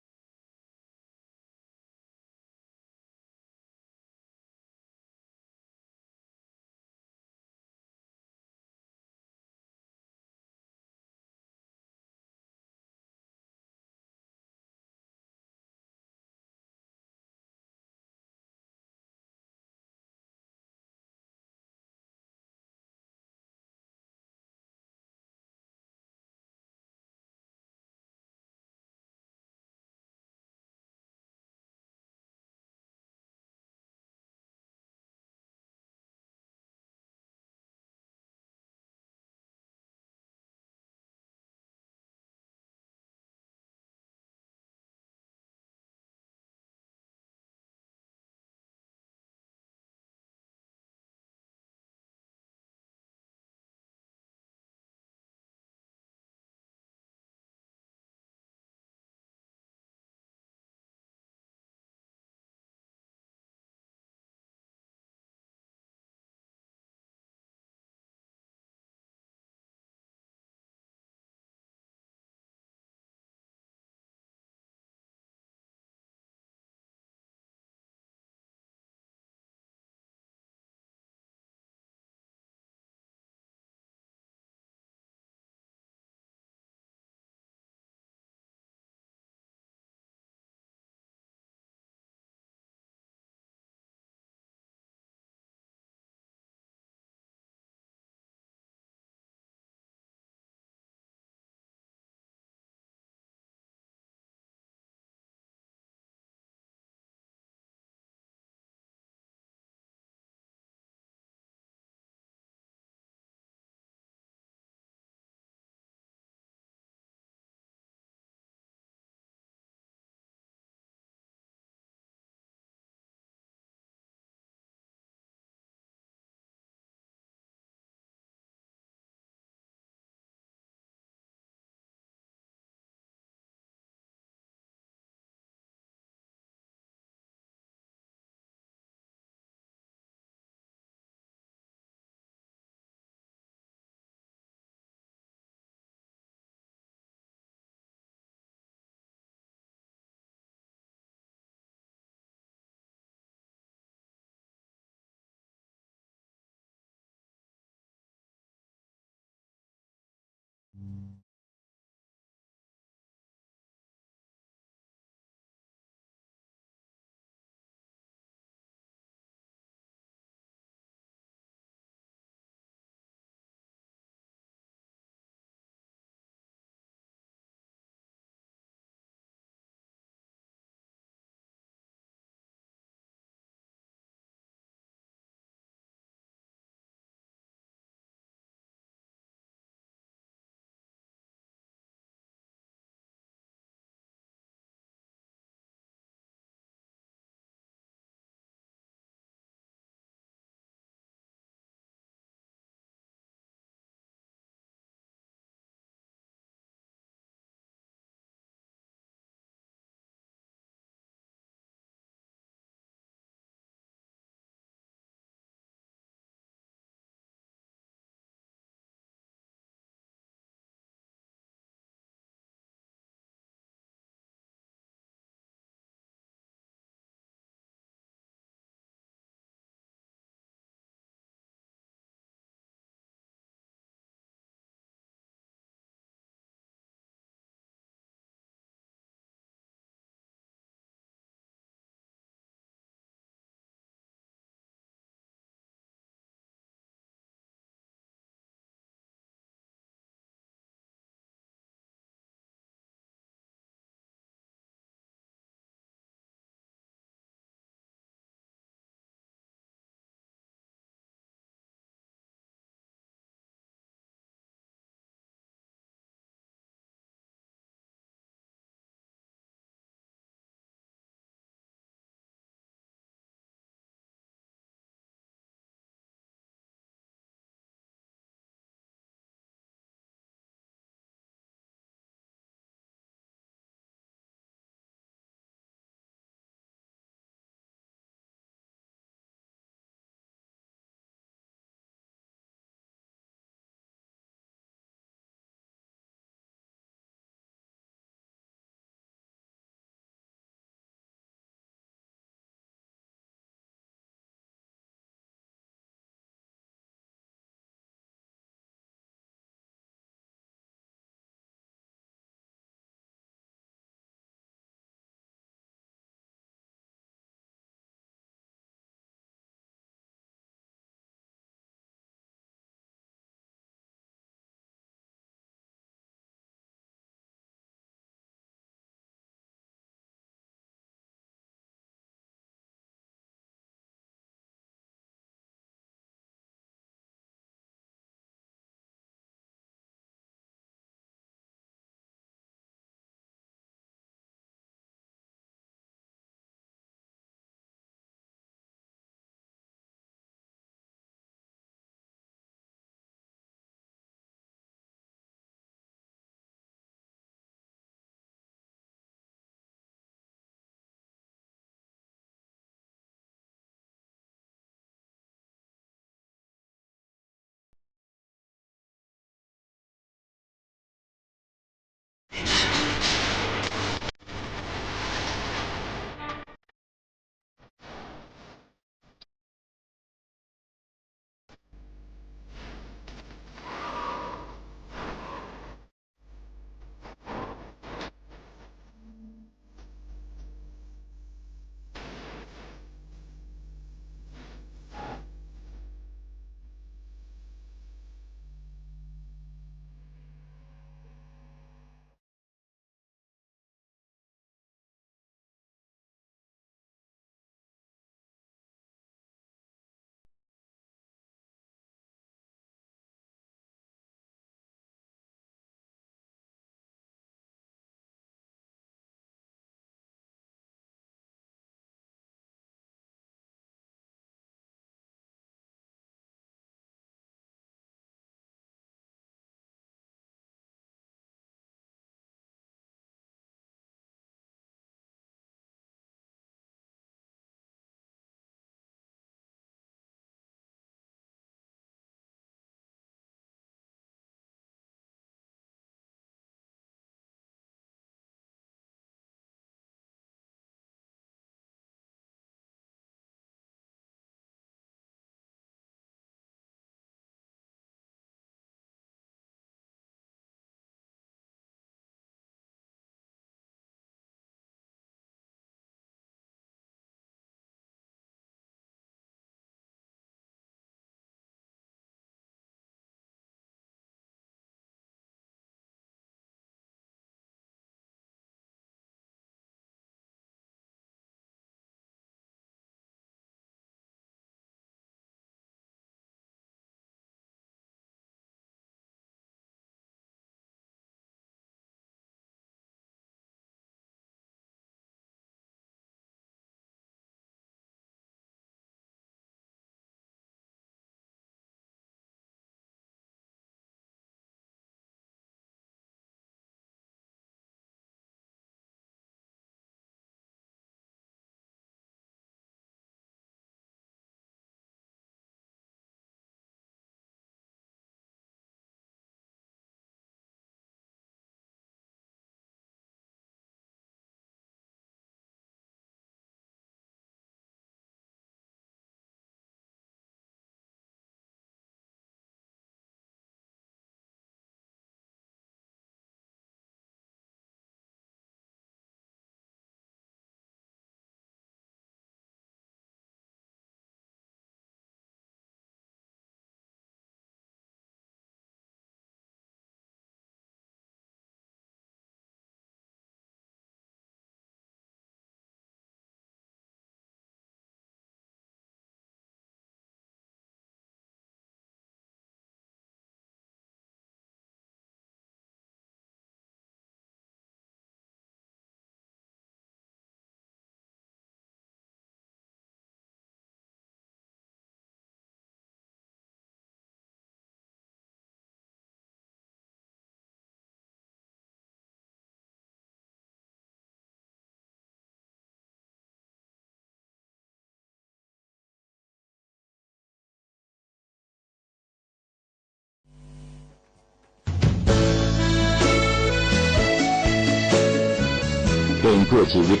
เพลงเพื่อชีวิต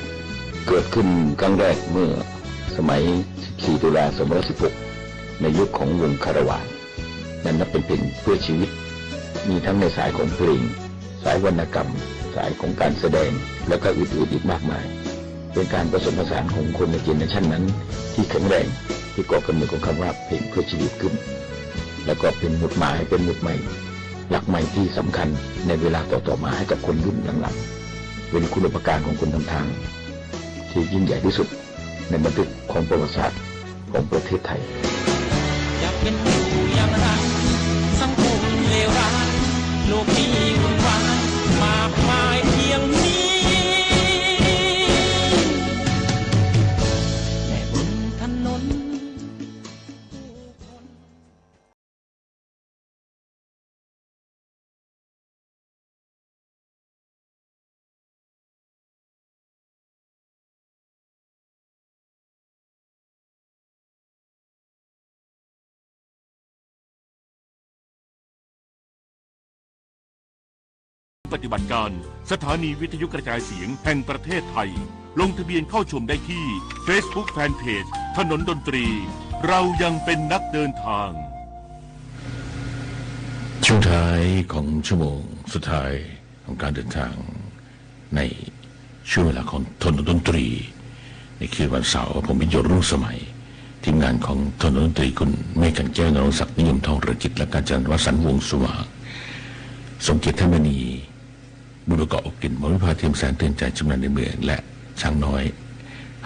เกิดขึ้นครั้งแรกเมื่อสมัย สิบสี่ ตุลา สองพันสิบหก ในยุคของวงคาราวาน นั่นนับเป็นเพลงเพื่อชีวิต มีทั้งในสายของเพลง สายวรรณกรรม สายของการแสดง และก็อื่นๆ อีกมากมาย เป็นการผสมผสานของคนในเจเนอเรชันนั้นที่แข็งแรง ที่ก่อกำเนิดของคำว่าเพลงเพื่อชีวิตขึ้น แล้วก็เป็นหมุดหมาย เป็นหมุดใหม่ หลักใหม่ที่สำคัญในเวลาต่อๆ มาให้กับคนรุ่นหลังๆ เป็นคุณูปการของคนนำทาง ที่ยิ่งใหญ่ที่สุดในบันทึกของประวัติศาสตร์ของประเทศไทย อยากเป็นอยู่อย่างนั้น สังคมเลวร้าย โลกนี้วุ่นวาย มากมายเพียงนี้ แม่บนถนน ปฏิบัติการสถานีวิทยุกระจายเสียงแห่งประเทศไทย ลงทะเบียนเข้าชมได้ที่ Facebook Fanpage ถนนดนตรี เรายังเป็นนักเดินทาง ช่วงท้ายของชั่วโมงสุดท้ายของการเดินทาง ในช่วงเวลาของถนนดนตรี ในคืนวันเสาร์ ผมวิทยุรุ่งสมัย ทีมงานของถนนดนตรี คุณเมฆ กลั่นแก้ว นรงค์ศักดิ์ นิยมทองเรืองกิจ และอาจารย์วสันต์ วงศ์สว่าง สมเกียรติ เทพมณี บุญประกอบ อบกลิ่น มนต์วิภา เทียมแสน เตือนใจ ชำนาญในเมือง และช้างน้อย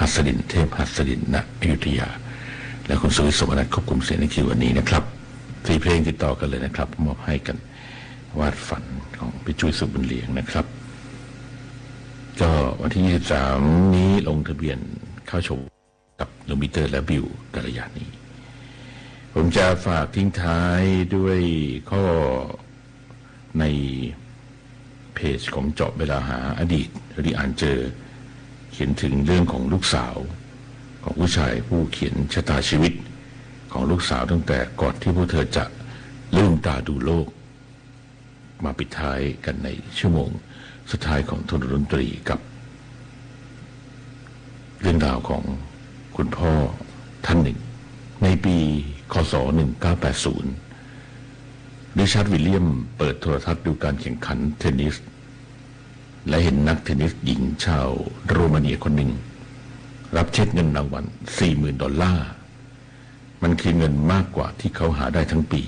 หัสดิน เทพหัสดิน ณ อยุธยา และคุณสุวิทย์ สมนัส ควบคุมเสียงในคืนวันนี้นะครับ สี่เพลงติดต่อกันเลยนะครับ มอบให้กัน วาดฝันของพี่จุ้ย สุขบุญเลี้ยงนะครับ ก็วันที่ ยี่สิบสาม นี้ลงทะเบียนเข้าชมกับหนุ่มปีเตอร์และบิวกัลยาณี ผมจะฝากทิ้งท้ายด้วยข้อในเพจของเจาะเวลาหาอดีต หรืออ่านเจอ เขียนถึงเรื่องของลูกสาวของผู้ชายผู้เขียนชะตาชีวิตของลูกสาวตั้งแต่ก่อนที่พวกเธอจะลืมตาดูโลก มาปิดท้ายกันในชั่วโมงสุดท้ายของถนนดนตรีกับ เรื่องราวของคุณพ่อท่านหนึ่ง ในปี ค.ศ. หนึ่งเก้าแปดศูนย์ ริชาร์ด วิลเลียมเปิดโทรทัศน์ดูการแข่งขันเทนนิส และเห็นนักเทนนิสหญิงชาวโรมาเนียคนหนึ่ง รับเช็คเงินรางวัล สี่หมื่น ดอลลาร์ มันคือเงินมากกว่าที่เขาหาได้ทั้งปี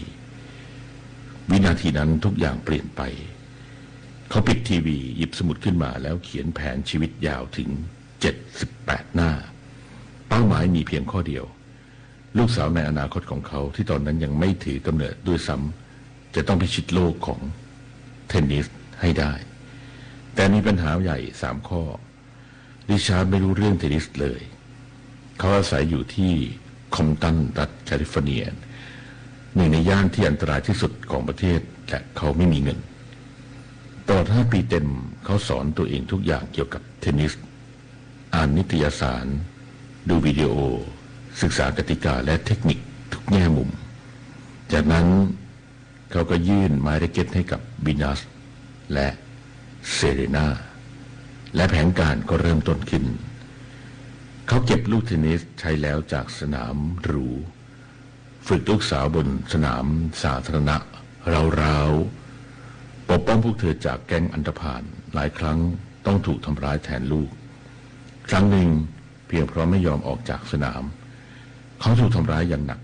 วินาทีนั้นทุกอย่างเปลี่ยนไป เขาปิดทีวี หยิบสมุดขึ้นมาแล้วเขียนแผนชีวิตยาวถึง เจ็ดสิบแปด หน้า เป้าหมายมีเพียงข้อเดียว ลูกสาวในอนาคตของเขาที่ตอนนั้นยังไม่ถือกำเนิดด้วยซ้ำ จะต้องพิชิตโลกของเทนนิสให้ได้ แต่มีปัญหาใหญ่สามข้อ ริชาร์ดไม่รู้เรื่องเทนนิสเลย เขาอาศัยอยู่ที่คอมปตัน รัฐแคลิฟอร์เนีย หนึ่งในย่านที่อันตรายที่สุดของประเทศ และเขาไม่มีเงิน ตลอดห้าปีเต็ม เขาสอนตัวเองทุกอย่างเกี่ยวกับเทนนิส อ่านนิตยสาร ดูวิดีโอ ศึกษากติกาและเทคนิคทุกแง่มุม จากนั้นเขาก็ยื่นไม้แร็กเก็ตให้กับวีนัสและเซเรนา และแผนการก็เริ่มต้นขึ้น เขาเก็บลูกเทนนิสใช้แล้วจากสนามหรู ฝึกลูกสาวบนสนามสาธารณะร้าวๆ ปกป้องพวกเธอจากแก๊งอันธพาล หลายครั้งต้องถูกทำร้ายแทนลูก ครั้งหนึ่งเพียงเพราะไม่ยอมออกจากสนาม เขาถูกทำร้ายอย่างหนัก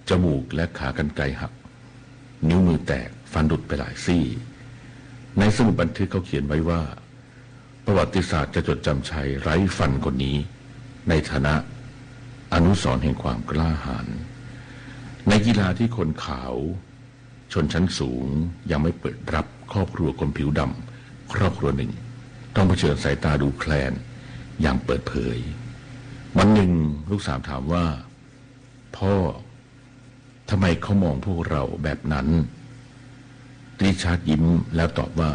จมูกและขากรรไกรหัก นิ้วมือแตก ฟันหลุดไปหลายซี่ ในสมุดบันทึกเขาเขียนไว้ว่า ประวัติศาสตร์จะจดจำชายไร้ฟันคนนี้ ในฐานะอนุสรณ์แห่งความกล้าหาญ ในกีฬาที่คนขาวชนชั้นสูงยังไม่เปิดรับครอบครัวคนผิวดำครอบครัวหนึ่ง ต้องเผชิญสายตาดูแคลนอย่างเปิดเผย วันหนึ่งลูกสาวถามว่า พ่อ ทำไมเขามองพวกเราแบบนั้น ริชาร์ดยิ้มแล้วตอบว่า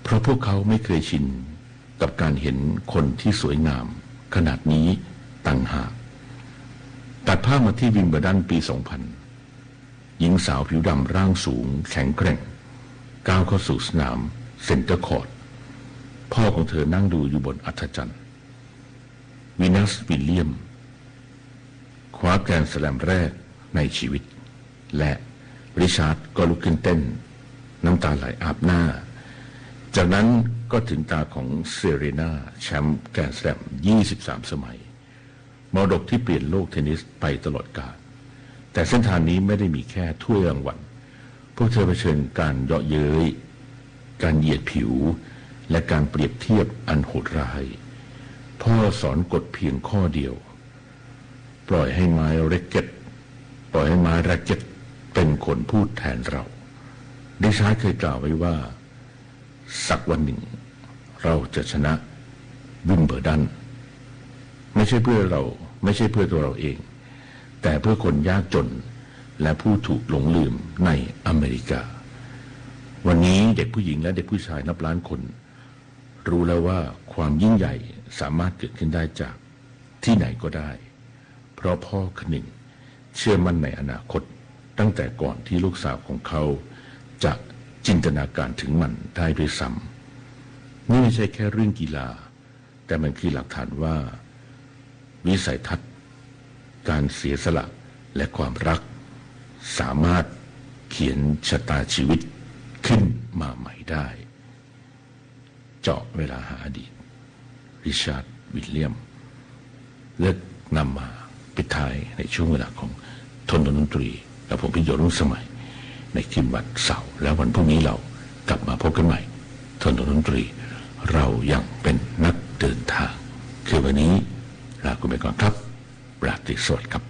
เพราะพวกเขาไม่เคยชินกับการเห็นคนที่สวยงามขนาดนี้ต่างหาก ตัดภาพมาที่วิมเบิลดันปี สองพัน หญิงสาวผิวดำร่างสูงแข็งแกร่ง ก้าวเข้าสู่สนามเซ็นเตอร์คอร์ต พ่อของเธอนั่งดูอยู่บนอัฐจันทร์ วีนัสวิลเลียมคว้าแกรนด์สแลมแรกในชีวิต และริชาร์ดก็ลุกขึ้นเต้น น้ำตาไหลอาบหน้า จากนั้นก็ถึงตาของเซเรนา แชมป์แกรนด์สแลม ยี่สิบสาม สมัย มรดกที่เปลี่ยนโลกเทนนิสไปตลอดกาล แต่เส้นทางนี้ไม่ได้มีแค่ถ้วยรางวัล พวกเธอเผชิญการเยาะเย้ย การเหยียดผิว และการเปรียบเทียบอันโหดร้าย พ่อสอนกฎเพียงข้อเดียว ปล่อยให้ไม้แร็กเก็ต ปล่อยให้ไม้แร็กเก็ตเป็นคนพูดแทนเรา ริชาร์ดเคยกล่าวไว้ว่า สักวันหนึ่ง เราจะชนะวิมเบิลดัน ไม่ใช่เพื่อเรา ไม่ใช่เพื่อตัวเราเอง แต่เพื่อคนยากจน และผู้ถูกหลงลืมในอเมริกา วันนี้เด็กผู้หญิงและเด็กผู้ชายนับล้านคน รู้แล้วว่าความยิ่งใหญ่สามารถเกิดขึ้นได้จากที่ไหนก็ได้ เพราะพ่อคนหนึ่งเชื่อมั่นในอนาคต ตั้งแต่ก่อนที่ลูกสาวของเขาจะจินตนาการถึงมันได้ด้วยซ้ำ นี่ไม่ใช่แค่เรื่องกีฬา แต่มันคือหลักฐานว่า วิสัยทัศน์ การเสียสละ และความรัก สามารถเขียนชะตาชีวิตขึ้นมาใหม่ได้ เจาะเวลาหาอดีต ริชาร์ดวิลเลียม และนำมาปิดท้ายในช่วงเวลาของทนทนดนตรี และผมพิญโยรุ่งสมัย ในคืนวันเสาร์ และวันพรุ่งนี้เรากลับมาพบกันใหม่ ทนทนดนตรี เรายังเป็นนักเดินทาง คืนวันนี้ลาคุณไปก่อนครับ ราตรีสวัสดิ์ครับ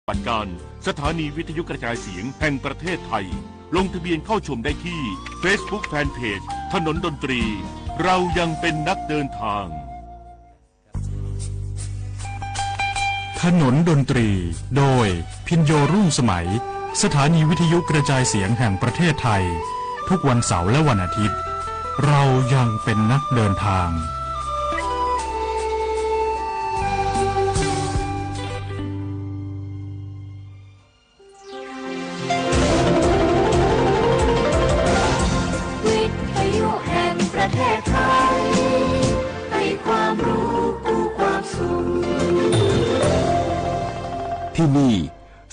บัติการ สถานีวิทยุกระจายเสียงแห่งประเทศไทย ลงทะเบียนเข้าชมได้ที่ Facebook Fanpage ถนนดนตรี เรายังเป็นนักเดินทาง ถนนดนตรี โดย พิญโญ รุ่งสมัย สถานีวิทยุกระจายเสียงแห่งประเทศไทย ทุกวันเสาร์และวันอาทิตย์ เรายังเป็นนักเดินทาง วิทยุแห่งประเทศไทย ให้ความรู้กู้ความสุข ที่นี่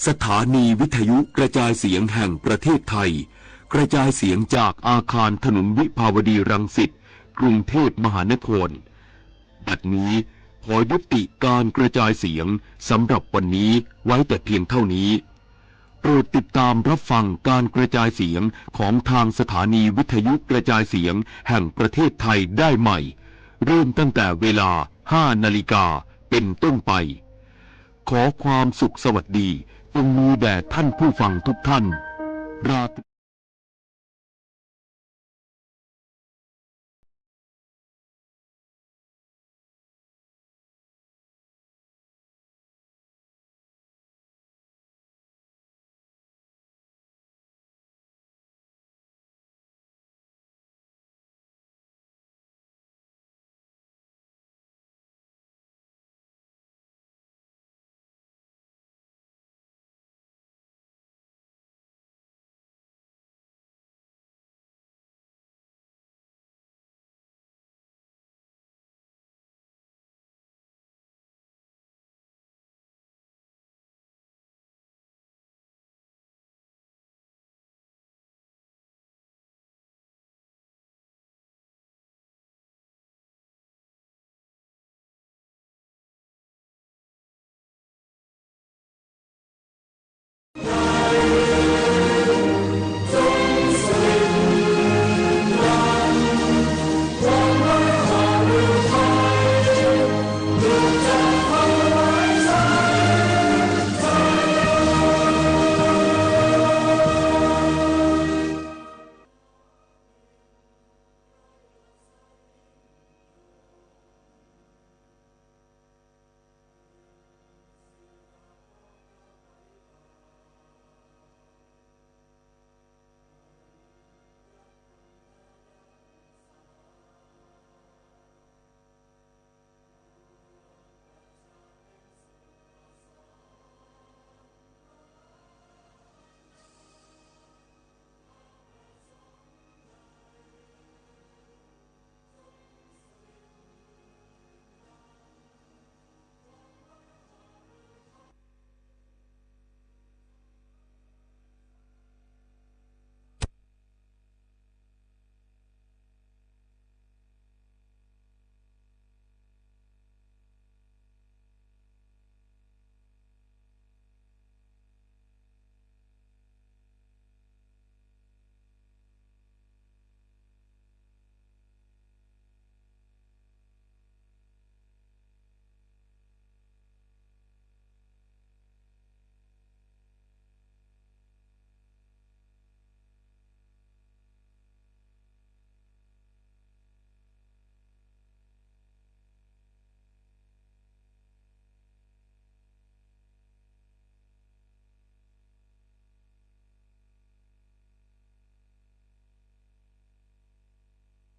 สถานีวิทยุกระจายเสียงแห่งประเทศไทย กระจายเสียงจากอาคารถนนวิภาวดีรังสิต กรุงเทพมหานคร บัดนี้ขอยุติการกระจายเสียงสำหรับวันนี้ไว้แต่เพียงเท่านี้ โปรดติดตามรับฟังการกระจายเสียงของทางสถานีวิทยุกระจายเสียงแห่งประเทศไทยได้ใหม่ เริ่มตั้งแต่เวลา ห้านาฬิกาเป็นต้นไป ขอความสุขสวัสดีจงมีแด่ท่านผู้ฟังทุกท่าน ราตรี